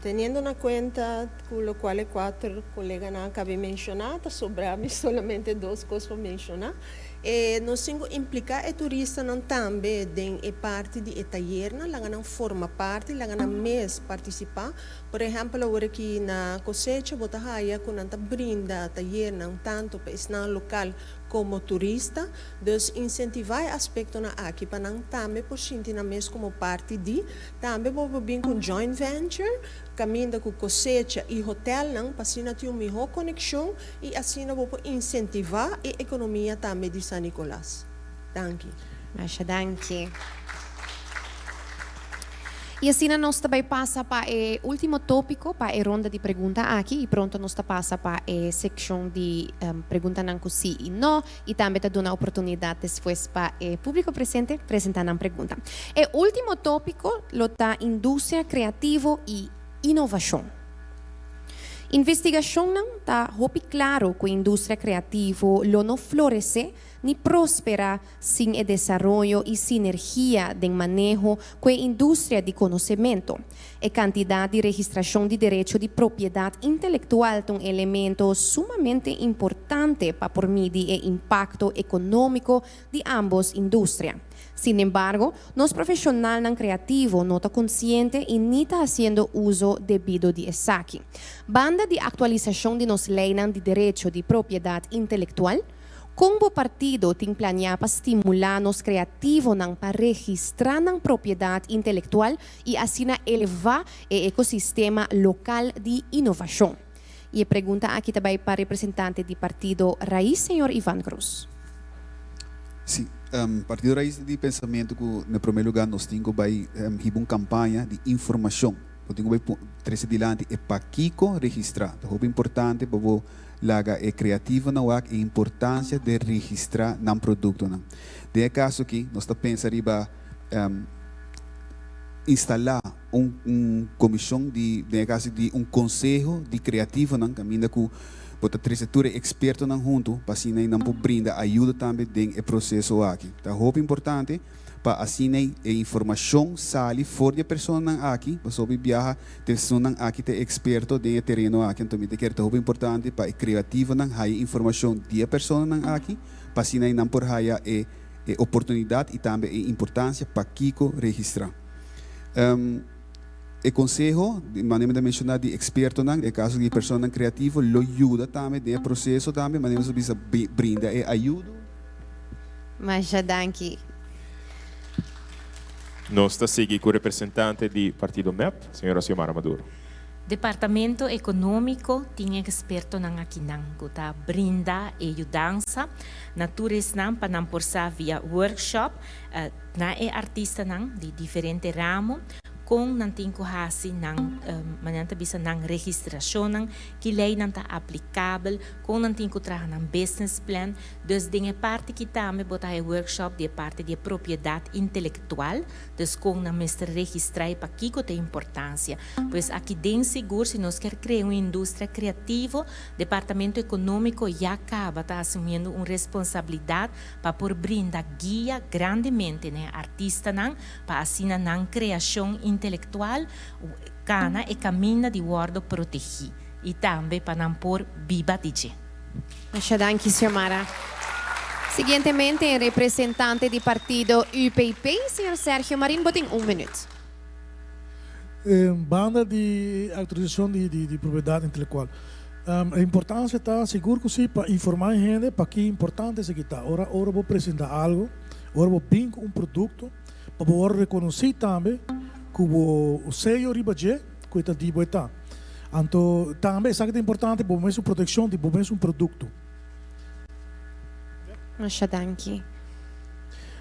Teniendo na cuenta cu locual e cuater coleganan a cabe menciona, ta sobra mi solamente dos cos pa menciona. E nos tin cu implica e turistanan tambe den e parti di e tayernan, laga nan forma parti, laga nan mes participa. Por ehempel awor aki na Cosecha bo ta haya cu nan ta brinda tayernan tanto pa esnan local como turista. Dus incentiva e aspectonan aki pa nan tambe por sinti nan mes como parti di. Tambe bo por bin cu un joint venture caminda cu Cosecha y hotelnan pa asina tin un miho conexion y asina bo por incentiva e economia tambe di San Nicolas. Danki. Masha danki. Y asina nos ta bay pasa pa e ultimo topico pa e ronda di pregunta aki y pronto nos ta pasa pa e seccion di preguntanan cu si y no y tambe ta duna oportunidad despues pa e publico presente presenta nan pregunta. E ultimo topico lo ta industria creativo y innovacion. Investigacionnan ta hopi claro cu industria creativo lo no florece ni prospera sin e desaroyo y sinergia den maneho cu e industria di conocemento. E cantidad di registracion di derecho di propiedad intelectual ta un elemento sumamente importante pa por midi e impacto economico di ambos industria. Sinembargo, nos profesionalnan creativo no ta consciente y ni ta haciendo uzo debido di esaki. Banda di actualisacion di nos leynan di derecho di propiedad intelectual, Kon bo partido tin planeá pa stimulá nos kreativonan pa registrá nan propiedat intelektual i asina elevá e ekosistema lokal di inovashon? I e pregunta aki ta bai pa representante di partido Raiz, señor Ivan Cruz. Sí, Partido Raiz ta di pensamentu ku na promé lugá nos tin ku bai hiba un kampaña di informashon. Bo tin ku bai trese dilanti e pakiko registrá. Ta hopi importante pa bo Laga e kreativonan wak e importansia de registrá nan produktonan. Den e kaso aki nos ta pensa riba instalá un un komishon di den e kaso di un konseho di kreativonan kaminda ku bo ta trese tur e ekspertonan huntu pa asina nan por brinda ayuda tambe den e proseso aki. Ta hopi importante. pa asina e informashon sali for di e personanan aki, pasobra hopi biaha te esunnan aki ta e eksperto den e tereno aki, anto mi ta kere ta hopi importante pa e kreativonan haya informashon di e personanan aki, pa asina nan por haya e e oportunidat i tambe e importansia pakiko registrá. E konseho, di manera mi ta menshoná, di ekspertonan, den e kaso di personanan kreativo, lo yuda tambe den e proseso tambe, manera nos a bisa brinda e ayudo. Masha danki. Nos ta sigui cu representante di partido mep, señora Xiomara Maduro. Departamento Economico tin expertonan akinan cu ta brinda e yudansa na tur esnan pa nan por sa via workshop na e artistanan di diferente ramo con nan tin cu haci nan manera nan ta bisa nan registracionnan, ki leynan ta aplicabel, con nan tin cu traha nan business plan. Dus den e parti ki tambe bo ta haña workshop di e parti di e propiedat intelektual, dus kon nan mester registrá i pakiko ta e importansia. Pues aki den sigur si nos kier krea un industria kreativo, Departamento Ekonómiko ya kaba ta asumiendo un responsabilidat pa por brinda guia grandemente na e artistanan pa asina nan kreashon intelektual kana e kaminda di wòrdu protegí i tambe pa nan por biba di dje. Masha danki Xiomara. Siguientemente e representante di partido UPP, señor Sergio Marin, bo tin un minuut. Banda di autorisacion di propiedad intelectual, e importancia ta sigur cu si pa informa e hende paki importante esaki ta. Ora ora bo presenta algo, ora bo bin cu un producto, pa bo worde reconoci tambe cu bo seyo riba dje cu e ta di bo e ta. Anto tambe esaki ta importante bo mes un proteccion di bo mes un producto. Masha danki.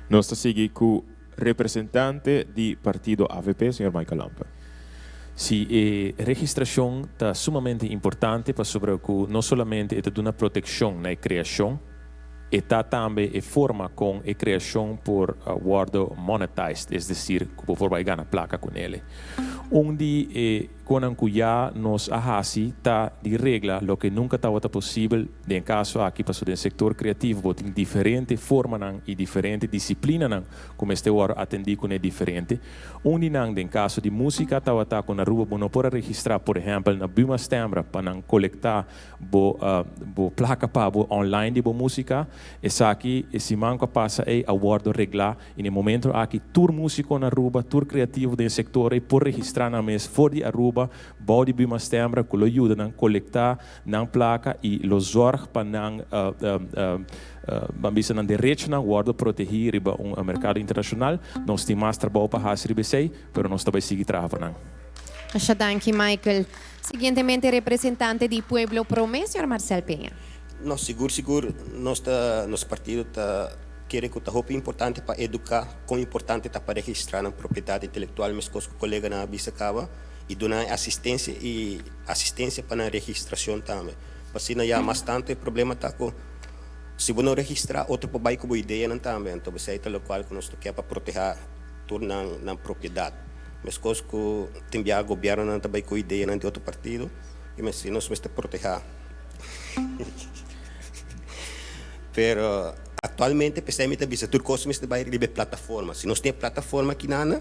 Nos ta sigui cu representante di partido avp, señor Michael Lampe. Si, e registracion ta sumamente importante pasobra cu no solamente e ta duna proteccion na e creacion, e ta tambe e forma con e creacion por wordo monetized, es decir, cu bo por bay gana placa cu nele. Un di e konan ku ya nos a hasi ta di regla loke nunka tabata posibel den e kaso aki pasobra den sektor kreativo bo tin diferente formanan i diferente disiplinanan ku mester wòrdu atendí kuné diferente. Un di nan den kaso di músika tabata ku na Aruba bo no por a registrá por ehèmpel na Buma Stembra pa nan kolektá bo bo plaka pa bo online di bo músika. Esaki e siman ku a pasa ei a wòrdu reglá. I na e momento aki tur músiko na Aruba, tur kreativo den e sektor ei por registrá nan mes for di Aruba bou di Buma Stembra ku lo yuda nan kolektá nan plaka i lo zòrg pa nan ban bisa nan derechonan wòrdu protegí riba un merkado internashonal. Nos tin mas trabou pa hasi riba esei, pero nos ta bai sigui traha pa nan. Masha danki Michael. Siguientemente representante di Pueblo Prome, señor Marcel Peña. No, sigur sigur nos ta nos partido ta. kere ku ta hopi importante pa eduká kon importante ta pa registrá nan propiedat intelektual meskos ku koleganan a bisa kaba i duna nan asistensia i asistensia pa nan registrashon tambe. Pa asina ya mas tantu e problema ta ku si bo no registrá otro por bai ku bo ideanan tambe anto esei ta lokual ku nos ta ke pa protehá tur nan nan propiedat. Meskos ku tin biaha gobièrnunan ta bai ku ideanan di otro partido i mester nos mester protehá. Pero actualmente p'esei mi ta bisa tur cos mester bai riba e plataforma. Si nos tin e plataforma aki nana,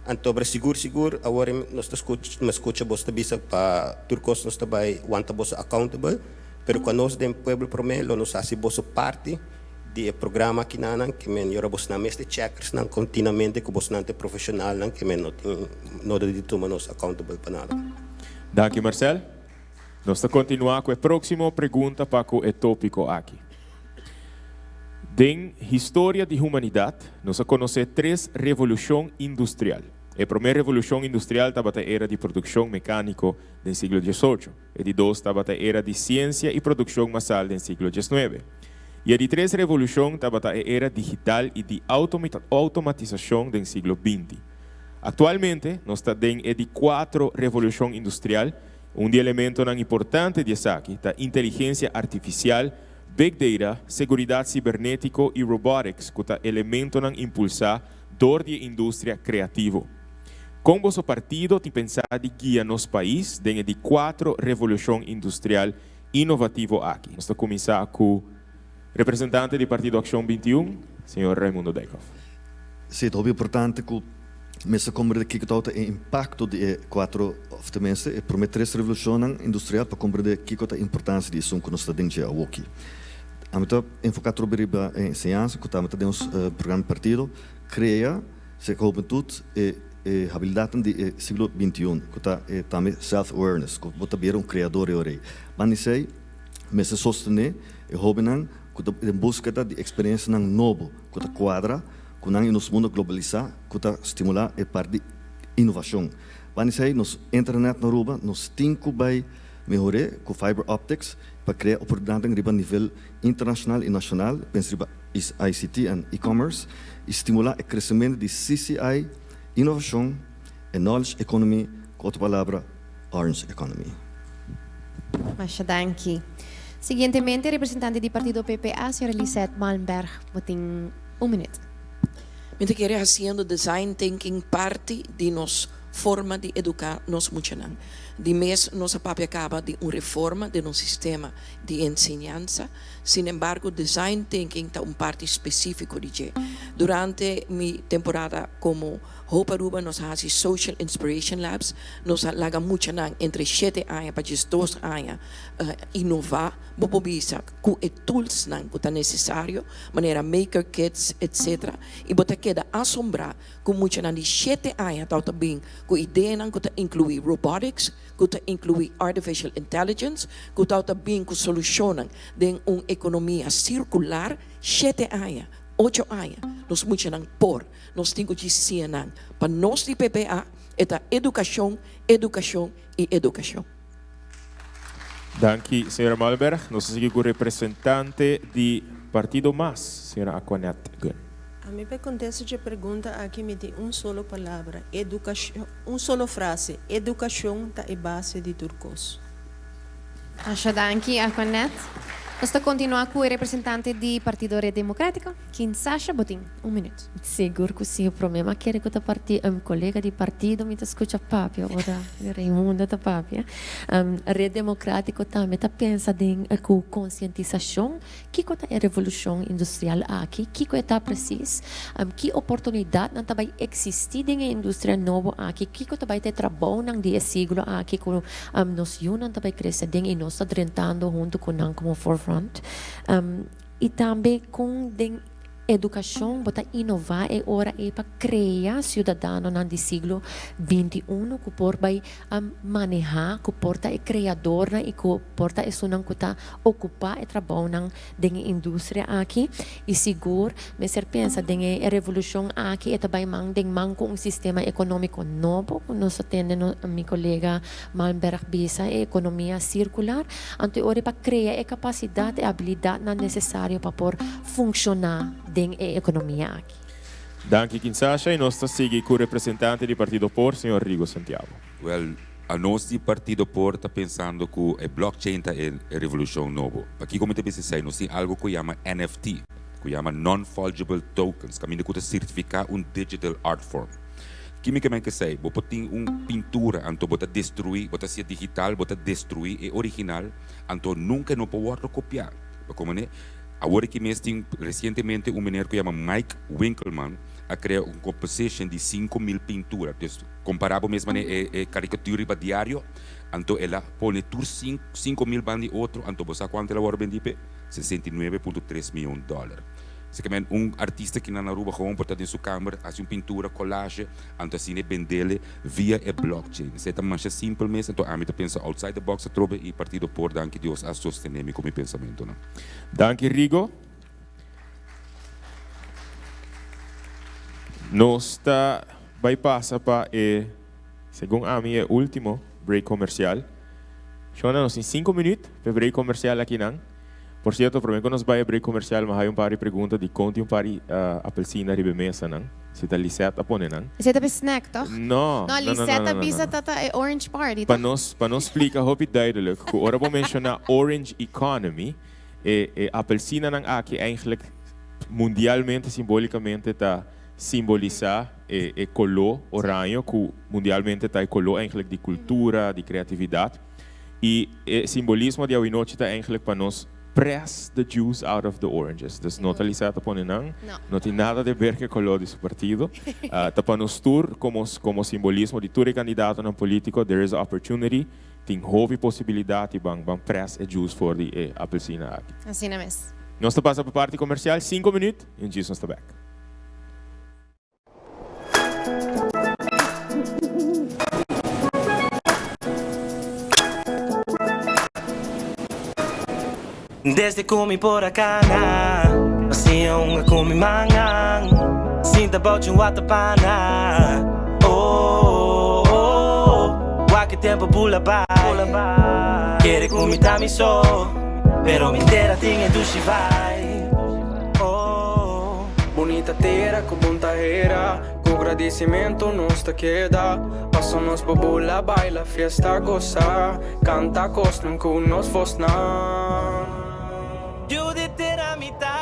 anto bra sigur sigur awor nos ta scucha, mi a scucha boso ta bisa pa tur cos nos ta bai wanta boso accountable, pero cu anos den Pueblo Prome lo nos haci boso parti di e programa aki nanan ke men yora bosnan mes ta checkersnan continuamente cu bosnan ta e profesionalnan ke men no tin nodo di tuma nos accountable pa nada. Danki Marcel. Nos ta kontinuá ku e próksimo pregunta pa ku e tópiko aki. Den historia di humanidat nos a konosé tres revolushon industrial. E promé revolushon industrial tabata e era di produkshon mekániko den siglo diesocho. E di dos tabata e era di siensia i produkshon masal den siglo diesnuebe. I e di tres revolushon tabata e era digital i di outomatisashon den siglo binti. Aktualmente nos ta den e di kuatro revolushon industrial. Un di elementonan importante di esaki ta inteligensia artifisial, big data, seguridat sibernetiko i robotics ku ta elementonan impulsá dor di e industria kreativo. Kon boso partido tin pensá di guia nos pais den e di kuatro revolushon industrial inovativo aki? Nos ta kuminsá ku representante di Partido Akshon 21, señor Raimundo Dijkhoff. Sí, ta hopi importante ku Mester comprende kiko tabata e impacto di e cuatro, of tenminste e prome tres revolucionnan industrial pa comprende kiko ta importancia di esun cu nos ta den dje awoki. Ami ta enfoca trobe riba e enseñansa cu tambe ta den nos programa di partido, crea cerca hubentud e e habilidadnan di e siglo bintiun cu ta e tambe self awareness cu bo ta bira un creador e ora ei. Banda di esey mester sostene e hobennan cu ta den busqueda di experiencianan nobo cu ta cuadra Ku nan i nos mundo globalisá ku ta stimulá e parti di inovashon. Ban esei nos internet na Aruba nos tin ku bai mehor'é ku fiber optics pa krea oportunidatnan riba nivel internashonal i nashonal, pensa riba ICT en e-commerce, i stimulá e kresementu di CCI, inovashon, e knowledge economy, ku otro palabra orange economy. Masha danki. Siguientemente representante di partido PPA, señora Lisette Malmberg, bo tin. Un minuut. Mi ta kere hasiendo design thinking parti di nos forma di educa nos muchanan. Di mes nos a papia caba di un reforma den nos sistema di enseñansa, sin embargo design thinking ta un parti specifico di dje. Durante mi temporada como Hope Aruba nos a hasi Social Inspiration Labs, nos a laga muchanan entre shete aña pa diesdos aña inova, bo por bisa, ku e toolsnan ku ta nesesario, manera maker kits etc. I bo ta keda asombrá ku muchanan di shete aña tau ta bin ku ideanan ku ta inkluí robotics, ku ta inkluí artificial intelligence, ku tau ta bin ku solushonnan den un ekonomia sirkular. Shete aña, ocho aña, nos muchanan por. Nos tin ku djis siña nan. Pa nos di PPA e ta edukashon, edukashon i edukashon. Danki, señora Malmberg. Nos ta sigui ku representante di Partido mas, señora Aquanette Gunn. Ami pa e kontesto dje pregunta aki mi tin un solo palabra, edukashon, un solo frase, edukashon ta e base di tur kos. Masha danki, Aquanette. Nos ta kontinuá ku e representante di Partido Red Democrático, Kinsasha Botin. Un minuut. Sigur ku si. Promé m'a kere ku ta parti un kolega di partido mi ta skucha papia ora Raimundo ta papia. Red Demokratiko tambe ta pensa den ku konsientisashon kiko ta e revolushon industrial aki, kiko e ta presis, ki oportunidatnan ta bai eksistí den e industria nobo aki, kiko ta bai ta e trabounan di e siglo aki ku nos yunan ta bai krese den i nos ta drentando huntu ku nan komo forefront. I tambe kon den Edukashon, bo ta inová e ora ei pa krea siudadanonan di siglo binti uno ku por bai manehá, ku por ta e kreadornan i ku por ta esunnan ku ta okupá e trabounan den e industria aki. I sigur mester pensa den e revolushon aki e ta bai man den man ku un sistema ekonómiko nobo ku nos a tende mi kolega Malmberg bisa, e ekonomia sirkular. Anto e ora ei pa krea e kapasidat, e abilidatnan nesesario pa por. Funshoná den. den e ekonomia aki. Danki Kinsasha y nos ta sigui cu representante di Partido por, señor Rigo Santiago. Wel, anos di Partido por ta pensando cu e blockchain ta e revolucion nobo. Pakico mi ta bisa esey? Nos tin algo cu yama NFT, cu yama Non-Fungible Tokens, caminda cu ta certifica un digital art form. Kimicamente esey, bo por tin un pintura anto bo ta destrui, bo ta hacia digital, bo ta destrui e original, anto nunca e no por wordo copia. Bo comprende? Awor aki mes tin recientemente un meneer cu yama Mike Winkelmann a crea un composition di 5000 pintura. Dus compara bo mes mane e e caricatura riba diario, anto el a pone tur 5000 banda di otro, anto bo sa cuanto el a wordo bendi p'e? 69.3 miyon dollar. Esaki un artista ki na Aruba gewoon por ta den su kamber hasi un pintura, collage, anto asina e bendele via e blockchain. Esei ta masha simpel mes, anto ami ta pensa outside the box atrobe y Partido Por danki Dios a sostene mi cu mi pensamentonan. Danki Rigo. Nos ta bay pasa pa e, segun ami, e ultimo break comercial. Shona, nos tin cinco minuut pa e break comercial akinan. Por cierto, prome cu nos bay e break comercial, mi a haya un par di pregunta di con tin un par di apelsina riba e mesanan. Si ta Lisette a pone nan. Esey ta pa e snack, toch? No, No, no, no, Lisette no, a no, bisa no. ta ta e orange party, Pa toch? nos, pa nos splica hopi duidelijk cu ora bo menciona orange economy, e e apelsinanan aki eigenlijk mundialmente, simbolicamente ta simbolisa e e color oraño cu mundialmente ta e color eigenlijk di cultura, di creatividad. Y e simbolismo di awinochi ta eigenlijk pa nos press the juice out of the oranges. Dus no ta Lisette ta pone nan, no tin nada de ber cu e color di su partido. Ta pa nos tur como como simbolismo di tur e candidatonan politico, there is a opportunity, tin hopi posibilidad y ban ban press e juice for di e apelsina aki. Asina mes. Nos ta pasa pa parti comercial, cinco minuut y un djis nos ta bek. Desde ku mi por a kana Ma siña hunga ku mi mannan Sinta bou dje un watapana Oh, oh, wak e tempu bula bai Kere ku mi ta mi so Pero mi tera tin e dushi vibe Oh. Bunita tera ku bon tahera Ku gradisimentu nos ta keda Paso nos por bula, baila, fiesta, gosa Kanta kosnan ku nos vosnan. Yu di tera mi ta.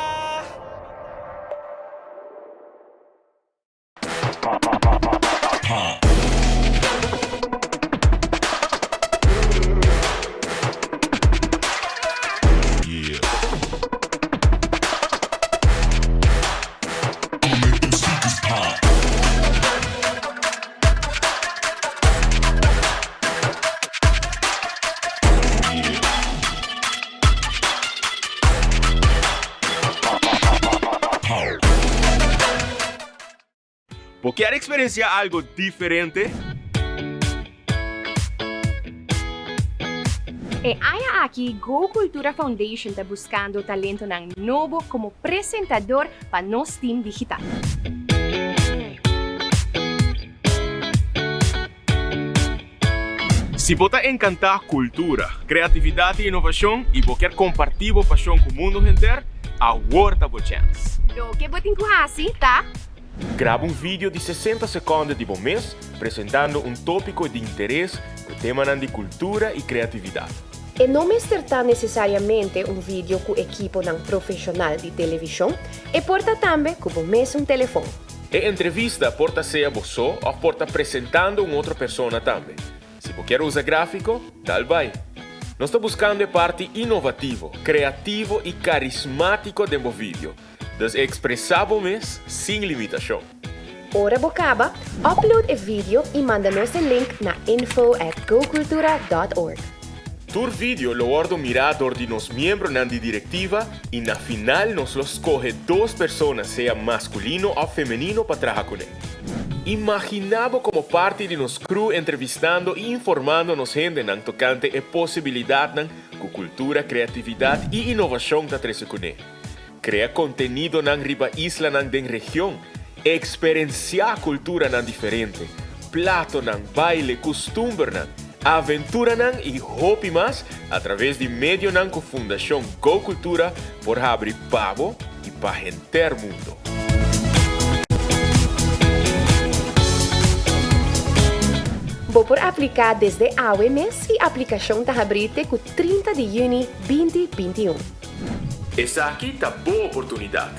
Bo kier experiencia algo diferente? E aña aki Go Cultura Foundation ta buscando talentonan nobo como presentador pa nos team digital. Si bo ta encanta cultura, creatividad y innovacion y bo kier comparti bo pasion cu mundo henter, awor ta bo chance! Loke bo tin cu haci ta. Graba un video di 60 seconde di bo mes presentando un topico di interes cu temanan di cultura y creatividad. E no mester ta necesariamente un video cu ekiponan profesional di television, e por ta tambe cu bo mesun telefon. E entrevista por ta sea bo so of por ta presentando un otro persona tambe. Si bo kier usa grafico, dal bai. Nos ta buscando e parti innovativo, creativo y carismatico den bo video. Dus expresa bo mes sin limitacion. Ora bo caba, upload e video y manda nos e link na info at gocultura dot org. Tur video lo wordo mira dor di nos miembronan di directiva y na final nos lo scoge dos persona sea masculino of femenino pa traha cune. Imagina bo como parti di nos crew entrevistando y informando nos hendenan tocante e posibilidadnan cu cultura, creatividad y innovacion ta trece cune. Crea contenidonan riba islanan den region, experencia culturanan diferente, platonan, baile, custumbernan. aventuranan y hopi mas a traves di medionan cu Fundacion Go Cultura por habri pa bo y pa henter mundo. Bo por aplica desde awe mes y aplicacion ta habri te cu 30 di juni 2021. Esaki ta bo oportunidad.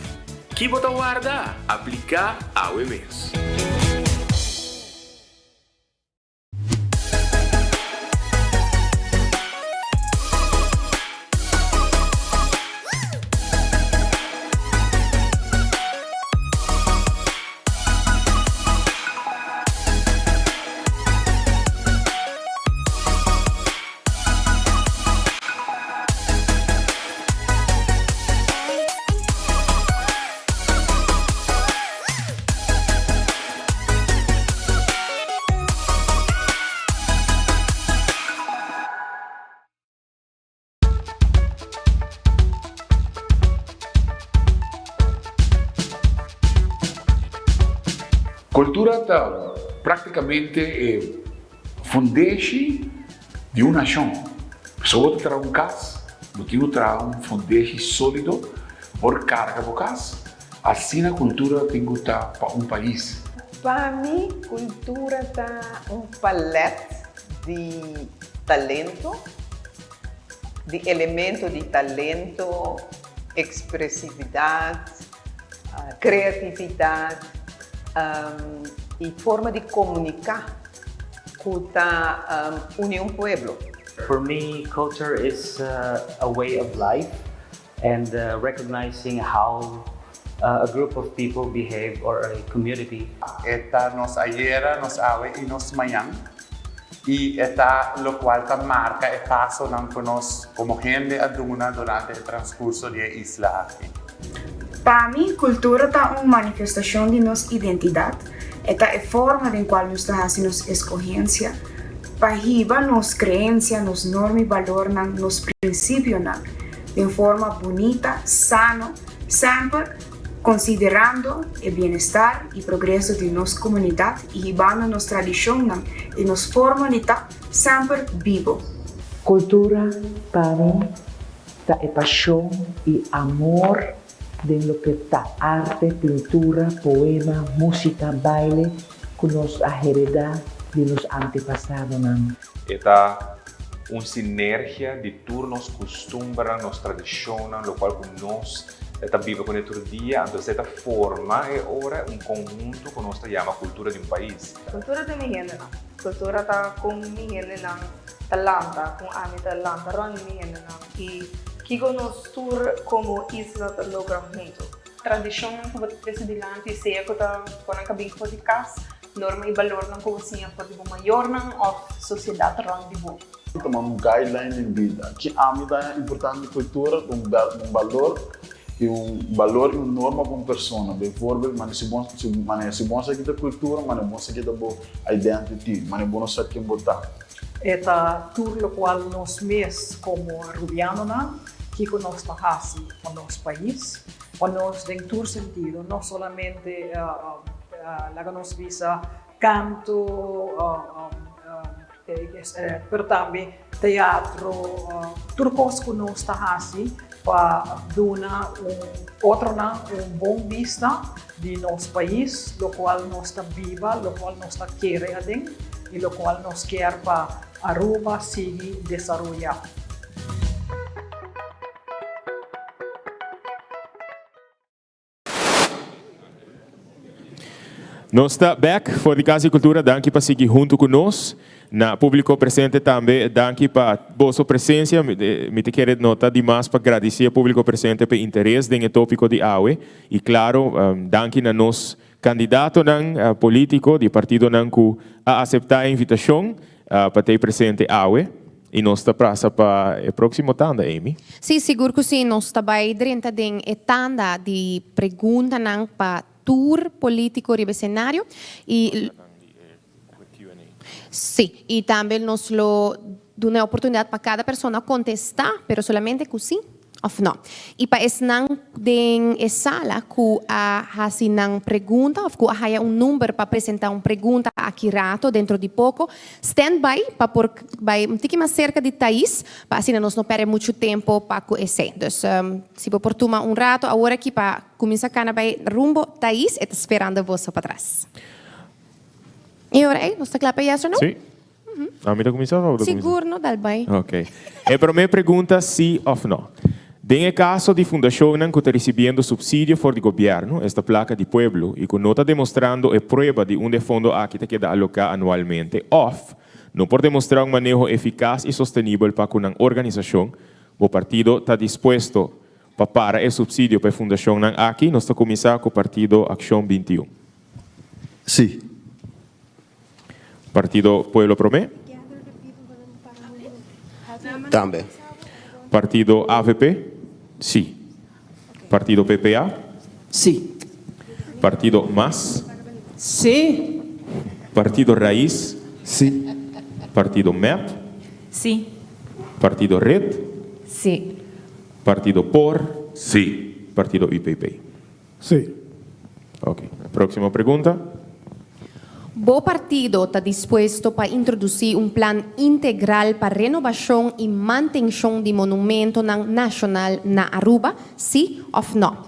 Ki bo ta warda? Aplica awe mes. Cultura ta practicamente e fundeshi di un nashon. Pasobra bo ta traha un kas, bo tin ku traha un fundeshi sólido por karga bo kas. Asina kultura tin ku ta pa un pais. Pa mi kultura ta un palèt di talento, di elemento di talento, ekspresividat, kreatividat i forma di komuniká. Ku ta uni un pueblo. For me culture is a way of life and recognizing how a group of people behave or a community. E ta nos ayera, nos awe i nos mañan i e ta lokual ta marka e pasonan ku nos komo hende a duna durante e transkurso di e isla aki. Pa mi, kultura ta un manifestashon di nos identidat. E ta e forma den kual nos ta hasi nos eskohensia pa hiba nos kreensia, nos norma i balornan, nos prinsipionan, den forma bunita, sano, semper konsiderando e bienestar i progreso di nos komunidat i hibando nos tradishonnan i nos forma di ta semper bibo. Kultura pa mi ta e pashon i amor den loke ta arte, pintura, poema, músika, baile ku nos a heredá di nos antepasadonan. E ta un sinergia di tur nos kustumbernan, nos tradishonnan, lokual ku nos ta biba kuné tur dia, anto esei ta forma e ora un konhunto ku nos ta yama kultura di un pais. Kultura ta mi hendenan. Kultura ta kon mi hendenan ta lanta, kon ami ta lanta rònt di mi hendenan i kiko nos tur komo isla ta logra huntu. Tradishonnan ku bo ta trese dilanti, sea ku ta ku nan ka bin for di kas, norma i balornan ku bo siña for di bo mayornan òf sosiedat rònt di bo. Tuma un guideline den bida. Ki ami ta importante kultura, un balor i un balor i un norma pa un persona. Bijvoorbeeld, mane si bo mane si bo no sa kita kultura, mane bo no sa kita bo identity, mane bo no sa ken bo ta. E ta tur lokual nos mes komo Arubianonan, kiko nos ta hasi pa nos pais, pa nos den tur sentido, no solamente laga nos bisa kanto, pero tambe teatro, tur kos ku nos ta hasi pa duna un otronan un bon bista di nos pais, lokual nos ta biba, lokual nos ta kere aden i lokual nos kier pa Aruba sigui desaroyá. Nos ta bek for di Cas di Cultura. Danki pa sigui hunto cu nos. Na publico presente tambe danki pa boso presencia. Mi ta kere no ta dimas pa gradici e publico presente pa e interes den e topico di awe. Y claro, danki na nos candidatonan politico di partidonan cu a acepta e invitacion pa ta presente awe. Y nos ta prasa pa e proximo tanda, Amy. Sí, sigur cu sí. Nos ta bay drenta den e tanda di preguntanan pa tur politico riba e scenario. Y Sí, y tambe nos lo duna e oportunidad pa cada persona contesta, pero solamente cu sí. Òf no? I pa esnan den e sala ku a hasi nan pregunta òf ku a haya un number pa presentá un pregunta aki rato dentro di poko, stand by pa por bai un tiki mas serka di Thais pa asina nos no pèrdè muchu tempu pa ku esei. Dus si bo por tuma un rato awor aki pa kuminsá kana bai rumbo Thais, e ta sperando boso patras. I ora ei, nos ta kla pa yes or no? Sí. Ami ta kuminsá òf abo ta kuminsá? Sigur no, dal bai. Ok. E promé pregunta sí òf no. Den e kaso di fundashonnan ku ta risibiendo supsidio for di gobièrnu, esta plaka di pueblo, i ku no ta demostrando e prueba di unda e fondo aki ta keda aloká anualmente òf no por demostrá un maneho efikas i sostenibel pa ku nan organisashon, bo partido ta dispuesto pa para e supsidio pa e fundashonnan aki? Nos ta kuminsá ku partido Akshon 21. Sí. Partido Pueblo Promé. Tambe. Partido avp. Sí. Partido PPA. Sí. Partido mas. Sí. Partido Raiz. Sí. Partido mep. Sí. Partido Red. Sí. Partido por. Sí. Partido UPP. Sí. Ok. Próximo pregunta. Bo partido ta dispuesto pa introdusí un plan integral pa renobashon i mantenshon di monumentonan nashonal na Aruba, sí òf nò?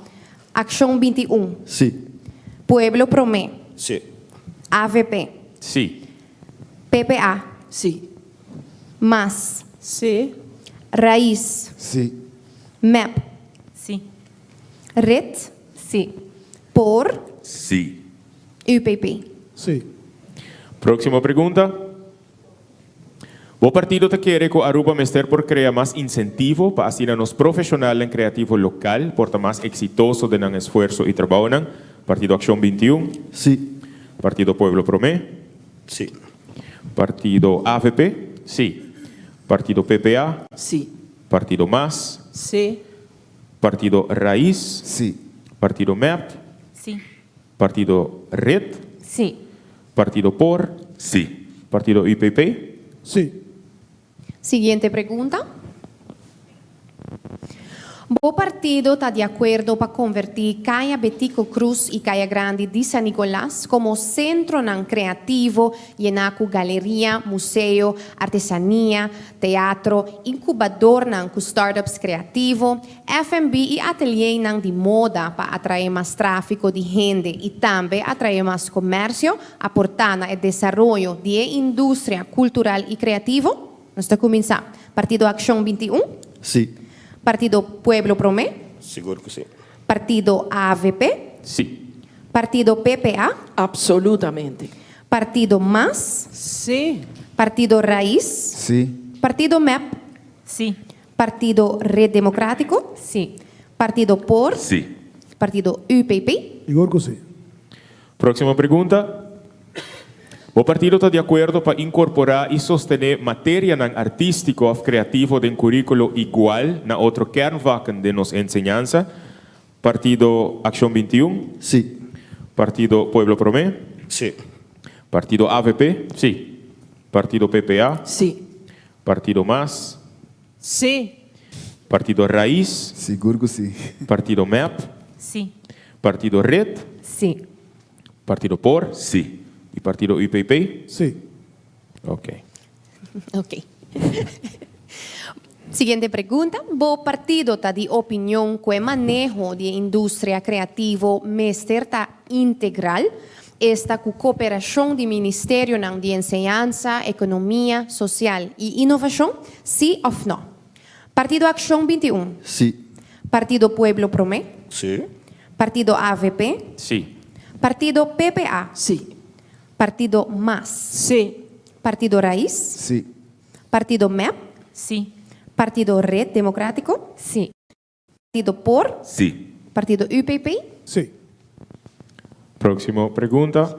Akshon 21. Sí. Pueblo Promé. Sí. Avp. Sí. PPA. Sí. Mas. Sí. Rais. Sí. Mep. Sí. Red? Sí. Por? Sí. UPP? Sí. Próximo pregunta. Bo partido ta kere cu Aruba mester por crea mas incentivo pa asina nos profesionalnan creativo local por ta mas exitoso den nan esfuerso y trabaonan? Partido Accion 21? Sí. Partido Pueblo Prome? Sí. Partido avp? Sí. Partido PPA? Sí. Partido mas? Sí. Partido Raiz? Sí. Partido mep? Sí. Partido Red? Sí. Partido por? Sí. Partido UPP? Sí. Siguiente pregunta. Bo partido ta di akuerdo pa konvertí Kaya Betico Croes i Kaya Grandi di San Nicolas komo sentronan kreativo yená ku galeria, museo, artesania, teatro, inkubadornan ku startups kreativo, FNB i ateliernan di moda pa atraé mas tráfiko di hende i tambe atraé mas komersio, aportá na e desaroyo di e industria kultural i kreativo? Nos ta kuminsá. Partido Akshon 21? Sí. Partido Pueblo Promé? Sigur ku sí. Partido avp? Sí. Partido PPA? Absolutamente. Partido mas? Sí. Partido Raiz? Sí. Partido mep? Sí. Partido Red Democrático? Sí. Partido por? Sí. Partido UPP? Sigur ku sí. Próximo pregunta. Bo partido ta di akuerdo pa inkorporá i sostené materianan artístiko òf kreativo den kuríkulo igual na otro kernvakken den nos enseñansa? Partido Akshon 21? Sí. Partido Pueblo Promé? Sí. Partido avp? Sí. Partido PPA? Sí. Partido mas? Sí. Partido Raiz? Sigur ku sí. Partido mep? Sí. Partido Red? Sí. Partido por? Sí. I Partido UPP? Sí. Ok. Ok. Siguiente pregunta. Bo partido ta di opinion ku e maneho di e industria kreativo mester ta integral, esta ku koperashon di ministerionan di enseñansa, ekonomia, sosial i inovashon? Sí òf nò? Partido Akshon 21. Sí. Partido Pueblo Promé. Sí. Partido avp. Sí. Partido PPA. Sí. Partido mas. Sí. Partido Raiz. Sí. Partido mep. Sí. Partido Red Democrático. Sí. Partido por. Sí. Partido UPP. Sí. Próximo pregunta.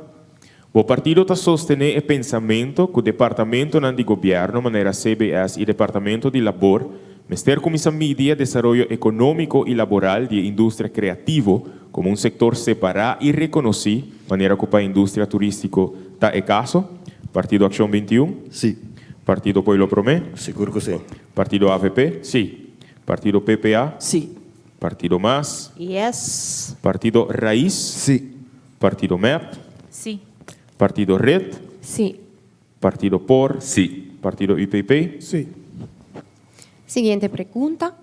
Bo partido ta sostené e pensamento ku departamentonan di gobièrnu manera CBS i Departamento di Labor mester kuminsá midi e desaroyo ekonómiko i laboral di e industria kreativo komo un sektor separá i rekonosí manera ku pa e industria turístiko ta e kaso? Partido Akshon 21? Sí. Partido Pueblo Promé? Sigur ku sí. Partido avp? Sí. Partido PPA? Si. Partido mas? Yes. Partido Raiz? Si. Partido mep? Si. Partido red? Si. Partido por? Si. Partido UPP? Si. Siguiente pregunta.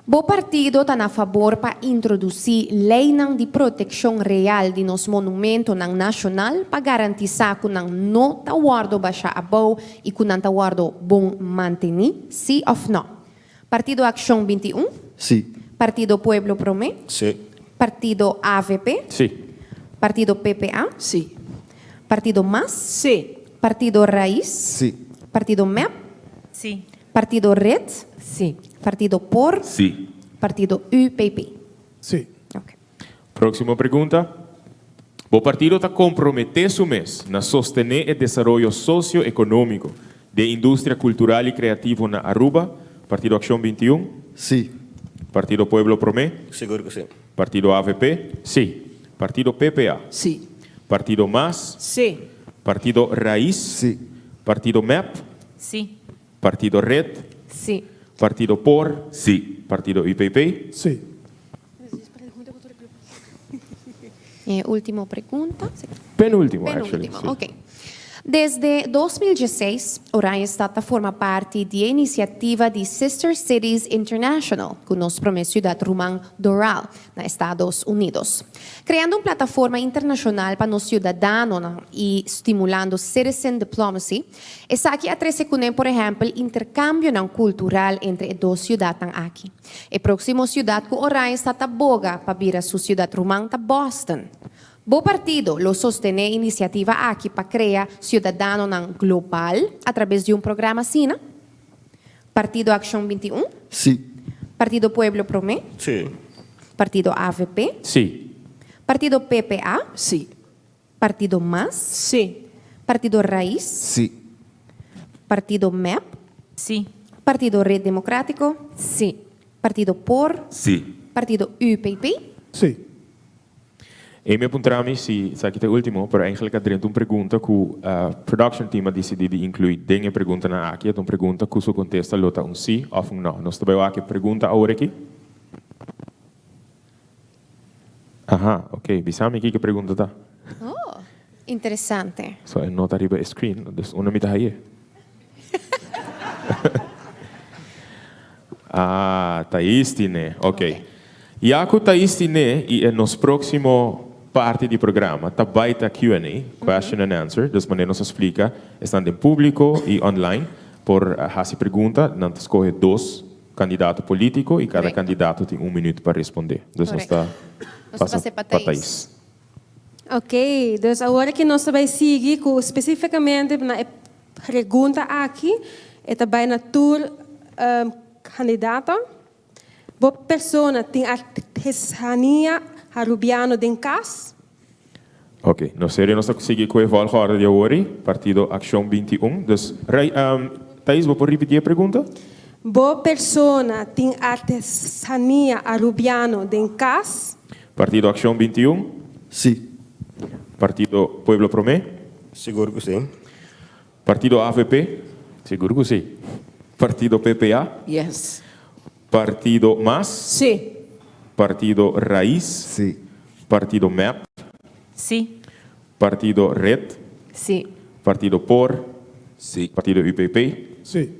Bo partido ta na fabor pa introdusí leinan di protekshon real di nos monumentonan nashonal pa garantisá ku nan no ta wòrdu bashá abou i ku nan ta wòrdu bon mantení? Sí òf nò? Partido Akshon 21? Sí. Partido Pueblo Promé? Sí. Partido avp? Sí. Partido PPA? Sí. Partido mas? Sí. Partido Raiz? Sí. Partido mep? Sí. Partido red? Sí. Partido por? Sí. Partido UPP? Sí. Próximo pregunta. Bo partido ta komprometé su mes na sostené e desaroyo sosio-ekonómiko den industria kultural i kreativo na Aruba? Partido Akshon 21? Sí. Partido Pueblo Promé? Sigur ku sí. Partido avp? Sí. Partido PPA? Sí. Partido mas? Sí. Partido Raiz? Sí. Partido mep? Sí. Partido red? Sí. Partido por? Sí. Partido UPP? Sí. Último pregunta. Sí. Penúltimo, actually. Penúltimo, sí. ok. Desde 2016, Oranjestad ta forma parti di e inisiativa di Sister Cities International ku nos promé siudat ruman Doral, na Estados Unidos. Kreando un plataforma internashonal pa nos siudadanonan i stimulando citizen diplomacy, esaki a trese kuné por ehèmpel interkambionan kultural entre e dos siudatnan aki. E próksimo siudat ku Oranjestad ta boga pa bira su siudat ruman ta Boston. Bo partido lo sostené e inisiativa aki pa krea siudadanonan global atrabes di un programa asina? Partido Akshon 21? Sí. Partido Pueblo Promé? Sí. Partido avp? Sí. Partido PPA? Sí. Partido mas? Sí. Partido Raiz? Sí. Partido mep? Sí. Partido Red Democrático? Sí. Partido por? Sí. Partido UPP? Sí. Amy a puntra mi si esaki ta e ultimo, pero eigenlijk a drenta un pregunta cu production team a dicidi di inclui den e preguntanan aki. E ta un pregunta cu su contesta lo ta un si of un no. Nos ta bay wak e pregunta awor aki. Aha, ok. Bisa mi kiko e pregunta ta. Oh, interesante. So e no ta riba e screen, dus unda mi ta haye? Ah, Thais tine. Ok. Ya cu Thais tine y e nos proximo parti di programa ta bay ta Q&A, question and answer. Dus manera nos a splica, esnan den publico y online por haci pregunta. Nan ta scoge dos candidato politico y cada candidato tin un minuut pa responde. Dus nos ta pasa pa Thais. Ok, dus awor aki nos ta bai sigui ku spesifikamente na e pregunta aki, e ta bai na tur kandidato. Bo persona tin artesania Arubiano den kas? Ok, no serio nos ta sigui ku e volgorde di awor ei, Partido Akshon 21. Dus, Ray, Thais, bo por ripití e pregunta? Bo persona tin artesania Arubiano den kas? Partido Akshon 21? Sí. Partido Pueblo Promé? Sigur ku sí. Partido avp? Sigur ku sí. Partido PPA? Yes. Partido mas? Sí. Partido Raiz? Sí. Partido mep? Sí. Partido red? Sí. Partido por? Sí. Partido UPP? Sí.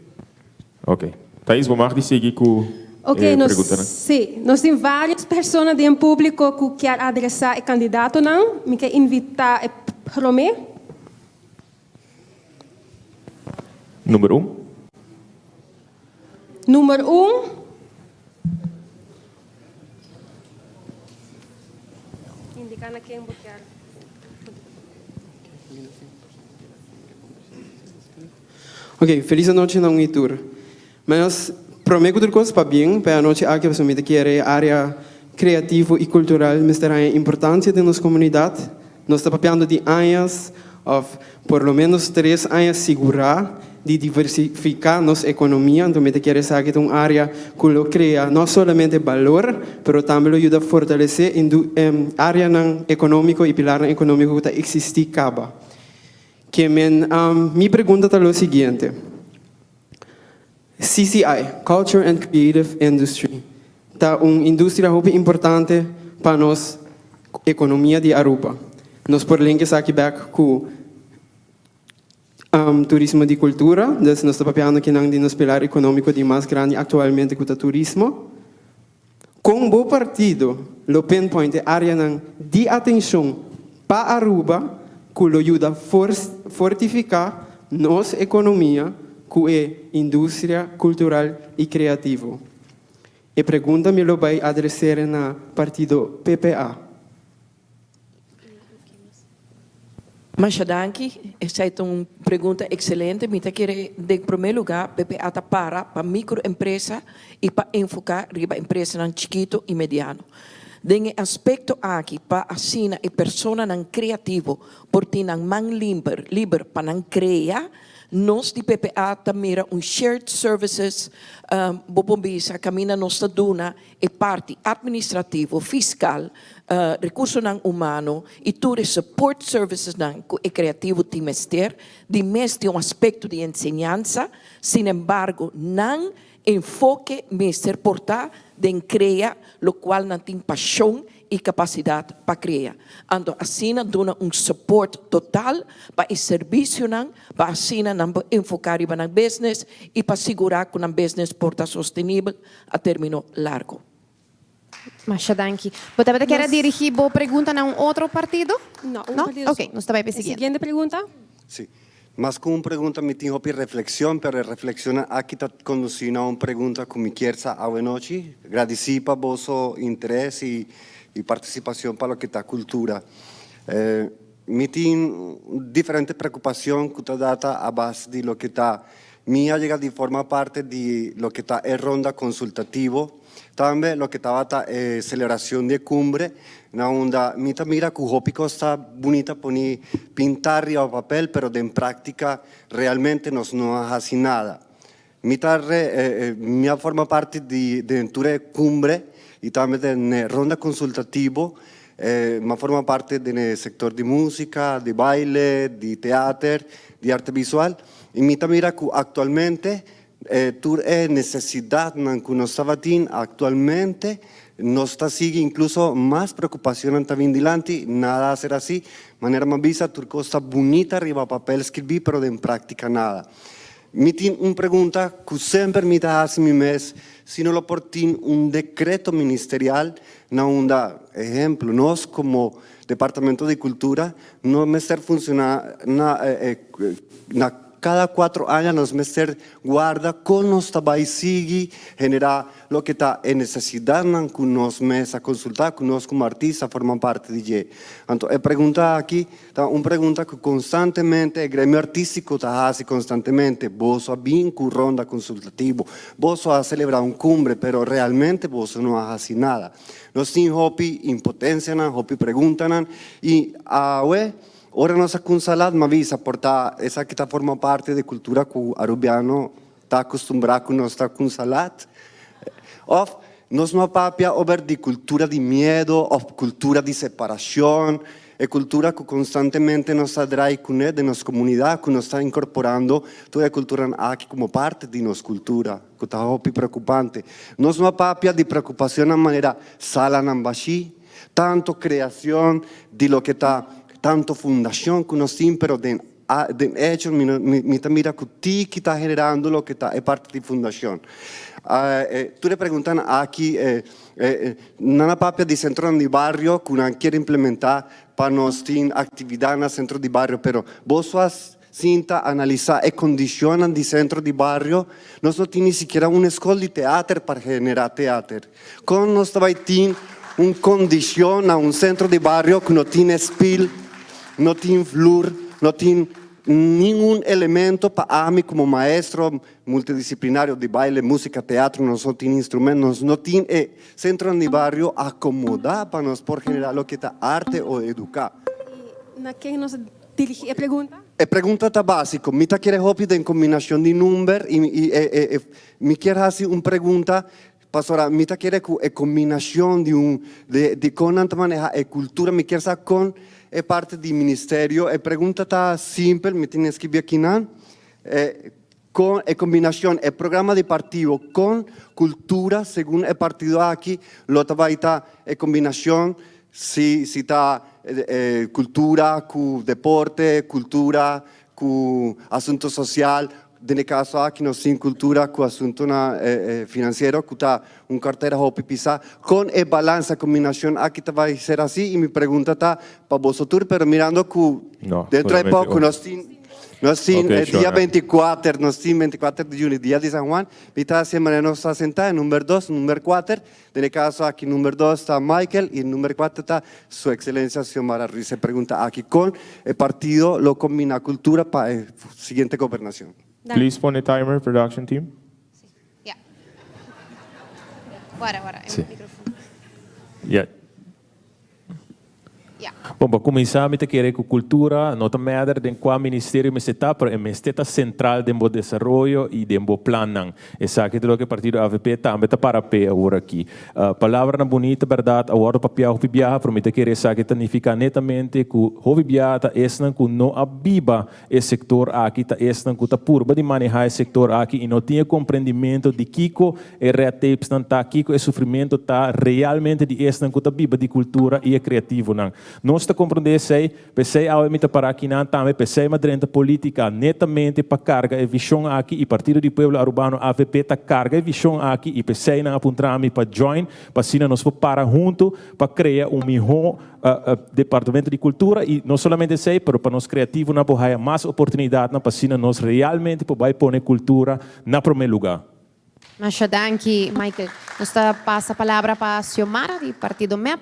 Ok. Thais, bo mag di sigui ku Ok, e nos, preguntanan. sí, nos tin varios persona den público ku kier adresá e kandidatonan. Mi ke invitá e promé. Number un. Number un. Indiká na ken bo kier. Ok, felis anochi na un i tur. Menos prome ku tur kos pabien pa e anochi aki pasobra mi ta kere e area kreativo i kultural mester haña importansia den nos komunidat. Nos ta papiando di añas òf por lo menos tres aña sigurá di diversifiká nos ekonomia, anto mi ta kere esaki ta un area ku lo krea no solamente balor pero tambe lo yuda fortalesé areanan ekonómiko i pilarnan ekonómiko ku ta eksistí kaba. Ke men, mi pregunta ta lo siguiente. CCI, Culture and Creative Industry, ta un industria hopi importante pa nos economia di Aruba. Nos por link esaki bek cu turismo di cultura, dus nos ta papiando kinan di nos pilar economico di mas grandi actualmente cu ta turismo. Con bo partido lo pinpoint e areanan di atencion pa Aruba cu lo yuda fortifica nos economia cu e industria cultural y creativo? E pregunta mi lo bay adresere na partido PPA. Masha danki. Esei ta un pregunta excelente. Mi ta kere den prome luga PPA ta para pa microempresa y pa enfoca riba empresanan chikito y mediano. Den e aspecto aki pa asina e personanan creativo por tin nan man limper, liber pa nan crea. Nos di PPA ta mira un shared services, bo por bisa, caminda nos ta duna e parti administrativo, fiscal, recursonan humano y tur e support servicesnan cu e creativo tin mester. Di mes tin un aspecto di enseñansa, sin embargo nan enfoke mester por ta den crea locual nan tin pasion y capacidad pa crea. Anto asina duna un support total pa e servicionan pa asina nan por enfoca riba nan business y pa sigura cu nan business por ta sostenibel a término largo. Masha danki. Bo tabata kier a dirigi bo pregunta na un otro partido? No, un partido Ok, nos ta bai pa e siguiente. Siguiente pregunta. Sí. Mas ku un pregunta mi tin hopi reflexion, pero e reflexionnan aki ta conduci na un pregunta ku mi kier sa awe nochi. Gradici pa boso interes y y participacion pa loke ta cultura. Mi tin diferente preocupacion ku ta data a base di loke ta Mi a yega di forma parte di loke ta e ronda consultativo, tambe loke tabata e celebracion di e cumbre, na unda mi ta mira cu hopi cos ta bunita poni pinta riba papel, pero den practica realmente nos no a haci nada. Mi ta mi a forma parti di den tur e cumbre y tambe den e ronda consultativo, mi a forma parte den e sector di musica, di baile, di teater, di arte visual. I mi ta mira ku aktualmente tur e nesesidatnan ku nos tabatin aktualmente nos ta sigui inkluso mas preokupashonnan ta bin dilanti, nada a ser asi. Manera mi a bisa tur kos ta bunita riba papel skirbí pero den práktika nada. Mi tin un pregunta ku semper mi ta hasi mi mes si no lo por tin un dekreto ministerial na unda, ehemplo, nos komo Departamento di Cultura no mester funciona na na cada cuatro aña nos mester guarda con nos ta bay sigui genera loke ta e necesidadnan cu nos mes a consulta cu nos como artista forma parti di dje. Anto e pregunta aki ta un pregunta cu constantemente e gremio artistico ta haci constantemente, boso a bin cu ronda consultativo, boso a celebra un cumbre pero realmente boso no a haci nada. Nos tin hopi impotencianan, hopi preguntanan y awe ora nos a cunsa lat m'a bisa por ta esaki ta forma parti di cultura cu Arubiano ta acostumbra cu nos ta cunsa lat of nos no a papia over di cultura di miedo of cultura di separacion E cultura cu constantemente nos ta drai cune den nos comunidad, cu nos ta incorporando tur e culturanan aki como parte di nos cultura, cu ta hopi preocupante. Nos no a papia di preocupacionnan manera salanan bashi, tanto creacion di loke ta tanto fundacion cu nos tin, pero den den hecho mi no mi ta mira cu tiki ta generando loke ta e parti di fundacion. Tur e preguntanan aki Nan a papia di centronan di bario cu nan kier implementa pa nos tin actividad na centro di bario, pero boso a sinta analisa e condicionnan di centro di bario? Nos no tin ni sikiera un escol di teater pa genera teater. Con nos ta bay tin un condicion na un centro di bario cu no tin espil, no tin vloer, no tin ningun elemento pa ami como maestro Multidisciplinario di baile, musica, teatro, nos no tin instrumento, nos no tin e centronan di bario acomoda pa nos por genera loke ta arte o educa. I na ken nos a dirigi e pregunta? E pregunta ta basico. Mi ta kere hopi den combinacion di number y y mi kier haci un pregunta pasobra mi ta kere cu e combinacion di un di con nan ta maneha e cultura mi kier sa con e parti di ministerio. E pregunta ta simpel, mi tin escribi akinan. Con e combinacion e programa di partido con cultura segun e partido aki lo ta bay ta e combinacion si si ta cultura cu deporte, cultura cu asunto social, den e caso aki nos tin cultura cu asuntonan financiero cu ta un cartera hopi pisa. Con e balansa combinacion aki ta bay ser asi y mi pregunta ta pa boso tur pero mirando cu dentro de poco nos tin nos tin e dia 24 nos tin 24 di juni dia di San Juan mi ta haci manera nos ta senta e number dos number cuater den e caso aki number dos ta Michael y number cuater ta su excelencia Xiomara Ruiz e pregunta aki con e partido lo combina cultura pa e siguiente gobernacion. Please pone timer production team. Ja. Wara, wara, e microfoon. Ja. Bon, pa kuminsá mi ta kere ku kultura no ta mèder den kua ministerio mester ta, pero e mester ta sentral den bo desaroyo i den bo plannan. Esaki ta loke partido avp tambe ta para p'e awor aki. Palabranan bunita, bèrdat, a wòrdu papiá hopi biaha, pero mi ta kere esaki ta nifiká netamente ku hopi biaha ta esnan ku no a biba E sektor aki ta esnan ku ta purba di manehá e sektor aki i no tin e komprendimento di kiko e red tapesnan ta, kiko e sufrimento ta realmente di esnan ku ta biba di kultura i e kreativonan. Nos ta komprondé esei, p'esei awe mi ta pará akinan tambe, p'esei mi a drenta polítika netamente pa karga e vishon aki i Partido di Pueblo Arubano, avp, ta karga e vishon aki i p'esei nan a puntra mi pa join pa asina nos por para huntu pa krea un mihó Departamento di Cultura y no solamente esey pero pa nos creativonan por haya mas oportunidadnan pa asina nos realmente por bay pone cultura na prome lugar. Masha danki Michael. Nos ta pasa palabra pa Xiomara di partido mep.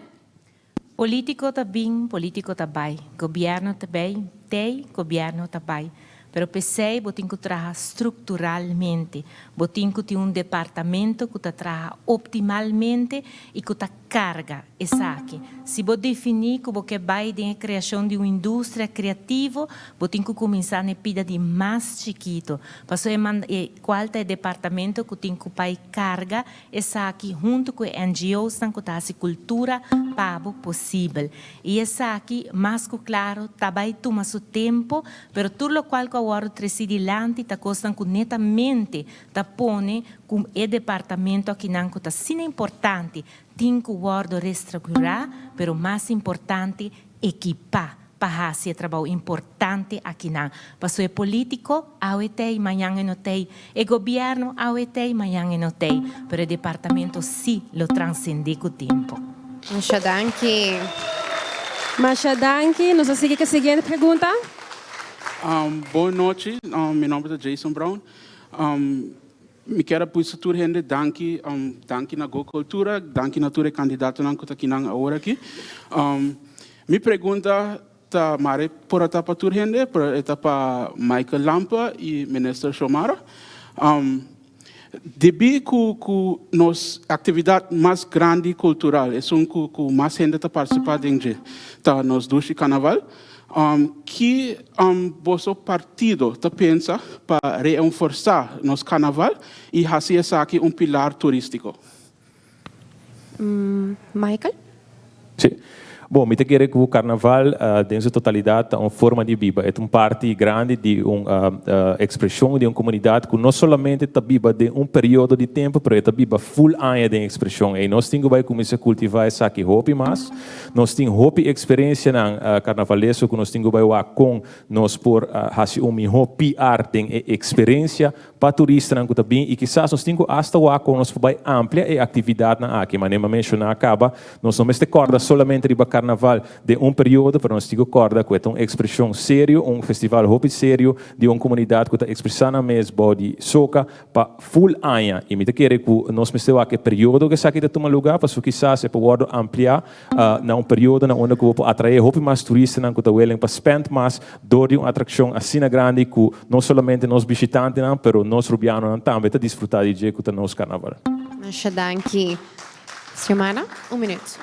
Politico ta bin, politico ta bay, gobierno ta bay, tey, gobierno ta bay. Pero p'esey bo tin cu traha structuralmente. Bo tin cu tin un departamento cu ta traha optimalmente y cu ta carga esaki. Si bo defini cu bo ke bay den e creacion di un industria creativo, bo tin cu cuminsa n'e pida di mas chikito. Paso e manda e cual ta e departamento cu tin cu bay carga esaki hunto cu e NGOsnan cu ta haci cultura pa bo posibel. Y esaki, mas cu claro, ta bay tuma su tempo, pero tur locual cu a wordo treci dilanti ta cosnan cu netamente ta pone cu e departamento akinan cu ta asina importante tin cu wordo restructura, pero mas importante equipa pa haci e trabou importante akinan. Paso e politico awe t'ey, mañan e no t'ey, e gobierno awe t'ey, mañan e no t'ey, pero e departamento si lo transcende cu tempo. Masha danki. Masha danki. Nos a sigui cu e siguiente pregunta. Bon nochi, mi nomber ta Jason Brown. Mi kier a bisa tur hende danki, danki na Go Cultura, danki na tur e kandidatonan ku ta kinan awor aki. Mi pregunta ta mare por a ta pa tur hende, pero e ta pa Michael Lampe i Minister Xiomara. Debí ku ku nos aktividat mas grandi kultural, esun ku ku mas hende ta partisipá den dje, ta nos dushi karnaval. Ki boso partido ta pensa pa reenforsá nos karnaval i hasi esaki un pilar turístiko? Michael? Sí. Bon, mi ta kere ku karnaval den su totalidat ta un forma di biba. E ta un parti grandi di un ekspreshon di un komunidat ku no solamente ta biba den un periodo di tempu, pero e ta biba ful aña den ekspreshon ei. Nos tin ku bai kuminsá kultivá esaki hopi mas. Nos tin hopi eksperensianan karnavalesko ku nos tin ku bai wak kon nos por hasi un mihó PR den e eksperensia pa turistanan ku ta bin i kisas nos tin ku asta wak kon nos por bai amplia e aktividatnan aki. Manera mi a menshoná kaba, nos no mester kòrda solamente riba karnaval den un periodo, pero nos tin ku kòrda ku e ta un ekspreshon serio, un festival hopi serio di un komunidat ku ta ekspresá nan mes bou di soka pa full aña y mi ta kere cu nos mester wak e periodo cu esaki ta tuma lugar pasobra kisas e por wordo amplia na un periodo na unda cu bo por atrae hopi mas turistanan cu ta willing pa spend mas door di un atraccion asina grandi cu no solamente nos bishitantenan pero nos Rubianonan tambe ta disfruta di dje cu ta nos Carnaval. Masha danki. Xiomara, un minuut.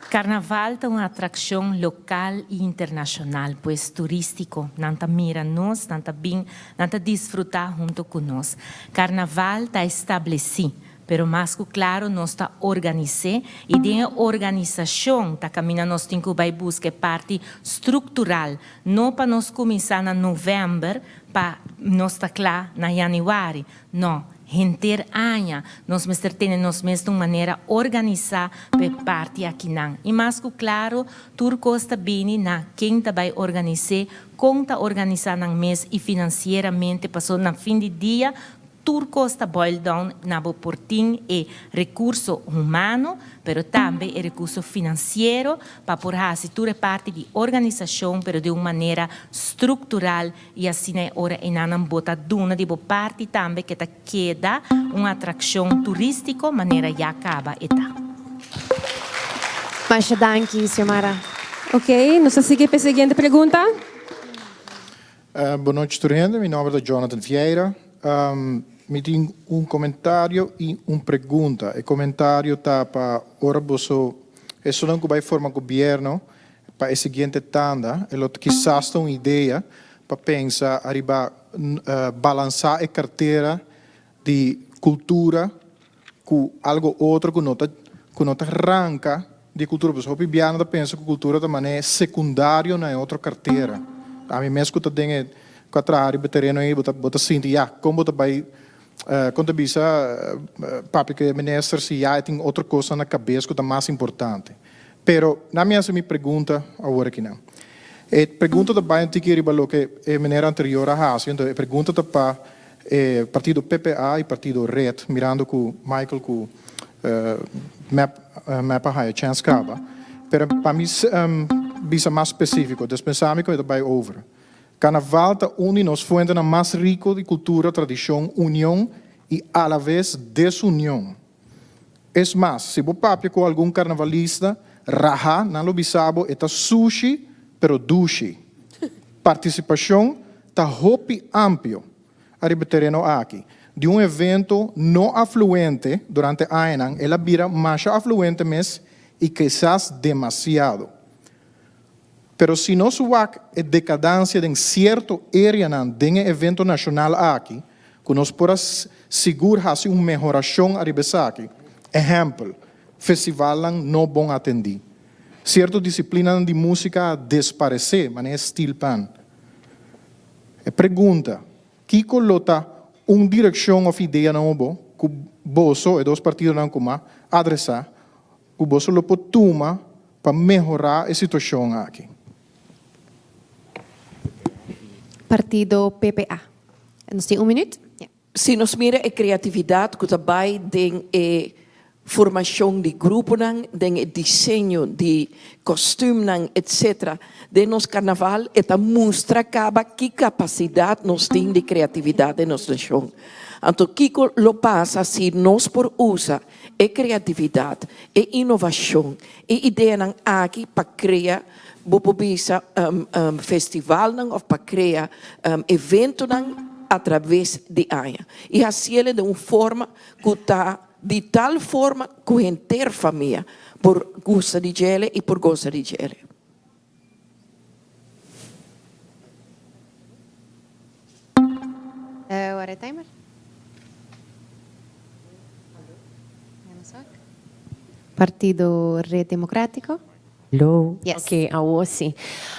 Carnaval ta un atraccion local y internacional, pues turistico. Nan ta mira nos, nan ta bin, nan ta disfruta hunto cu nos. Carnaval ta estableci. Pero mas ku klaro nos ta organis'é i den e organisashon ta kaminda nos tin ku bai buska e parti struktural, no pa nos kuminsá na novèmber pa nos ta kla na yanüari, no, henter aña nos mester tene nos mes di un manera organisá pa e parti akinan. I mas ku klaro tur kos ta bini na ken ta bai organis'é, kon ta organisá nan mes i finansieramente pasobra na fin di dia Tur kos ta boil down na bo por tin e rekurso humano, pero tambe e rekurso finansiero pa por hasi tur e parti di organisashon, pero di un manera struktural i asina e ora enanan bo ta duna di bo parti tambe ke ta keda un atrakshon turístiko manera ya kaba e ta. Masha danki, Xiomara. Ok, nos ta sigui pa e siguiente pregunta. Bon nochi tur hende, mi nomber ta Jonathan Vieira. Mi tin un comentario y un pregunta. E comentario ta pa ora boso, esunnan cu bay forma gobierno pa e siguiente tanda, e lo kisas ta un idea pa pensa ariba balansa e cartera di cultura cu algo otro cu no ta cu no ta ranca di cultura pasobra hopi biaha no ta pensa cu cultura ta manera secundario na e otro cartera. Ami mes cu ta den e cu a traha riba e tereno ey bo ta bo ta sinti ya con bo ta bay con ta bisa papia cu e minister si ya e tin otro cosnan na cabes cu ta mas importante. Pero na mi haci mi pregunta awor akinan. E pregunta ta bay un tiki riba loke e meneer anterior a haci entonces e pregunta ta pa E partido PPA y partido red, mirando cu Michael cu mep mep a haya chens caba. Pero pa mi bisa mas specifico, despensa mi cu mi ta bay over. Carnaval ta un di nos fuentenan mas rico di cultura, tradicion, union y alavez desunion. Es mas, si bo papia cu algun carnavalista, raha, nan lo bisa bo e ta sushi pero dushi. Participacion ta hopi ampio ariba e tereno aki. Di un evento no afluente durante añanan el a bira masha afluente mes y kisas demasiado. Pero si nos wak e decadancia den cierto areanan den e evento nacional aki, cu nos por a sigur haci un mehoracion ariba esaki. Ehempel, festivalnan no bon atendi. Cierto disciplinanan di musica a desparece, manera steel pan. E pregunta, kico lo ta un direccion of idea nobo cu boso, e dos partidonan cu m'a adresa, cu boso lo por tuma pa mehora e situacion aki? Partido PPA. Nos tin un minuut. Ja. Si nos mira e creatividad cu ta bay den e formacion di gruponan, den e diseño di kostuumnan etc. Den nos carnaval e ta mustra caba ki capacidad nos tin di creatividad den nos nacion. Anto kico lo pasa si nos por usa e creatividad, e innovacion, e ideanan aki pa crea, bo por bisa, festivalnan of pa crea eventonan a traves di aña. Y haciele den un forma cu ta di tal forma cu henter famia por gusta di djele y por goza di djele. Wara e timer. Partido Red Democrático. Lo. Yes. Ok, awo si.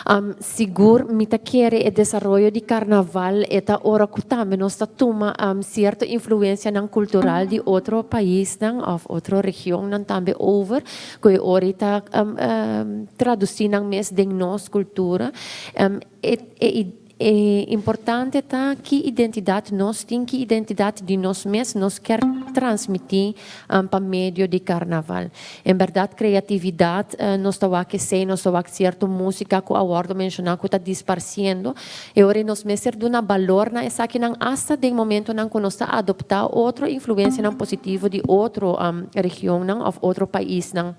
Um, sigur mi ta kere e desaroyo di karnaval e ta ora ku tambe nos ta tuma um, sierto influensianan kultural di otro paisnan òf otro regionnan tambe over, ku e ora ei ta um, um, tradusí nan mes den nos kultura. Um, e, e E importante ta ki identidad nos tin, ki identidad di nos mes nos kier transmiti pa medio di carnaval. En berdad creatividad nos ta wak esey, nos ta wak cierto musica cu a wordo menciona cu ta disparciendo. E ora nos mester duna balor na esakinan hasta den momentonan cu nos ta adopta otro influencianan positivo di otro regionnan of otro paisnan.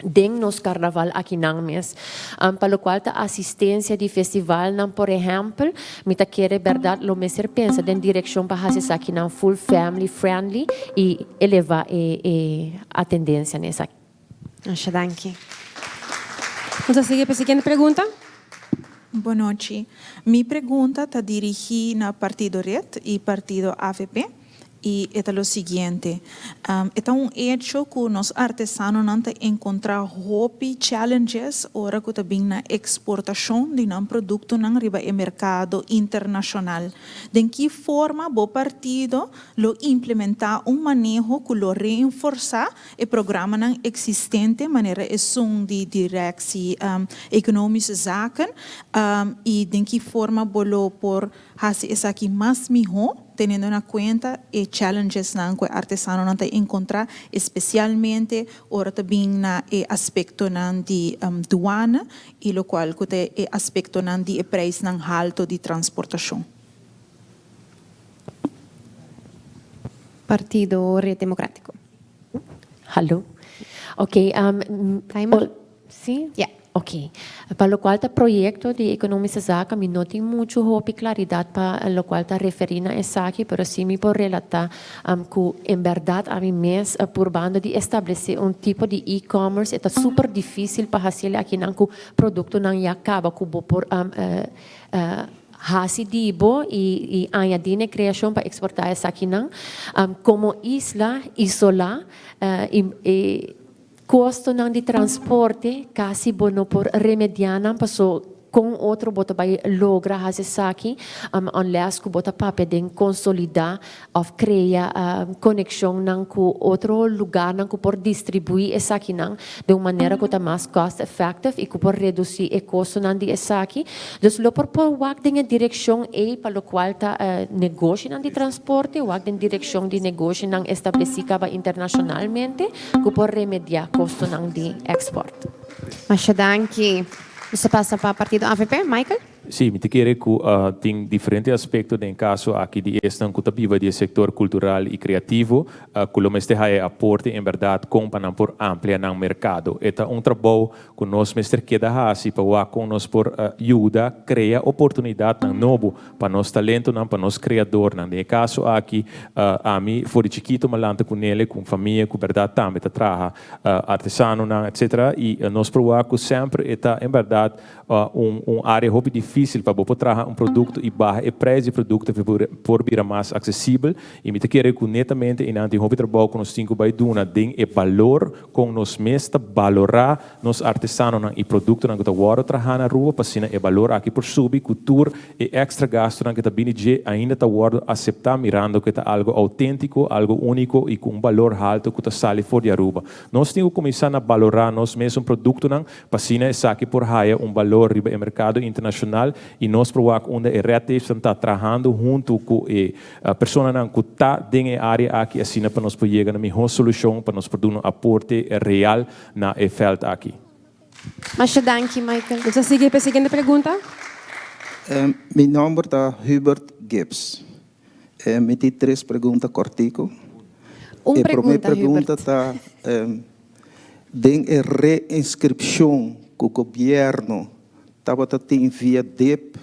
den nos carnaval akinan mes. Pa locual ta asistencia di festivalnan por ehempel, mi ta kere berdad lo mester pensa den direccion pa haci esakinan full family friendly y eleva e e atendencia na esaki. Masha danki. Nos a sigui pa e siguiente pregunta. Bonochi. Mi pregunta ta dirigi na Partido Red y Partido avp. I e ta lo siguiente, E ta un echo ku nos artesanonan ta enkontrá hopi challenges ora ku ta bin na eksportashon di nan produktonan riba e merkado internashonal. Den ki forma bo partido lo implementá un maneho ku lo reinforsá e programanan eksistente manera esun di Directie Economische Zaken i den ki forma bo lo por hasi esaki mas mihó teniendo na kuenta e challengesnan ku e artesanonan ta enkontrá espesialmente ora ta bin na e aspektonan di duana i lokual ku ta e aspektonan di e preisnan halto di transportashon. Partido Red Democratico. Hallo. Ok, Timer. Si? Ja. Ok. Pa locual ta proyecto di Economische Zaken mi no tin mucho hopi claridad pa locual ta referi na esaki, pero si mi por relata cu en berdad ami mes purbando di establece un tipo di e-commerce e ta super dificil pa haciele akinan cu productonan ya caba cu bo por Hasi di bo i añadí n'e kreashon pa eksportá esakinan. Komo isla isolá, e kostonan di transporte kasi bo no por remediá nan paso kon otro bo ta bai logra hasi esaki unless ku bo ta papia den konsolidá òf krea konekshonnan ku otro lugarnan ku por distribuí esakinan den un manera ku ta mas cost effective i ku por redusí e kostonan di esaki. Dus lo por por wak den e direkshon ei pa lokual ta negoshinan di transporte, wak den direkshon di negoshinan establesí kaba internashonalmente ku por remediá kostonan di èkspòrt. Masha danki. Nos ta pasa pa partido avp. Michael? Sí, mi ta kere ku tin diferente aspekto den e kaso aki di esnan ku ta biba di e sektor kultural i kreativo ku lo mester haya e aporte en bèrdat kon pa nan por amplia nan merkado. E ta un trabou ku nos mester keda hasi pa wak kon nos por yuda krea oportunidatnan nobo pa nos talentonan, pa nos kreadornan. Den e kaso aki ami for di chikito mi a lanta ku Nele ku un famia ku bèrdat tambe ta traha artesanonan etcetera i nos por wak ku semper e ta en bèrdat Un un área hopi difísil pa bo por traha un produkto i baha e preis di produkto pa e por bira mas aksesibel. I mi ta kere ku netamente einan tin hopi trabou ku nos tin ku bai duna den e balor kon nos mes ta balorá nos artesanonan i produktonan ku ta wòrdu trahá na Aruba pa asina e balor aki por subi ku tur e èkstra gastunan ku ta bini dje ainda ta wòrdu aseptá mirando ku e ta algu outéntiko, algu úniko i ku un balor haltu ku ta sali for di Aruba. Nos tin ku kuminsá na balorá nos mesun produktonan Pa asina esaki por haya un balor riba e merkado internashonal i nos por wak unda e red tapesnan ta trahando huntu ku e personanan ku ta den e área aki asina pa nos por yega na mihó solushon pa nos por duna un aporte real na e vèlt aki. Masha danki, Michael. Nos ta sigui pa e siguiente pregunta. Mi nòmber ta Hubert Gibbs. Mi tin tres pregunta kòrtiku. Un E promé pregunta, pregunta Hubert. ta, Den e reinskripshon ku gobièrnu tabata tin via dip,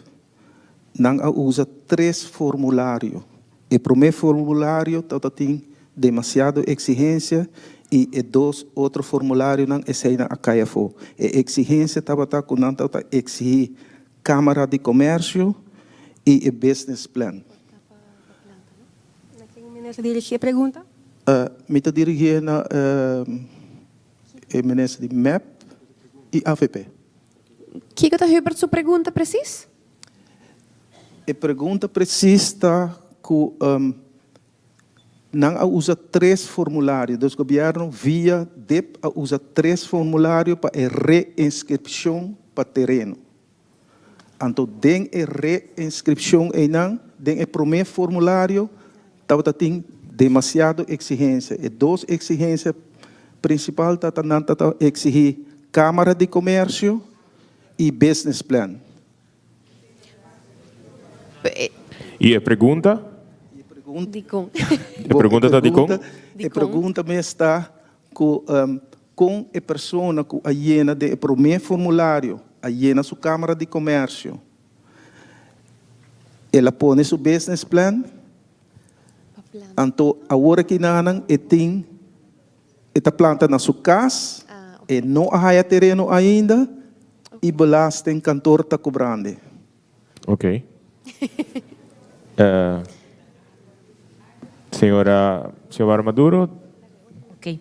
nan a usa tres formulario. E promé formulario tabata tin demasiado eksigensia i e dos otro formularionan eseinan a kai afó. E eksigensia tabata ku nan tabata eksihí Kámara di Komèrsio i e business plan. Na ken minister dirigí e pregunta? Mi ta dirigié na e minister di mep i avp. Kiko ta Hubert su pregunta presis? E pregunta presis ta ku nan a usa tres formulario, dus gobièrnu via dip a usa tres formulario pa e reinskripshon pa tereno. Anto den e reinskripshon einan, den e promé formulario tabata tin demasiado eksigensia. E dos eksigensia prinsipal ta nan ta eksihí Kámara di Komèrsio i business plan. I e pregunta? Dikon? E pregunta ta dikon? E pregunta mes ta ku kon e persona ku a yena den e promé formulario a yena su Kámara di Komèrsio, el a pone su business plan, anto awor aki nanan e tin e ta planta na su kas, e no a haya tereno ainda i belastingkantoor ta kobrand'e. Ok. Señora Xiomara Maduro. Ok.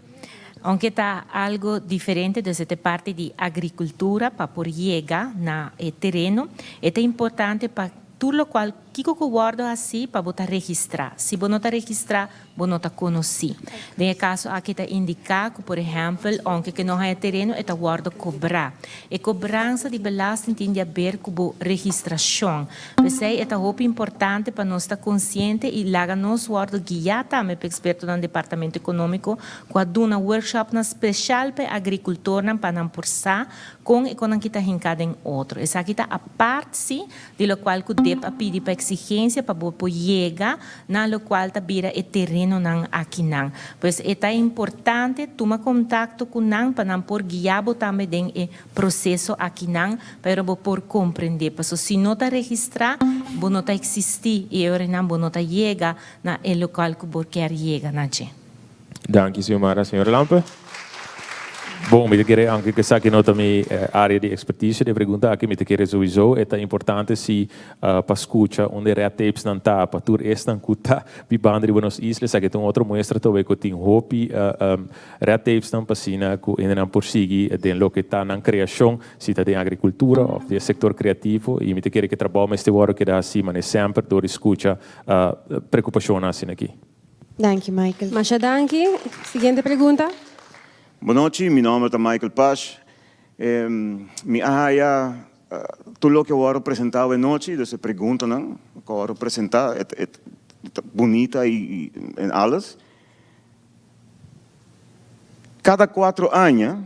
Aunke ta algo diferente, dus e ta parti di agricultura pa por yega na e tereno, e ta importante pa tur locual kico cu wordo haci pa bo ta registra. Si bo no ta registra, bo no ta conoci. Den e caso aki ta indica cu por ehempel, aunke cu no haya tereno, e ta wordo cobra. E cobransa di belasting tin di haber cu bo registracion. P'esey e ta hopi importante pa nos ta consciente y laga nos wordo guia tambe pa expertonan Departamento Economico cu a duna workshopnan special pa e agricultornan pa nan por sa con e conan kita hinca den otro. Esaki ta apart si di locual cu dep a pidi pa exigencia pa bo por yega na locual ta bira e terenonan akinan. Pues e ta importante tuma contacto cu nan pa nan por guia bo tambe den e proceso akinan pero bo por comprende. Paso si no ta registra bo no ta existi y e oranan bo no ta yega na e locual cu bo kier yega na dje. Danki Xiomara. Señor Lampe. Bon, mi ta kere, aunke ku esaki no ta mi área di ekspertisio, di e pregunta aki mi ta kere souiso e ta importante si pa skucha unda e red tapesnan ta pa tur esnan ku ta bibando riba nos isla. Esaki ta un otro muestra tobe ku tin hopi red tapesnan pa asina ku hendenan por sigui den loke ta nan kreashon, si ta den agrikultura òf den e sektor kreativo. I mi ta kere ku e trabou mester wòrdu keda hasi manera semper dor di skucha preokupashonnan asina aki. Danki Michael. Masha danki. Siguiente pregunta. Bonochi, mi nomber ta Michael Pash. Mi a haya tur loke a wòrdu presentá awe nochi, dus e preguntanan ku a wòrdu presentá, e ta bunita i en alles. Kada kuatro aña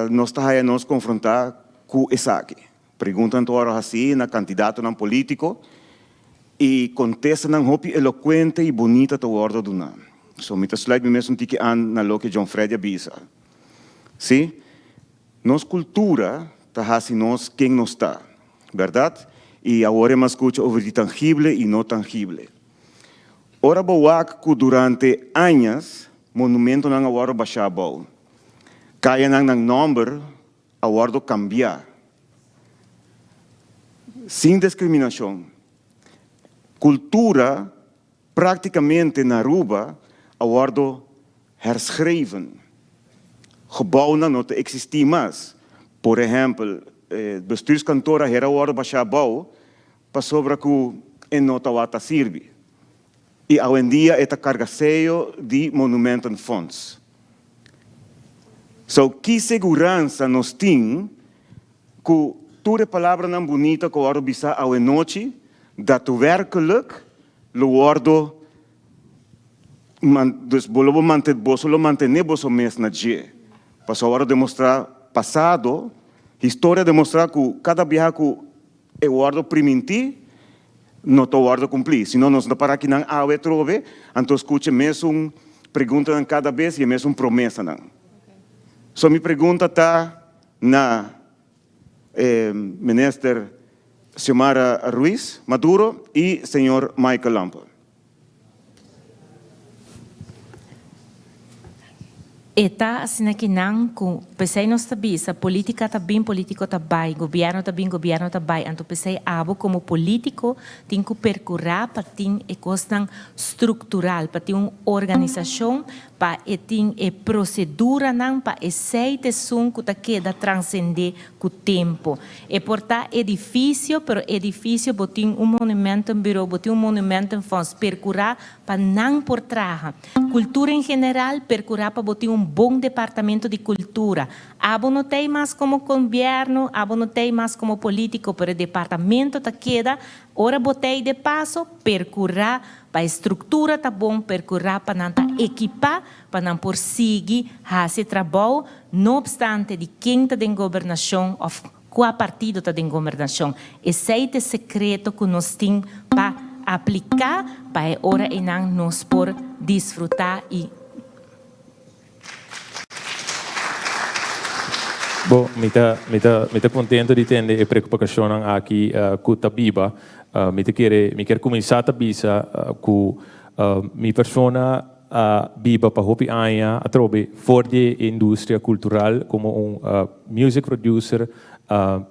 nos ta haya nos konfrontá ku esaki. Preguntanan ta wòrdu hasí na kandidatonan polítiko i kontestanan hopi elokuente i bunita ta wòrdu duná. So mi ta sluit mi mes un tiki an na loke John Freddy a bisa. Sí, nos kultura ta hasi nos ken nos ta, bèrdat? I awor e mas skucha over di tangible i no tangible. Ora bo wak ku durante añas monumentonan a wòrdu bashá abou, kayanan nan nòmber a wordo cambia sin discriminacion. Cultura practicamente na Aruba a wordo herschreven. Gebouwnan no ta existi mas. Por ehempel, e bestuurskantoor a hera wordo basha abou pasobra cu e no tawata sirbi. Y awendia e ta carga seyo di Monumentenfonds. So, ki seguransa nos tin ku tur e palabranan bunita ku a wòrdu bisá awenochi daadwerkelijk lo wòrdu man, dus bo lo bo mante, boso lo mantené boso mes na dje? Pasobra a wòrdu demostrá pasado, historia a demostrá ku kada biaha ku e wòrdu primintí, no ta wòrdu kumplí. Si no, nos no para akinan awe atrobe, anto skucha e mesun preguntanan kada bes i e mesun promesanan. So mi pregunta ta na e Minister Xiomara Ruiz Maduro i señor Michael Lampe. E ta asina ki nan ku p'esei nos ta bisa politica ta bin politico ta bai, gobierno ta bin gobierno ta bai, anto p'esei abo komo politico tin ku percura pa tin e kosnan structural, pa tin un organisacion pa e tin e proceduranan pa esei ta esun ku ta keda transcende ku tempo. E por ta edificio, pero edificio bo tin un monumentenbureau, bo tin un monumentenfonds, percura pa nan por traha. Cultura en general, percura pa bo tin un bon departamento di cultura. Abo no t'ey mas como gobierno, abo no t'ey mas como politico, pero e departamento ta keda, ora bo t'ey de paso, percura pa e structura ta bon, percura pa nan ta equipa, pa nan por sigui haci e trabou, no obstante di ken ta den gobernacion of cua partido ta den gobernacion. Esey ta e secreto cu nos tin pa aplica pa e ora eynan nos por disfruta y. Bo, mi ta, mi ta, mi ta contento di tende e preocupacionnan aki cu ta biba. Mi ta kere, mi kier cuminsa ta bisa cu mi persona. a biba pa hopi aña atrobe for di e industria cultural como un music producer.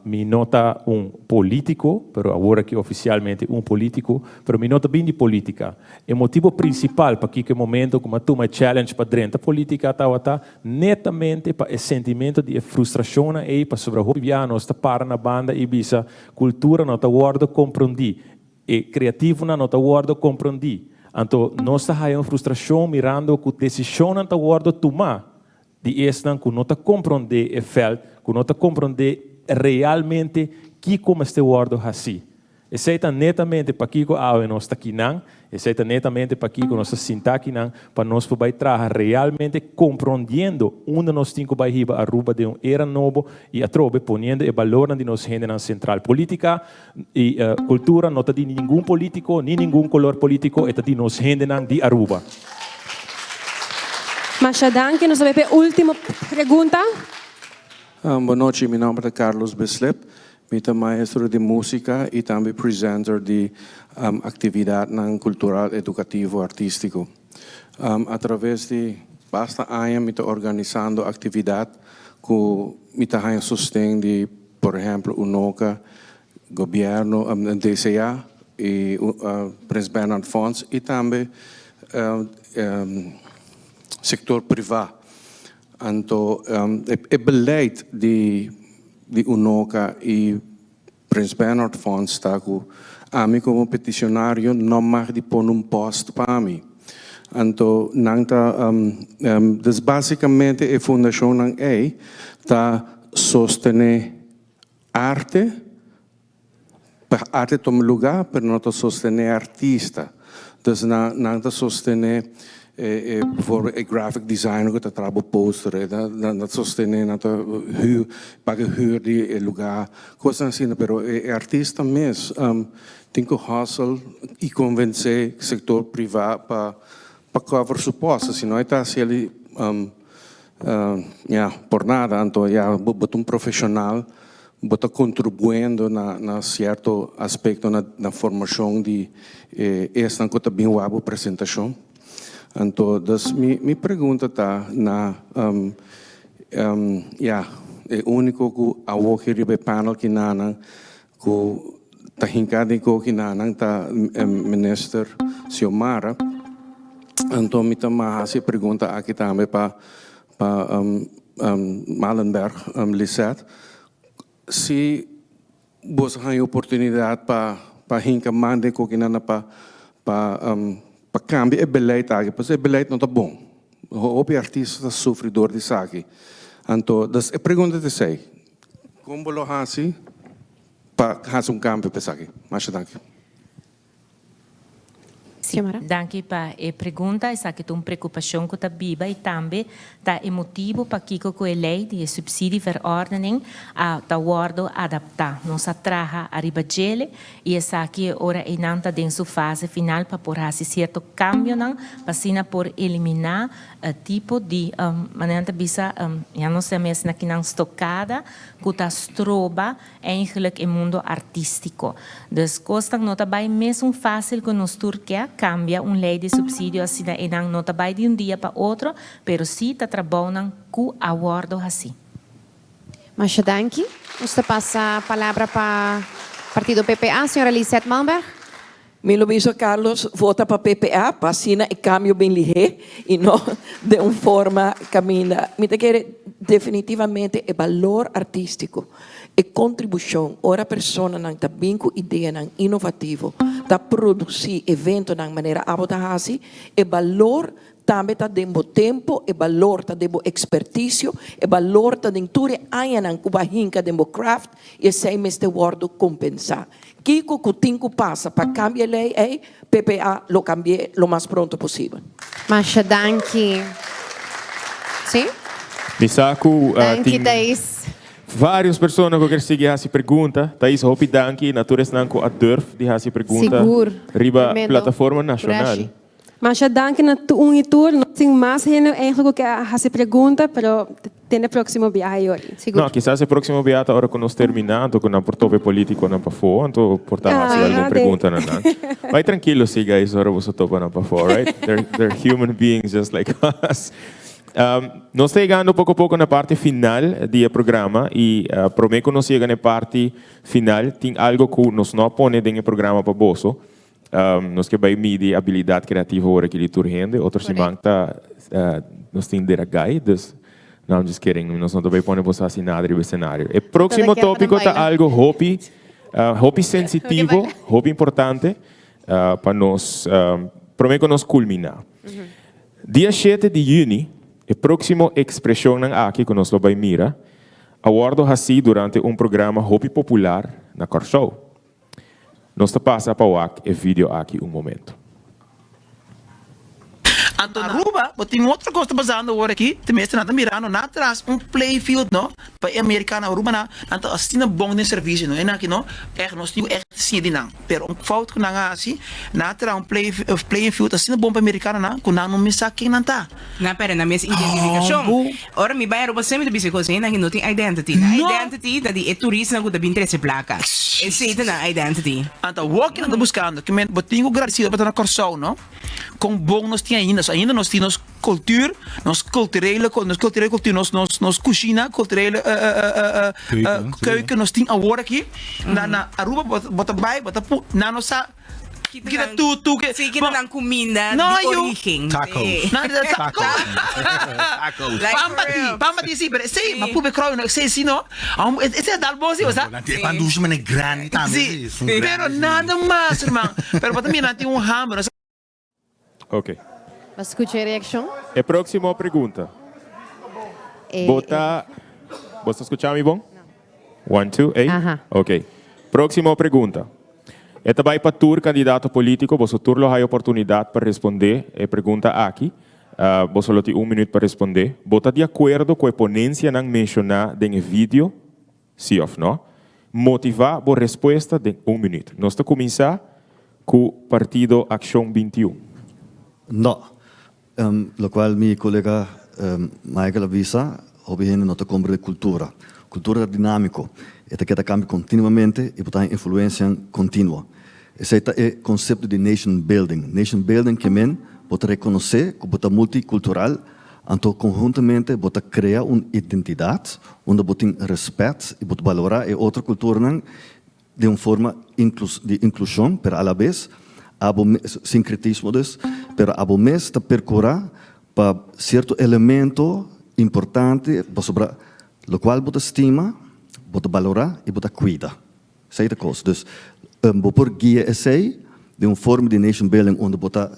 Mi no ta un politico, pero awor aki oficialmente un politico, pero mi no ta bin di politica. E motibo principal pakico e momento cu mi a tuma e challenge pa drenta politica tawata netamente pa e sentimento di e frustracionnan ey pasobra hopi biaha nos ta para na banda y bisa cultura no ta wordo comprendi, e creativonan no ta wordo comprendi. Anto nos ta haya un frustracion mirando cu decisionnan ta wordo tuma di esnan ku no ta komprondé e vèlt, ku no ta komprondé realmente kiko mester wòrdu hasí. Esei ta netamente pakiko awe nos ta kinan, esei ta netamente pakiko nos ta sintá kinan, pa nos por bai traha realmente komprondiendo unda nos tin ku bai hiba Aruba den un era nobo i atrobe poniendo e balornan di nos hendenan sentral. Polítika i kultura no ta di ningun polítiko ni ningun kolor polítiko, e ta di nos hendenan di Aruba. Masha danki. Nos ta bai pa e ultimo pregunta. Bon nochi, mi nomber ta Carlos Bislip. Mi ta maestro di musica y tambe presenter di actividadnan cultural, educativo, artistico. A traves di basta aña mi ta organisando actividad cu mi ta haña sosten di por ehemplo UNOCA, Gobierno, DCA y Prins Bernhard Fonds y tambe sector priva. Anto e beleid di UNOCA y Prins Bernhard Fonds ta cu ami como peticionario no mag di pone un post pa mi. Anto nan ta, dus basicamente e fundacionnan ey ta sostene Arte, pa arte tuma lugá, pero no ta sostené artista. Dus nan nan ta sostené e e bijvoorbeeld e graphic designer ku ta traha bo poster, e ta nan ta sostené, nan ta hür, paga hür di e lugá, kosnan asina. Pero e e artista mes tin ku hustle i konvensé sektor privá pa pa cover su post, si no e ta hasi el Ya, por nada, anto ya bo ta un profesional, bo ta contribuendo na na cierto aspecto na na formacion di e esnan cu ta bin wak bo presentacion. Anto dus mi mi pregunta ta na ya e unico cu awoki riba e panel kinanan cu ta hinca den koki nanan ta Minister Xiomara. Anto mi ta haci e pregunta aki tambe pa pa Malenberg, Lisette. Si boso haña oportunidad pa pa hinca man den koki nana pa pa pa cambia e beleid aki, pasobra e beleid no ta bon. Hopi artista ta sufri door di esaki. Anto, dus e pregunta ta esey. Kon bo lo hasi pa hasi un kambio pa esaki? Masha danki. Sí, danki pa e pregunta. Esaki ta un preokupashon ku ta biba i tambe ta e motibu pakiko ku e lei di e subsidieverordening a ta wòrdu adaptá. Nos a traha ariba djele i esaki e ora einan ta den su fase final pa por hasi sierto kambionan pa asina por eliminá E tipo di, manera nan ta bisa, ya no sé mes na kinan stokada ku ta stroba eigenlijk e mundo artístiko. Dus kosnan no ta bai mesun fásil ku nos tur ke, kambia un lei di supsidio asina einan no ta bai di un dia pa otro, pero sí ta trabounan ku a wòrdu hasí. Masha danki. Nos ta pasa palabra pa partido PPA, señora Lisette Malmberg. Mi lo bisa Carlos vota pa PPA pa asina e cambio bin lihé y no den un forma caminda. Mi ta kere definitivamente e balor artistico, e contribucion ora personanan ta bin cu ideanan inovativo, ta produci eventonan manera abo ta haci, e balor Tambe ta den bo tempo, e balor ta den bo experticio, e balor ta den tur e añanan cu bo a hinca den bo craft y esey mester wordo compensa. Kico cu tin cu pasa pa cambia e ley ey, PPA lo cambi'e lo mas pronto posibel. Masha danki. Sí? Mi sa cu Danki tin Thais. varios persona cu kier sigui haci pregunta. Thais, hopi danki na tur esnan cu a durf di haci pregunta Sigur. riba Tremendo. plataforma nacional. Kurashi. Masha danki na un y tur. No tin mas hende eigenlijk ku ke a hasi pregunta, pero Te na próksimo biaha Yori. No, kisas e próksimo biaha ta ora ku nos terminá, anto ku nan por topa e polítikonan pafó, anto por ta hasi algun pregunta na nan. Bai trankilo si guys ora boso topa nan pafó, alright? They're, they're human beings just like us. Nos ta yegando poko poko na parti final di e programa i promé ku nos yega na e parti final tin algo ku nos no a pone den e programa pa boso. Nos ke bai midi abilidat kreativo ora ki di tur hende. Otro siman ta nos tin dera gai, dus no I'm just kidding, nos no ta bai pone boso hasi nada riba e senario. E próksimo tópiko ta algo hopi hopi sensitivo, hopi importante pa nos promé ku nos kulminá. Dia shete di yüni, e próksimo ekspreshonnan aki ku nos lo bai mira a wòrdu hasí durante un programa hopi popular na Kòrsou. Nos ta pasa pa wak e video aki un momento. Anto na Aruba bo tin otro cos ta pasando awor aki, tenminste nan ta mirando na atras un playfield no, pa e americano Aruba nan, nan ta asina bon den servicio no, e nan aki no, echt nos tin cu echt siña di nan, pero un fout cu nan a haci, nan a traha un play playing field asina bon pa e americano nan, cu nan no mes sa ken nan ta. Nan perde nan mes identificacion. Ora mi bai Aruba semper mi ta bisa e cos, hende aki no tin identity. Nan identity ta di e turistanan cu ta bin trece placa. Esey ta nan identity. Anto awor ki nan ta buscando? Ki men bo tin cu gradecido pa ta na Corsou no. Con bon nos tin ainda. So ainda nos tin nos cultuur, nos culturele, nos culturele cultuur, nos nos nos cushina, culturele keuken nos tin awor aki. Na na Aruba bo ta bai bo ta pu nan no sa. Kita tu tu ke. Sí, kita nan kuminda no, di origen. Tacos. No, tacos. Tacos. Pan bati, pan bati sí, pero esei, ma pube krou no, esei sí no. Esei a dal bon sí, o sea. Nan tin e pan dushi mane grandi tambe sí. Sí, pero nada mas, herman. Pero bo ta mira nan tin un hamber. Ok. Bo skucha e reakshon? E próksimo pregunta. Bo ta, bo ta skucha mi bon? One, two, ey? Aha. Ok. Próksimo pregunta. E ta bai pa tur kandidato polítiko, boso tur lo haya oportunidat pa respondé e pregunta aki. Boso lo tin un minüt pa respondé. Bo ta di akuerdo ku e ponensianan menshoná den e video? Sí òf nò? Motivá bo respuesta den un minüt. Nos ta kuminsá ku Partido Akshon 21. Nò. Lokual mi kolega Michael a bisa, hopi hende no ta komprende kultura. Kultura ta dinámiko, e ta keda kambia kontinuamente i por ta haña influensianan kontinuo. Esei ta e konsepto di nation building. Nation building ke men bo ta rekonosé ku bo ta multikultural, anto konhuntamente bo ta krea un identidat unda bo tin rèspèt i bo ta balorá e otro kulturanan den un forma di inklushon, pero alabes abo mes, sinkretismo dus, pero abo mes ta perkurá pa sierto elemento importante pasobra lokual bo ta stima, bo ta balorá i bo ta kuida. Esei ta kos. Dus bo por guia esei den un forma di nation building unda bo ta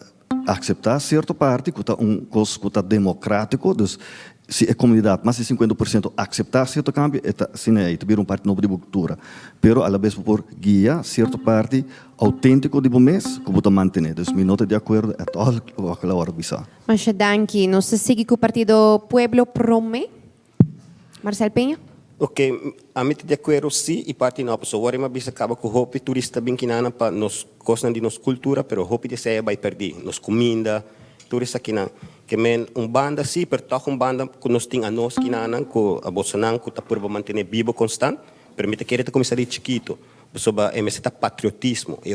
akseptá sierto parti ku ta un kos ku ta demokratiko. Dus si e komunidat mas di 50% akseptá sierto kambio e ta asina ei ta bira un parti nobo di bo kultura. Pero alabes bo por guia sierto parti outéntiko di bo mes ku bo ta mantené. Dus mi no ta di akuerdo at all ku loke Laura a bisa. Masha danki. Nos ta sigui ku partido Pueblo Prome. Marcel Peña. Ok, ami ta di akuerdo si i parti no, pasobra wor mi a bisa kaba ku hopi turista ta bin kinana pa nos kosnan di nos kultura, pero hopi di esei a bai pèrdí, nos kuminda, tur esakinan. Ke men un banda si, pero tòg un banda ku nos tin anos kinanan ku abosonan ku ta purba mantené bibo konstant, pero mi ta kere ta kuminsá di chikitu, pasobra e mester ta patriotismo, e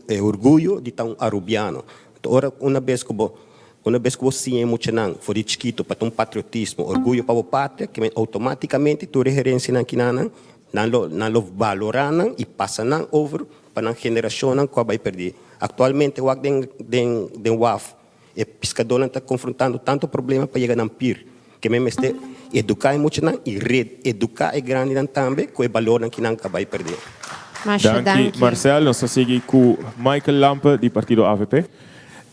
e orguyo di ta un arubiano. Anto ora una bes ku bo Una bes ku bo siña e muchanan for di chikitu pa ta un patriotismo, orguyo pa bo patria, ke men outomátikamente tur e herensianan kinanan, nan lo nan lo balorá nan i pasa nan over pa nan generashonnan ku a bai pèrdí. Aktualmente wak den den den waf e piskadónan ta konfrontando tantu problema pa yega nan pir, ke men mester eduká e muchanan i reeduká e grandinan tambe ku e balornan kinan ku a bai pèrdí. Masha Danki Marcel. Nos ta sigui ku Michael Lampe di partido avp.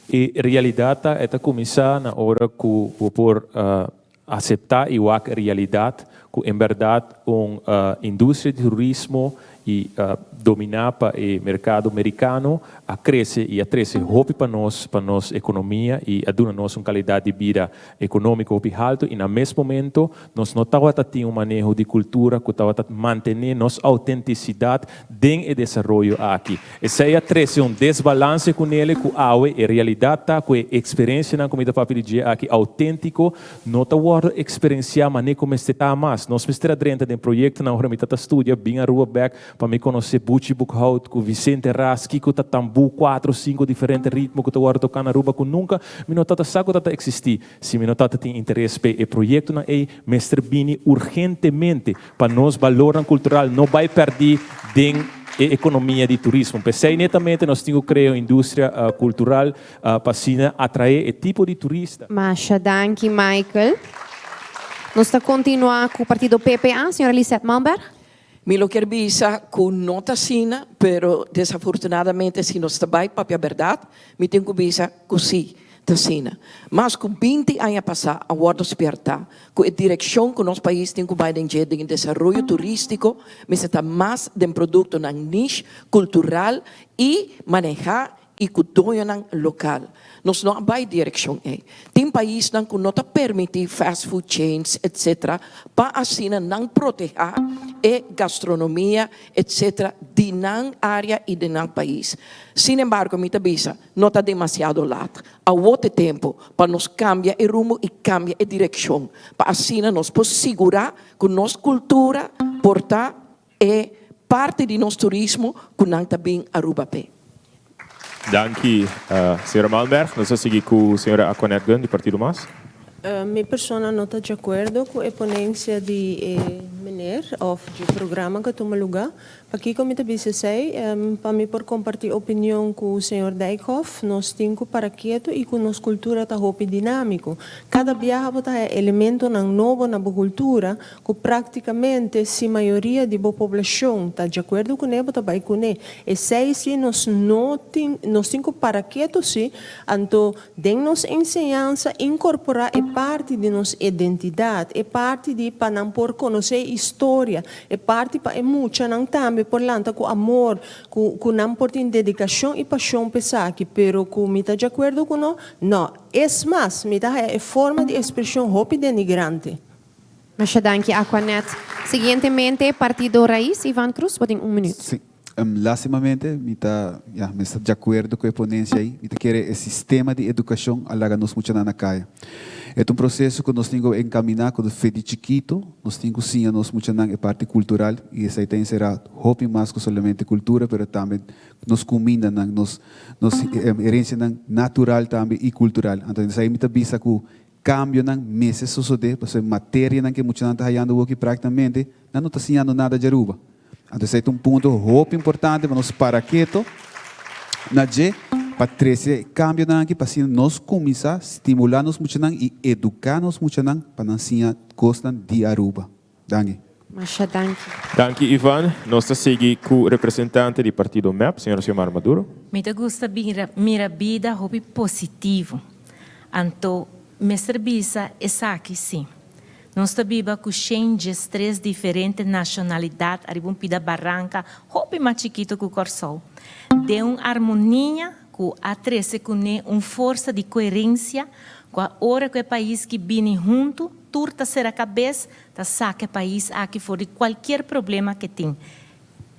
E realidat ta e ta kuminsá na ora ku bo por aseptá i wak e realidat ku en bèrdat un industria di turismo i dominá pa e merkado merikano a krese i a trese hopi pa nos, pa nos ekonomia i a duna nos un kalidat di bida ekonómiko hopi haltu i na mes momento nos no tabata tin un maneho di kultura ku tabata mantené nos outentisidat den e desaroyo aki. Esei a trese un desbalanse ku nele ku awe e realidat ta ku e eksperensianan ku mi ta papia di dje aki outéntiko no ta wòrdu eksperensiá manera ku mester ta mas. Nos mester a drenta den proyektonan ora mi ta ta studia bin Aruba bèk pa mi konosé Buchi Boekhout ku Vicente Ras kiko ta tambú kuatro sinku diferente ritmo ku ta wòrdu toká na Aruba ku nunka mi no ta ta sa ku ta ta eksistí. Si mi no ta ta tin interes p'e e proyektonan ei mester bini urgentemente pa nos balornan kultural no bai pèrdí den e ekonomia di turismo. P'esei netamente nos tin ku krea un industria kultural pa asina atraé e tipo di turista. Masha danki Michael. Nos ta kontinuá ku partido PPA, señora Lisette Malmberg. Mi lo kier bisa ku no ta asina, pero desafortunadamente si nos ta bai papia bèrdat, mi tin ku bisa ku sí. Ta asina. Mas ku binti aña pasá a wòrdu spièrtá ku e direkshon ku nos pais tin ku bai den dje den e desaroyo turístiko mester ta mas den produktonan niche, kultural i manehá i ku doñonan lokal. Nos no a bai direkshon ei. Tin paisnan ku no ta permití fast food chains etc. Pa asina nan protehá e gastronomia etc. Di nan área i di nan pais. Sin embargo mi ta bisa. No ta demasiado lat. Awor ta e tempu pa nos kambia e rumbo i kambia e direkshon, pa asina nos por sigurá ku nos kultura por ta e parti di nos turismo ku nan ta bin Aruba p'e. Danki, señora Malmberg. Nos ta sigui ku señora Aquanette Gunn di Partido Mas. Mi persona no ta djakuerdo ku e ponensia di e meneer òf dje programa ku a tuma lugá. Pakiko mi ta bisa esei? Pa mi por kompartí opinion ku señor Dijkhoff, nos tin ku para ketu i ku nos kultura ta hopi dinámiko. Kada biaha bo ta haña elementonan nobo na bo kultura ku práktikamente si mayoria di bo poblashon ta djakuerdo kuné bo ta bai kuné. Esei si nos no tin, nos tin ku para ketu si, anto Den nos enseñansa inkorporá e parti di nos identidat, e parti di pa nan por konosé e historia, e parti pa e muchanan tambe por lanta ku amor, ku ku nan por tin dedikashon i pashon pa esaki, pero ku mi ta djakuerdo ku no, no. Es mas, mi ta haya e forma di ekspreshon hopi denigrante. Masha danki Aquanet. Siguientemente Partido Raiz, Ivan Cruz, bo tin un minuut. Sí. Lastimamente mi ta, ya, mi sta djakuerdo ku e ponensia ei. Mi ta kere e sistema di edukashon a laga nos muchanan na kaya. E ta un proseso ku nos tin ku enkaminá ku fe di chikitu. Nos tin ku siña nos muchanan e parti kultural i esei ta enserá hopi mas ku solamente kultura, pero tambe nos kumindanan, nos nos herensianan natural tambe i kultural. Anto esei mi ta bisa ku Kambionan mester sosodé pasobra e materianan ku e muchanan ta hayando awoki práktikamente nan no ta siñando nada dje Aruba. Anto esei ta un punto hopi importante pa nos para keto na dje pa trese e kambionan aki pa asina nos kuminsá stimulá nos muchanan i eduká nos muchanan pa nan siña kosnan di Aruba. Danki. Masha danki. Danki Ivan. Nos ta sigui ku representante di partido mep, señora Xiomara Maduro. Mi ta gusta bira mira bida hopi positivo. Anto mester bisa esaki si. Nos ta biba ku shen diestres diferente nashonalidat ariba un pida baranka hopi mas chikito ku Kòrsou. Den un armonia ku a trese kuné un forsa di koherensia ku a ora ku e pais ki bini huntu tur ta sera kabes ta saka e pais aki for di kualkier problema ke tin.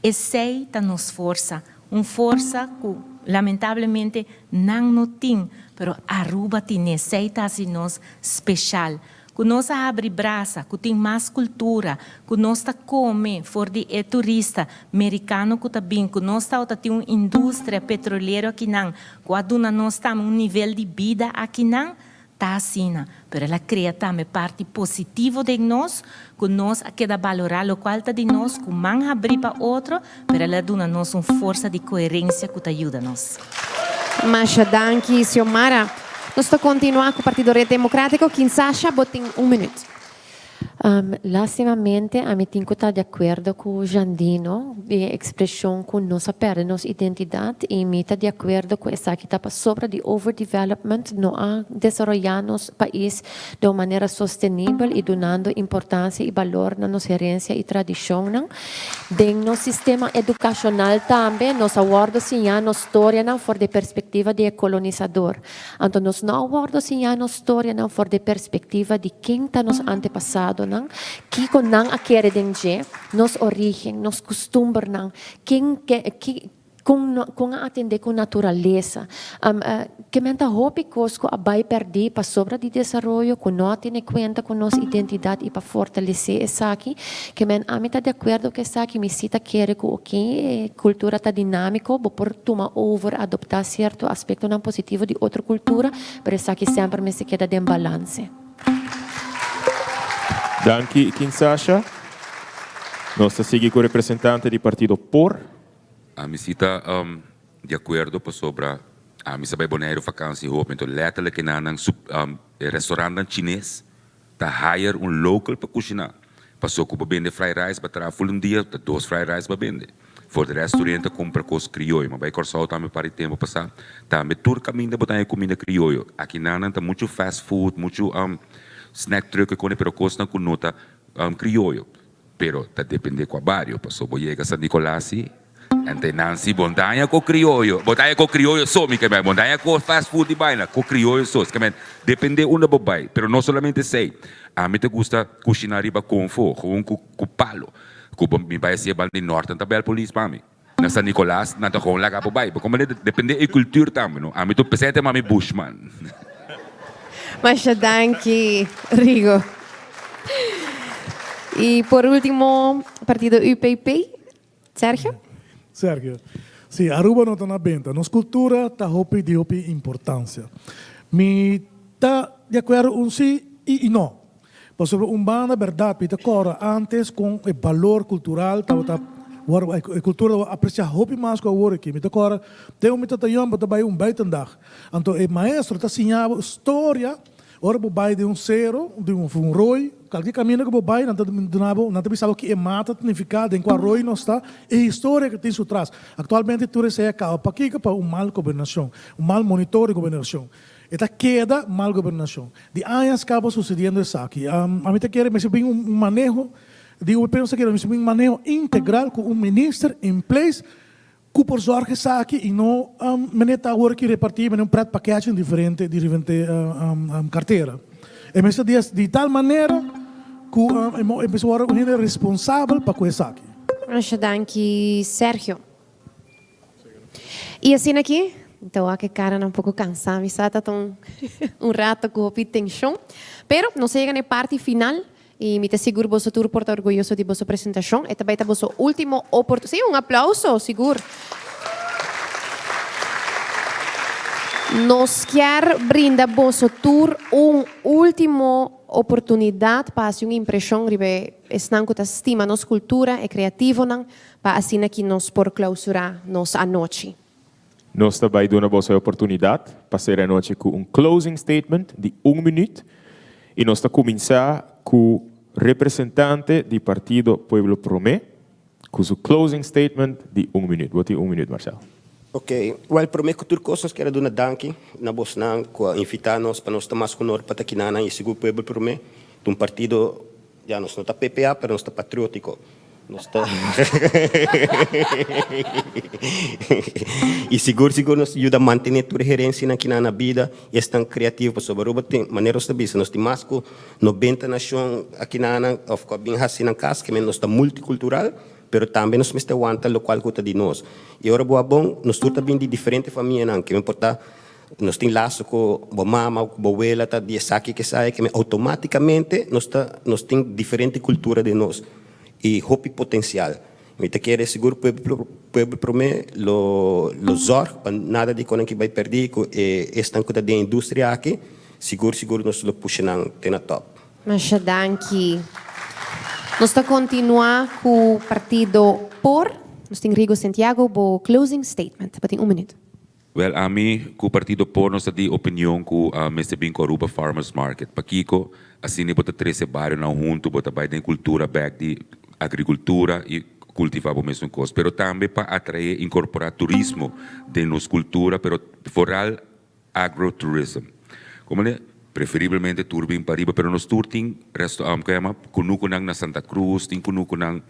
Esei ta nos forsa, un forsa ku lamentablemente nan no tin, pero Aruba tin esei ta hasi nos speshal. Ku nos a habri brasa, ku tin mas kultura, ku nos ta kome for di e turista merikano ku ta bin, ku nos tabata tin un industria petrolero akinan ku a duna nos tambe un nivel di bida akinan, Ta asina, pero el a crea tambe parti positivo den nos, cu nos a keda balora locual ta di nos, cu man habri pa otro, pero el a duna nos un forsa di coherencia cu ta yuda nos. Masha danki, Xiomara. Nos ta continua cu Partido Red Democratico. Kinsasha, bo tin un minuut. Lastimamente ami tin cu ta di acuerdo cu Jandino di e expresion cu nos a perde nos identidad y mi ta di acuerdo cu esaki ta pasobra di overdevelopment no a desaroya nos pais den un manera sostenibel y dunando importancia y balor na nos herencia y tradicionnan. Den nos sistema educacional tambe nos a wordo siña nos storianan for di e perspectiva di e colonisador. Anto nos no a wordo siña nos storianan for di e perspectiva di ken ta nos antepasadonan, kico nan a kere den dje, nos origen, nos custumbernan, ken ki con con a atende cu naturalesa. Ke men ta hopi cos cu a bay perdi pasobra di desaroyo cu no a tene cuenta cu nos identidad y pa fortalece esaki. Ke men ami ta di acuerdo cu esaki, mi si ta kere cu oke e cultura ta dinamico, bo por tuma over, adopta cierto aspectonan positivo di otro cultura, pero esaki semper mester keda den balance. Danki Kinsasha. Nos ta sigui cu representante di partido por. Ami si ta di akuerdo pasobra ami sa bai Boneiru vakansi hopi enton letterlijk e nan e restaurantnan chines ta hire un local pa kushiná paso ku bo bende fried rice bo traha ful un dia ta dos fried rice bo bende for de rest tur hende ta kumpra kos krioyo ma bai Kòrsou tambe par di tempu pasá tambe tur kaminda bo ta haña kuminda krioyo aki nan nan ta muchu fast food muchu snack truck e kone pero kosnan ku no ta krioyo. Pero ta depende cua bario, paso bo yega San Nicolas si, ente nan si bo daña co crioyo, bo daña co crioyo so mi ke men, bo daña co fast food di baina, co crioyo so, ke men depende unda bo bay, pero no solamente esey, ami ta gusta cushina riba confo, gewoon cu cu palo, cu bo mi bay haci'e banda di norte nan ta bel polis pa mi, na San Nicolas nan ta gewoon laga bo bay, bo comprende, depende e cultuur tambe no, ami ta pesey ta mami bushman. Masha danki Rigo. Y por ultimo partido UPP, Sergio. Sergio, Si, Aruba no ta na benta. Nos cultura ta hopi di hopi importancia. Mi ta di acuerdo un si y no. Pasobra un banda berdad mi ta corda antes con e balor cultural tabata wor e cultura tabata aprecia hopi mas cu awor aki. Mi ta corda den un mi tata yòn bo ta bay un buitendag anto e maestro ta siña bo storia ora bo bay den un cero den un un rooi cualkier caminda cu bo bay nan ta duna bo nan ta bisa bo ki e mata ta nifica den cua rooi nos ta e historia cu tin su tras. Actualmente tur esey a caba pakico pa un mal gobernacion un mal monitor di gobernacion. E ta keda mal gobernashon. Di añas kaba susediendo esaki. Ami ta kere mester bin un maneho di UPP nos ta kere mester bin un maneho integral ku un minister in place ku por zorg esaki i no mene ta awor ki reparti mene un pret pakechi den diferente diferente kartera. E mester di di tal manera ku e mester wòrdu un hende responsabel pa ku esaki. Masha danki Sergio. I asina aki, mi ta wak e karanan poko kansá, mi sa ta ta un un rato ku hopi tenshon, pero nos a yega na e parti final i mi ta sigur boso tur por ta orguyoso di boso presentashon. E ta bai ta boso último oportu, sí, un aplauso, sigur. Nos kier brinda boso tur un último oportunidat pa hasi un impreshon riba esnan ku ta stima nos kultura, e kreativonan, Pa asina ki nos por clausura nos anochi. Nos ta bai duna boso e oportunidad pa cera e anochi cu un closing statement di un minuut y nos ta cuminsa cu representante di partido Pueblo Prome cu su closing statement di un minuut. Bo tin un minuut Marcel. Ok, wel prome cu tur cos nos kier a duna danki na bosnan cu a invita nos pa nos ta mas honor pa ta kinanan y sigur Pueblo Prome ta un partido Ya nos no ta PPA pero nos ta patriotico. Nos ta y sigur sigur nos yuda mantene tur e herencianan ki nan na bida y esnan creativo pasobra Aruba tin manera nos ta bisa nos tin mas cu 90 nacion aki nan of cu a bin haci nan cas kimen nos ta multicultural pero tambe nos mester wanta locual cu ta di nos y ora bo a bon nos tur ta bin di diferente famianan kimen por ta Nos tin laso ku bo mama o ku bo wela ta di esaki ke esaya ke outomaticamente nos ta nos tin diferente cultura den nos y hopi potencial. Mi ta kere sigur pueblo pueblo prome lo lo zorg pa nada di konan ki bai perdi ku e esnan ku ta den industria aki sigur sigur nos lo pusha nan te na top. Masha danki. Nos ta continua ku partido por. Nos tin Rigo Santiago bo closing statement. Bo tin un minuut. Wel, ami ku Partido por nos ta di opinion ku mester bin ku Aruba Farmers Market. Pakiko? Asina bo ta trese barionan huntu, bo ta bai den kultura bek di agrikultura i kultivá bo mesun kos. Pero tambe pa atraé, inkorporá turismo den nos kultura, pero vooral agrotourism. Komo le? Preferiblemente tur bin pariba, pero nos tur tin resto, ku yama kunukunan na Santa Cruz, tin kunukunan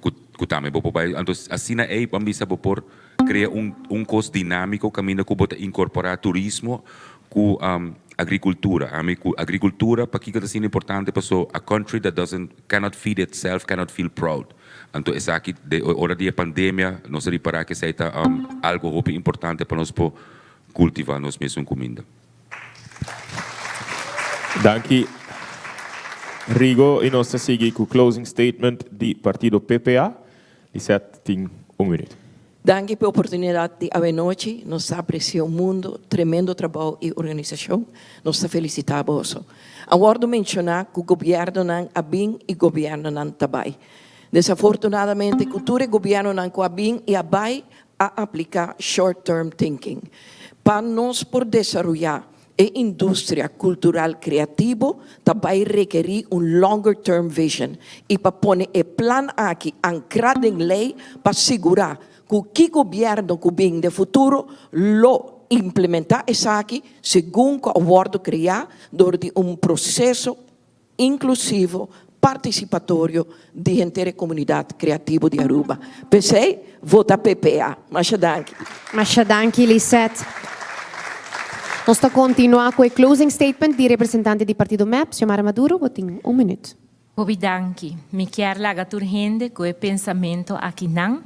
ku ku tambe bo por bai. Anto asina ei bo a bisa bo por Krea un un kos dinámiko kaminda ku bo ta inkorporá turismo ku agrikultura. Ami ku agrikultura pakiko ta asina importante paso a country that doesn't cannot feed itself cannot feel proud. Anto esaki de ora di e pandemia nos a ripará ku esei ta algu hopi importante pa nos por kultivá nos mesun kuminda. Danki Rigo i nos ta sigui ku closing statement di partido PPA. Lisette tin un minuut. Danki p'e oportunidat di awenochi. Nos ta aprecia un mundo tremendo trabou y organisacion. Nos ta felicita boso. A wordo menciona cu gobiernonan a bin y gobiernonan ta bay. Desafortunadamente cu tur e gobiernonan cu a bin y a bay a aplica short term thinking. Pa nos por desaroya E industria cultural creativo ta bay rekeri un longer term vision y pa pone e plan aki ancra den ley pa sigura cu ki gobierno cu bin den futuro lo implementa esaki segun cu a wordo crea door di un proceso inklusivo, partisipatorio di henter e komunidat kreativo di Aruba. P'esei, vota PPA. Masha danki. Masha danki, Lisette. Nos ta kontinuá ku e closing statement di representante di partido mep, Xiomara Maduro. Bo tin un minüt. Hopi danki. Mi kier laga tur hende ku e pensamento akinan.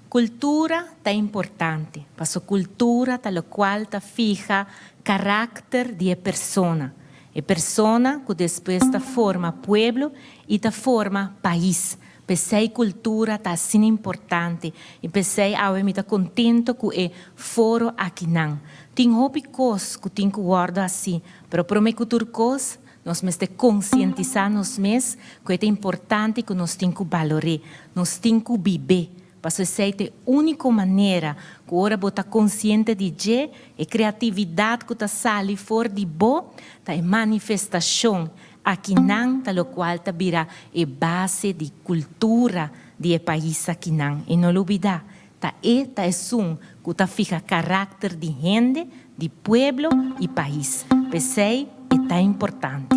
Kultura ta importante, paso kultura ta lokual ta fiha karakter di e persona. E persona ku despues ta forma pueblo i ta forma pais. P'esei kultura ta asina importante i p'esei awe mi ta kontento ku e foro akinan. Tin hopi kos ku tin ku wòrdu hasi, pero promé ku tur kos nos mester konsientisá nos mes ku e ta importante i ku nos tin ku balor'é. Nos tin ku bib'é. Paso esei ta e úniko manera ku ora bo ta konsiente di dje, e kreatividat ku ta sali for di bo ta e manifestashon. Akinan ta lokual ta bira e base di kultura di e pais akinan. I no lubidá, ta e ta esun ku ta fiha karakter di hende, di pueblo i pais. P'esei e ta importante.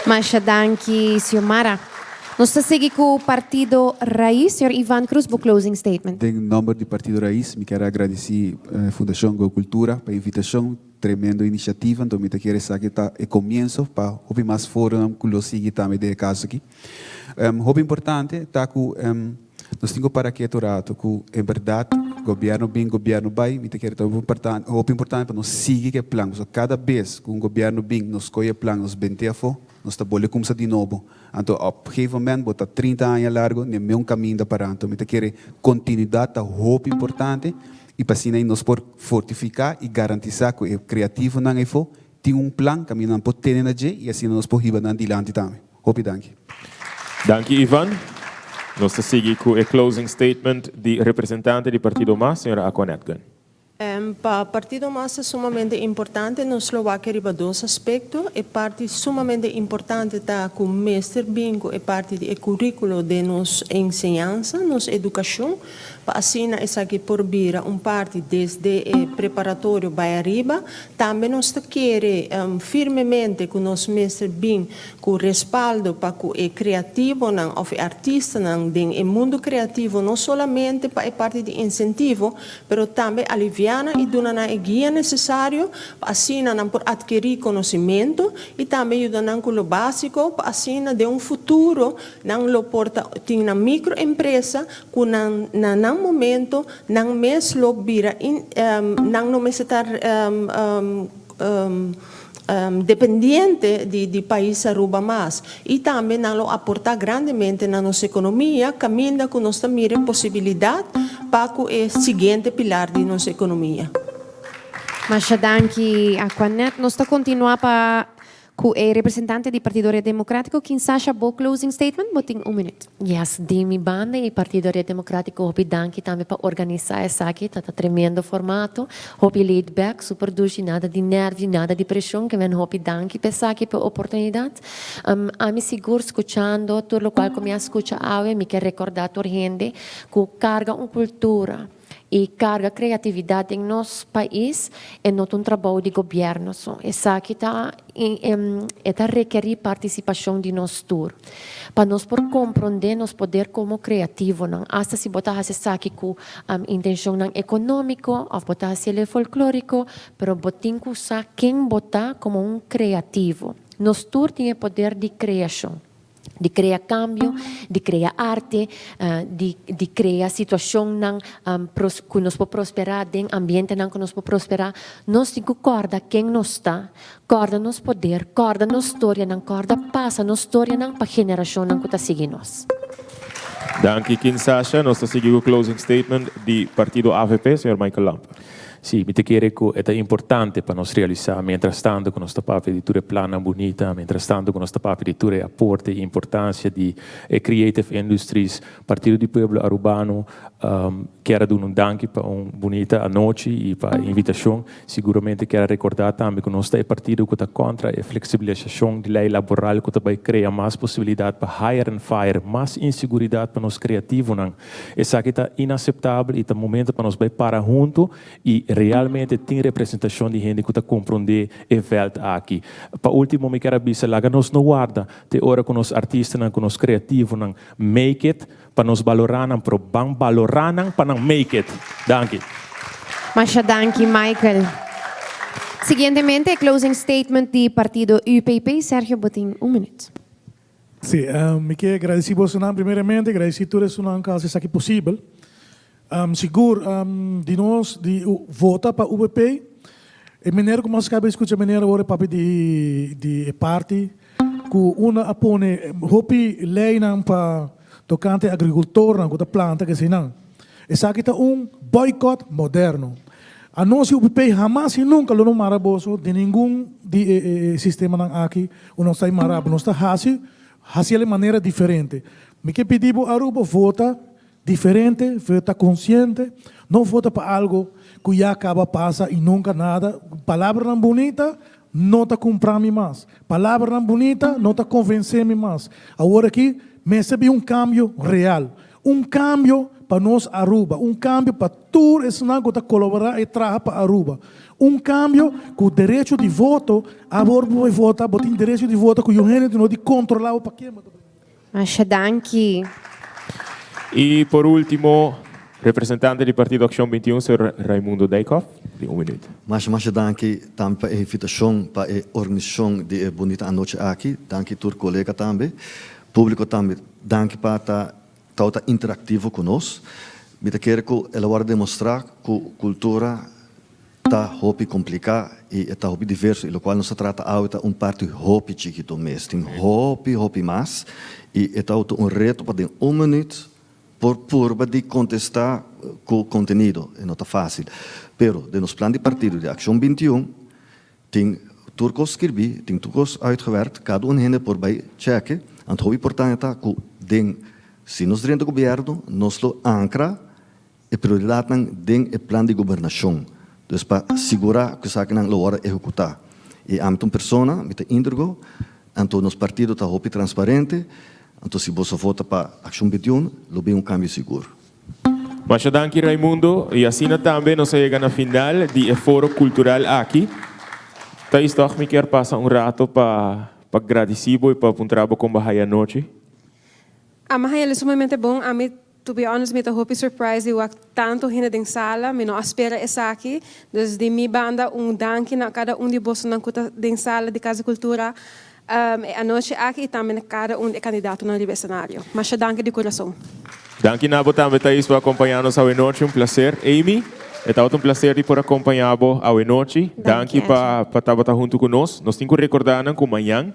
Masha danki Xiomara. Nos ta sigui ku Partido Raiz. Señor Ivan Cruz, bo closing statement. Den nomber di Partido Raiz mi kier a gradisi Fundacion Go Cultura pa e invitacion, tremendo iniciativa, anto mi ta kere esaki ta e comienzo pa hopi mas foronan cu lo sigui tambe den e caso aki. Hopi importante ta cu Nos tin ku para ketu rato ku en bèrdat gobièrnu bin, gobièrnu bai. Mi ta kere ta hopi importante pa nos sigui ku e plan. Pasobra kada bes ku un gobièrnu bin, nos kohe e plan, nos bent'é afó, nos ta bolbe kumsa di nobo. Anto op gegeven moment bo ta trinta aña largu den meun kaminda pará. Anto mi ta kere kontinuidat ta hopi importante i pa asina nos por fortifiká i garantisá ku e kreativonan afó tin un plan kaminda nan por tene na dje i asina nos por hiba nan dilanti tambe. Hopi danki. Danki Ivan. Nos ta sigui ku e closing statement di representante di Partido mas, señora Aquanette Gunn. Pa Partido mas ta sumamente importante, nos lo wak riba dos aspecto. E parti sumamente importante ta cu mester bin cu e parti di e curiculo den nos enseñansa, nos educacion, pa asina esaki por bira un parti desde e preparatorio bay ariba. Tambe nos ta kere firmemente cu nos mester bin Ku respaldo pa ku e kreativonan òf e artistanan den e mundu kreativo no solamente pa e parti di insentivo, pero tambe aliviá nan i duna nan e guia nesesario pa asina nan por atkerí konosimentu i tambe yuda nan ku lo básiko pa asina den un futuro nan lo por ta tin nan mikroempresa ku nan na nan momento nan mes lo bira nan no mester ta dependiente di pais Aruba mas y tambe nan lo aporta grandemente na nos economia caminda cu nos ta mira e posibilidad pa cu e siguiente pilar di nos economia. Masha danki Aquanet. Nos ta continua pa. Ku e representante di Partido Red Democratico, Kinsasha, bo closing statement, bo tin un minuut. Yes, di mi banda y Partido Red Democratico hopi danki tambe pa organisa esaki, ta ta tremendo formato, hopi laid back, super dushi, nada di nervio, nada di presion, ke men hopi danki pa esaki, pa e oportunidad. Ami sigur scuchando tur locual cu mi a scucha awe, mi ke recorda tur hende cu carga un cultura, E carga creatividad den nos pais e no ta un trabou di gobierno so. Esaki ta e ta rekeri participacion di nos tur. Pa nos por compronde nos poder como creativonan. Hasta si bo ta haci esaki cu intencionnan economico of bo ta haci el folklorico, pero bo tin cu sa ken bo ta como un creativo. Nos tur tin e poder di creacion. Di crea cambio, di crea arte, di di crea situacionnan cu nos por prospera den ambientenan cu nos por prospera. Nos tin cu corda ken nos ta, corda nos poder, corda nos storianan, corda pasa nos storianan pa generacionnan cu ta sigui nos. Danki Kinsasha. Nos ta sigui cu closing statement di partido avp, señor Michael Lampe. Sí, mi ta kere ku e ta importante pa nos realisá mientrastanto ku nos ta papia di tur e plannan bunita, mientrastanto ku nos ta papia di tur e aporte i importansia di e creative industries. Partido di Pueblo Arubano kier a duna un danki pa un bunita anochi i pa e invitashon. Siguramente kier a rekordá tambe ku nos ta e partido ku ta kontra e fleksibilisashon di lei laboral ku ta bai krea mas posibilidat pa hire and fire, mas inseguridat pa nos kreativonan. Esaki ta inaseptabel i ta momento pa nos bai para huntu i realmente tin representashon di hende ku ta komprondé e vèlt aki. Pa último mi kier a bisa laga nos no warda te ora ku nos artistanan, ku nos kreativonan make it pa nos balorá nan, pero ban balorá nan pa nan make it. Danki. Masha danki Michael. Siguientemente e closing statement di partido UPP, Sergio bo tin un minuut. Sí, mi ke gradisí bosonan primeramente, gradisí tur esunnan ku a hasi esaki posibel. Sigur di nos di vota pa UPP, e manera ku mas kaba di skucha manera ora e papia di di e parti ku unda a pone hopi leinan pa tokante agrikultornan ku ta planta keseinan. Esaki ta un boycott moderno. Anos di UPP hamas y nunca lo no mara boso den ningun di e sistemanan aki u nos ta y mara bo. Nos ta haci, haci el manera diferente. Mi ke pidi bo Aruba vota diferente, vota consciente, no vota pa algo cu ya caba pasa y nunca nada. Palabranan bunita no ta cumpra mi mas. Palabranan bunita no ta convence mi mas. Awor aki mester bin un cambio real. Un cambio pa nos Aruba, un cambio pa tur esnan cu ta colabora y traha pa Aruba. Un cambio cu derecho di voto, awor bo bay vota, bo tin derecho di vota cu yu hende no di controla bo pa ken bo ta bay. Masha danki. Y por ultimo, representante di Partido Accion 21, señor Raimundo Dijkhoff, di un minuut. Masha masha danki tambe pa e invitacion pa e organisacion di e bunita anochi aki. Danki tur colega tambe. Publico tambe danki pa ta tawata interactivo cu nos. Mi ta kere cu el a worde demostra cu cultura ta hopi complica y e ta hopi diverso y locual nos ta trata awe ta un parti hopi chikito mes. Tin hopi hopi mas y e tawata un reto pa den un minuut por purba di contesta cu contenido. E no ta facil. Pero den nos plan di partido di Accion 21 Tin tur kos skirbí, tin tur kos uitgewerkt, kada un hende por bai chèke. Anto hopi importante ta ku den si nos drenta gobièrnu nos lo ankra e prioridatnan den e plan di gobernashon. Dus pa sigurá ku esakinan lo wòrdu ehekutá. I ami ta un persona, mi ta íntegro, anto nos partido ta hopi transparente, anto si boso vota pa Akshon 21 lo bin un kambio sigur. Masha danki Raimundo y asina tambe nos a yega na final di e foro cultural aki. Thais toch mi kier pasa un rato pa pa gradici bo y pa puntra bo con bo haya anochi. Ami a haya sumamente bon. Ami to be honest mi ta hopi surprised di wak tanto hende den sala. Mi no a spera esaki. Dus di mi banda un danki na cada un di bosonan cu ta den sala di Cas di Cultura. E anochi aki y tambe na cada un di e candidatonan riba e scenario. Masha danki di curason. Danki na bo tambe Thais pa acompaña nos awe nochi, un placer. Amy, e tabata un placer di por acompaña bo awe nochi. Danki pa pa tabata hunto cu nos. Nos tin cu recorda nan cu mañan,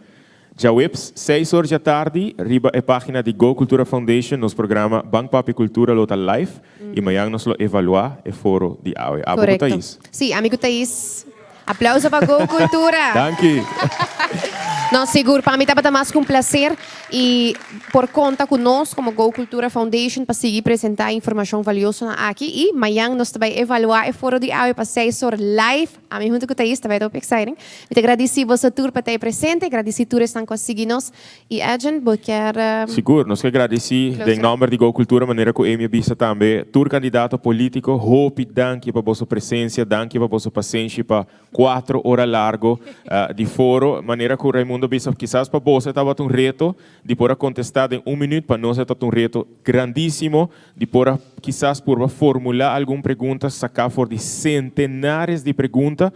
djaweps, seis or djatardi, riba e pagina di Go Cultura Foundation nos programa Ban Papia Cultura lo ta live y mañan nos lo evalua e foro di awe. Abo cu Correcto. Thais. Sí, ami cu Thais. Aplauso pa Go Cultura! Danki! No, sigur, pa mi tabata mas ku un plaser i por konta ku nos komo Go Cultura Foundation pa sigui presentá e informashon valiosonan aki i mañan nos ta bai evaluá e foro di awe pa seis or live. Ami huntu ku Thais ta bai ta hopi exciting. Mi ta gradisí boso tur pa ta ei presente, gradisí tur esnan ku a sigui nos. I Edjean, bo kier. Sigur, nos ke gradisí den nòmber di Go Cultura manera ku Amy a bisa tambe tur kandidato polítiko hopi danki pa boso presensia, danki pa boso pasenshi pa Cuatro ora largo di foro. Manera cu Raimundo bisa, kisas pa boso e tabata un reto di por a contesta den un minuut, pa nos e tabata un reto grandisimo di por a kisas purba formula algun pregunta saca for di centenares di pregunta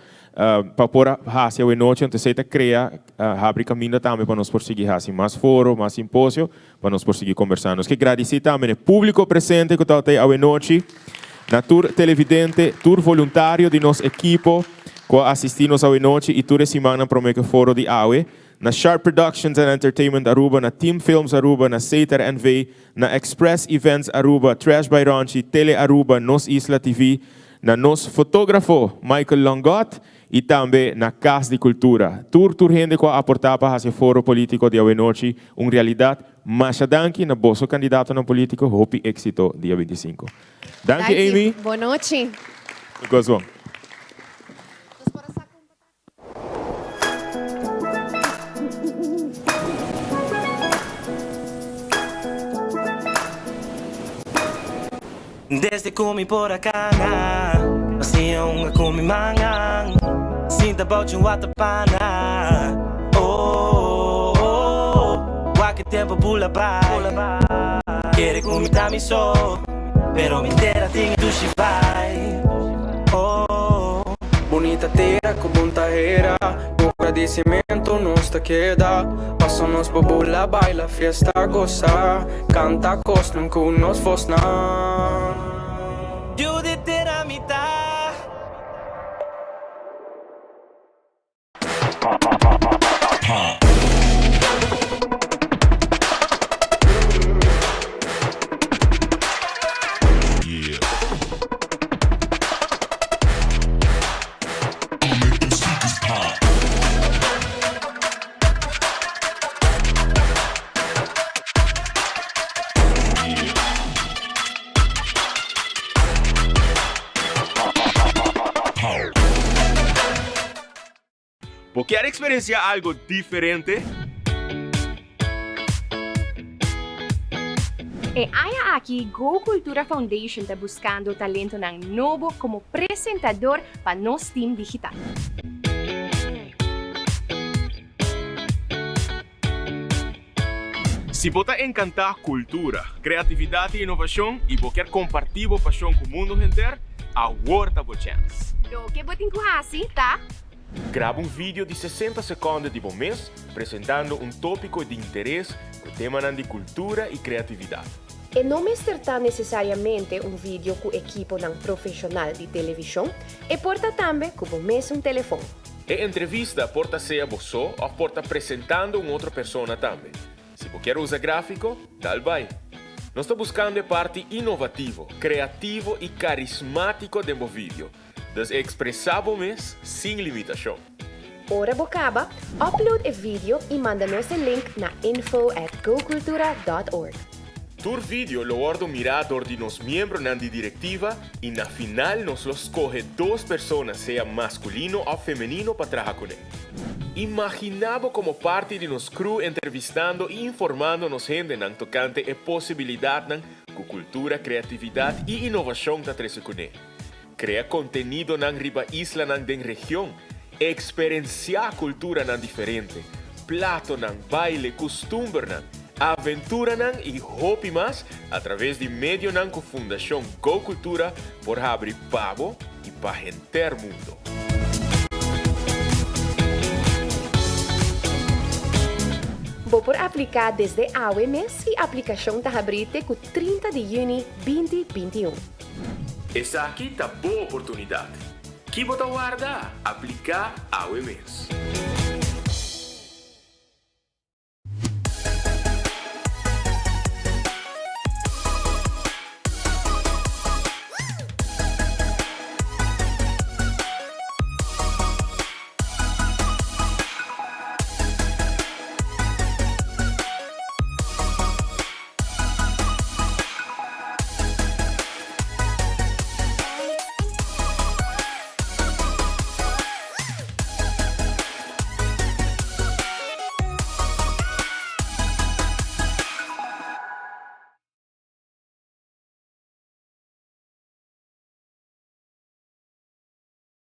pa por a haci awenochi. Anto esey ta crea, habri caminda tambe pa nos por sigui haci mas foro, mas simposio, pa nos por sigui combersa. Nos ke gradici tambe n'e publico presente cu tabata ey awenochi, na tur televidente, tur voluntario di nos ekipo cu a asisti nos awenochi y tur e simannan prome cu e foro di awe, na Sharp Productions and Entertainment Aruba, na Team Films Aruba, na Sater NV, na Express Events Aruba, Trash by Ronchi, Tele Aruba, Nos Isla TV, na nos fotografo Michael Longot y tambe na Cas di Cultura. Tur tur hende cu a aporta pa haci e foro politico di awenochi un realidad, masha danki na boso candidatonan politico, hopi exito dia 25. Danki Amy. Bon nochi. Goes bon. Desde ku mi por a kana, a siña hunga ku mi mangan, sinta bou dje un watapana. Oh, oh, wak e tempu bula bai, kere ku mi ta mi so, pero mi tera tin e dushi vibe. Oh. Bunita tera ku bon tahera, ku gradisimentu nos ta keda. Paso nos por bula, baila, fiesta, gosa, Canta cosnan cu nos voznan. Yu di tera mi ta. Bo kier experiencia algo diferente? E aña aki Go Cultura Foundation ta buscando talentonan nobo como presentador pa nos team digital. Si bo ta encanta cultura, creatividad y innovacion y bo kier comparti bo pasion cu mundo henter, awor ta bo chens! Loke bo tin cu haci ta. Graba un video di 60 seconde di bo mes presentando un topico di interes cu temanan di cultura y creatividad. E no mester ta necesariamente un video cu ekiponan profesional di television, e por ta tambe cu bo mesun telefon. E entrevista por ta sea bo so of por ta presentando un otro persona tambe. Si bo kier usa grafico, dal bai. Nos ta buscando e parti innovativo, creativo y carismatico den bo video. Dus expresa bo mes sin limitacion. Ora bo caba, upload e video y manda nos e link na info at gocultura dot org. Tur video lo wordo mira dor di nos miembronan di directiva y na final nos lo scoge dos persona sea masculino of femenino pa traha cune. Imagina bo como parti di nos crew entrevistando y informando nos hendenan tocante e posibilidadnan cu cultura, creatividad y innovacion ta trece cune. Crea contenidonan riba islanan den region, experencia culturanan diferente, platonan, baile, custumbernan, aventuranan y hopi mas a traves di medionan cu Fundacion Go Cultura por habri pa bo y pa henter mundo. Bo por aplica desde awe mes y aplicacion ta habri te cu 30 di juni 2021. Esaki ta bo oportunidat. Ki bo ta warda? Apliká awe mes.